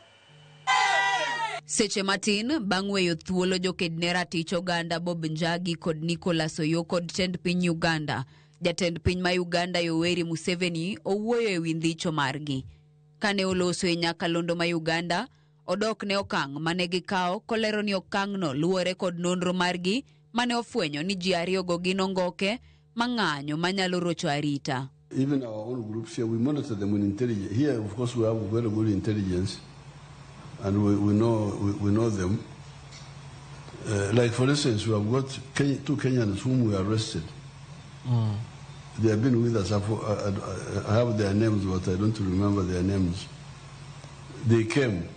S7: Seche matin bang' weyo thuolo joked ne ratich oganda Bob Njagi kod Nicholas Oyo kod tend piny Uganda, jatend piny ma Uganda Yoweri Museveni owuoyo ewi ndhicho margi. Kane oloso e nyakalondo ma Uganda, odok ne okang' mane gikawo kolero ni okang'no luwore kod nonro margi mane ofwenyo ni ji ariyogo gin ongoke mang'anyo manyalo rocho arita.
S10: Even our own groups here, we monitor them with intelligence. Here, of course, we have very good intelligence, and we know them. Like, for instance, we have got two Kenyans whom we arrested. They have been with us. I have their names, but I don't remember their names. They came.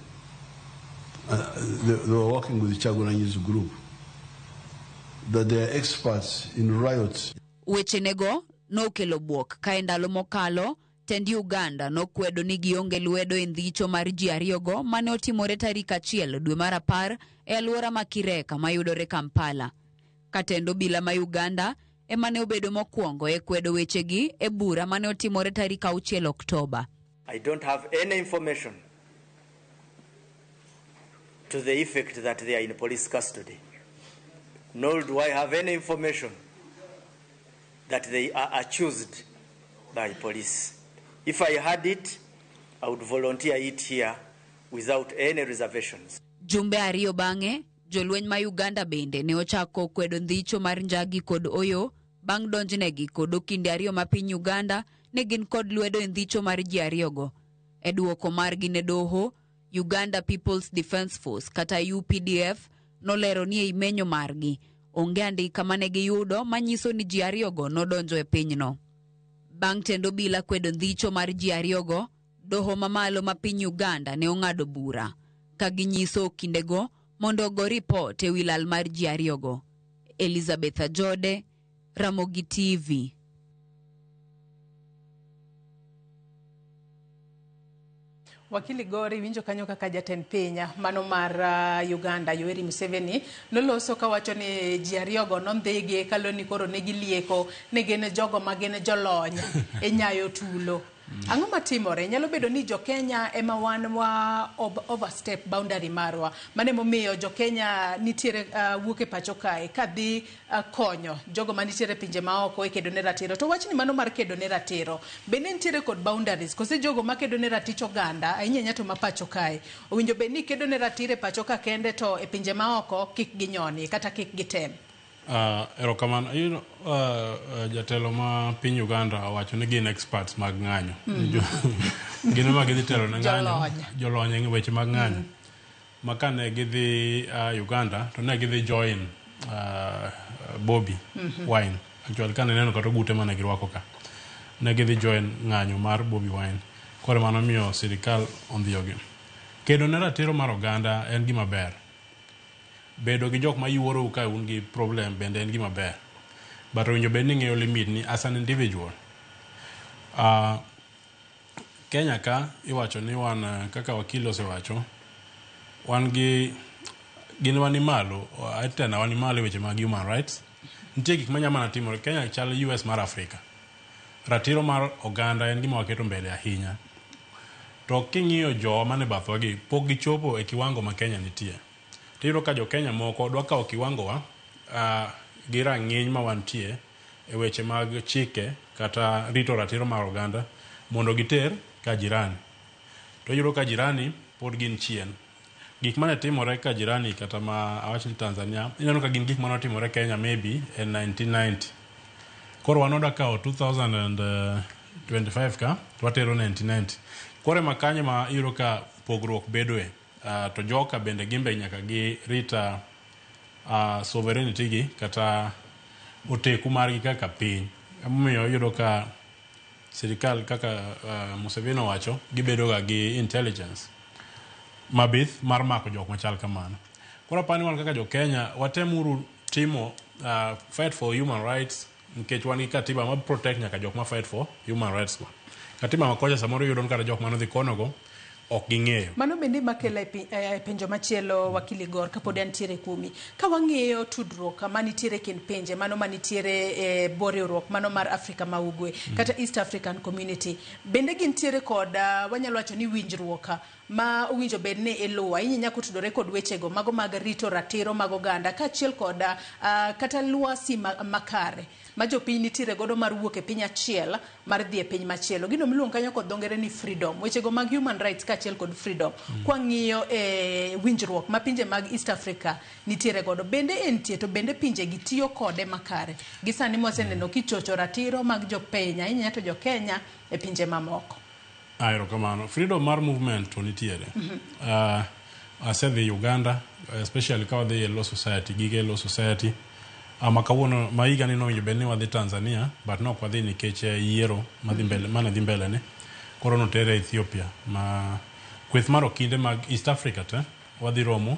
S10: They were working with Kyagulanyi's group. That they are experts in riots.
S7: Wechenego nokelo bwok ka e ndalo mokalo tend Uganda nokwedo ni gionge lwedo e ndhicho mar ji ariyogo mane otimore tarik 1 dwe mar 10 e alwora ma Kireka mayudore Kampala. Katend obila ma Uganda ema ne obedo mokwongo e kwedo wechegi e bura mane otimore tarik 6 Oktoba.
S11: I don't have any information to the effect that they are in police custody. Nor do I have any information that they are accused by police. If I had it, I would volunteer it here without any reservations.
S7: Jumbe ariyo bang'e, jolweny ma Uganda bende ne ochako kwedo ndhicho mar Njagi kod Oyo bang' donjnegi kod okinde ariyo ma piny Uganda ne gin kod lwedo e ndhicho mar ji ariyogo. E duoko margi ne doho, Uganda People's Defence Force kata UPDF nolero ni ei menyo margi onge andika mane giyudo manyiso ni ji ariyogo nodonjo e pinyno. Bang' tend obila kwedo ndhicho mar ji ariyogo, doho mamalo ma piny Uganda ne ong'ado bura ka ginyiso okindego mondo ogo ripot ewi lal mar ji ariyogo. Elizabeth Ajode, Ramogi TV.
S2: Wakili Gori winjo kanyo kaka jatend piny mano mar Uganda Yoweri Museveni noloso kawacho ni ji ariyogo nondhigi kaloni koro ne gilieko ne gin jogo ma gin jolony e nyayo tulo. Ang'o matimore? Nyalo bedo ni jo Kenya ema wan wa overstep boundary marwa. Mano emomiyo jo Kenya nitiere wuok e pacho kae kadhi konyo jogo manitiere pinje maoko e kedo ne ratiro. To wachni mano mar kedo ne ratiro bende nitiere kod boundaries kose jogo makedo ne ratich oganda ahinya ahinya to ma pacho kae owinjo bed ni kedo ne ratiro e pacho ka kende to e pinje maoko kik ginyoni kata kik gitem.
S6: Erokamano. Jatelo ma piny Uganda owacho ni gin experts mag ng'anyo. Gin ema gidhi telo ne ng'anyo. Jolony e weche mag ng'anyo. Ma kane gidhi Uganda to ne gidhi join Bobi Wine. Actually kane neno kata ogute mane girwako ka. Ne gidhi join ng'anyo mar Bobi Wine. Koro mano miyo sirikal ondhiyogi. Kedo ne ratiro mar oganda en gima ber. Bedo gi jok ma yuorou ka un gi problem bende en gima ber. But owinjo bed ni ing'eyo limit ni as an individual. Kenya ka iwacho ni wan kaka wakili osewacho, wan gi gin wan malo, tena wan malo e weche mag human rights. Nitie gik manya mana timore. Kenya chal US mar Afrika. Ratiro mar oganda en gima waketo mbele ahinya. To king'iyo jowa mane bathwa gi, pok gichopo e kiwango ma Kenya nitie. Tiyudo ka jo Kenya moko dwa kawo kiwango wa gi rang'iny ma wantie e weche mag chike kata rito ratiro mar oganda mondo giter ka jirani. To iyudo ka jirani pod gin chien. Gik mane timore ka jirani kata ma awach ni Tanzania, ineno ka gin gik mane otimore Kenya maybe in 1990. Koro wan wadwa kawo 2025 ka to watero 1990. Koro ema kanyo ma iyudo ka pogruok bedoe. To joka bende gimbe nyaka gi rita sovereignty gi kata oteku margi kaka piny. Emomiyo iyudo ka sirikal kaka Museveni owacho gibedo ga gi intelligence mabith mar mako jok machal kamano. Koro apani wan kaka jo Kenya watemuru timo fight for human rights nikech wan gi katiba ma protect nyaka jok ma fight for human rights go. Katiba ma kocha samoro iyudo ni kata jok manodhi konogo ok ging'eyo.
S2: Mano bende makela e penjo machielo Wakili Gor kapod antiere kuomi. Ka wang'iyo tudruok manitiere kind pinje, mano manitiere e bwo riwruok mano mar Afrika ma Ugwe kata East African Community, bende gintiere kod wanyalo wacho ni winjruok ma owinjo bed ni iluwo ahinya nyaka otudore kod wechego mago mag rito ratiro mag oganda kaachiel kod kata lwasi makare ma jopiny nitiere godo mar wuok e piny achiel mar dhi e piny machielo. Gino miluongo kanyo kod dho ngere ni freedom, wechego mag human rights kaachiel kod freedom. Kwang'iyo e winjruok ma pinje mag East Africa nitiere godo, bende entie to bende pinje gi tiyo kode makare gi sani mwaseneno kichocho ratiro mag jopiny ahinya to jo Kenya e pinje mamoko.
S6: Erokamano. Freedom mar movement to nitiere. Asedhi Uganda, especially ka wadhi e Law Society, gige Law Society. Ma kawuono, ma higa ni nowinjo bed ni wadhi Tanzania, but nok wadhi nikech yiero madhi mbele, mane dhi mbele ni. Koro notere Ethiopia, ma kweth mar okinde mag East Africa te, wadhi romo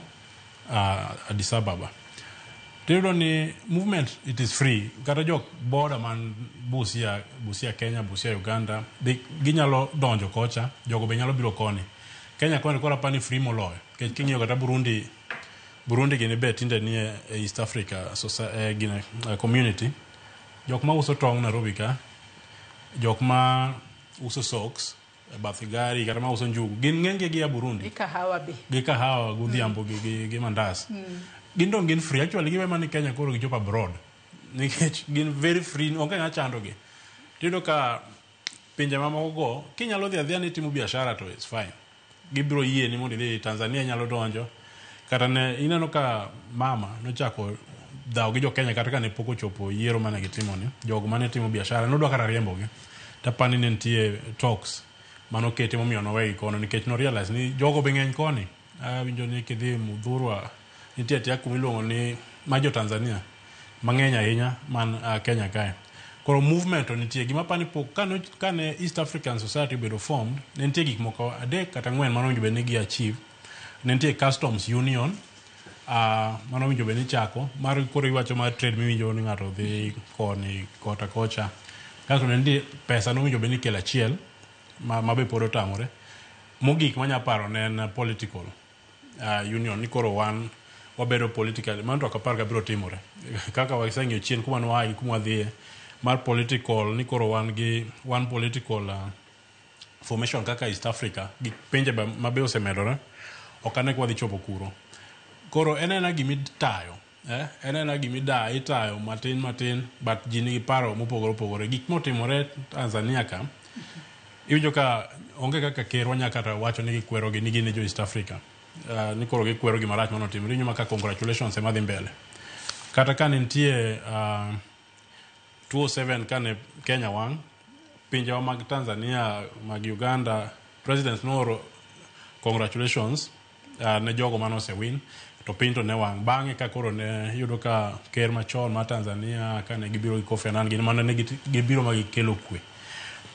S6: Addis Ababa. Tiyudo ni movement it is free. Kata jok border man Busia, Busia Kenya, Busia Uganda, ginyalo donjo kocha, jogo be nyalo biro koni. Kenya koni koro apani free moloyo. Nikech king'iyo kata Burundi, Burundi gini be tinde nie e East Africa gine, community. Jok ma uso tong' Nairobi ka, jok ma uso socks e bath gari kata ma uso njugu, gin ng'enygi gia Burundi.
S2: Gi kahawa be.
S6: Gi kahawa godhiambo gi mandas. Gin dong' gin free. Actually giwe mana Kenya koro gichopo abroad. Nikech gin very free, onge ng'a chandogi. Tiyudo ka pinje mamoko go, kinyalo dhi adhiya ni itimo biashara to it's fine. Gibiro yie ni mondo idhi Tanzania inyalo donjo. Kata ne ineno ka mama nochako dhawo gi jo Kenya kata ka ne pok ochopo yiero mane gitimo ni, jogo mane timo biashara nodwa kata riembogi. Tapani ne nitie talks manoketi momiyo nowegi kono nikech no realize ni jogo be ng'eny koni. Awinjo ni kidhi Muthurwa nitie atia kuma iluongo ni ma jo Tanzania mang'eny ahinya man Kenya kae. Koro movement to nitie gima apani pok kane East African Society obedo formed, ne nitie gik moko 3 kata 4 mane owinjo bed ni gi achieve. Ne nitie Customs Union mane owinjo bed ni chako mar koro iwacho mar trade miwinjo ni ng'ato dhi koni kota kocha. Kasto ne nitie pesa nowinjo bed ni kelo achiel ma be pod otamore. Mogik manya paro ne en political union ni koro wan wabedo political mano to ok apar ka biro timore kaka waseng'iyo chien kuma nwaye gi kuma wadhiye mar political ni koro wan gi one political formation kaka East Africa gi pinje ma be osemedore ok ane ka wadhi chopo kuro. Koro en ena gimitayo en ena gimida itayo matin matin but ji nigi paro mopogore opogore. Gik motimore Tanzania ka iwinjo ka onge kaka ker wanya kata wacho ni gikwero gi ni gin e jo East Africa. Ni koro gikwero gima rach manotimore. Iwinjo ma ka congratulations ema dhi mbele. Kata ka ne nitie 2007 kane Kenya wang', pinjewa mag Tanzania, mag Uganda, president nooro congratulations ne jogo mane osewin to piny to ne wang'. Bang'e ka koro ne yudo ka ker machon mar Tanzania kane gibiro gi Kofi Annan gin mane gibiro ma gikelo kwe.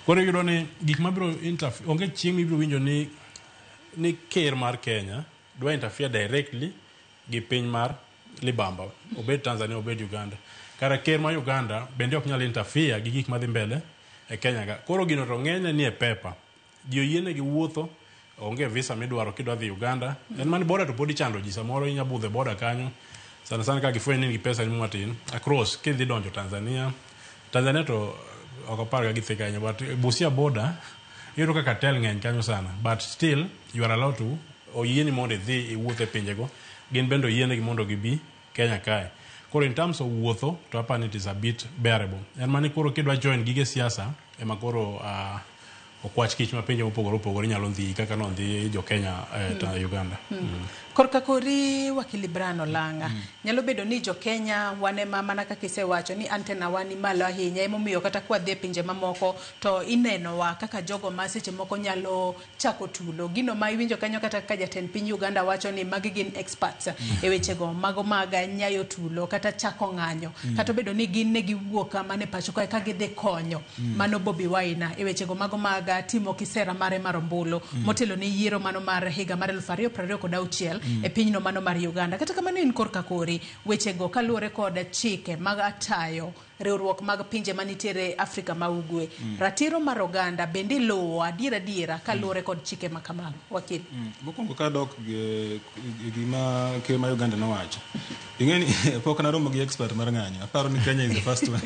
S6: Koro iyudo ni gik mabiro interfere, onge chieng' mibiro winjo ni ker mar Kenya dwa interfere directly gi piny mar Libamba, obed Tanzania, obed Uganda. Kata ker mar Uganda bende ok nyal interfere gi gik madhi mbele e Kenya ka. Koro gino to ng'enyne nie paper. Ji oyienegi wuotho, onge visa midwaro kidwa dhi Uganda. En mana border to pod ichando ji, samoro inya budho e border kanyo. Sana sana ka gifwenyo ni in gi pesa ni matin, across kidhi donjo Tanzania. Tanzania to ok apar ka githika ahinya, but Busia border iyudo ka cartel ng'eny kanyo sana, but still you are allowed to, oyieni mondo idhi iwuoth e pinjego, gin bende oyienegi mondo gibi Kenya kae. Koro in terms of wuotho to apani it is a bit bearable. En mani koro kidwa join gige siasa ema koro okwach kich ma pinje mopogore opogore nyalo dhi kaka nodhi jo Kenya ta Uganda.
S2: Korka kori wakili Brian Olanga, nyalo bedo ni jo Kenya wan ema mana kaka isewacho ni antena wa ni malo ahinya, emomiyo kata kwadhi e pinje mamoko to inenowa kaka jogo ma seche moko nyalo chako tulo. Gino ma iwinjo kanyo kata ka jatend piny Uganda wacho ni magi gin experts e wechego mago mag nyayo tulo kata chako ng'anyo. Kata obedo ni gin ne giwuok mana e pacho kae ka gidhi konyo mano Bobi Wine e wechego mago mag timo kisera mare mar ombulu motelo ne yiero mano mar higa mar 2026 e pinyno mano mar Uganda. Kata kamano in korka kori wechego kaluwore kod chike mag atayo riwruok mag pinje manitiere Afrika ma Ugwe. Ratiro mar oganda bende iluwo adiera adiera kaluwore kod chike ma kamago. Wakili.
S4: Mokwongo kadok gi gima ker mar Uganda nowacho. Ing'e ni pok naromo gi expert mar ng'anyo. Aparo ni Kenya is the first one.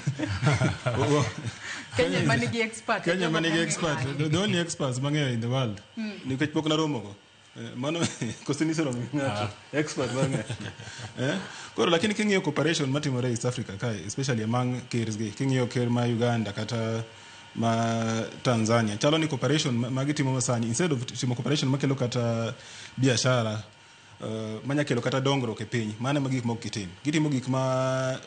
S2: Kenya manigi expert.
S4: Kenya manigi expert. The only experts mang'eyo in the world. Nikech pok naromo go. Mano koso niseromo gi ng'ato expert mar ng'ato. Koro lakini king'iyo cooperation matimore East Africa kae, especially among kers gi, king'iyo ker ma Uganda kata ma Tanzania, chalo ni cooperation ma gitimo masani, instead of timo cooperation makelo kata biashara, manya kelo kata dongruok e piny, mano ema gik moko gitim. Gitimo gik ma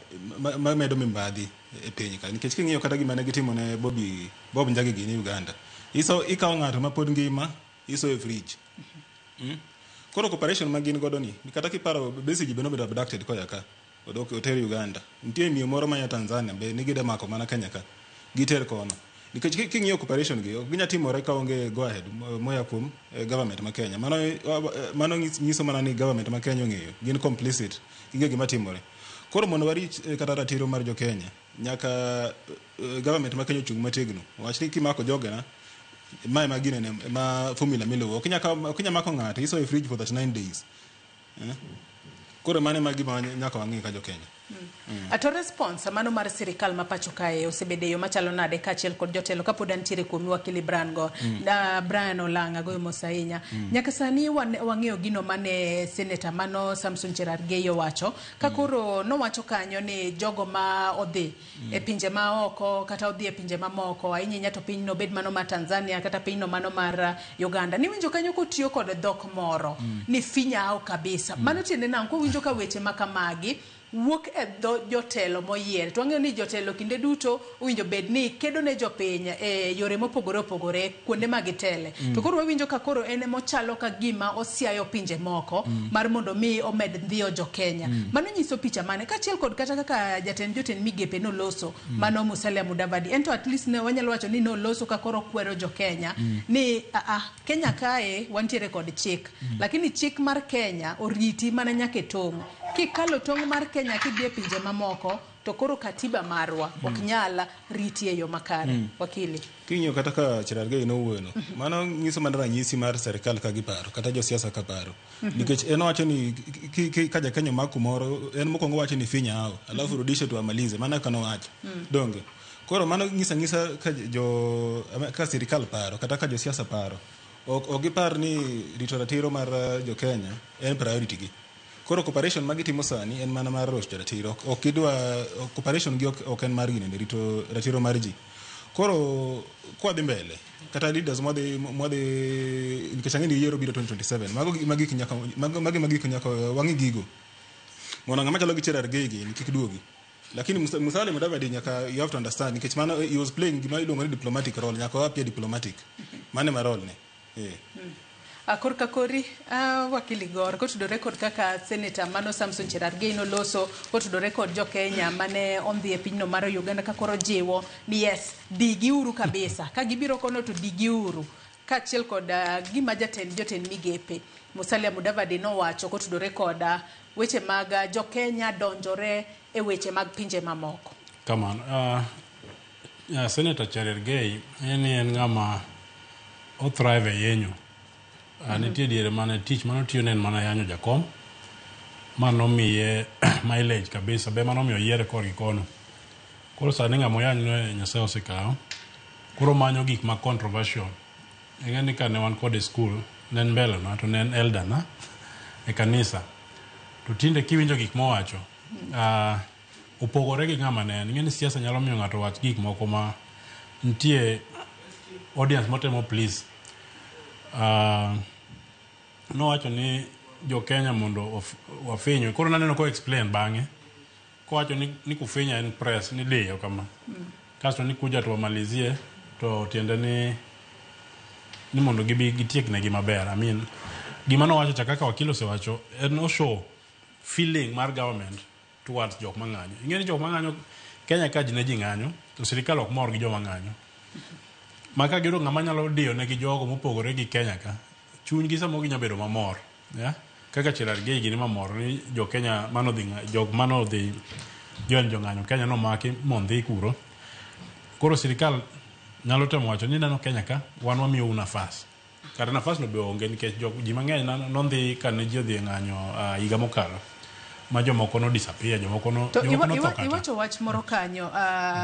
S4: medo mibadhi e piny ka, nikech king'iyo kata gima ne gitimo ne Bobby Bob Njagi gini Uganda, iso ikawo ng'ato ma pod ngima, isoyo e fridge. Koro cooperation ma gin godo ni, kata kiparo Besigye be nobedo abducted koya ka odok oter Uganda. Nitie miyo moro maya Tanzania be nigida mako mana Kenya ka, giter kono, nikech king'iyo cooperation gi ok ginya timore ka onge go ahead moya kuom government ma Kenya. Mano nyiso mana ni government ma Kenya ong'eyo, gin complicit, ging'eyo gima timore. Koro mondo warit kata ratiro mar jo Kenya, nyaka government ma Kenya ochung' motegno, wach ni kimako jogena mae ma ginene ma formula miluwo, ok inya mako ng'ato isoyo e fridge for 39 days, eh? Koro mano ema gima nyaka wang'i ka jo Kenya.
S2: To response mano mar sirikal ma pacho kae osebedo e yo machalo nade, kaachiel kod jotelo? Kapod antiere kuomi, wakili Brian go, Brian Olanga, goyo mos ahinya. Nyaka sani wang'eyo gino mane seneta mano Samson Cherargei owacho, ka koro nowacho kanyo ni jogo ma odhi e pinje ma oko kata odhi e pinje mamoko, ahinya ahinya to pinyno bed mano mar Tanzania kata pinyno mano mar Uganda, niwinjo kanyo kotiyo kod dhok moro ni finyao kabisa. Mano tiende nang'o kowinjo ka weche ma kamagi wuok e dho jotelo moyier? To wang'eyo ni jotelo kinde duto owinjo bed ni kedo ne jopiny e yore mopogore opogore kuonde ma gitele. To koro wawinjo ka koro en emochalo ka gima osiayo pinje moko mar mondo mi omed ndhiyo jo Kenya. Mano nyiso picha mane, kaachiel kod kata kaka jatend jotend migepe noloso, mano Musalia Mudavadi? En to at least ne wanyalo wacho ni noloso ka koro kwero jo Kenya ni Kenya kae wantiere kod chik, lakini chik mar Kenya oriti mana nyaka e tong'. Kikalo tong' mar Kenya kidhi e pinje mamoko, to koro katiba marwa ok nyal riti e yo makare. Wakili.
S4: King'iyo kata ka Cherargei nowuoyono, mano nyiso mana ranyisi mar serikal ka giparo kata josiasa ka paro, nikech en owacho ni ka jakenya omak kumoro, en mokwongo wacho ni finya hao alafu rudishe tuwamalize. Mano kaka nowacho. Donge koro mano nyisa ng'isa ka jo ka sirikal paro kata ka josiasa paro, ok gipar ni rito ratiro mar jokenya en priority gi. Koro cooperation ma gitimo sani en mana mar rocho ratiro. Ok gidwa cooperation gi, ok en mar ginene rito ratiro mar ji. Koro kwadhi mbele kata leaders mwadhi, nikech ang'e ni yiero biro 2027, mago magik nyaka mago magi magik nyaka wang'i gigo mondo ng'ama chalo gi Cherargei gini kik duogi. Lakini Musalia Mudavadi nyaka, you have to understand, nikech mano he was playing gima iluongo ni diplomatic role. Nyaka wapia diplomatic, mano ema role ne, eh.
S2: Korka kori, wakili Gor, kotudore kod kaka seneta mano Samson Cherargei noloso kotudore kod jokenya mane ondhi e pinyno mar Uganda, ka koro jiwo ni yes, digiuru kabisa, ka gibiro kono to digiuru, kaachiel kod gima jatend jotend migepe Musalia Mudavadi nowacho kotudore kod weche mag jokenya donjore e weche mag pinje mamoko.
S6: Kamano. Senator Cherargei en ng'ama o thrive e yenyo. Nitie diere mane tich manotiyo ne en mana yanyo jakom, ma nomiye mileage kabisa, be manomiyo oyiere korgi kono. Koro sani ng'ama oyany no Nyasaye osekawo. Koro manyo gik ma controversial. Ing'e ni kane wan kode e school, ne en mbele na to ne en elder na e kanisa. To tinde kiwinjo gik mowacho, opogore gi ng'ama ne en. Ing'e ni siasa nyalo miyo ng'ato wach gik moko ma nitie audience motemo please. Nowacho ni jo Kenya mondo wafinywe. Koro naneno ko explain bang'e. Kowacho ni kufinya en press ni diyo kama. Kasto ni kuja to wamalizie, to tiende ni mondo gibi gitiek negi maber. I mean, gima nowacho cha, kaka wakil osewacho, en oshow feeling mar government towards jok mang'anyo. Ing'e ni jok mang'anyo Kenya ka ji ne ji ng'anyo to sirikal ok mor gi joma ng'anyo. Ma ka giyudo ng'ama nyalo diyo negi jogo mopogore gi Kenya ka, chunygi samoro ginya bedo mamor. Yeah? Kaka Cherargei gini mamor ni jo Kenya manodhi jok manodhi join jong'anyo Kenya nomaki mondhi kuro. Koro sirikal nyalo temo wacho ni neno Kenya ka wan wamiyou nafas. Kata nafas no be onge, nikech jok ji mang'eny nondhi kane ji odhi e ng'anyo higa mokalo. Ma jomoko no disappear, jomoko no
S2: To
S6: jomoko notho kata.
S2: Iwacho wach moro kanyo,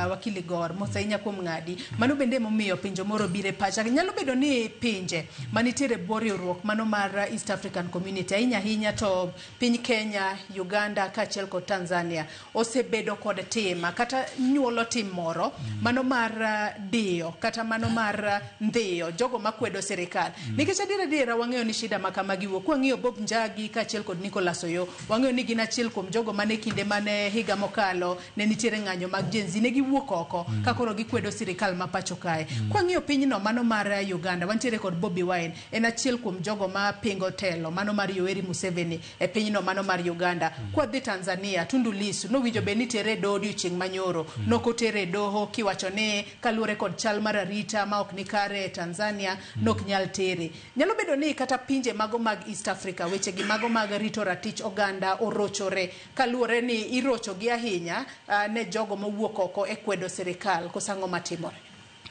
S2: wakili Gor, mos ahinya kuom ng'adi. Mano bende emomiyo penjo moro biro e pacha. Nyalo bedo ni pinje manitiere e bwo riwruok mano mar East African Community, ahinya ahinya to piny Kenya, Uganda kaachiel kod Tanzania osebedo kod tim kata nyuolo tim moro mano mar diyo kata mano mar ndhiyo jogo makwedo sirikal. Nikech adier adiera wang'eyo ni shida ma kamagi wuok. Kwang'iyo Bob Njagi kaachiel kod Nicholas Oyoo, wang'eyo ni gin achiel kuom jogo mane kinde mane higa mokalo ne nitiere ng'anyo mag Gen Z, ne giwuok oko ka koro gikwedo sirikal ma pacho kae. Kwang'iyo pinyno mano mar Uganda, wantiere kod Bobi Wine, en achiel kuom jogo ma pingo telo mano mar Yoweri Museveni e pinyno mano mar Uganda. Kwadhi Tanzania, Tundu Lissu nowinjo bed ni tere e doho odiochieng' manyoro, nokotere e doho kiwacho ni kaluwore kod chal mar arita ma ok ni kare e Tanzania, nok nyal tere. Nyalo bedo ni kata pinje mago mag East Africa, weche gi mago mag rito ratich oganda orochore kaluwore ni irocho gi ahinya ne jogo mowuok oko e kwedo sirikal. Koso ang'o matimore?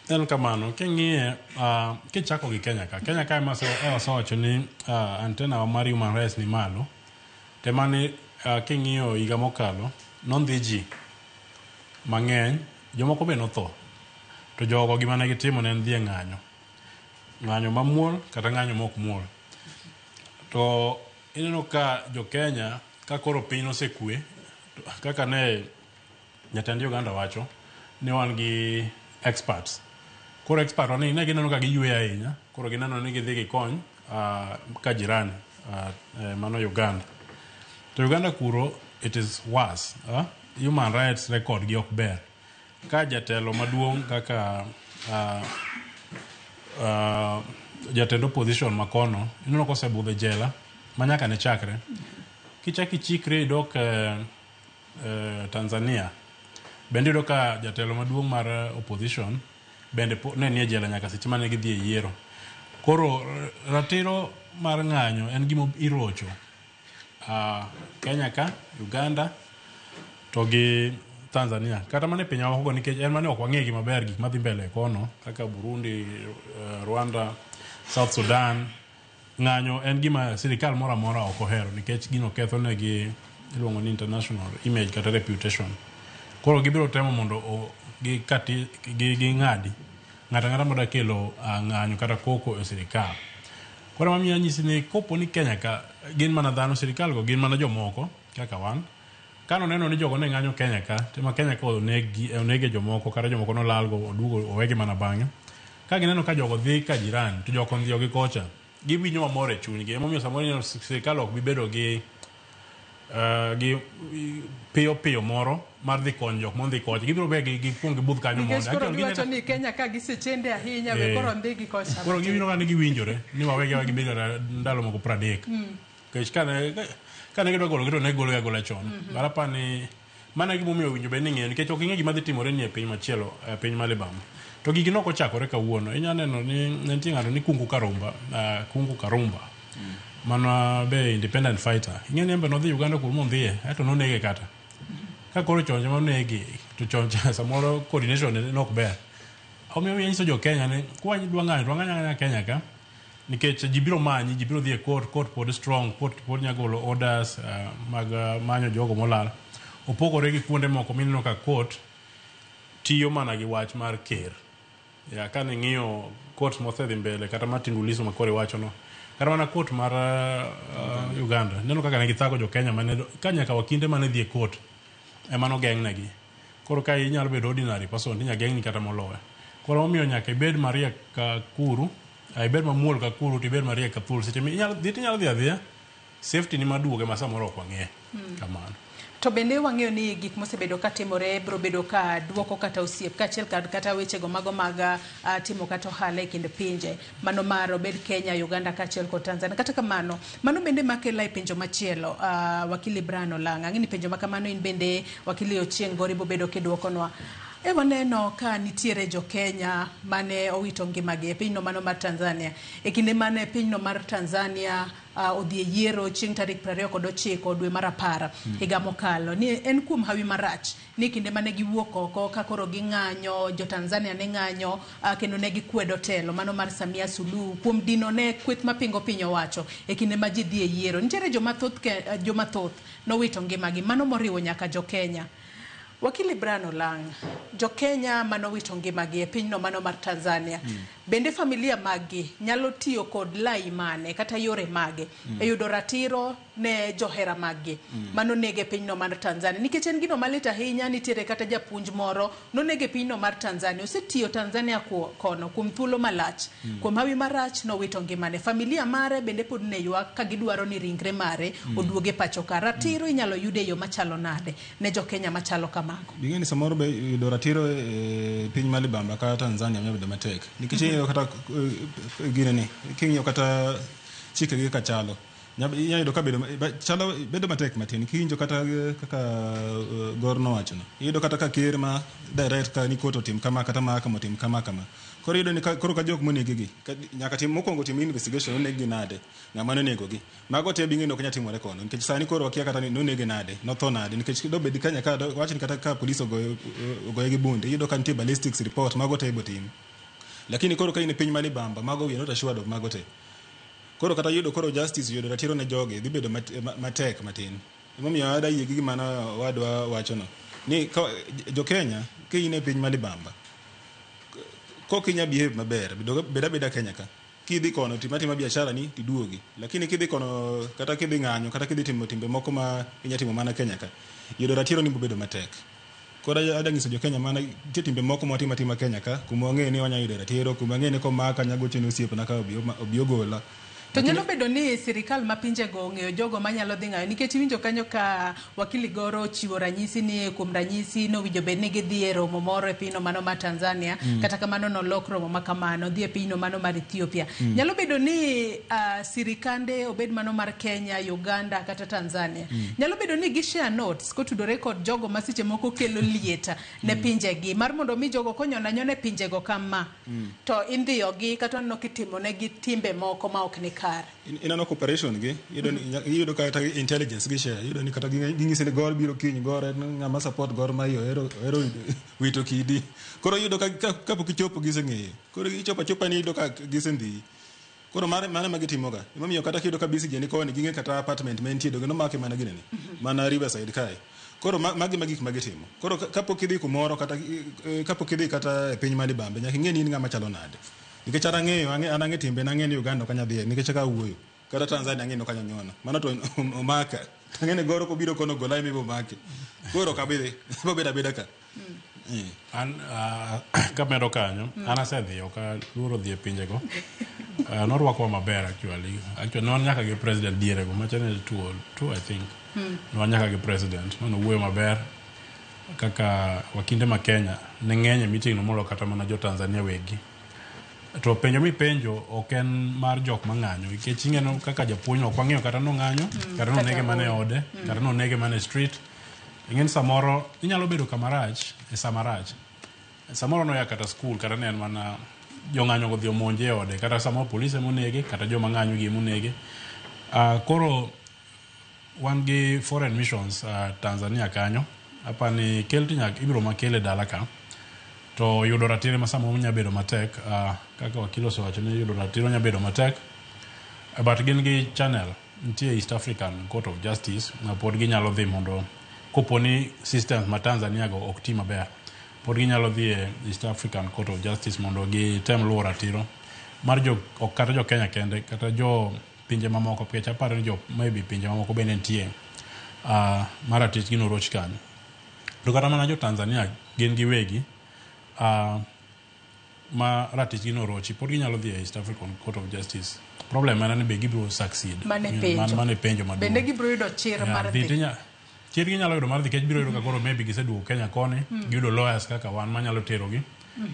S6: En kamano, king'iye kichako gi Kenya ka, Kenya ka ema wasewacho ni antenna wa mar human rights ni malo. Te mane king'iyo higa mokalo, nondhi ji mang'eny, jomoko be notho. To jogo gima ne gitimo ne en dhi e ng'anyo. Ng'anyo mamuol kata ng'anyo mok muol. To ineno ka jo Kenya ka koro piny nosekwe, kaka ne jatend Uganda wacho, ne wan gi experts. Koro expert wa ni ne gineno ka giyweyo ahinya, koro gineno ni gidhi gikony ka jirani mano Uganda. To Uganda kuro it is worse. Human rights record gi ok ber. Ka jatelo maduong' kaka jatend opposition makono, ineno kosebudho e jela ma nyaka ne chakre. Kichak ichikri idok Tanzania, bende iyudo ka jatelo maduong' mar opposition bende ne nie jela nyaka seche mane gidhi e yiero. Koro ratiro mar ng'anyo en gima irocho Kenya ka, Uganda to gi Tanzania. Kata mana e pinje mamoko go nikech en mane ok wang'e gi maber gik madhi mbele kono kaka Burundi, Rwanda, South Sudan. Ng'anyo en gima sirikal moro amora ok ohero nikech gino ketho negi iluongo ni international image kata reputation. Koro gibiro temo mondo ging'adi ng'ato ang'ata madwa kelo ng'anyo kata koko e sirikal. Koro mamiyo anyisi ni kopo ni Kenya ka gin mana dhano, sirikal go gin mana jomoko kaka wan. Kano neno ni jogo ne ng'anyo Kenya ka, tema Kenya ka onege jomoko kata jomoko nolal go oduogo owegi mana bang'e. Ka gineno ka jogo dhi ka jirani to joko ondhiyo gi kocha, giwinjo mamor e chunygi. Emomiyo samoro ineno sirikal ok bi bedo gi piyo piyo moro mar dhi konyo jok mondhi kocha. Gibiro be gikuong gibudh kanyo
S2: Nikech
S6: mondo.
S2: koro
S6: Actually,
S2: giwacho ni Kenya ka gisechende ahinya, we koro ndhi gi kocha.
S6: Koro giwinjo ka ni giwinjore ni wawegi aweya gibed kata ndalo moko 30. Nikech kane gidwa gologi to ne gologi agola chon. But aparo ni mano e gimomiyo owinjo bed ni ing'eyo nikech ok ing'e gima dhi timore ni e piny machielo, e piny ma libamba. To gigi nok ochakore kawuono. Inya neno ni ne nitie ng'ato ni Kungu Karumba, Kungu Karumba. Mano be independent fighter. Ing'e ni en be nodhi Uganda kuro mondhiye, aeto nonege kata. Ka koro chon ema onege, to chon cha samoro coordination ne ok ber. Omiyo anyiso jo Kenya ni kwa dwa ng'anyo, to wang'any ang'anya Kenya ka. Nikech ji biro manyi, ji biro dhi e court, court pod strong, court pod nyalo golo orders mag manyo jogo molal. Opogore gi kuonde moko mineno ka court tiyo mana gi wach mar ker. Ya kane ing'iyo court mosedhi mbele kata mar Tundu Lissu makoro iwacho no. Kata mana court mar Uganda, ineno kaka ne githago jo Kenya mane ka nyaka wakinde mane dhi e court ema nogeng'negi. Koro ka inyalo bedo ordinary person tinya geng'ni kata moloyo. Koro omiyo nyaka ibed mariek ka kuru, ibed mamuol ka kuru to ibed mariek ka thuol. Seche mi inyalo dhi tinyalo dhi adhiya, safety ni maduoge ma samoro ok wang'e. Kamano.
S2: To bende wang'eyo ni gik mosebedo ka timore biro bedo ka duoko kata osiep kaachiel kod kata wechego mago mag timo kata ohala e kind pinje mano mar obed Kenya, Uganda kaachiel kod Tanzania. Kata kamano, mano bende makela e penjo machielo, wakili Brian Olanga. Ang'e ni penjo ma kamano in bende wakili Ochieng' Gori bobedo kiduokonwa. E waneno ka nitiere jo Kenya mane owito ngimagi e pinyno mano mar Tanzania. E kinde mane pinyno mar Tanzania odhi e yiero chieng' tarik 29 dwe mar 10 higa mokalo. Ni en kuom hawi marach ni kinde mane giwuok oko ka koro ging'anyo, jo Tanzania ne ng'anyo kendo ne gikwedo telo mano mar Samia Suluhu kuom dino ne kweth mapingo piny owacho e kinde ma ji dhi e yiero. Nitiere joma thoth nowito ngimagi, mano moriwo nyaka jo Kenya. Wakili Brian Olang', jo Kenya manowito ngimagi e pinyno mano mar Tanzania, bende familia maggi nyalo tiyo kod lai mane kata yore mage e yudo ratiro ne johera maggi manoneg e pinyno mar Tanzania? Nikech en gino malit ahinya, nitiere kata japuonj moro noneg e pinyno mar Tanzania, osetiyo Tanzania kono kuom thuolo malach. Kuom hawi marach nowito ngimane. Familia mare bende pod ne ywak ka gidwaro ni ringre mare oduog e pacho ka. Ratiro inyalo yud e yo machalo nade ne jo Kenya machalo kamago?
S4: Ing'e ni samoro be yudo ratiro e piny ma libamba ka Tanzania nyalo bedo matek nikech ing'iyo kata gine ni king'iyo kata chike gi kaka chalo, inyalo yudo ka bedo chalo bedo matek matin kiwinjo kata kaka Gor nowacho no, iyudo kata ka ker ma direct ka ni court otim kama kata mahakama otim kama kama. Koro iyudo ni koro ka jok moneg gi nyaka tim mokwongo tim investigation, oneg gi nade, ng'ama nonego gi, mago te bing'e ni ok nyal timore kono, nikech sani koro wakia kata ni nonege nade, notho nade, nikech dobed Kenya ka wach ni kata ka polis ogoye gi bunde, iyudo ka nitie ballistics report, mago te ibotim. Lakini koro ka in e piny ma libamba, mago we are not assured of mago te. Koro kata yudo koro justice, yudo ratiro ne jogi dhi bedo matek matin. Emomiyo ada yie gi gima wadwa wachono ni ka jo Kenya, ka in e piny ma libamba, kok inya behave maber, bed abeda Kenya ka. Kidhi kono, tim atima biashara ni tiduogi, lakini kidhi kono, kata kidhi ng'anyo, kata kidhi timo timbe moko ma inya timo mana Kenya ka, yudo ratiro ni bedo matek. Koro ada nyiso jo Kenya mana nitie timbe moko mwatimo atima Kenya ka, kuma wang'e ni wanya yudo ratiro, kuma wang'e ni komaka anya gocho ne osiepna ka obi ogola.
S2: To nyalo bedo ni sirikal ma pinjego ong'eyo jogo manyalo dhi ng'ayo, nikech iwinjo kanyo ka wakili Goro ochiwo ranyisi ni kuom ranyisi nowinjo bed ni gidhi e romo moro e pinyno mano mar Tanzania, kata kamano nolok romo ma kamano dhi e pinyno mano mar Ethiopia. Nyalo bedo ni sirikande obed mano mar Kenya, Uganda kata Tanzania, nyalo bedo ni gi share notes kotudore kod jogo ma seche moko kelo liet ne pinjegi mar mondo mi jogo konyona nyona e pinjego kama to indhiyogi kata waneno kitimonegi timbe moko ma ok ni kare.
S4: Ineno cooperation gi, iyudo ni iyudo kata intelligence gi share, iyudo ni kata ging'isi ni Gor biro kiny, Gor en ng'ama support Gor Mahia, ohero wito kidi. Koro iyudo ka kapok ichopo giseng'eyo. Koro ichopo achopa ni iyudo ka gisendhiyi. Koro mano ema gitimoga. Emomiyo kata kiyudo ka Besigye ni koni, ging'e kata apartment ma entie, donge nomake mana ginene mana Riverside kae. Koro magi ma gik ma gitimo. Koro kapok idhi kumoro kata kapok idhi kata e piny ma libambe, nyaka ing'e ni in ng'ama chalo nade. Nikech an ang'eyo, an ang'e timbe ang'e ni Uganda ok anya dhiye nikech kaka awuoyo. Kata Tanzania ang'e ni ok anya nyono. Mano to omaka. Ang'e ni Goro kobiro kono gola ema ibo make. Koro ok abi dhi. Abo bedo abeda ka.
S6: An kamedo kanyo, an asedhi, ok aluoro dhi e pinjego. Norwakowa maber actually. Actually, ne wan nyaka gi president dierego, macha ne tuo, tuo I think. Ne wan nyaka gi president, manowuoyo maber kaka wakinde ma Kenya ne ng'eny e meeting no moloyo kata mana jo Tanzania wegi. To penjo mipenjo ok en mar jok mang'anyo, nikech ing'eno kaka japuonj no ok wang'eyo kata nong'anyo, kata nonege mana e ode, kata nonege mana e street. Ing'e ni samoro inyalo bedo kama rach e sama rach. Samoro noya kata school, kata ne en mana jong'anyo go odhi omonje e ode, kata samoro polise monege, kata joma ng'anyo gi emonege. Koro wan gi foreign missions Tanzania kanyo, apani kel to nyaka ibiro makele dala ka to yudo ratiro ma samoro nya bedo matek, kaka wakil osewacho ni yudo ratiro nya bedo matek, but gin gi channel nitie East African Court of Justice ma pod ginyalo dhi mondo kopo ni systems ma Tanzania go ok ti maber, pod ginyalo dhi e East African Court of Justice mondo gitem luwo ratiro mar jo, ok kata jo Kenya kende, kata jo pinje mamoko, nikech aparo ni jo maybe pinje mamoko bende nitie mar ratichgi noroch kanyo. To kata mana jo Tanzania gin giwegi ma ratichgi norochi pod ginyalo dhi e East African Court of Justice. Problem en ni be gibiro succeed.
S2: Mane penjo.
S6: Mane penjo maduong'.
S2: Bende gibiro yudo chir mar
S6: dhi
S2: dhi?
S6: Chir ginyalo yudo mar dhi, nikech biro yudo ka koro maybe giseduogo Kenya koni, giyudo lawyers kaka wan manyalo terogi.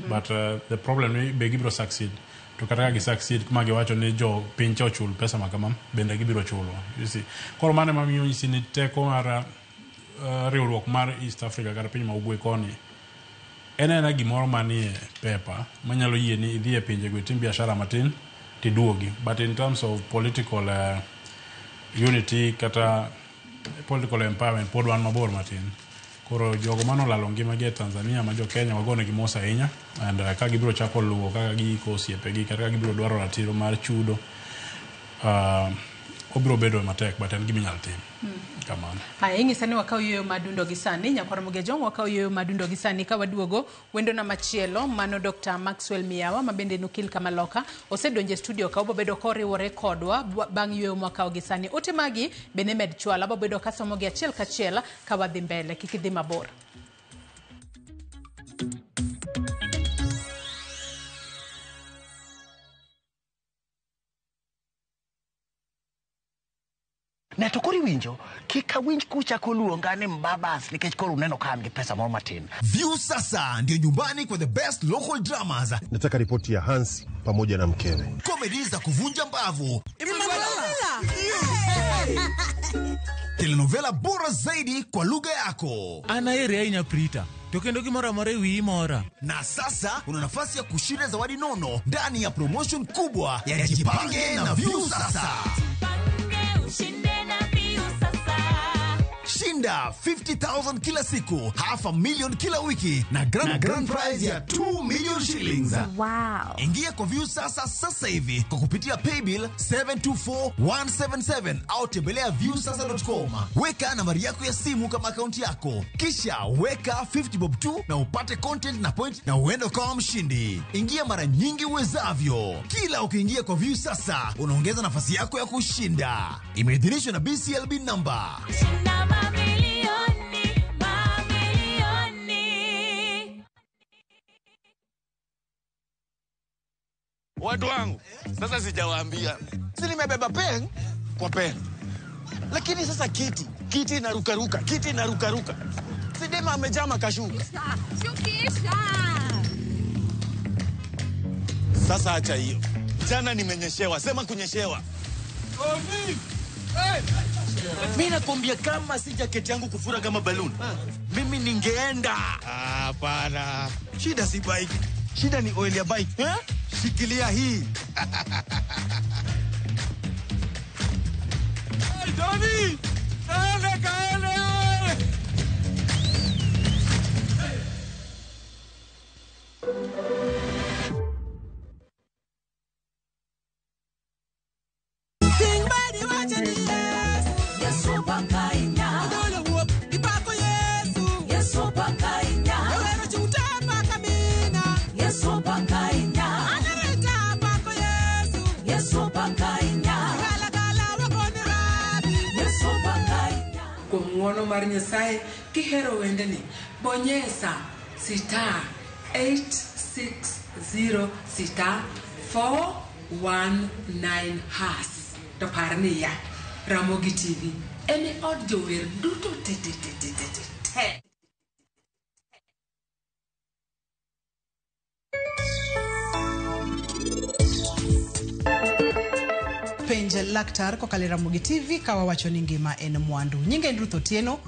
S6: But the problem ni be gibiro succeed. To kata ka gi succeed ma giwacho ni jo piny cha ochul pesa ma kama, bende gibiro chulo. You see. Koro mano ema miyo nyisi ni teko mar riwruok mar East Africa kata piny ma ugwe koni En aena gimoro manie paper manyalo yie ni idhi e pinjego itim biashara matin tiduogi. But in terms of political unity kata political empowerment pod wan mabor matin. Koro jogo manolalo ngimagi e Tanzania ma jo Kenya wagonegi mos ahinya and ka gibiro chako luwo kaka giiko osiepegi kata ka gibiro dwaro ratiro mar chudo obiro bedo matek but en gima inyalo tim. Kamano.
S2: Haya, ing'isa ni wakaw yueyo madundo gi sani, nyakwar Mugejong, wakaw yueyo madundo gi sani ka waduogo wendona machielo mano Dr. Maxwell Miyawa ma bende en okil kamaloka osedonjo e studio ka obobedo koriwore kodwa bang' yueyo mwakawo gi sani. Ote magi bende med chwalo, abobedo kasomogi achiel kachiel ka wadhi mbele, kik idhi mabor.
S12: Ne to koro iwinjo, kik awinj kuchako luonga ni mbabas nikech koro uneno ka an gi pesa moro matin.
S8: Viusasa ndio nyumbani kwa the best local dramas.
S13: Nataka ripoti ya Hans pamoja na mkewe.
S8: Komedi za kuvunja mbavu. Telenovela bora zaidi kwa lugha yako.
S14: An aheri ahinya Prita. To kendo gimoro amora e wiyi mora.
S8: Na sasa una nafasi ya kushinda zawadi nono ndani ya promotion kubwa ya Jipange na Viusasa. Shinda 50,000 kila siku, half a million kila wiki na grand prize ya 2 million shillings.
S15: Wow.
S8: Ingia kwa Viusasa sasa hivi kwa kupitia paybill 724177 au tembelea viusasa.com. Weka nambari yako ya simu kama akaunti yako, kisha weka 50 bob tu na upate content na point na uende ukawa mshindi. Ingia mara nyingi uwezavyo. Kila ukiingia kwa Viusasa unaongeza nafasi yako ya kushinda. Imeidhinishwa na BCLB number.
S1: Shinda mamilioni, mamilioni.
S16: Watu wangu, sasa sijawaambia. Si nimebeba pen kwa pen. Lakini sasa kiti inarukaruka, kiti inarukaruka. Si dema amejama kashuka.
S1: Shukisha.
S16: Sasa acha hiyo. Jana nimenyeshewa, sema kunyeshewa. Mimi nakwambia kama si jaketi yangu kufura kama balloon, mimi ningeenda. Hapana. Shida si bike. Shida ni oil ya bike. Eh? Shikilia hii. Hey, Johnny! Kaele, kaele!
S17: Kuom ng'uono mar Nyasaye kihero wendeni, bonyesa star 860 star 419 hash. To par niya, Ramogi TV en e od jower duto te te te te te te te.
S18: Penj laktar kokalo e Ramogi TV ka wawacho ni ngima en mwandu. Nyinga en Ruth Otieno.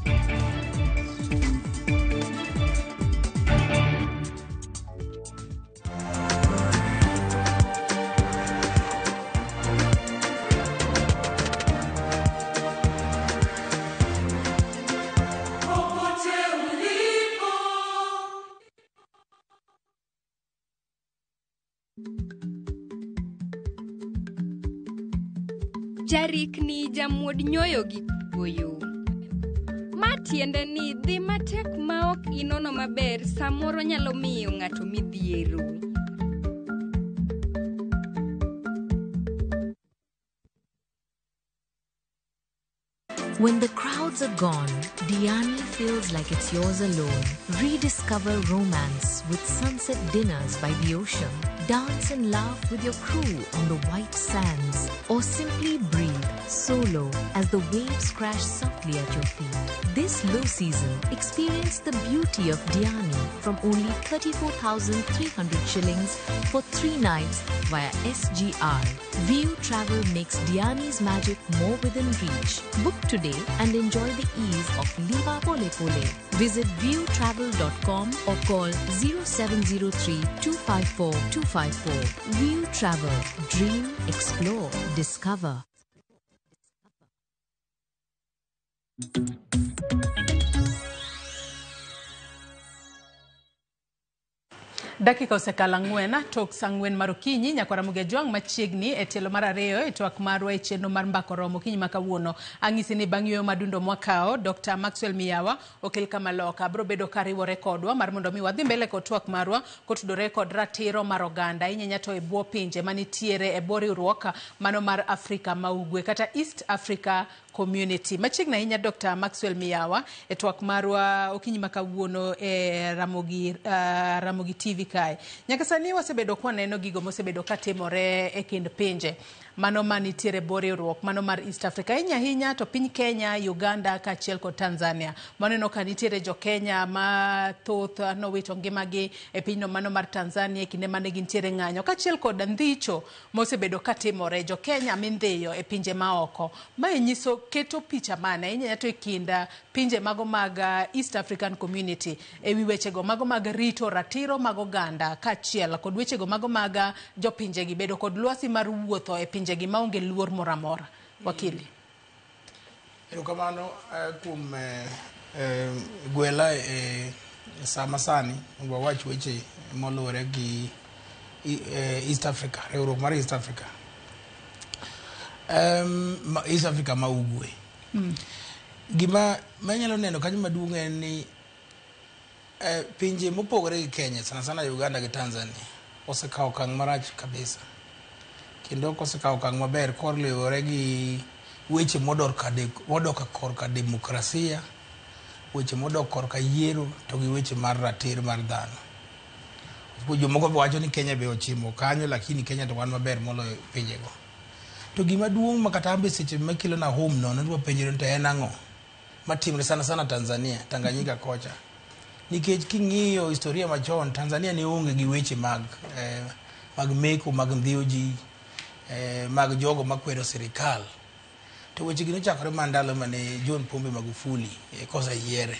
S1: Popote ulipo.
S19: Jarikni jamuod nyoyo gi goyo. Ma tiende ni dhi matek ma ok inono maber samoro nyalo miyo ng'ato midhiero.
S20: When the crowds are gone, Diani feels like it's yours alone. Rediscover romance with sunset dinners by the ocean. Dance and laugh with your crew on the white sands, or simply breathe solo as the waves crash softly at your feet. This low season, experience the beauty of Diani from only 34,300 shillings for 3 nights via SGR. View Travel makes Diani's magic more within reach. Book today and enjoy the ease of Liva Pole Pole. Visit viewtravel.com or call 0703 254 254. View Travel. Dream, explore, discover.
S2: Dakika osekalo 4 tok saa 4 mar okinyi nyaka Ramogi Ajwang' machiegni e tielo mar 2 e twak marwa e chenro mar Mbaka Oromo okinyi ma kawuono. Ang'isi ni bang' yueyo madundo mwakawo, Dr. Maxwell Miyawa okel kamaloka biro bedo kariwore kodwa mar mondo mi wadhi mbele kod twak marwa kotudore kod ratiro mar oganda inyenya to e bwo pinje manitiere e bwo riwruok mano mar Afrika ma Ugwe kata East Africa Community. Machiegni ahinya Dr. Maxwell Miyawa e twak marwa okinyi ma kawuono e Ramogi TV kae. Nyaka sani wasebedo kwaneno gigo mosebedo katimore e kind pinje mano manitiere bwo riwruok mano mar East Africa ahinya ahinya to piny Kenya, Uganda kaachiel kod Tanzania. Waneno ka nitiere jo Kenya mathoth nowito ngimagi e pinyno mano mar Tanzania e kinde mane gintiere ng'anyo kaachiel kod ndhicho mosebedo katimore jo Kenya mindhiyo e pinje maoko. Mae nyiso keto picha mane ahinya to e kind pinje mago mag East African Community e wi wechego mago mag rito ratiro mag oganda kaachiel kod wechego mago mag jopinjegi bedo kod lwasi mar wuotho e pinjegi maonge luor moro amora. Wakili.
S15: Erokamano kuom gwela e sama sani mondo wawach weche moluwore gi East Africa, riwruok mar East Africa. East Africa ma Ugwe. Gima manyalo neno kanyo maduong' en ni pinje mopogore gi Kenya, sana sana Uganda gi Tanzania, osekawo okang' marach kabisa. Kendo ok osekawo okang' maber koluwore gi weche modok korka demokrasia, weche modok korka yiero to gi weche mar ratiro mar dhano. Jomoko be wacho ni Kenya be ochimo kanyo, lakini Kenya to wan maber moloyo pinjego. To gima duong' ma kata an be seche makelo na home nono dwa penjore to en ang'o matimre sana sana Tanzania, Tanganyika kocha. Nikech king'iyo historia machon, Tanzania ne onge gi weche mag meko, mag ndhiyo ji, mag jogo makwedo sirikal. To weche gi nochakore mana ndalo mane John Pombe Magufuli koseyiere.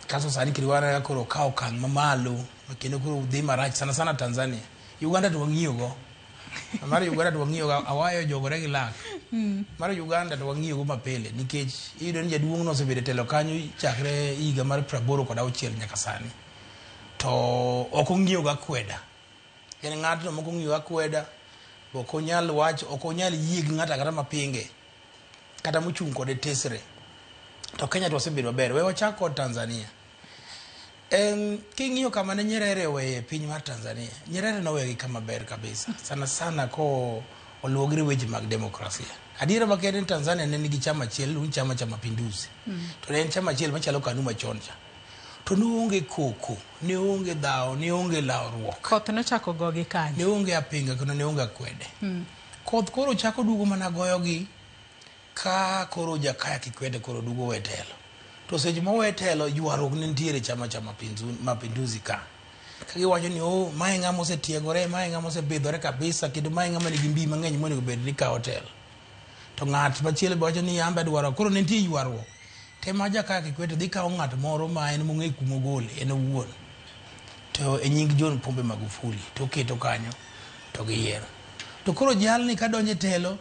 S15: Kaso sani kendo waneno ka koro okawo okang' mamalo kendo koro dhi marach sana sana Tanzania. Uganda to wang'iyo go. Mar Uganda to wang'iyo go, awayo jogore gi lak. Mar Uganda to wang'iyo go mapile nikech iyudo ni jaduong' nosebedo e telo kanyo chakre higa mar 86 nyaka sani. To ok ong'iyo ga kweda. En ng'atno mok ong'iyo ga kweda, ok onyal wacho, ok onyal yie gi ng'ato kata mapinge kata mochung' kode tesre. To Kenya to wasebedo maber. We wachak kod Tanzania. King'iyo kama ne Nyerere oweye piny mar Tanzania, Nyerere nowegi kama ber kabisa. Sana sana ko oluwore weche mag demokrasia. Adiera makende ni Tanzania ne nigi chama achiel, iluongo ni Chama cha Mapinduzi. To ne en chama achiel machalo KANU machon cha. To ne onge koko, ne onge dhawo, ne onge lawruok.
S2: Koth nochako gogi kanyo.
S15: Ne onge apinga kendo ne onge akwede. Koth koro chako duogo mana goyogi ka koro Jakaya Kikwete koro duogo we telo. To seche mowe telo ywaruok ne nitiere Chama cha Mapinduzi ka. Ka giwacho ni oh, mae ng'ama osetiegore, mae ng'ama osebidhore kabisa, kendo mae ng'ama nigi mbi mang'eny monego bed ni kawo telo. To ng'at machielo be wacho ni an be adwaro. Koro ne nitie ywaruok. Tema Jakaya Kikwete dhi kawo ng'at moro ma en mong'e kumogole en owuon. To e nying John Pombe Magufuli to oketo kanyo to giyiero. To koro jalni kadonjo e telo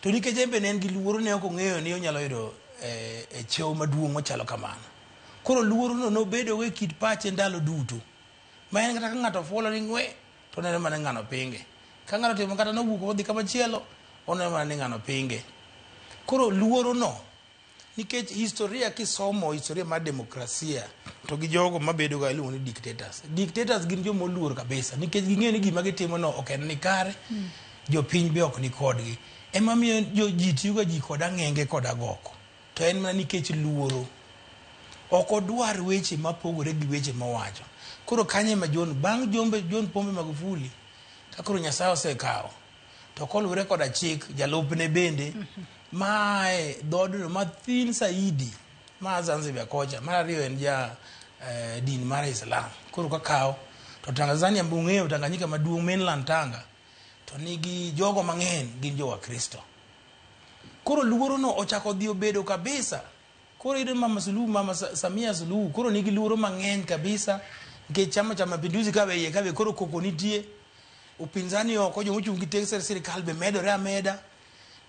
S15: to nikech en be ne en gi luoro ne ok ong'eyo ni onyalo yudo e cheo maduong' machalo kamano. Koro luoro no nobedo e kit pache ndalo duto. Ma en kata ka ng'ato fuolo ni ng'we to oneno mana ni ng'ano pinge. Ka ng'ato otimo kata nowuok odhi kamachielo oneno mana ni ng'ano pinge. Koro luoro no nikech historia kisomo historia mar demokrasia to gi jogo mabedo ga iluongo ni dictators. Dictators gin joma oluor kabisa nikech ging'eyo ni gima gitimo no ok en ni kare, jopiny be ok ni kodgi. Ema miyo ji tiyo ga ji kod ang'enge kod agoko. To en mana nikech luoro. Ok odwar weche mapogore gi weche mowacho. Koro kanye ma John bang' John Pombe Magufuli ka koro Nyasaye osekawo to koluwore koda chik jalupne bende mae dhoodno mathin saidi ma Zanzibar kocha. Mar ariyo en ja din mar Islam. Koro kakawo to Tanzania bung'eyo Tanganyika maduong' mainland Tanga to nigi jogo mang'eny gin jo Wakristo. Koro luoro no ochako dhi obedo kabisa. Koro iyudo Mama Suluhu, Mama Samia Suluhu koro nigi luoro mang'eny kabisa nikech Chama cha Mapinduzi ka be iye ka be koro koko nitie. Upinzani oko jomochung' gi tek sirikal be medore ameda.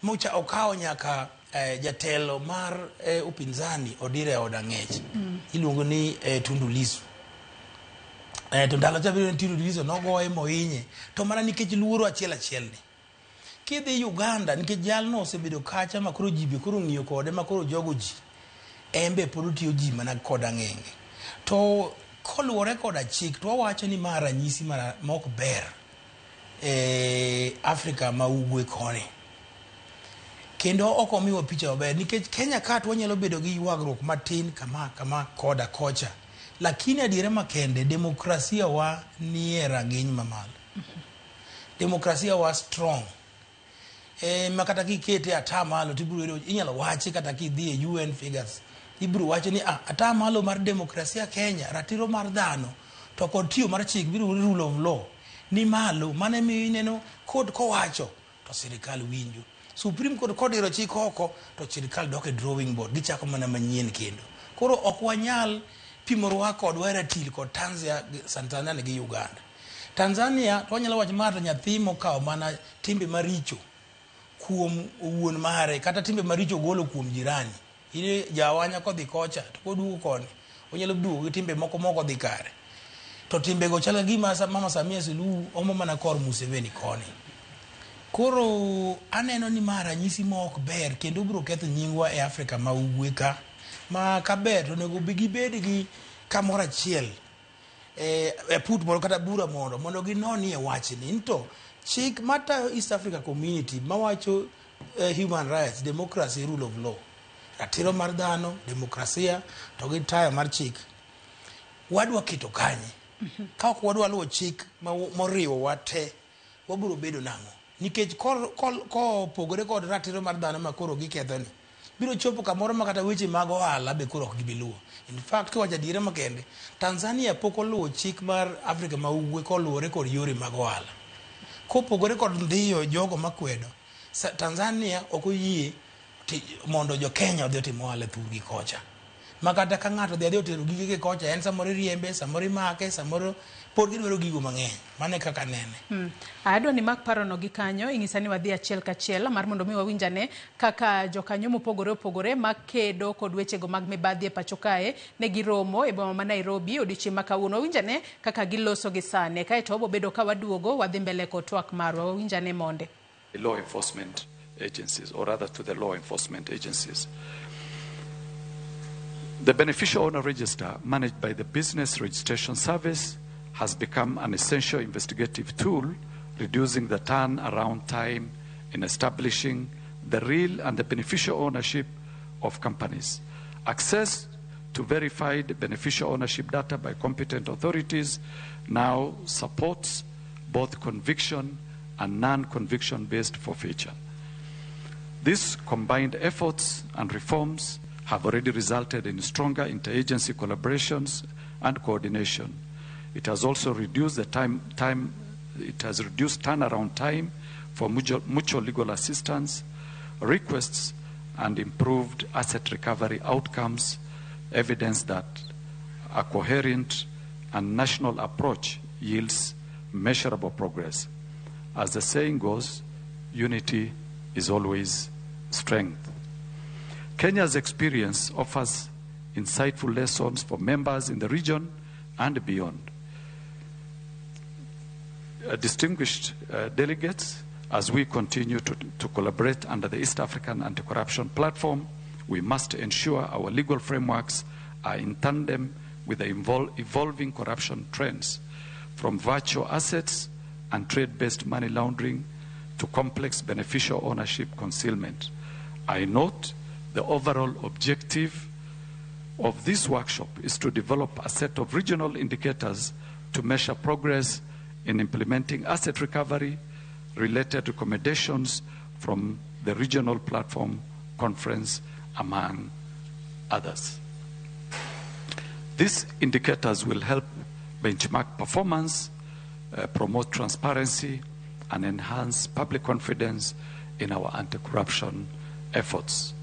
S15: Mocha okawo nyaka jatelo mar upinzani odire od ang'ech. Iluongo ni Tundu Lissu. To ndalo cha biro Tundu Lissu nogoye mohinye to mana nikech luoro achiel achiel ni. Kidhi Uganda nikech jalno osebedo kacha ma koro ji be koro ong'iyo kode ma koro jogo ji. En be pod otiyo ji mana kod ang'enge. To koluwore koda chik to wawacho ni ma ranyisi ma ok ber e Afrika ma ugwe koni. Kendo ok omiwa picha maber nikech Kenya ka to wanyalo bedo gi ywagruok matin kama kama koda kocha. Lakini adiera makende demokrasia wa nie rang'iny mamalo. Demokrasia wa strong. Ma kata kikete atamalo tibiro yudo inyalo wachi kata kidhi e UN figures ibiro wacho ni atamalo mar demokrasia Kenya ratiro mar dhano to kod tiyo mar chik biro rule of law ni malo. Mano emiyo ineno court kowacho to sirikal winjo. Supreme Court kodiro chik oko to sirikal dok e drawing board gichako mana manyien kendo. Koro ok wanyal pimorwa kodwa e ratil kod Tanzania gi Uganda. Tanzania to wanyalo wacho mar nyathi mokawo mana timbe maricho kuom wuon mare kata timbe maricho golo kuom jirani. Ine jawanya kodhi kocha to koduogo koni onyalo duogo gi timbe moko moko dhi kare. To timbego chal gima Mama Samia Suluhu omo mana kor Museveni koni. Koro aneno ni ma ranyisi ma ok ber kendo biro ketho nyingwa e Afrika ma ugwe ka. Ma kaber to onego gibed gi kamoro achiel e put moro kata bura mondo ginonie wachni. To chik matayo East Africa Community mawacho human rights, democracy, rule of law, ratiro mar dhano, demokrasia to gi tayo mar chik, wadwa keto kanye? Ka ok wadwa luwo chik moriwo wa te, wabiro bedo nang'o? Nikech kopogore kod ratiro mar dhano ma koro giketho ni, biro chopo kamoro ma kata weche mag ohala be koro ok gibi luwo. In fact, kiwacho adiera makende, Tanzania pok oluwo chik mar Afrika ma ugwe koluwore kod yore mag ohala. Kopogore kod ndhiyo jogo makwedo, Tanzania ok oyie mondo jo Kenya odhi otim ohala e thurgi kocha. Ma kata ka ng'ato dhi adhi otero gige kocha, en samoro iriembe, samoro imake, samoro pod gidwaro gigo mang'eny. Mano e kaka nene.
S2: Adwa ni mak parono gi kanyo, ing'isa ni wadhi achiel kachiel mar mondo mi wawinjane kaka jokanyo mopogore opogore makedo kod wechego mag mibadhi e pacho kae ne giromo e boma ma Nairobi odiochieng' ma kawuono. Wawinjane kaka giloso gi sane, kaeto wabobedo ka waduogo wadhi mbele kod twak marwa. Wawinjane monde.
S21: The law enforcement agencies, or rather to the law enforcement agencies. The Beneficial Owner Register, managed by the Business Registration Service, has become an essential investigative tool, reducing the turnaround time in establishing the real and the beneficial ownership of companies. Access to verified beneficial ownership data by competent authorities now supports both conviction and non-conviction-based forfeiture. These combined efforts and reforms have already resulted in stronger interagency collaborations and coordination. It has also reduced the time it has reduced turnaround time for mutual legal assistance requests and improved asset recovery outcomes, evidence that a coherent and national approach yields measurable progress. As the saying goes, unity is always strength. Kenya's experience offers insightful lessons for members in the region and beyond. Distinguished delegates, as we continue to collaborate under the East African Anti-Corruption Platform, we must ensure our legal frameworks are in tandem with the evolving corruption trends, from virtual assets and trade-based money laundering to complex beneficial ownership concealment. I note the overall objective of this workshop is to develop a set of regional indicators to measure progress in implementing asset recovery related recommendations from the Regional Platform Conference, among others. These indicators will help benchmark performance, promote transparency, and enhance public confidence in our anti-corruption efforts.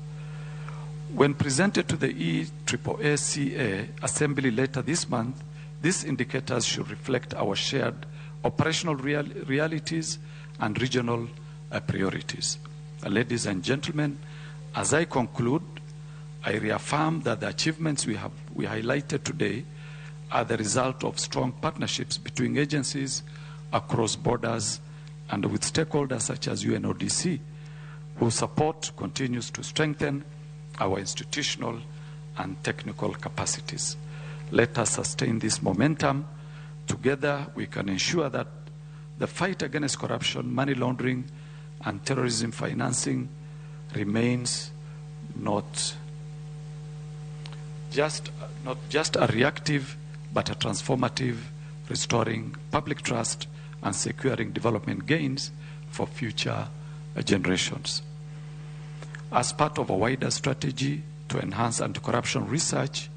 S21: When presented to the EAACA Assembly later this month, these indicators should reflect our shared operational realities and regional priorities. Ladies and gentlemen, as I conclude, I reaffirm that the achievements we highlighted today are the result of strong partnerships between agencies across borders and with stakeholders such as UNODC, whose support continues to strengthen our institutional and technical capacities. Let us sustain this momentum. Together, we can ensure that the fight against corruption, money laundering, and terrorism financing remains not just a reactive, but a transformative, restoring public trust and securing development gains for future generations. As part of a wider strategy to enhance anti-corruption research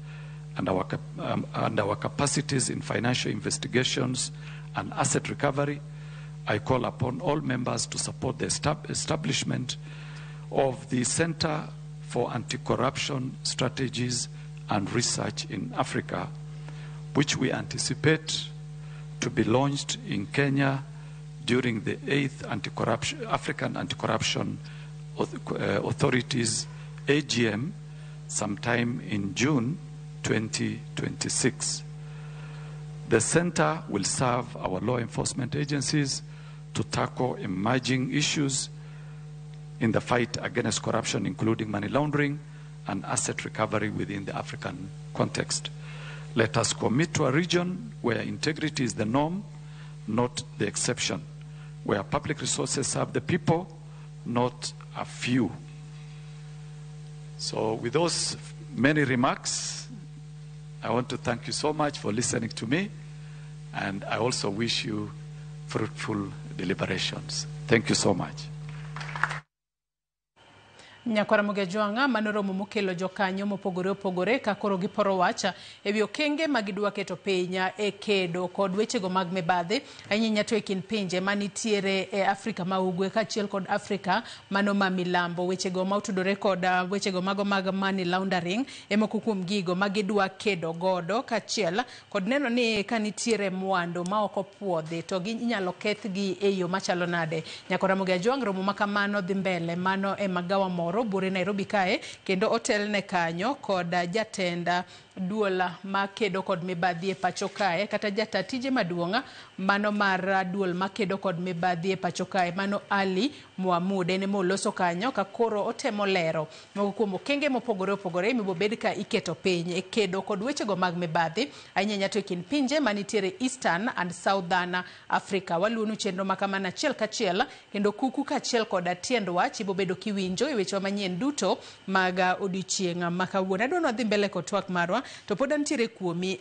S21: and our capacities in financial investigations and asset recovery, I call upon all members to support the establishment of the Center for Anti-Corruption Strategies and Research in Africa, which we anticipate to be launched in Kenya during the 8th African Anti-Corruption Authorities AGM sometime in June 2026. The center will serve our law enforcement agencies to tackle emerging issues in the fight against corruption, including money laundering and asset recovery within the African context. Let us commit to a region where integrity is the norm, not the exception, where public resources serve the people, not a few. So with those many remarks, I want to thank you so much for listening to me, and I also wish you fruitful deliberations. Thank you so much.
S2: Nyakwara Mugejwang'a mano romo mokelo jokanyo mopogore opogore ka koro giporo wacha ewi okenge ma gidwa keto piny e kedo kod wechego mag mibadhi ahinya to e kind pinje manitiere e Afrika ma ugwe kaachiel kod Afrika mano ma milambo. Wechego ma otudore kod wechego mago mag money laundering e moko kuom gigo ma gidwa kedo godo kaachiel kod neno ni ka nitiere mwandu ma ok opuodhi to inyalo kethgi e yo machalo nade. Nyakwara Mugejwang' romo ma kamano dhi mbele mano e magawa moro Bure Nairobi kae kendo otelne kanyo kod jatenda duol makedo kod mibadhi e pacho kae kata jata tije maduong' mano mar duol makedo kod mibadhi e pacho kae mano Ali Muhamud en ema oloso kanyo ka koro otemo lero moko kuom okenge mopogore opogore mibobed ka iketo piny e kedo kod wechego mag mibadhi ahinya to e kind pinje manitiere Eastern and Southern Africa. Waluonu chenro makamano achiel kachiel kendo kuku kachiel kod tiend wach ibobedo kiwinjo e weche manyien duto mag odiochieng' ma kawuono. Adwa ni wadhi mbele kod twak marwa to pod antiere kuomi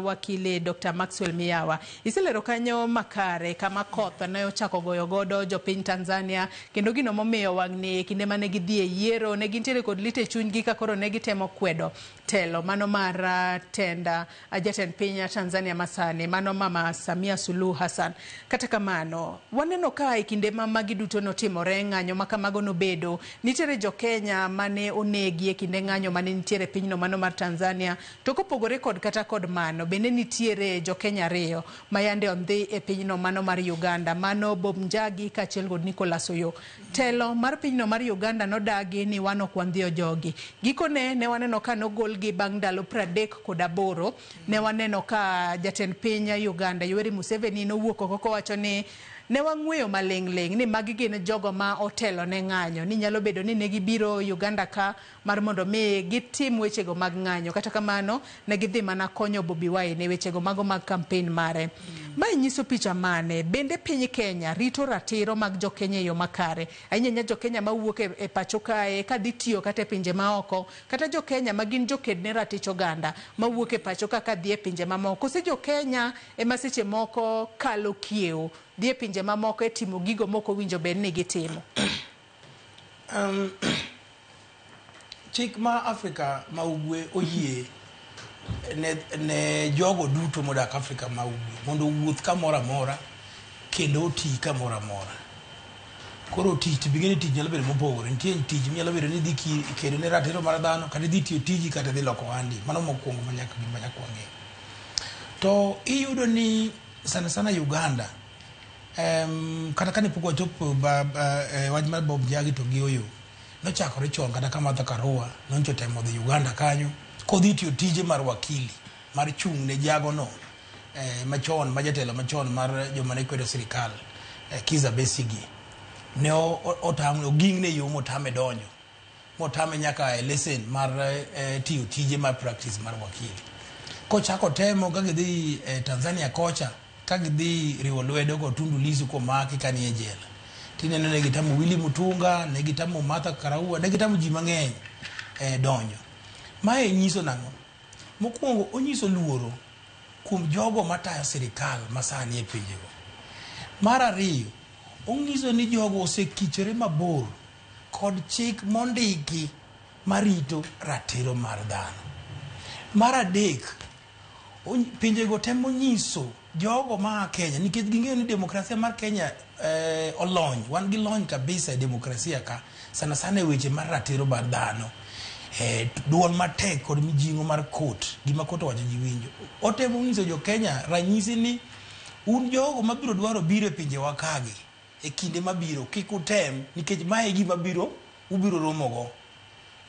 S2: wakile Dr. Maxwell Miyawa. Iselero kanyo makare kama koth ne ochako goyo godo jopiny Tanzania kendo gino momiyo wang'ni kinde mane gidhi e yiero ne gintiere kod lit e chunygi ka koro ne gitemo kwedo telo mano mar tenda jatend piny Tanzania masani mano Mama Samia Suluhu Hassan. Kata kamano waneno ka e kinde ma magi duto notimore ng'anyo ma kamago nobedo nitiere jo Kenya mane onegi e kinde ng'anyo mane nitiere pinyno mano mar Tanzania. To kopogore kod kata kod mano bende nitiere jo Kenya ariyo ma yande ondhi e pinyno mano mar Uganda mano Bob Njagi kaachiel kod Nicholas Oyo. Telo mar pinyno mar Uganda nodagi ni wan ok wandhiyo jogi. Gikone ne waneno ka nogolgi bang' ndalo 38. Ne waneno ka jatend piny Uganda Yoweri Museveni nowuok oko kowacho ni ne wang'weyo maling'ling' ni magi gin jogo ma otelo ne ng'anyo ni nyalo bedo ni ne gibiro Uganda ka mar mondo mi gitim wechego mag ng'anyo. Kata kamano ne gidhi mana konyo Bobi Wine e wechego mago mag campaign mare. Mae nyiso picha mane? Bende piny Kenya rito ratiro mag jokenya e yo makare? Ahinya ahinya jokenya mawuok e pacho kae kadhi tiyo kata e pinje maoko, kata jokenya ma gin joked ne ratich oganda mawuok e pacho ka kadhi e pinje mamoko. Kose jokenya ema seche moko kalo kiewo dhi e pinje mamoko e timo gigo mok owinjo bed ni gitimo?
S15: Chik ma Afrika ma Ugwe oyie ne jogo duto modak Afrika ma Ugwe mondo owuoth kamoro amora kendo oti kamoro amora. Koro tich to bing'e ni tich nyalo bedo mopogore. Nitie tich minyalo bedo ni idhi kedo ne ratiro mar dhano kata idhi tiyo tiji kata idhi loko ohandi. Mano mokwongo ma nyaka gima nyaka wang'e. To iyudo ni sana sana Uganda kata kane pok wachopo wach mar Bob Njagi to gi Oyo nochakore chon kata ka Martha Karua noncho temo dhi Uganda kanyo kodhi tiyo tije mar wakili mar chung' ne jagono machon ma jatelo machon mar joma ne kwedo sirikal Kizza Besigye ne otame oging'ne yo motame donjo motame nyaka e lesen mar tiyo tije mar practice mar wakili. Kochako temo ka gidhi Tanzania kocha ka gidhi riwo lwedo kod Tundu Lissu komaki ka nie jela. Tineno ne gitamo Willy Mutunga, ne gitamo Martha Karua, ne gitamo ji mang'eny donjo. Mae nyiso nang'o? Mokwongo onyiso luoro kuom jogo matayo sirikal masani e pinjego. Mar ariyo, onyiso ni jogo osekichore mabor kod chik mondiki marito ratiro mar dhano. Mar adek, pinjego temo nyiso jogo maa Kenya nikech ging'eyo ni demokrasia mar Kenya olony, wan gi lony kabisa e demokrasia ka, sana sana e weche mar ratiro mar dhano. Duol matek kod mijing'o mar court, gima court owacho ji winjo. Otemo nyiso jo Kenya ranyisi ni un jogo mabiro dwaro biro e pinjewa kagi e kinde mabiro kik utem nikech mae e gima biro ubiro romogo.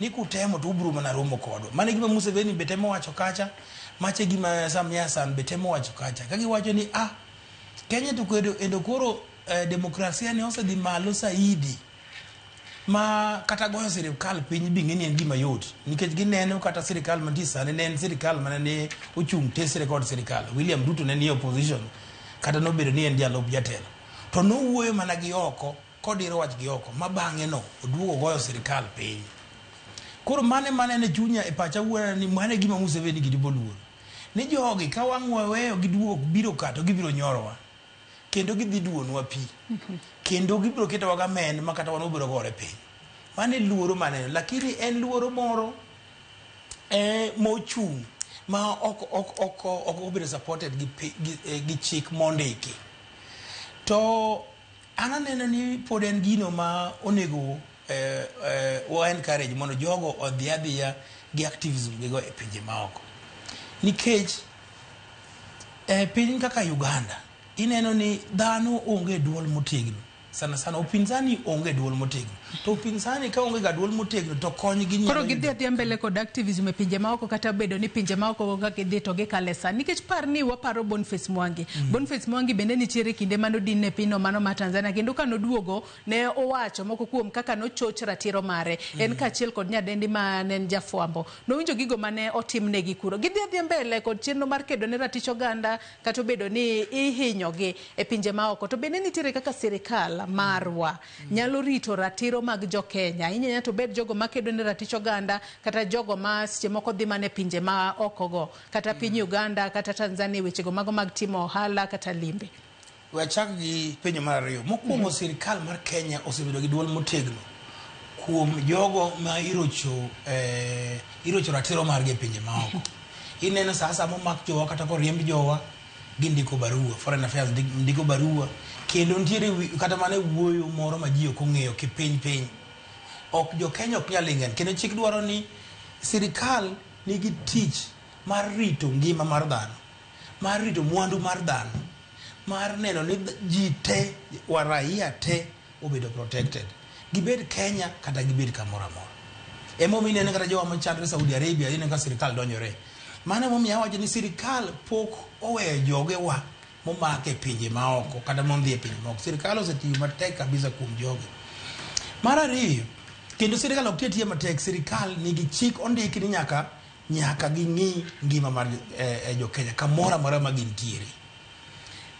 S15: Ni kutemo to ubiro mana romo kodwa. Mano e gima Museveni be temo wacho kacha, mache e gima Samia Hassan be temo wacho kacha. Ka giwacho ni Kenya to kendo koro demokrasia ne osedhi malo saidi ma kata goyo sirikal piny bi ng'e ni en gima yot nikech gineno kata sirikal mantie sani ne en sirikal mana ne ochung' tesre kod sirikal. William Ruto ne nie opposition kata nobedo ni en jalup jatelo to nowuoyo mana gi oko kodiro wach gi oko ma bang'e no oduogo goyo sirikal piny. Koro mane manene chunya e pacha wuoyo ni mane gima Museveni gini boluoro ni jogi ka wang' waweyo giduogo biro ka to gibiro nyorowa kendo gidhi duonwa pi kendo gibiro ketowa gamen ma kata wan wabiro gore piny. Mano e luoro maneno, lakini en luoro moro mochung' ma ok obedo supported gi chik mondiki. To an aneno ni pod en gino ma onego wa encourage mondo jogo odhi adhiya gi activism gigo e pinje maoko. Nikech piny kaka Uganda ineno ni dhano onge duol motegno. Sana sana upinzani onge duol motegno. To upinzani ka onge ga duol motegno to kony gi
S2: nyalo. Koro gidhi adhiya mbele kod activism e pinje maoko kata bedo ni pinje maoko kaka gidhi to gikale sa. Nikech par ni waparo Boniface Mwangi. Boniface Mwangi bende nitiere kinde mano din e pinyno mano ma Tanzania kendo ka noduogo ne owacho moko kuom kaka nochoch ratiro mare. En kaachiel kod nyadendi ma ne en jafwambo. Nowinjo gigo mane otimnegi kuro. Gidhi adhiya mbele kod chenro mar kedo ne ratich oganda kata obedo ni ihinyogi e pinje maoko. To bende nitiere kaka sirikal marwa nyalo rito ratiro mag jokenya. Ahinya to bed jogo makedo ne ratich oganda kata jogo ma seche moko dhi mana e pinje ma oko go kata piny Uganda kata Tanzania wechego mago mag timo ohala kata limbe.
S15: We achak gi penjo mar ariyo. Mokwongo sirikal mar Kenya osebedo gi duol motegno kuom jogo ma irocho ratiro margi e pinje maoko. Ineno sa momak jowa kata koriemb jowa gindiko barua, Foreign Affairs ndiko barua kendo nitiere kata mana wuoyo moro ma ji ok ong'eyo kipiny piny. Ok jo Kenya ok nyal ling' kendo chik dwaro ni sirikal nigi tich mar rito ngima mar dhano, mar rito mwandu mar dhano, mar neno ni ji te wa raia te obedo protected. Gibed Kenya kata gibed kamoro amora. Emomiyo ineno kata jowa machandre Saudi Arabia ineno ka sirikal donjore. Mano emomiyo awacho ni sirikal pok oweyo jogewa momake e pinje maoko kata mondhi e pinje maoko. Sirikal osetiyo matek kabisa kuom joge. Mar ariyo, kendo sirikal ok tiyo matek, sirikal nigi chik ondiki ni nyaka ging'i ngima mar jo Kenya kamoro amora ma gintiere.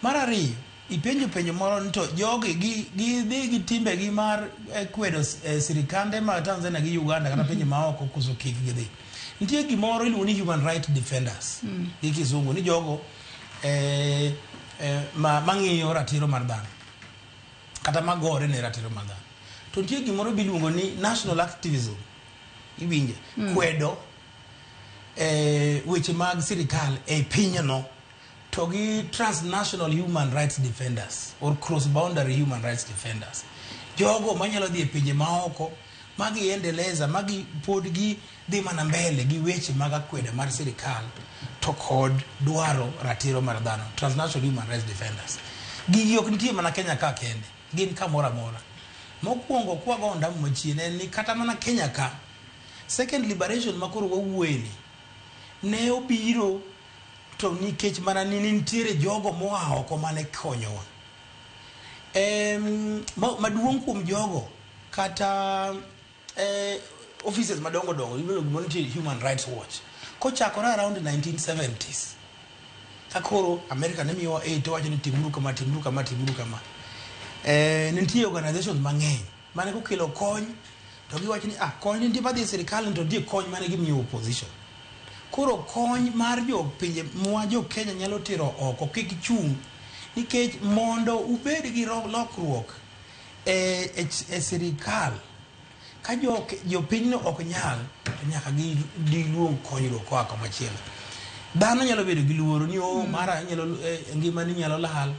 S15: Mar ariyo, ipenjo penjo moro ni to jogi gidhi gi timbegi mar kwedo sirikande mag Tanzania gi Uganda kata pinje maoko koso kik gidhi. Nitie gimoro iluongo ni human right defenders gi kizungu ni jogo mang'iyo ratiro mar dhano kata magore ne ratiro mar dhano. To nitie gimoro miluongo ni national activism. Iwinje? Kwedo weche mag sirikal e pinyno to gi transnational human rights defenders or cross boundary human rights defenders. Jogo manyalo dhi e pinje maoko magiendeleza magi pod gi dhi mana mbele gi weche mag akweda mar sirikal to kod dwaro ratiro mar dhano, transnational human rights defenders. Gigi ok nitie mana Kenya ka kende, gin kamoro amora. Mokwongo kwago ondamo machien en ni kata mana Kenya ka, second liberation makoro wawuoye ni ne obiro to nikech mana ni nitiere jogo moa oko mane konyowa. Maduong' kuom jogo kata offices madongo dongo iluongo gimoro nitie Human Rights Watch kochakore around 1970s ka koro America ne miyowa aid to wacho ni timuru kama, timuru kama, timuru kama. Nitie organizations mang'eny mane kokelo kony to giwacho ni kony nitie madhi e sirikal to nitie kony mane gimiyo opposition. Koro kony mar jo pinje mwa jo Kenya nyalo tero oko kik chung' nikech mondo ubed gi lokruok e sirikal ka jopinyno ok nyal to nyaka giluong konyruok koa kamachielo. Dhano nyalo bedo gi luoro ni mara inyalo ngimani nyalo lal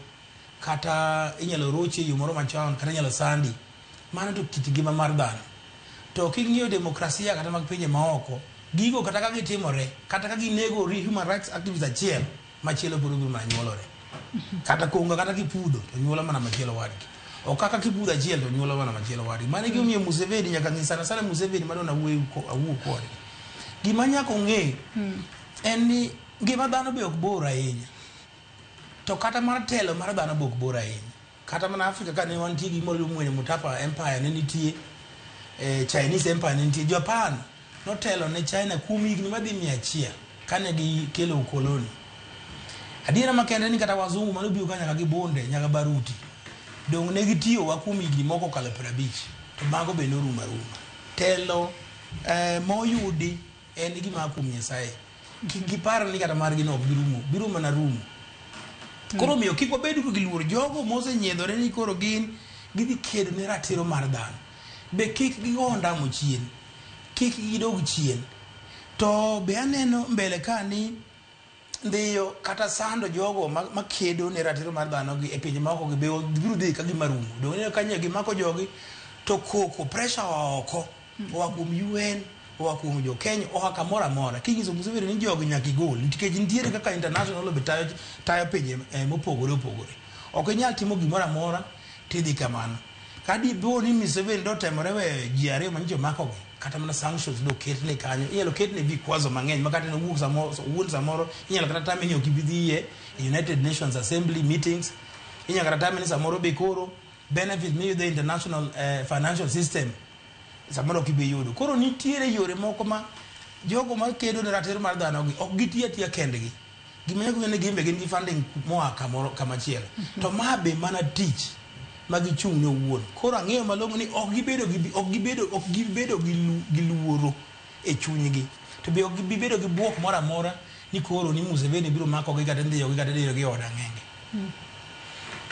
S15: kata inyalo rochi e yo moro machon kata inyalo sandi. Mano to kit ngima mar dhano. To king'iyo demokrasia kata mag pinje maoko, gigo kata ka gitimore, kata ka ginego human rights activist achiel, machielo pod biro mana nyuolore. Kata konga kata kipudho to nyuolo mana machielo wadgi. Ok kaka kipudho achiel to nyuolo mana machielo wadgi. Mano e gimomiyo Museveni nyaka ng'i sana sana Museveni madwa awuo kode. Gima nyaka ong'e en ni ngima dhano be ok bor ahinya. To kata mar telo mar dhano be ok bor ahinya. Kata mana Afrika ka ne wantie gi gimoro iluongo ni Mutapa Empire ne nitie, Chinese Empire ne nitie. Japan notelo ne China kuom higni madhi 100 kane gikelo ukoloni. Adiera makende ni kata wazungu manobiro ka nyaka gi bunde, nyaka baruti, dong' ne gitiyowa kuom higni moko okalo 50, to mago be norumo aruma. Telo moyudi en gima a kuom Nyasaye. Kik gipar ni kata margi no ok bi rumo, biro mana rumo. Koro omiyo kik wabed gi luor jogo mosenyiedhore ni koro gin gidhi kedo ne ratiro mar dhano. Be kik gigo ondamo chien, kik gidog chien. To be aneno mbele ka ni dhiyo kata sando jogo makedo ne ratiro mar dhano gi e pinje maoko gi be biro dhi ka gima rumo. Donge ineno ka nyo gimako jogi to koko pressure oa oko, oa kuom UN, oa kuom jo Kenya, oa kamoro amora. Kinyiso Museveni ni jogi nyaka igol, nikech nitiere kaka international law be tayo pinje mopogore opogore. Ok inyal timo gimoro amora tidhi kamano. Ka dipo ni Museveni dotemore weyo ji ariyo manyicho omakogi, kata mana sanctions doketne kanyo, inyalo ketne vikwazo mang'eny ma kata nowuok samoro, owuon samoro inyalo kata tame ni ok ibi dhiye e United Nations Assembly meetings, inyalo kata tame ni samoro be koro benefit miyudo e international financial system samoro ok ibi yudo. Koro nitiere yore moko ma jogo makedo ne ratiro mar dhano gi ok giti atiya kendgi. Gima nyaka ng'e ni gin be gin gi funding moa kamoro kamachielo. To ma be mana tich ma gichung' ne owuon. Koro ang'eyo malong'o ni ok gibedo gi, ok gibedo, ok gibedo gi gi luoro e chunygi. To be ok gibedo gi bwok moro amora ni koro ni Museveni biro makogi kata ndhiyogi kata dirogi e od ang'enge.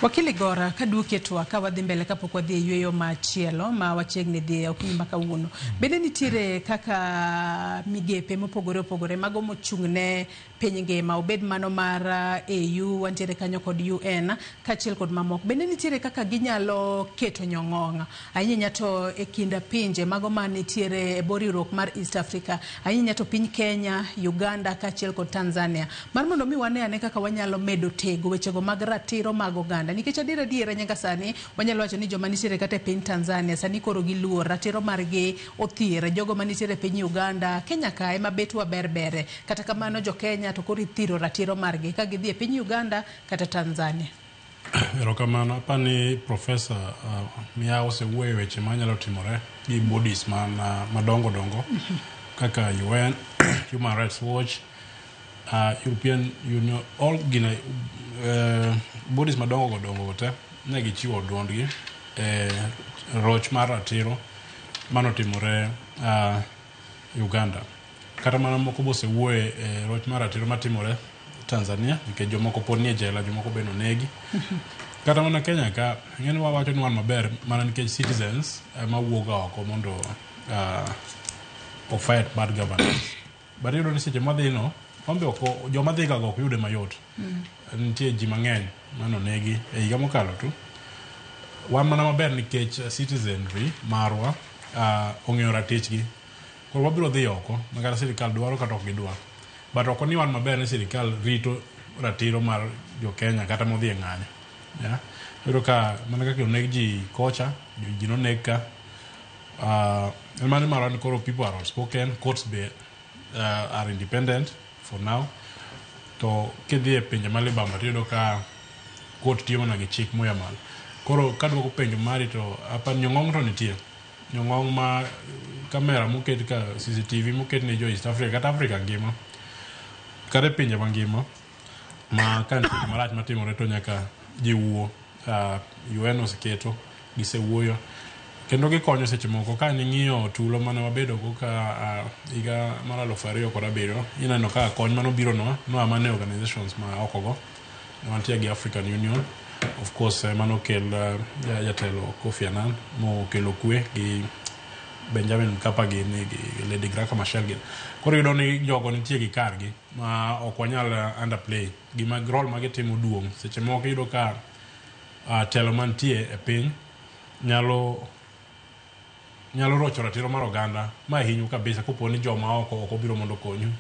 S2: Wakili Gora, kaduoki e twak ka wadhi mbele kapok wadhi e yueyo machielo ma wachiegni dhi e okinyi ma kawuono. Bende nitiere kaka migepe mopogore opogore mago mochung' ne piny ngima, obed mano mar AU, wantiere kanyo kod UN kaachiel kod mamoko. Bende nitiere kaka ginyalo keto nyong'ong' ahinya to e kind pinje mago manitiere e bwo riwruok mar East Africa, ahinya to piny Kenya, Uganda kaachiel kod Tanzania, mar mondo mi wane ane kaka wanyalo medo tego wechego mag ratiro mag oganda. Nikech adier adiera nyaka sani wanyalo wacho ni joma nitiere kata e piny Tanzania sani koro giluor, ratiro margi othier, jogo manitiere e piny Uganda, Kenya ka ema bet waber bere. Kata kamano jo Kenya to koro ithiro ratiro margi ka gidhi e piny Uganda kata Tanzania.
S6: Erokamano. Apani Professor Miyawo osewuoyo e weche manyalo timore gi bodies madongo dongo kaka UN, Human Rights Watch, European Union, all gina Bodies madongo go dongo te ne gichiwo duondgi e roch mar ratiro manotimore Uganda. Kata mana moko bosewuoye e roch mar ratiro matimore Tanzania, nikech jomoko pod nie jela, jomoko be nonegi. Kata mana Kenya ka, ing'eni wawacho ni wan maber mana nikech citizens ema wuok ga oko mondo o fight bad governance. But iyudo ni seche mwadhi no, wan be ok joma dhi ga go ok yude mayot. Nitie ji mang'eny manonegi e higa mokalo tu. Wan mana maber nikech citizenry marwa ong'eyo ratichgi. Koro wabiro dhi oko ma kata sirikal dwaro kata ok gidwar. But ok ni wan maber ni sirikal rito ratiro mar jo Kenya kata modhi e ng'anyo. Yeah. Iyudo ka mana kaka oneg ji kocha, ji noneg ka. En mano marwa ni koro people are outspoken, courts be are independent for now. To kidhi e pinje ma libamba tiyudo ka court tiyo mana gi chik moya malo. Koro kaduoko penjo mari to apa nyong'ong to nitie. Nyong'ong ma kamera moket ka CCTV moket ne jo East Africa kata Africa ngima. Kata e pinje mangima ma ka nitie gima rach matimore to nyaka ji wuo. UN oseketo, gisewuoyo. Kendo gikonyo seche moko ka ning'iyo tulo mane wabedo go ka higa mar 2007, ineno ka kony manobiro nwa noa mana e organizations ma oko go. Wantie gi African Union, of course manokel jatelo Kofi Annan mokelo kwe gi Benjamin Mkapa gini gi Lady Graca Machel gini. Koro iyudo ni jogo nitie gi kargi ma ok wanyal underplay. Gima role ma gitimo duong'. Seche moko iyudo ka telo mantie e piny nyalo rocho ratiro mar oganda ma hinyu kabisa kopo ni joma oko ok obiro mondo okonyu.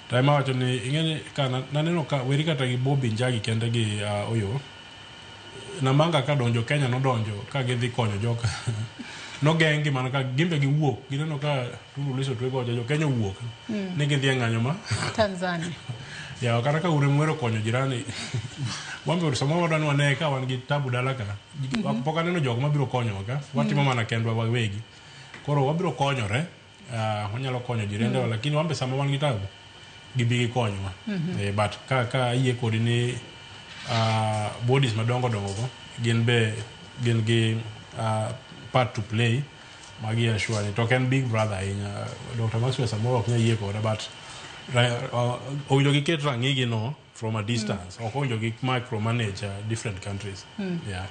S6: To ema wacho ni ing'eni ka naneno ka weri kata gi Bobby Njagi kende gi Oyo. Namanga ka donjo Kenya nodonjo ka gidhi konyo joka. Nogeng'gi mana ka gimbe giwuok gineno ka Tundu Lissu otwe gocha jo Kenya owuok. Ni gidhi e ng'anyo ma
S2: Tanzania.
S6: Ya kata ka ure mwero konyo jirani. Wambe samoro wadwa ni wane ka wan gi tabu dala ka. Pok aneno jok mabiro konyowa ka. Watimo mana kendwa wawegi. Koro wabiro konyore, wanyalo konyo jirende lakini wambe sama wan gi tabu gibi gikonywa. But ka ayie kodi ni bodies madongo dongo go gin be gin gi part to play magi assure ni to ok en big brother ahinya. Dr. Maxwell samoro ok nyal yie koda but owinjo giket rang'igi no from a distance. Ok owinjo gi micromanage different countries. Yeah.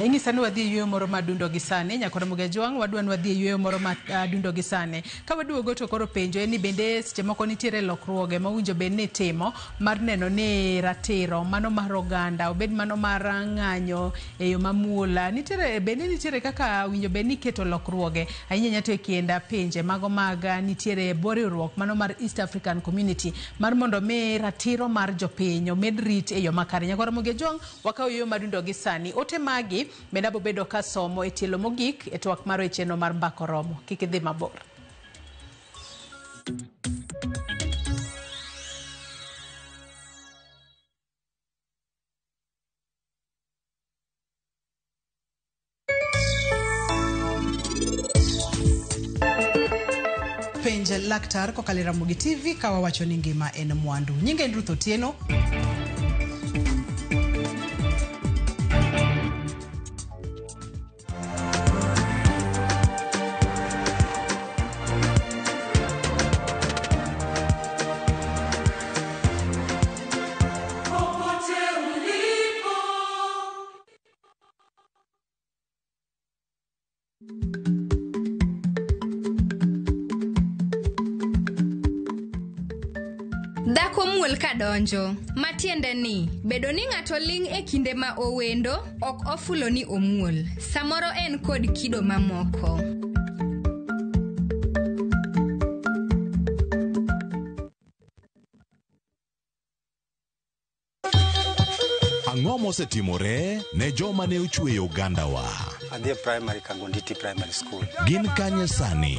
S2: Ing'isa ni wadhi e yueyo moro madundo gi sani, nyakoro Mugejwang' wadwa ni wadhi e yueyo moro madundo gi sani. Ka waduogo to koro penjo en ni bende seche moko nitiere lokruoge ma owinjo bed ni itimo mar neno ni ratiro mano mar oganda obed mano mar ng'anyo e yo mamuol, nitiere bende nitiere kaka owinjo bed ni iketo lokruoge ahinya ahinya to e kind pinje mago mag nitiere bwo riwruok mano mar East African Community mar mondo mi ratiro mar jopiny omed rit e yo makare. Nyakoro Mugejwang' wakawo yueyo madundo gi sani. Ote magi bende abobedo ka somo e tielo mogik e twak mar wecheno mar Mbaka Oromo. Kik idhi mabor.
S18: Penj laktar kokalo e Ramogi TV ka wawacho ni ngima en mwandu. Nyinga en Ruth Otieno.
S1: Popote ulipo.
S19: Dhako muol kadonjo, matiende ni bedo ni ng'ato ling' e kinde ma owendo ok ofulo ni omuol. Samoro en kod kido mamoko.
S8: Ang'o mosetimore ne joma ne ochweyo ogandawa?
S3: Adhi e primary Kangonditi Primary School.
S8: Gin kanye sani?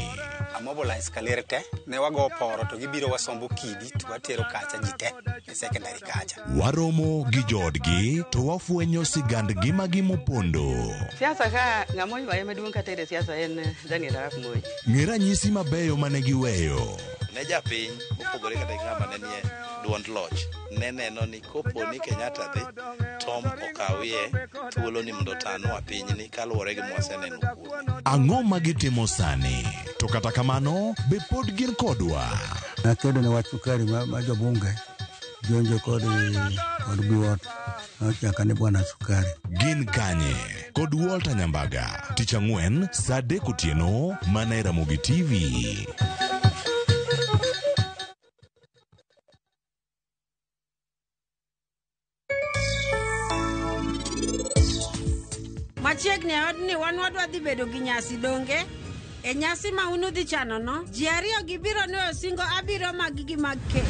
S3: Amobilize kaler te, ne wago poro to gibiro wasombo kidi to watero kacha ji te e secondary kacha.
S8: Waromo gi joodgi to wafwenyo sigand ngimagi mopondo.
S22: Siasa ka ng'ama oywaye maduong' kata e siasa en Daniel Arap Moi.
S8: Ng'e ranyisi mabeyo mane giweyo.
S5: Ne japiny mopogore kata gi ng'ama ne nie duond loch ne neno ni kopo ni Kenyatta dhi Tom okawie thuolo ni mondo otanwa pinyni kaluwore gi mwaseneno kuome.
S9: Ang'o ma gitimo sani? To kata kamano, be pod gin kodwa?
S23: Nakedo ne wach sukari ma jobunge jonjo kod biwot nochaka ni bwana sukari.
S9: Gin kanye? Kod Walter Nyambaga, tich ang'wen saa 3 otieno mana e Ramogi TV.
S24: Machiegni e odni wan wadwa dhi bedo gi nyasi donge? E nyasi ma un udhi chanono, ji ariyo gi biro nweyo singo abiriyo mag gi mag keny.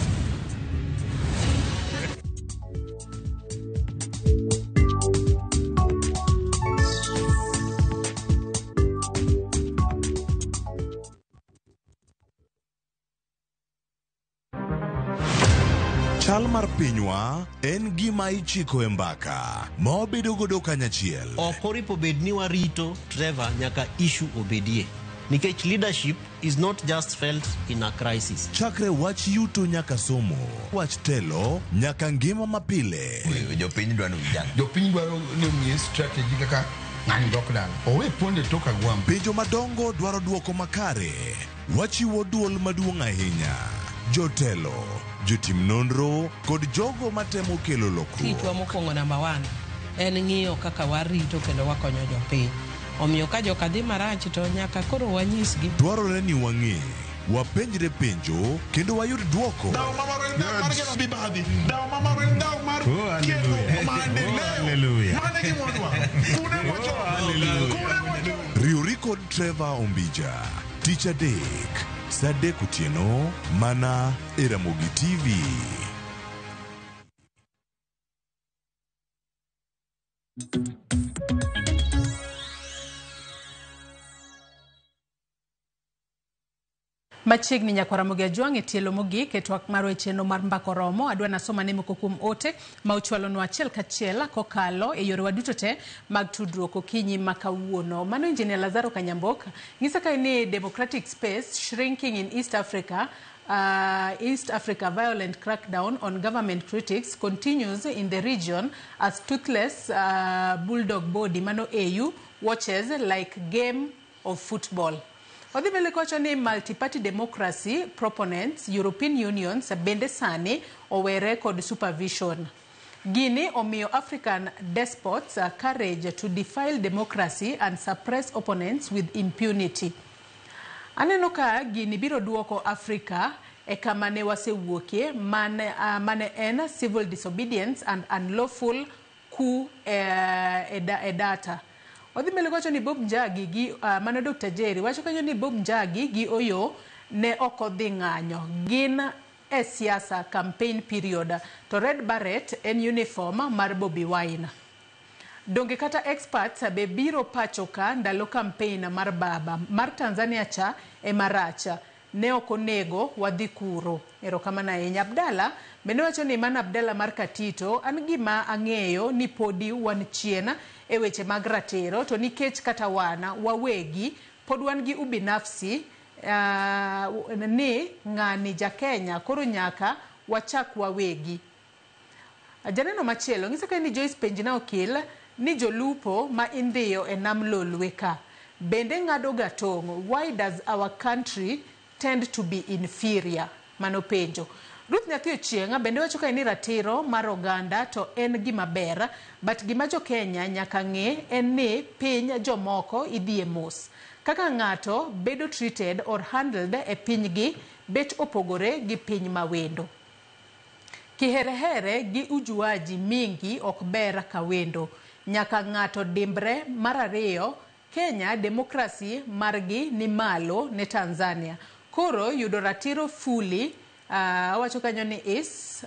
S9: Chal mar pinywa en gima ichiko e mbaka ma wabedo godo kanyachiel.
S25: Ok oripo bed ni warito Trevor nyaka issue obedie. Nikech leadership is not just felt in a crisis.
S9: Chakre wach yuto nyaka somo, wach telo nyaka ngima mapile.
S26: Jopiny dwaro vijana. Jopiny dwaro ni omiye strategy kaka ng'ani dok dala. Owe ponde tok agwambo.
S9: Penjo madongo dwaro dwoko makare. Wachiwo duol maduong' ahinya. Jotelo, jotim nonro kod jogo matemo kelo lokruok.
S27: Tichwa mokwongo namba 1 en ng'iyo kaka warito kendo wakonyo jopiny. Omiyo ka joka dhi marach to nyaka koro wanyisgi.
S9: Dwarore ni wang'e, wapenjre penjo kendo wayud dwoko. Riwri kod Trevor Ombija tich adek saa 3 otieno mana e Ramogi TV.
S2: Machiegni nyakwar Ramogi Ajwang' e tielo mogik e twak mar weche chenro mar Mbaka Oromo. Adwa nasoma ne moko kuom ote ma uchwalonwa achiel kachiel kokalo e yorewa duto te mag tudruok okinyi ma kawuono. Mano Engineer Lazaro Kanyambok ng'isa kae ni democratic space shrinking in East Africa. East Africa violent crackdown on government critics continues in the region as toothless bulldog body mano AU watches like game of football. Odhi mbele kowacho ni multi-party democracy proponents European Unions bende sani owere kod supervision. Gini omiyo African despots courage to defile democracy and suppress opponents with impunity. Aneno ka gini biro duoko Africa e kama ne wasewuokie mane en civil disobedience and unlawful coup e data. Odhi mbele kowacho ni Bob Njagi gi mano Dr. Jerry wacho kanyo ni Bob Njagi gi Oyo ne ok odhi ng'anyo. Gin e siasa campaign period to Red Barret en uniform mar Bobi Wine. Donge kata experts be biro pacho ka ndalo campaign mar baba mar Tanzania cha ema rach ne ok onego wadhi kuro. Erokamano ahinya. Abdalla bende wacho ni mana Abdalla mar Katito an gima ang'eyo ni podi wan chien e weche mag ratiro to nikech kata wana wawegi pod wan gi ubinafsi ni ng'ani ja Kenya koro nyaka wachak wawegi. Janeno machielo ng'iso ka ni Joyce Penjna Okil ni jolupo ma indhiyo e nam Lolwe ka bende ng'ado ga tong'. Why does our country tend to be inferior? Mano penjo. Ruth Nyathi Ochieng' bende wacho ka ni ratiro mar oganda to en gima ber, but gima jo Kenya nyaka ng'e en ni piny jomoko idhiye mos. Kaka ng'ato bedo treated or handled e pinygi bet opogore gi piny mawendo. Kiherehere gi ujuaji mingi ok ber kawendo. Nyaka ng'ato dimbre. Mar ariyo, Kenya demokrasi margi ni malo ne Tanzania. Koro yudo ratiro fully owacho kanyo ni is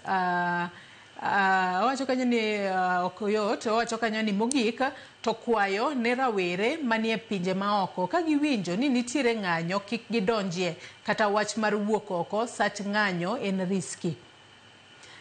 S2: owacho kanyo ni ok yot. Owacho kanyo ni mogik to kwayo ne rawere manie pinje maoko ka giwinjo ni nitiere ng'anyo kik gidonjie kata wach mar wuok oko sach ng'anyo en riski.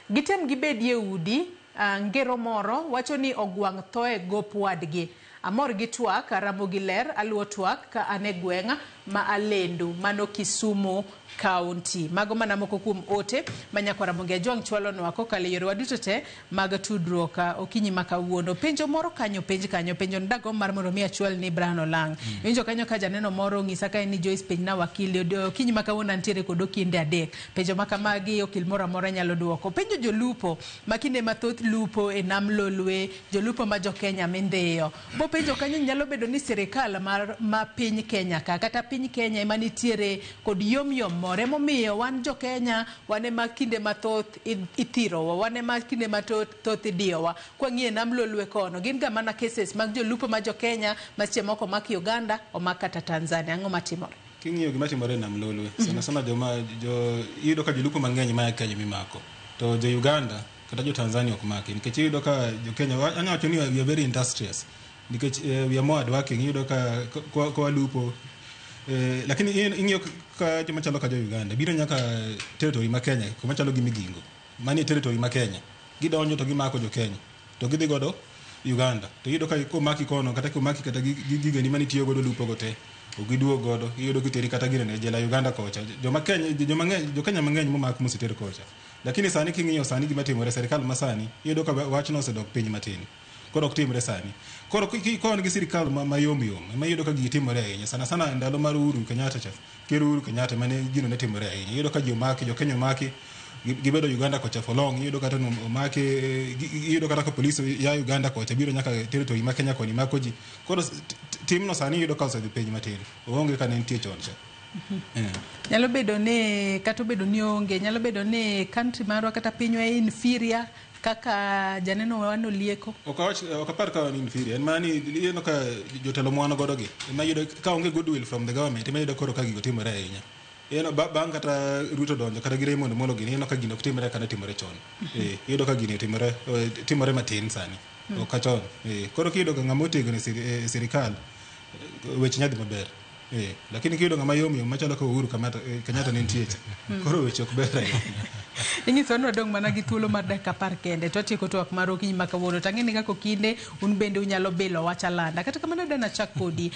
S2: Gitem gibedie udi. Ngero moro wacho ni ogwang' thoe gop wadgi. Amor gi twak, Ramogi ler, aluwo twak ka an e gweng' ma Alendu, mano Kisumu County. Mago mana moko kuom ote ma nyakwar Ramogi Ajwang' chwalonwa kokalo e yorewa duto te mag tudruok okinyi ma kawuono. Penjo moro kanyo penj kanyo, penjo dagomb mar mondo mi achwal ni Brian Olang'. Iwinjo kanyo ka janeno moro ong'isa ka en ni Joyce penjna wakili okinyi ma kawuono antiere kod okinde adek. Penjo ma kamagi okil moro amora nyalo duoko. Penjo jolupo ma kinde mathoth lupo e nam Lolwe, jolupo ma jo Kenya mindhiyo. Bopenjo kanyo nyalo bedo ni sirikal mar ma piny Kenya ka kata piny Kenya ema nitiere kod yom yom moro emomiyo wan jo Kenya wan ema kinde mathoth ithirowa, wan ema kinde mathoth idiyowa. Kwang'iyo e nam Lolwe kono, gin ga mana cases mag jolupo ma jo Kenya ma seche moko omak Uganda, omak kata Tanzania. Ang'o matimore?
S4: King'iyo gima timore e nam Lolwe, sana sana joma jo iyudo ka jolupo mang'eny maya Kenya mimako. To jo Uganda kata jo Tanzania ok maki nikech iyudo ka jo Kenya anyalo wacho ni we are very industrious nikech we are more hardworking. Iyudo ka ka walupo lakini ing'iyo ka joma chalo ka jo Uganda biro nyaka territory ma Kenya kuma chalo gi Migingo manie territory ma Kenya gidonjo to gimako jo Kenya to gidhi godo Uganda to iyudo ka komaki kono kata komaki kata gi gigeni manitiyo godo lupo go te ok giduog godo iyudo kiteri kata ginene e jela Uganda kocha. Joma Kenya joma ng'eny jo Kenya mang'eny momak moseter kocha. Lakini sani king'iyo sani gima timore sirikal masani iyudo ka wachno osedok piny matin. Koro ok timre sani. Koro ka wan gi sirikal mayom yom ema iyudo ka gigi timore ahinya. Sana sana ndalo mar Uhuru Kenyatta cha, Ker Uhuru Kenyatta mane gino ne timore ahinya. Iyudo ka ji omaki, jo Kenya omaki gibedo Uganda kocha for long. Iyudo kata omaki, iyudo kata ka polis ya Uganda kocha biro nyaka territory ma Kenya koni mako ji. Koro timno sani iyudo ka osedhi piny matin. Oonge ka ne nitie chon cha.
S2: Nyalo bedo ni kata obedo ni onge, nyalo bedo ni country marwa kata pinywa inferior kaka janeno wa nolieko.
S4: Ok awach, ok apar ka wan inferior. En mana ni ineno ka jotelo mwan godo gi ema iyudo ka onge goodwill from the government ema iyudo koro ka gigo timore ahinya. Ineno bang' kata Ruto donjo kata gi Raymond Omolo gini ineno ka gino ok timre kaka ne timore chon. Iyudo ka gini timore timore matin sani. Ok ka chon. Koro kiyudo ka ng'ama otegno e sirikal weche nyadhi maber. Lakini kiyudo ng'ama yom yom machalo ka Uhuru Kenyatta ne nitie cha. Koro weche ok ber ahinya.
S2: Inyiso ni wadong' mana gi thuolo mar dakika 10 kende to watieko twak mar okinyi ma kawuono. To ang'e ni kaka okinde un bende unyalo bilo wach alanda. Kata kamano dana chak kodi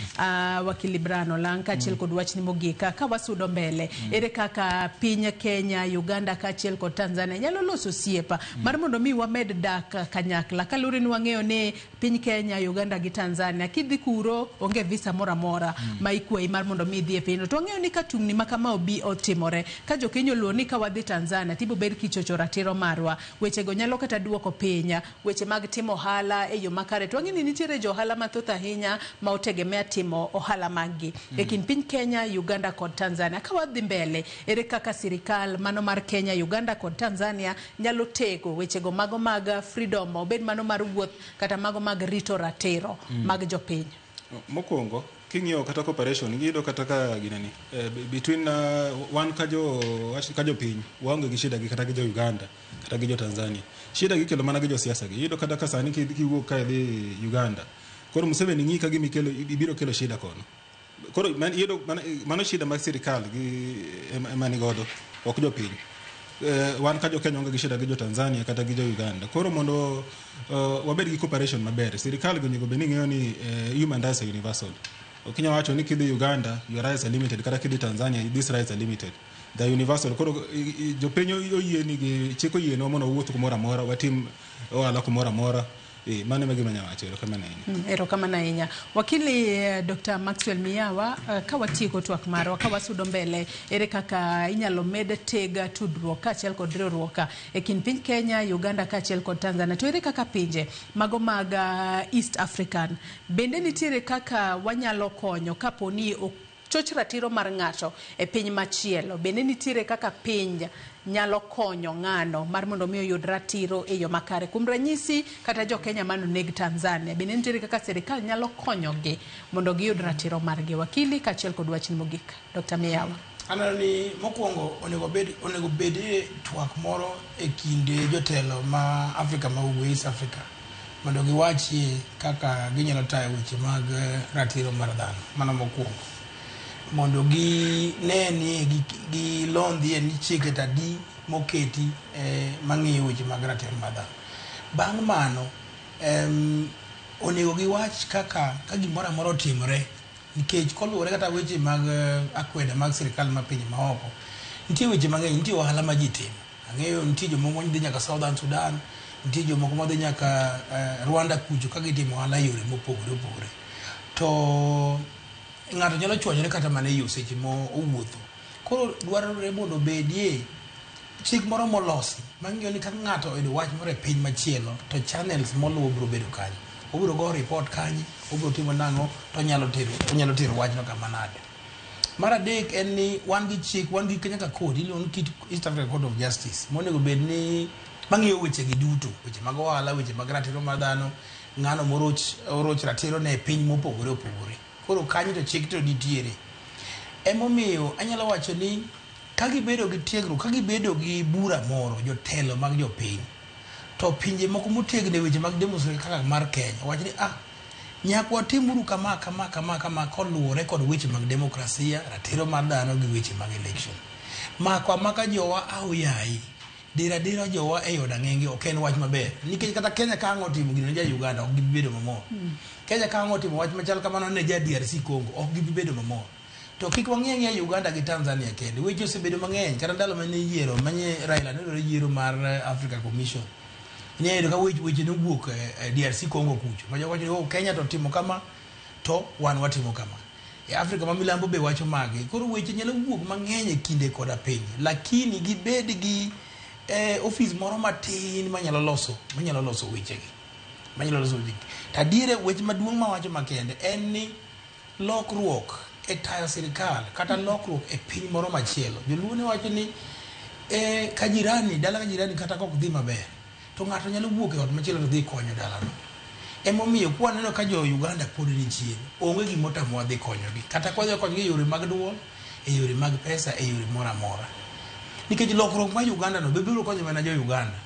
S2: wakili Brian Olang' kaachiel kod wachni mogik ka wasudo mbele. Ere kaka piny Kenya, Uganda kaachiel kod Tanzania nyalo loso osiep mar mondo mi wamed dak kanyakla kaluwore ni wang'eyo ni piny Kenya, Uganda gi Tanzania kidhi kuro onge visa moro amora ma ikwayi mar mondo mi idhi e pinyno. To wang'eyo ni ka tungni ma kama obi otimore ka jo Kenya oluor ni ka wadhi Tanzania tibo bed kichocho ratiro marwa, wechego nyalo kata duoko piny weche mag timo ohala e yo makare. To wang'eyo ni nitiere jo ohala mathoth ahinya ma otegemea timo ohala mag gi e kind piny Kenya, Uganda kod Tanzania. Ka wadhi mbele, ere kaka sirikal mano mar Kenya, Uganda kod Tanzania nyalo tego wechego mago mag freedom, obed mano mar wuoth kata mago mag rito ratiro mag jopiny?
S4: Mokwongo king'iyo kata cooperation iyudo kata ka gineni between wan ka jo wach ka jopiny waonge gi shida gi kata gi jo Uganda kata gi jo Tanzania. Shida gi kelo mana gi josiasa gi. Iyudo kata ka sani kiwuok ka idhi Uganda koro Museveni ng'i ka gima ikelo ibiro kelo shida kono. Koro iyudo mano shida mag sirikal gi ema ni godo ok jopiny. Wan ka jo Kenya onge gi shida gi jo Tanzania kata gi jo Uganda. Koro mondo wabed gi cooperation maber, sirikal gi onego bed ni ng'eyo ni human rights are universal. Ok inyal wacho ni kidhi Uganda your rights are limited kata kidhi Tanzania these rights are limited. They are universal. Koro jopiny oyie ni gi chik oyienwa mondo wawuoth kumoro amora, watim ohala kumoro amora. Mano ema gima anyalo wacho. Erokamano ahinya.
S2: Erokamano ahinya. Wakili Dr. Maxwell Miyawa, ka watieko twak marwa, ka wasudo mbele, ere kaka inyalo med teg tudruok kaachiel kod riwruok e kind piny Kenya, Uganda kaachiel kod Tanzania? To ere kaka pinje mago mag East African bende nitiere kaka wanyalo konyo kapo ni choch ratiro mar ng'ato e piny machielo? Bende nitiere kaka piny nyalo konyo ng'ano mar mondo mi oyud ratiro e yo makare? Kuom ranyisi kata jo Kenya manoneg Tanzania, bende nitiere kaka sirikal nyalo konyogi mondo giyud ratiro margi? Wakili kaachiel kod wachni mogik, Dr. Miyawa.
S15: Aneno ni mokwongo onego bed e twak moro e kind jotelo ma Afrika ma Ugwe, East Africa, mondo giwachie kaka ginyalo tayo weche mag ratiro mar dhano. Mano mokwongo. Mondo gine ni gilondhie ni chike tadi moketi mang'iyo weche mag ratiro mar dhano. Bang' mano, Onego giwach kaka ka gimoro amora otimore nikech koluwore kata weche mag akweda mag sirikal ma pinje maoko, nitie weche mang'eny, nitie ohala ma ji timo. Ang'eyo nitie jomoko madhi nyaka Southern Sudan, nitie jomoko madhi nyaka Rwanda kucho ka gitimo ohala e yore mopogore opogore. To ng'ato nyalo chwanyore kata mana e yo seche ma owuotho. Koro dwarore mondo obedie chik moro molosi mang'iyo ni ka ng'ato oyudo wach moro e piny machielo to channels moluwo biro bedo kanye. Obiro go report kanye, obiro timo nang'o, to onyalo tero, onyalo tero wachno kama nade. Mar adek en ni wan gi chik, wan gi nyaka code iluongo ni East Africa Court of Justice monego bed ni mang'iyo weche gi duto, weche mag ohala, weche mag ratiro mar dhano, ng'ano moroch oroch ratiro ne e piny mopogore opogore. Koro kanyo to chik to nitiere. Emomiyo anyalo wacho ni ka gibedo gi tiegruok, ka gibedo gi bura moro, jotelo mag jopiny, to pinje moko motegno e weche mag democracy kaka mar Kenya, wach ni ah, nyaka watimuru kama kama kama kama koluwore kod weche mag demokrasia, ratiro mar dhano gi weche mag election. Mako amaka jowa aoyaye, dira dira jowa e od ang'enge ok en wach maber. Nikech kata Kenya ka ang' otimo gino ne ja Uganda ok gibi bedo mamor. Kenya ka ang' otimo wach machal kamano ne ja DRC Congo ok gibi bedo mamor. To kik wang'i ang'iya Uganda gi Tanzania kende. Weche osebedo mang'eny kata ndalo mane yiero manye Raila ne dwaro yiero mar Africa Commission. Ne yudo ka weche nowuok e DRC Congo kucho. Ma jogo wacho ni oh, Kenya to timo kama to wan watimo kama. E Afrika ma milambo be wacho magi. Koro weche nyalo wuok mang'eny e kinde koda piny. Lakini gibed gi ofis moro matin manyalo loso manyalo loso wechegi. Manyalo loso wechegi. To adier weche maduong' mawacho makende en ni lokruok e tayo sirikal kata lokruok e piny moro machielo. Joluo ne wacho ni ka jirani, dala ka jirani kata kok dhi maber, to ng'ato nyalo wuok e ot machielo to dhi konyo dalano. Emomiyo kwaneno ka jo Uganda pod ni chien, onge gima otamowa dhi konyogi. Kata kwadhi konyogi e yore mag duol, e yore mag pesa, e yore moro amora. Nikech lokruok mar Uganda no be biro konyo mana jo Uganda.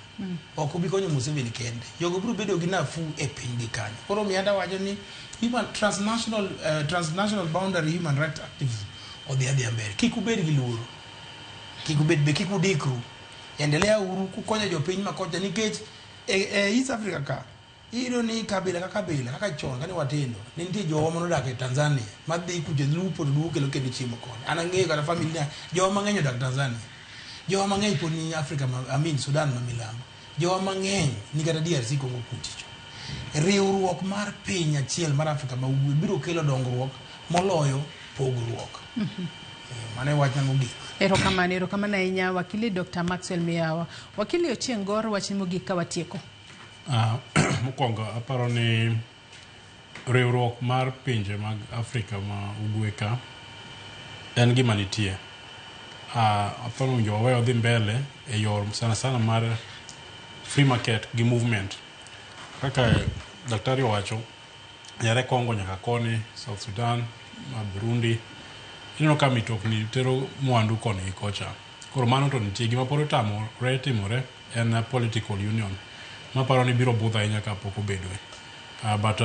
S15: Ok obi konyo Museveni kende. Jogo biro bedo gi nafuu e pinygi kanyo. Koro Mianda wacho ni human transnational transnational boundary human rights activism odhi adhiya mbele. Kik ubed gi luoro. Kik ubed be kik udikru. Endelea uru kukonyo jopiny makocha nikech e East Africa ka iyudo ni kabila ka kabila kaka chon kane watindo ne nitie jowa manodak e Tanzania madhi kucho lupo to duogo kelo kendo chiemo koni. An ang'eyo kata familia jowa mang'eny odak Tanzania. Jowa mang'eny pod ni Africa ma, I mean Sudan ma milambo. Jowa mang'eny ni kata DRC Congo kuchicho. Riwruok mar piny achiel mar Afrika ma ugwe biro kelo dongruok moloyo pogruok. Mano e wachna mogik.
S2: Erokamano, erokamano ahinya wakili Dr. Maxwell Miyawa. Wakili Ochieng' Gor, wachni mogik ka watieko.
S6: Mokwongo aparo ni riwruok mar pinje mag Afrika ma ugwe ka en gima nitie. Aparo ni owinjo wawe odhi mbele e yor sana sana mar free market gi movement. Kaka daktari owacho, yare Congo nyaka koni, South Sudan, Burundi, ineno ka mitokni tero mwandu koni gi kocha. Koro mano to nitie gima pod otamore timore en political union. Maparo ni biro budho ahinya kapok obedoe. But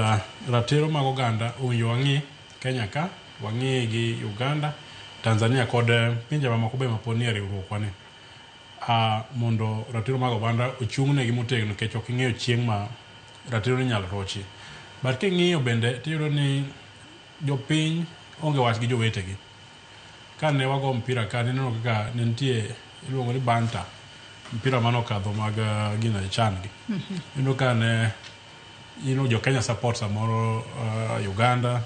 S6: ratiro mag oganda owinjo wang'i Kenya ka, wang'i gi Uganda, Tanzania kod pinje mamoko be mapod nie riwruokwa ni. Mondo ratiro mag oganda ochung'negi motegno nikech ok ing'eyo chieng' ma ratiro ni inyalo rochi. But king'iyo bende tiyudo ni jopiny onge wach gi jowetegi. Kane wago mpira ka nineno kaka ne nitie iluongo ni banta mpira mane okadho mag gina chan gi. Ineno ka ne jo Kenya support samoro Uganda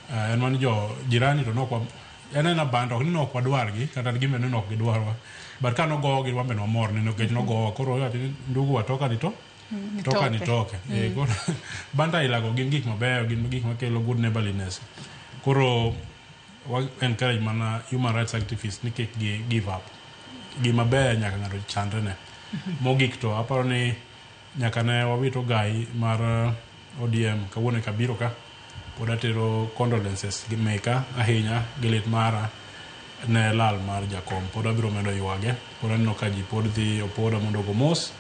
S6: en mana jo jirani to nokwa en ena banta ok ni nok wadwargi kata gima ne nok gidwarwa but ka nogogi wan be nwamor ni nikech nogowa koro iwacho ni ndugu watoka ni to toka ni toke. Koro banta ilago gin gik mabeyo gin gik makelo good neighborliness. Koro wa encourage mana human rights activists ni kik gi give up. Gima ber nyaka ng'ato chandre ne. Mogik to aparo ni nyaka ne wawito gai mar ODM kawuono kabiro ka pod atero condolences gi meka ahinya gi lit mara ne lal mar jakom. Pod abiro medo ywage. Pod aneno ka ji pod dhi opoda mondo ogo mos.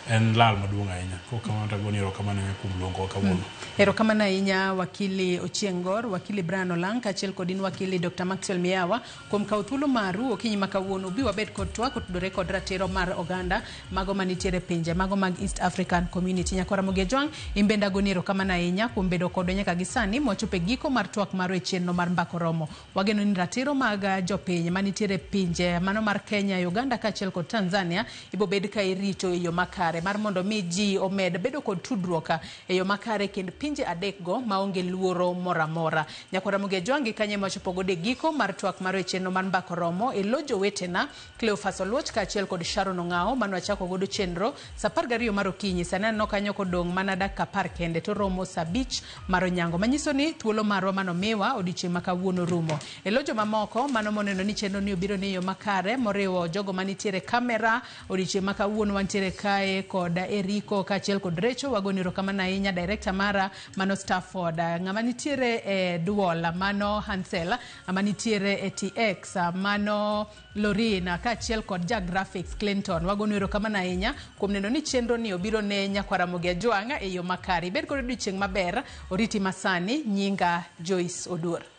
S6: En lal maduong' ahinya. Kok kamano to agoni erokamano ahinya kuom luongowa kawuono.
S2: Erokamano ahinya wakili Ochieng' Gor, wakili Brian Olang' kaachiel kod in wakili Dr. Maxwell Miyawa kuom kawo thuolo maru okinyi ma kawuono ubi wabed kod twak otudore kod ratiro mar oganda mago manitiere pinje mago mag East African Community. Nyakwar Ramogi Ajwang', in bende agoni erokamano ahinya kuom bedo kodwa nyaka gi sani mwachopo e giko mar twak marwa e chenro mar Mbaka Oromo. Wageno ni ratiro mag jopiny manitiere pinje mano mar Kenya, Uganda kaachiel kod Tanzania ibobed ka irito e yo makare mar mondo mi ji omed bedo kod tudruok e yo makare kind pinje adekgo maonge luoro moro amora. Nyakwar Ramogi Ajwang' gi kanyo ema wachopo godo e giko mar twak marwa e chenro mar Mbaka Oromo e lo jowetena Cleophas Oluoch kaachiel kod Sharon Ong'awo mane wachako godo chenro sa 12 mar okinyi. Sani aneno kanyo kodong' mana dakika 10 kende to romo sa 5 mar onyango manyiso ni thuolo marwa manomiwa odiochieng' ma kawuono rumo. E lo jomamoko mano moneno ni chenro ni obiro ni e yo makare moriwo jogo manitiere kamera odiochieng' ma kawuono wantiere kae kod Eriko kaachiel kod Recho. Wagoni erokamano ahinya director mara mano Stafford, ng'ama nitiere e duol mano Hansel, ng'ama nitiere e TX mano Lorina kaachiel kod ja graphics Clinton. Wagoni erokamano ahinya kuom neno ni chenro ni obiro ne nyakwar Ramogi Ajwang' e yo makare. Ibed kod odiochieng' maber, oriti masani, nyinga Joyce Oduor.